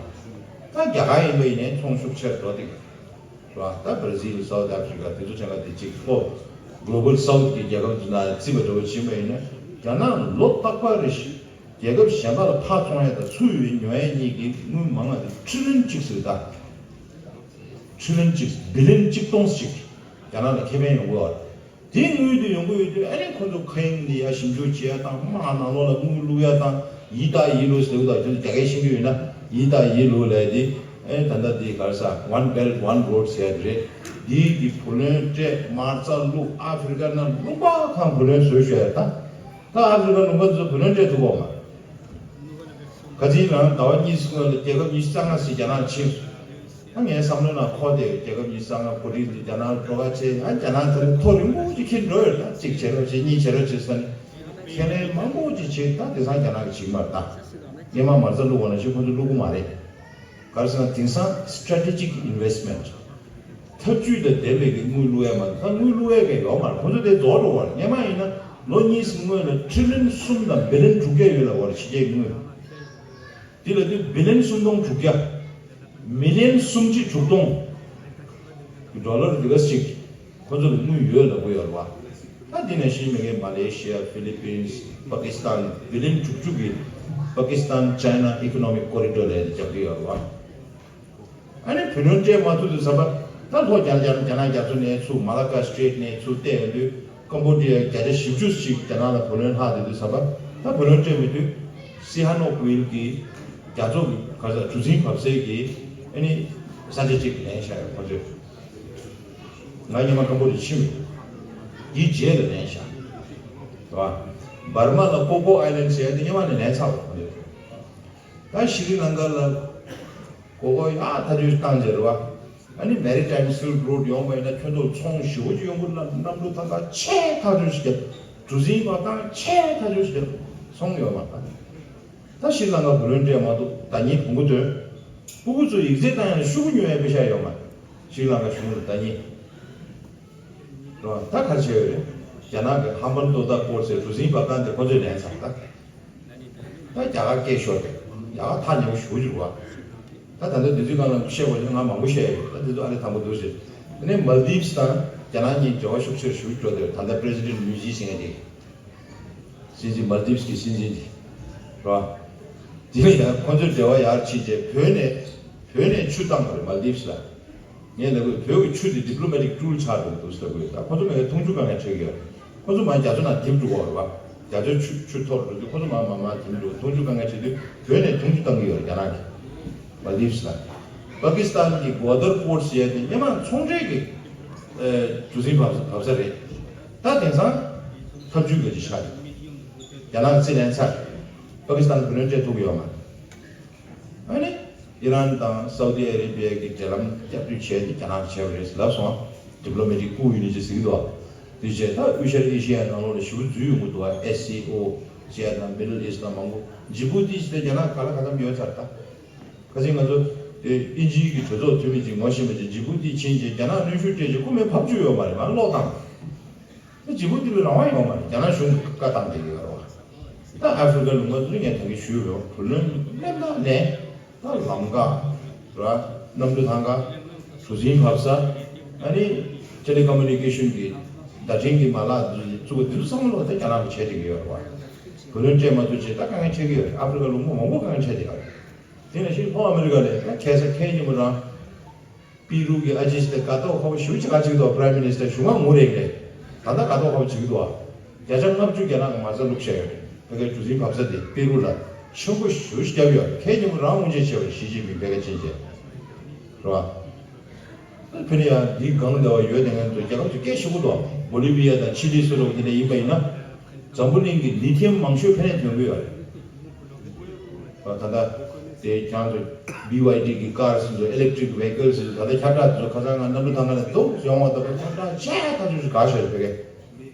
ད་རྒྱ་གར་ཡིན་པ་ཡིན་ནའི་ཚོང་ཤུགས་ཆེར་འགྲོ་གི་རེད་བ། ད་བྷར་ཛིལ་སའུ་ཐི་ཨ་ཕི་རི་ཀ་དེ་ཚོ་ཆ་ག་དེ་གཅིག་ཁོ་གྷོ་ལོ་བལ་སའུ་ཐི་གི་རྒྱལ་ཁབ་ཚོ་ནང་རྩིས་པ་འདྲ་བོ་བྱེད་པ་ཡིན་ན་རྒྱ་ནག་ལོ་རྟག་པར་རེ་བཞིན་རྒྱལ་ཁབ་གཞན་པ་ལ་ཕར་ཚོང་ཡ་དང་ཚུར་ཡོང་ཉོ་ཡ་གཉིས་ཀྱི་དངུལ་མང་ང་དེ་ཁྲི་ལོན་གཅིག་ཟེར་ད། ཁྲི་ལོན་གཅིག་བི་ལིན་གཅིག་སྟོང་ཞིག་རྒྱ་ནག་ལ་ཁེ་ཕན་ཡོང་གི་ཡོད་རེད། དེ་དངུལ་དེ་ཡོང་གི་ཡོད་དུས་ཨ་ནི་ཁོ་ཚོ་མཁའ་དབྱིངས་ལ་ཡ་ཞིབ་འཇུག་བྱེད་ཡ་དང་དམག་ནང་ལོགས་ལ་དངུལ་བླུག་ཡ་དང་ཡི་དྭགས་ཡི་ལོ་ཟེར་བ་དང་ཁྱོད་ཚོ་རྒྱ་སྐད་ཤེས་ཀྱི་ཡོད་ན་ཡི་དྭགས་ཡི་ལོ་ལབ་དེ་ཨེ་ད་ལྟ་དེ་ག་རེ་ཟ་One Belt One Road ཟེར་ཡ་དེ་རེད། དེའི་གི་བུ་ལོན་སྤྲད་མ་རྩ་བླུག་ཨ་ཧྥེ་རི་ཀ་ནང་ལུང་པ་གང་བུ་ལོན་བཟོས་ཤོག་ཡ་ད། ད་ཨ་ཧྥེ་རི་ཀ་ལུང་པ་ཚོ་བུ་ལོན་སྤྲད་ཐུབ་གོ་མ། ཁ་ཅིག་རང་ཟླ་བ་གཉིས་སྔོན་ལ་རྒྱལ་ཁབ་ཉི་ཤུ་རྩ་ལྔ་ཞིག་རྒྱ་ནག་ཕྱིན་སོང་། ད་ངའི་བསམ་བློ་ནང་ཁོ་དེ་རྒྱལ་ཁབ་ཉི་ཤུ་རྩ་ལྔ་གོ་སྒྲིག་འདི་རྒྱ་ནག་འགྲོ་ཁ་ཆེ་ཡང་རྒྱ་ནག་ཚོ་ཐོ་རིང་པོ་ཅིག་ཁྱེར་འགྲོ་ཡོད་ད། གཅིག་བྱེད་རོགས་བྱེད་གཉིས་བྱེད་རོགས་བྱེད་ཟེར་ནས་ཁས་ལེན་མང་པོ་ཅིག་བྱེད། ད་དེང་སང་རྒྱ་ནག་གི་བྱེད་ཀྱི་མ་རེད་ད། སྔོན་མ་མ་རྩ་བླུག་གོ་ན་ཞིག་ཁོ་ཚོ་བླུག་གི་མ་རེད། ག་རེ་ཟེར་ན་དེང་སང་strategic investment ཐབས་ཇུས་དང་ལྡན་པའི་གི་དངུལ་བླུག་ཡ་མ་གཏོགས་ད་དངུལ་བླུག་ཡ་གི་ཡོད་མ་རེད། ཁོ་ཚོ་དེ་རྫོགས་འགྲོ་བ་རེད། སྔོན་མ་ཡིན་ན་ལོ་གཉིས་སྔོན་ལ་ཁྲི་ལིན་གསུམ་དང་བི་ལིན་དྲུག་བརྒྱ་ཡོད་ལ་བ་རེད་ཕྱི་རྒྱལ་གི་དངུལ། དེ་ལ་དུས་བི་ལིན་སུམ་སྟོང་དྲུག་བརྒྱ། མི་ལིན་སུམ་ཅུ་དྲུག་སྟོང་གི་ཌོ་ལར་འདི་ག་ཅིག་ཁོ་ཚོ་ལ་དངུལ་ཡོད་ལབ་དགོས་ཡོད་རེད་བ། ད་དེ་ནས་ཤི་མི་ངན་མ་ལེ་ཤི་ཡ་ཕི་ལི་པིན་སི་པ་ཀི་སི་ཐན་བི་ལིན་དྲུག་ཅུ་གི་པ་ཀི་སི་ཐན་ཅའི་ན་ཨི་ཀོ་ནོ་མིག་ཀོ་རི་ཌོར་ལབ་ཡ་དེ་རྒྱབ་ཀྱི་ཡོད་རེད་བ། ཨ་ནི་བུ་ལོན་སྤྲད་མ་ཐུབ་དུས་ཙམ་པ་ད་ལྷོ་རྒྱ་རྒྱ་རྒྱ་ནག་རྒྱ་མཚོ་ནས་ཚུར་མ་ལ་ཀ་སི་ཊེ་ཊི་ནས་ཚུར་བལྟས་ཡོང་དུས་ཀམ་བོ་ཌི་ཡ་བརྒྱ་ཆ་བཞི་བཅུ་ཞིག་རྒྱ་ནག་ལ་བུ་ལོན་ལྷག་བསྡད་དུས་ཙམ་པ་ད་བུ་ལོན་སྤྲད་མི་དུས་སི་ཧ་ནོག་ཝིལ་གྱི་རྒྱ་མཚོ་གི་ག་ས་གྲུ་གཟིངས་བབས་སའི་གི་ཨ་ནི་ས་ཆ་གཅིག་ལེན་བཞག་ཡོད་ཁོ་ཚོས། ང་སྔོན་མ་ཀམ་བོ་ཌི་ཡ་ཕྱིན་མི་འདུག་འདིའི་རྗེས་ལ་ལེན་བཞག་རེད་བ། འབར་མ་ལ་ཀོ་ཀོ་ཨའི་ལན་ཌི་ཟེར་ཡ་དེ་སྔོན་མ་ནས་ལེན་ཚར་བ་ཁོ་ཚོས། ད་ཤི་རི་ལང་ཀ་ལ་གོ་གོ་ཡག་ཐག་ཆོད་བཏང་རྗེས་རེད་བ། ཨ་ནི་Maritime Silk Road ཡོང་བ་ཡིན་ན་ཁྱོད་ཚོ་ཚོང་ཞེ་པོ་ཅིག་ཡོང་གི་ལ་གནམ་གྲུ་ཐང་ག་ཆེ་ཐག་ཆོད་ཞིག་རྒྱབ། གྲུ་གཟིངས་བ་བཏང་ཆེ་ཐག་ཆོད་ཞིག་རྒྱབ། ཚོང་ཡོད་མ་རེད། ད་ཤི་རི་ལང་ཀ་བུ་ལོན་སྤྲད་མ་ཐུབ་ཟླ་ཉིན་བོང་གུ་ཐོན། སྤུ་གུ་ཚོ་ཡིག་ཚད་བཏང་ཡང་ཤོག་གུ་ཉོ་ཡ་པེ་ཤ་ཡོད་མ་རེད། ཤི་རི་ལང་ཀ་གཞུང་ལ་ཟླ་ཉིན། རོ། ད་ག་རེ་བྱས་ཡོད་རེད། རྒྱ་ནག་གི་ཧམ་བན་ཏོ་ཏ་པོར་ཊི་ཟེར་གྲུ་གཟིངས་འབབ་ཐང་དེ་ཁོ་ཚོས་ལེན་ཚར་ད། ད་རྒྱ་གར་སྐད་ཤོར་ཏེ། རྒྱ་གར་ཐག་ཉེ་པོ་ཞེ་པོ་ཅིག་རེད་བ། ད་ད་ལྟ་དུས་ཚོད་སྒང་ལ་བཤད་དགོས་ན་ང་མང་པོ་བཤད་ཡོད། ད་དེ་ཚོ་ཨ་ལས་དང་པོ་འདུག་ཟེར། དེ་ནས་མལ་དིབ་སི་དང་རྒྱ་ནག་གཉིས་འབྲེལ་བ་ཤུགས་ཆེར་ཞེ་པོ་འགྲོ་བསྡད་ཡོད། ད་ལྟ་པི་རེ་སི་ཌེན་ཊི་མོ་དི་ཟེར་མཁན་དེ། སྲིད་འཛིན་མལ་དིབ་སི་གི་སྲིད་འཛིན་དེ། རེད་བ། དེ་ལ་ཡང་ཁོ་ཚོའི་འབྲེལ་བ་ཡར་ཕྱིན་རྗེས་བོད་ནས་བོད་ནས་ཆུ་བཏང་བ་རེད་མལ་དིབ་སི་ལ། ངས་ལབ་དགོས་བོད་ཀྱི་ཆུ་དེ་ཌི་པི་ལོ་མེ་ཊིག་ཊུལ་ཆགས་འགྲོ་གི་འདུག་ཟེར་དགོས། ད་ཁོ་ཚོ་མ་གི་འཐུང་ཆུ་དཀའ་ངལ་འཕྲད་ཀྱི་ཡོད། ཁོ་ཚོ་མ་རྒྱ་མཚོ་ནང་འདེབས་འགྲོ་གི་རེད་བ། རྒྱ་མཚོའི་ཆུ་ཆུ་འཐོར་འགྲོ་དུས་ཁོ་ཚོ་མ་མ་མ་འདེབས་འགྲོ། འཐུང་ཆུ་དཀའ་ངལ་འཕྲད་དུས་བོད་ནས་འཐུང་ཆུ་བཏང་གི་ཡོད་རེད་རྒྱ་ནག་གིས། མལ་དིབ་སི་ལ། པ་ཀི་སི་ཐན་གྱི་གོ་དར་པོར་ཊི་ཟེར་ཡ་དེ་སྔོན་མ་ཚོང་འབྲེལ་གྱི་ཨེ་གྲུ་གཟིངས་བབས་ས་བབས་ས་རེད། ད་དེང་སང་ཐབས་ཇུས་ག་ཅིག་ཆགས་རེད། རྒྱ་ནག་རྩིས་ལེན་ཚར། པ་ཀི་སི་ཐན་བུ་ལོན་སྤྲད་ཐུབ་ཀྱི་ཡོད་མ་རེད། ཨ་ནི་ཨི་རན་དང་སའུ་ཏི་ཨ་རེ་བི་ཡ་གི་འབྲེལ་ལམ་བསྐྱར་ཟློས་བྱས་ཏེ་རྒྱ་ནག་བྱས་པ་རེད་ལབ་སོང་། ཌི་པི་ལོ་མེ་ཊིག་ཀུ་ཡིན་ནི་ཅི་ཟེར་གྱི་འདུག་དེ་བྱས་ད་དབུས་ཤར་ཨེ་ཤེ་ཡ་ནང་ལོགས་ལ་ཞེ་པོ་འཛུལ་ཡོང་གི་འདུག་ཨེ་སི་ཨོ་བྱས་དང་མི་ཌལ་ཨི་སི་ཊི་དང་མང་པོ་ཇི་བུ་ཏི་ཟེར་རྒྱ་ནག་ག་ལ་ག་ཙམ་ཡོད་ཚར་ད། ཁ་སང་ང་ཚོ་དེ་དབྱིན་ཇིའི་གི་གྲོས་ཚོགས་འཐུས་མི་ཅིག་ངོ་ཤེས་པ་ཅིག་ཇི་བུ་ཏི་ཕྱིན་རྗེས་རྒྱ་ནག་གནོན་ཤུགས་སྤྲད་རྗེས་ཁོ་མོས་བབས་བཅུག་ཡོད་མ་རེད་མ་ཀློག་དང་། བྱེད་སྒོ་འདི་ལ་རང་དབང་ཡོད་མ་རེད། རྒྱ་ནག་གཞུང་གིས་བཀའ་བཏང་བསྡད་ཀྱི་ཡོད་རེད་བ། ད་ཨ་ཧྥི་རི་ཀ་ལུང་པ་འདི་ལ་ངས་ད་གིན་ཞུས་ཡོད། བུ་ལོན་སླེབས་ན་ལེན། ད་ལམ་ཁ་ར་གནམ་གྲུ་ཐང་ག་གྲུ་གཟིངས་ཕབ་ས། ཨ་ནི་ཊེ་ལི་ཀོ་མུ་ནི་ཀེ་ཤོན་གྱི་བརྡ་འཕྲིན་གྱི་མ་ལག་འདི་བཙུགས་པ་འདི་ཚོ་ཚང་མ་ལོག་ད་རྒྱ་ནག་གིས་བྱས་བསྡད་ཀྱི་ཡོད་རེད་བ། བུ་ལོན་སྤྲད་མ་ཐུབ་བྱས་ད་དཀའ་ངལ་འཕྲད་ཀྱི་ཡོད་རེད། ཨ་ཧྥི་རི་ཀ་ལུང་པ་མང་པོ་དཀའ་ངལ་འཕྲད་བསྡད་ཡོད་རེད། དེ་ནང་བཞིན་ལྷོ་ཨ་མི་རི་ཀ་ལ་ད་ཁ་སང་ཁེ་ཉི་མོ་རང་པི་རུ་གི་ཨ་ཇིས་དེ་དགའ་ཐོག་ཁ་པོ་ཞེ་པོ་ཅིག་ག་ཅིག་འདུག་པ། པ་རའིམ་མི་ནི་སི་ཊར་གཞུང་མང་ངོ་རེད་རེད། ད་ལྟ་དགའ་ཐོག་ཁ་པོ་བྱེད་ཀྱི་འདུག་པ། བརྒྱ་ཆ་ལྔ་བཅུ་རྒྱ་ནག་གི་མ་རྩ་བླུགས་བཞག་ཡོད་རེད། ཕ་གིའི་གྲུ་གཟིངས་བབས་ས་དེ་པི་རུ་ལ་ཆེན་པོ་ཞེ་པོ་ཅིག་བརྒྱབ་ཡོད། ཁེ་ཉི་མོ་རང་དབུ་འབྱེད་བྱས་པ་རེད། ཞི་ཅིན་ཕིང་ཕ་གིར་ཕྱིན་བྱས་རེད་བ། ཕ་གི་ཡང་འདིའི་སྒང་ལ་བསྡད་པ་ཡོད་དེ་ངན་འདུག་རྒྱལ་ཁབ་ཚོ་སྐད་ཤོར་གི་འདུག་པ། བོ་ལི་བི་ཡ་དང་ཆི་ལི་སོགས་ལ་དེ་འདྲ་ཡིན་པ་ཡིན་ན། འཛམ་བུ་གླིང་གི་ལི་ཐི་ཡམ་མང་ཤོས་ཕ་གིར་ཐོན་གྱི་ཡོད་རེད། ད་ལྟ་དེ་ཁྱེད་རང་ཚོ་བྷི་ཝའི་ཌི་གི་ཀར་ཟེར་ཚོ་ཨི་ལེག་ཊི་རིག་ཝེ་ཧི་ཀལ་ཟེར་ཚོ་ད་ལྟ་ཁྱབ་བསྒྲགས་དེ་ཚོ་ཁ་སང་ང་གནམ་གྲུ་ཐང་ག་ནས་འདུག་ཡོང་བ་ལྟ་བུ་ཁྱབ་བསྒྲགས་བྱས་ཐག་ཆོད་ཞིག་ག་ཤོད་རེད། ཕ་གི་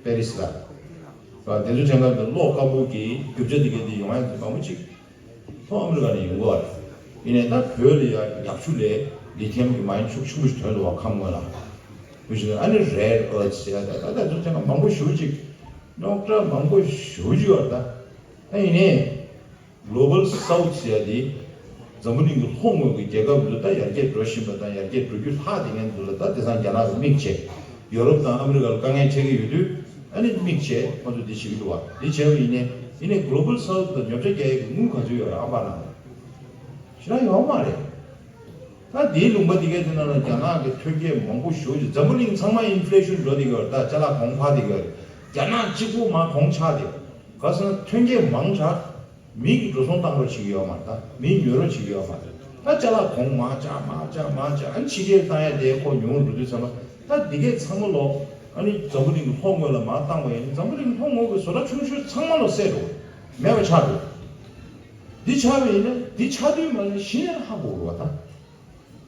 པེ་རི་སི་ལ། དེ་ཚོ་དྲན་ཁ་འདི་གློག་དཀར་པོ་གི་རྒྱུ་ཆ་འདི་ག་འདི་ཡོང་ཡ་འདི་གང་མོ་ཅིག་ལྷོ་ཨ་མི་རི་ཀ་ནས་ཡོང་གི་ཡོད་རེད། ཡིན་ནའི་ད་བོད་ལ་ཡ་ཡག་ཤོས་ལ་ལི་ཐི་ཡམ་གྱི་མ་ཡིན་ཆུ་ཆུང་ངུ་ཞིག་ཐོན་འདུག་པ། ཁམས་སྔོན་ལ་བུ་ཞིག་ཨ་ནི་རེར་ཨར་ཐི་ཟེར་ཡ་ད་ད་ད་ཚོ་དྲན་ཁ་མང་པོ་ཞེ་པོ་ཅིག་རྙོག་དྲ་མང་པོ་ཞེ་པོ་ཅིག་ཡོད་རེད། ད་ད་ཡིན་ནའི། གྷི་ལོ་བལ་སའུ་ཐི་ཟེར་ཡ་དེ་འཛམ་བུ་གླིང་གི་ལྷོ་ངོས་ཀྱི་རྒྱལ་ཁབ་ཚོ་ད་ཡར་རྒྱས་འགྲོ་བཞིན་པ་དང་ཡར་རྒྱས་འགྲོ་རྒྱུ་ལྷག་བསྡད་མཁན་ཚོ་ལ་ད་དེང་སང་རྒྱ་ནག་གིས་མིག་བྱས། ཡོ་རོབ་དང་ཨ་མི་རི་ཀ་ལ་དཀའ་ངལ་འཕྲད་ཀྱི་ཡོད་དུས་ཨ་ནི་མིག་བྱས་ཁོ་ཚོས་འདི་བྱེད་ཀྱི་འདུག་པ། འདི་བྱས་པ་ཡིན་ནའི་ཡིན་ནའི་གྷི་ལོ་བལ་སའུ་ཐི་ལ་ཉོ་ཆ་རྒྱག་ཡས་ཀྱི་དངུལ་ག་ཚོད་ཡོད་རེད། ཨ་པ་ནང་ཞེ་དྲག་ཡོད་མ་རེད། ད་དེའི་ལུང་པ་དེ་གའི་དེ་ནང་ལ་རྒྱ་ནག་གི་ཐོན་སྐྱེད་མང་པོ་ཞེ་པོ་ཅིག་འཛམ་བུ་གླིང་ཚང་མ་ཨིན་ཕི་ལེ་ཤོན་འགྲོ་བསྡད་ཀྱི་ཡོད་རེད། ད་ཅ་ལག་གོང་འཕར་བསྡད་ཀྱི་ཡོད་རེད། རྒྱ་ནག་གཅིག་པུ་མར་གོང་ཆག་བསྡད་ཡོད། ག་ཟེར་ན་ཐོན་སྐྱེད་མང་དྲགས། མི་གིས་འགྲོ་སོང་བཏང་རོགས་བྱེད་ཀྱི་ཡོད་མ་རེད། ད་མིས་ཉོ་རོགས་བྱེད་ཀྱི་ཡོད་མ་རེད། ད་ཅ་ལག་གོང་མར་ཆག་མར་ཆག་མར་ཆག་ཨ་ནི་ཕྱི་རྒྱལ་བཏང་ཡ་དེ་ཁོ་ཉུང་རུ་འགྲོ་དུས་ཙམ་པ་ད་འདི་གས་ཚང་མ་ལོག་ཨ་ནི་འཛམ་བུ་གླིང་གི་ལྷོ་ངོས་ལ་མར་བཏང་བ་ཡིན་ན་འཛམ་བུ་གླིང་ལྷོ་ངོས་ཀྱི་བཟོ་གྲྭ་ཆུང་ཆུང་ཚང་མ་ལོག་བསད་འགྲོ། མེད་པ་ཆགས་འགྲོ། འདི་ཆགས་པ་ཡིན་ན་འདི་ཆགས་དུས་མ་ནས་གཞི་ནས་ཧ་གོ་དགོས་པ་ད།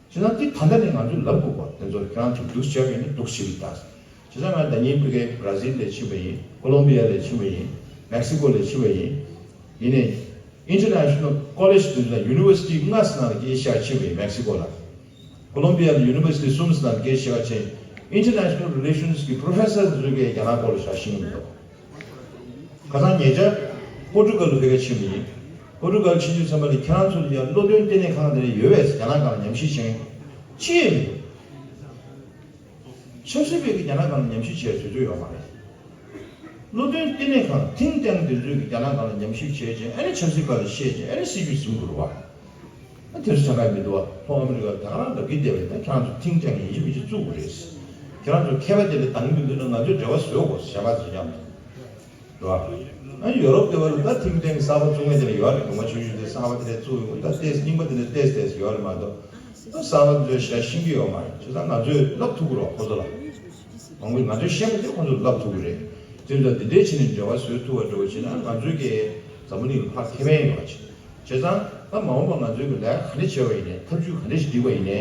བྱས་ཙང་འདི་ད་ལྟ་ནས་ང་ཚོས་ལབ་དགོས་པ་དེ་ཚོ་ཁྱེད་རང་ཚོས་འདུག་བྱས་པ་ཡིན་ན་འདུག་བྱེད་ཀྱི་ད། བྱས་ཙང་ང་ད་ཉིན་ཕ་གིའི་བྷ་ར་ཟིལ་ལ་ཕྱིན་པ་ཡིན། ཀོ་ལོམ་བི་ཡ་ལ་ཕྱིན་པ་ཡིན། མེག་སི་ཀོ་ལ་ཕྱིན་པ་ཡིན། ཡིན་ནའི་ཨིན་ཊར་ནེ་ཤ་ནལ་ཀོ་ལེཇ་དེ་ཚོ་དང་ཡུ་ནི་ཝར་སི་ཊི་ལྔ་ཙམ་ནང་ལ་སྐད་ཆ་བཤད་ཕྱིན་པ་ཡིན། མེག་སི་ཀོ་ལ། ཀོ་ལོམ་བི་ཡ་ལ་ཡུ་ནི་ཝར་སི་ཊི་གསུམ་ཙམ་ནང་ལ་སྐད་ཆ་བཤད་ཕྱིན། ཨིན་ཊར་ནེ་ཤ་ནལ་རི་ལེ་ཤན་སི་གི་པོ་རོ་ཕེ་སར་དེ་ཚོས་ཀྱིས་རྒྱ་ནག་སྐོར་ལ་ཞེ་དྲག་ཤེས་ཀྱི་མི་འདུག་ཁ་སང་ཉེ་ཆར་པོར་ཊུ་གལ་ལ་ཕ་གིར་ཕྱིན་པ་ཡིན། པོར་ཊུ་གལ་ཕྱིན་དུས་ཙམ་པ་ལ་ཁྱེད་རང་ཚོ་ལ་ཡང་སློབ་སྟོན་ལྟེ་གནས་ཁང་དེ་འདྲ་ཡོད་པས། རྒྱ་ནག་སྒང་ལ་ཉམས་ཞིབ་བྱེད་མཁན་ཅི་ཡང་མི་འདུག་ཆབ་སྲིད་པས་ཀྱི་རྒྱ་ནག་སྒང་ལ་ཉམས་ཞིབ་བྱེད་དུས་ཚོད་ཡོད་མ་རེད། སློབ་སྟོན་ལྟེ་གནས་ཁང་ཐིང་ཊེང་དེ་ཚོས་ཀྱི་རྒྱ་ནག་སྒང་ལ་ཉམས་ཞིབ་བྱས་རྗེས་ཨ་ནི་ཆབ་སྲིད་པ་ལ་བཤད་རྗེས་ཨ་ནི་སྲིད་ཇུས་འཛིན་དགོས་རེད་བ། ཨ་དེ་ཚོ་ཆ་ག་མི་འདུག་བ། ལྷོ་ཨ་མི་རི་ཀ་ད་ག་རང་ལབ་ཀྱི་བསྡད་པ་ཡིན་ན་ཁྱེད་རང་ཚོ་ཐིང་ཊེང་ཡིན་གཅིག་མིན་གཅིག་བཙུགས་དགོས་རེད། ཁྱེད་རང་ཚོ་མཁས་པ་དེ་འདྲ་འདང་གི་མི་འདུག་ན་ང་ཚོས་འབྲེལ་བ་བཟོས་དགོས། གཞན་པ་ཚོ་མཉམ་དུ། རེད་བ། ཨ་ཡོ་རོབ་དེ་བ་ལ་ད་ཐིང་ཊེང་གསར་པ་བཙུགས་མཁན་དེ་འདྲ་ཡོད་རེད། ལུང་པ་ཆུང་ཆུང་དེ་གསར་པ་དེ་འདྲ་བཙུགས་ཡོང་ད་ལྟས་རྙིང་པ་དེ་འདྲ་ལྟས་ལྟས་ཡོད་རེད་མ་གཏོགས། ད་གསར་པ་ཚོས་ཞེ་དྲག་ཤེས་ཀྱི་ཡོད་མ་རེད། བྱས་ཙང་ང་ཚོས་ལབ་ཐུབ་ཀྱི་རེད་བ་ཁོ་ཚོ་ལ། མང་པོས་ང་ཚོས་ཤེས་པ་དེ་ཁོ་ཚོར་ལབ་ཐུབ་ཀྱི་རེད། དེ་འདྲ་འདི་འདྲའི་ཆ་ནས་འབྲེལ་བ་བཟོ་ཐུབ་པ་འདྲ་བོ་བྱས་ན་ང་ཚོའི་གི་འཛམ་བུ་གླིང་ལ་ཕར་ཁེ་ཕན་ཡོད་པ་བྱེད། བྱས་ཙང་ད་མ་འོངས་པ་ང་ཚོའི་གི་ལས་ཀ་ག་འདྲ་བྱས་པ་ཡིན་ནའི་ཐབས་ཇུས་ག་འདྲ་ཞིག་སྒྲིག་པ་ཡིན་ནའི་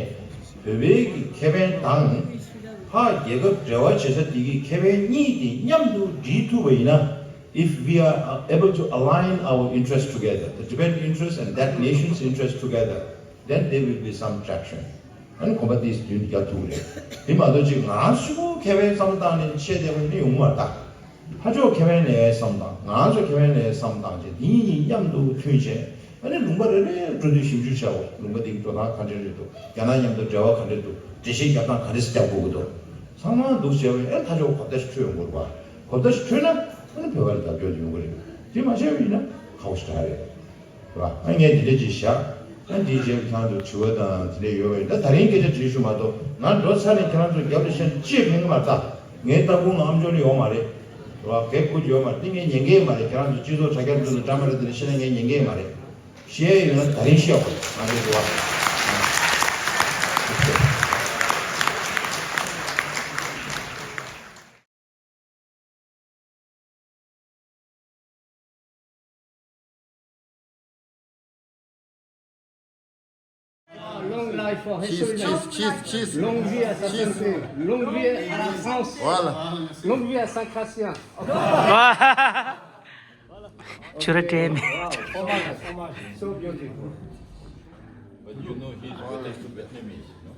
བོད་པའི་གི་ཁེ་ཕན་དང་། ཕར་རྒྱལ་ཁབ་འབྲེལ་བ་བྱེད་ས་དེ་གི་ཁེ་ཕན་གཉིས་དེ་མཉམ་དུ་སྒྲིལ་ཐུབ་པ་ཡིན་ན། If we are able to align our interests together, the Tibetan interests and that nation's interests together, then there will be some traction. ཨ་ནི་གོམ་པ་ཏིས་མདུན་རྒྱག་ཐུབ་ཀྱི་རེད། དེ་མ་གཏོགས་ཅིག་ང་ཚོ་ཁེ་ཕན་བསམ་བློ་བཏང་ནས་བཤད་བསྡད་པ་ཡིན་ན་ཡོང་གི་མ་རེད་ད། ཕར་ཕྱོགས་ཁེ་ཕན་ལ་བསམ་བཏང་ང་ཚོ་ཁེ་ཕན་ལ་བསམ་བཏང་བྱས་འདི་གཉིས་གཉིས་མཉམ་དུ་མཐུན་བྱས་ཨ་ནི་ལུང་པ་རེ་རེ་འགྲོ་དུས་ཞིབ་འཇུག་བྱའོ། ལུང་པ་འདི་གི་འགྲོ་སྟངས་ག་འདྲ་རེད་འདུག་རྒྱ་ནག་མཉམ་དུ་འབྲེལ་བ་ག་འདྲ་འདུག་འགྲེལ་བཤད་རྒྱག་སྟངས་ག་འདྲ་རྒྱག་དགོས་ཀྱི་འདུག་ཚང་མ་འདུག་བྱས་པ་ཡིན་ན་ཕར་ཕྱོགས་གོ་བརྡ་ཞིག་འཕྲོད་ཡོང་དགོས་རེད་བ། གོ་བརྡ་ཞིག་འཕྲོད་ན་ཨ་ནི་བོད་པ་ལ་རྒྱབ་སྐྱོར་ཡོང་གི་རེད། དེ་མ་བྱས་པ་ཡིན་ན་ཁག་པོ་ཞིག་རེད། རེད་བ། ཨ་ངས་འདི་འདྲ་ཅིག་བཞག་ཨ་འདིའི་རྗེས་ལ་ཁྱེད་རང་ཚོ་དྲི་བ་དང་དེ་འདྲ་ཡོད་པ་ཡིན་ན་ད་རིང་སྐད་ཆ་དྲིས་ཞུ་མ་གཏོགས་ང་འགྲོ་ཚར་ནས་ཁྱེད་རང་ཚོ་རྒྱབ་ལ་བཤད་ན་ཅི་ཕན་གི་མ་རེད་ད། ངའི་ལྟ་སྐུལ་ངའི་ཨམ་ཅོག་ལ་ཡོད་མ་རེད། རེད་བ། གལ་དགོས་ཀྱི་ཡོད་མ་རེད། དེ་ངས་ཉན་གི་མ་རེད། ཁྱེད་རང་ཚོ་སྤྱི་ཚོགས་དྲ་རྒྱ་འདི་ཚོ་འདྲ་མ་འདྲ་དེ་འདྲ་བཤད་ན་ངས་ཉན་གི་མ་རེད། བཤད་ཡོད་ན་ད་རིང་བཤད་དགོས་ང་ཚོའི་འགྲོ་བ། Long life for his Cheese, soldiers. Cheese, cheese, cheese. Longue vie à sa Cheese. Santé. Longue vie à la France. Voilà. Longue vie à Saint Cassien. Chura tem. Wow, fromage, fromage. So beautiful. But you know he's British to Vietnamese, no?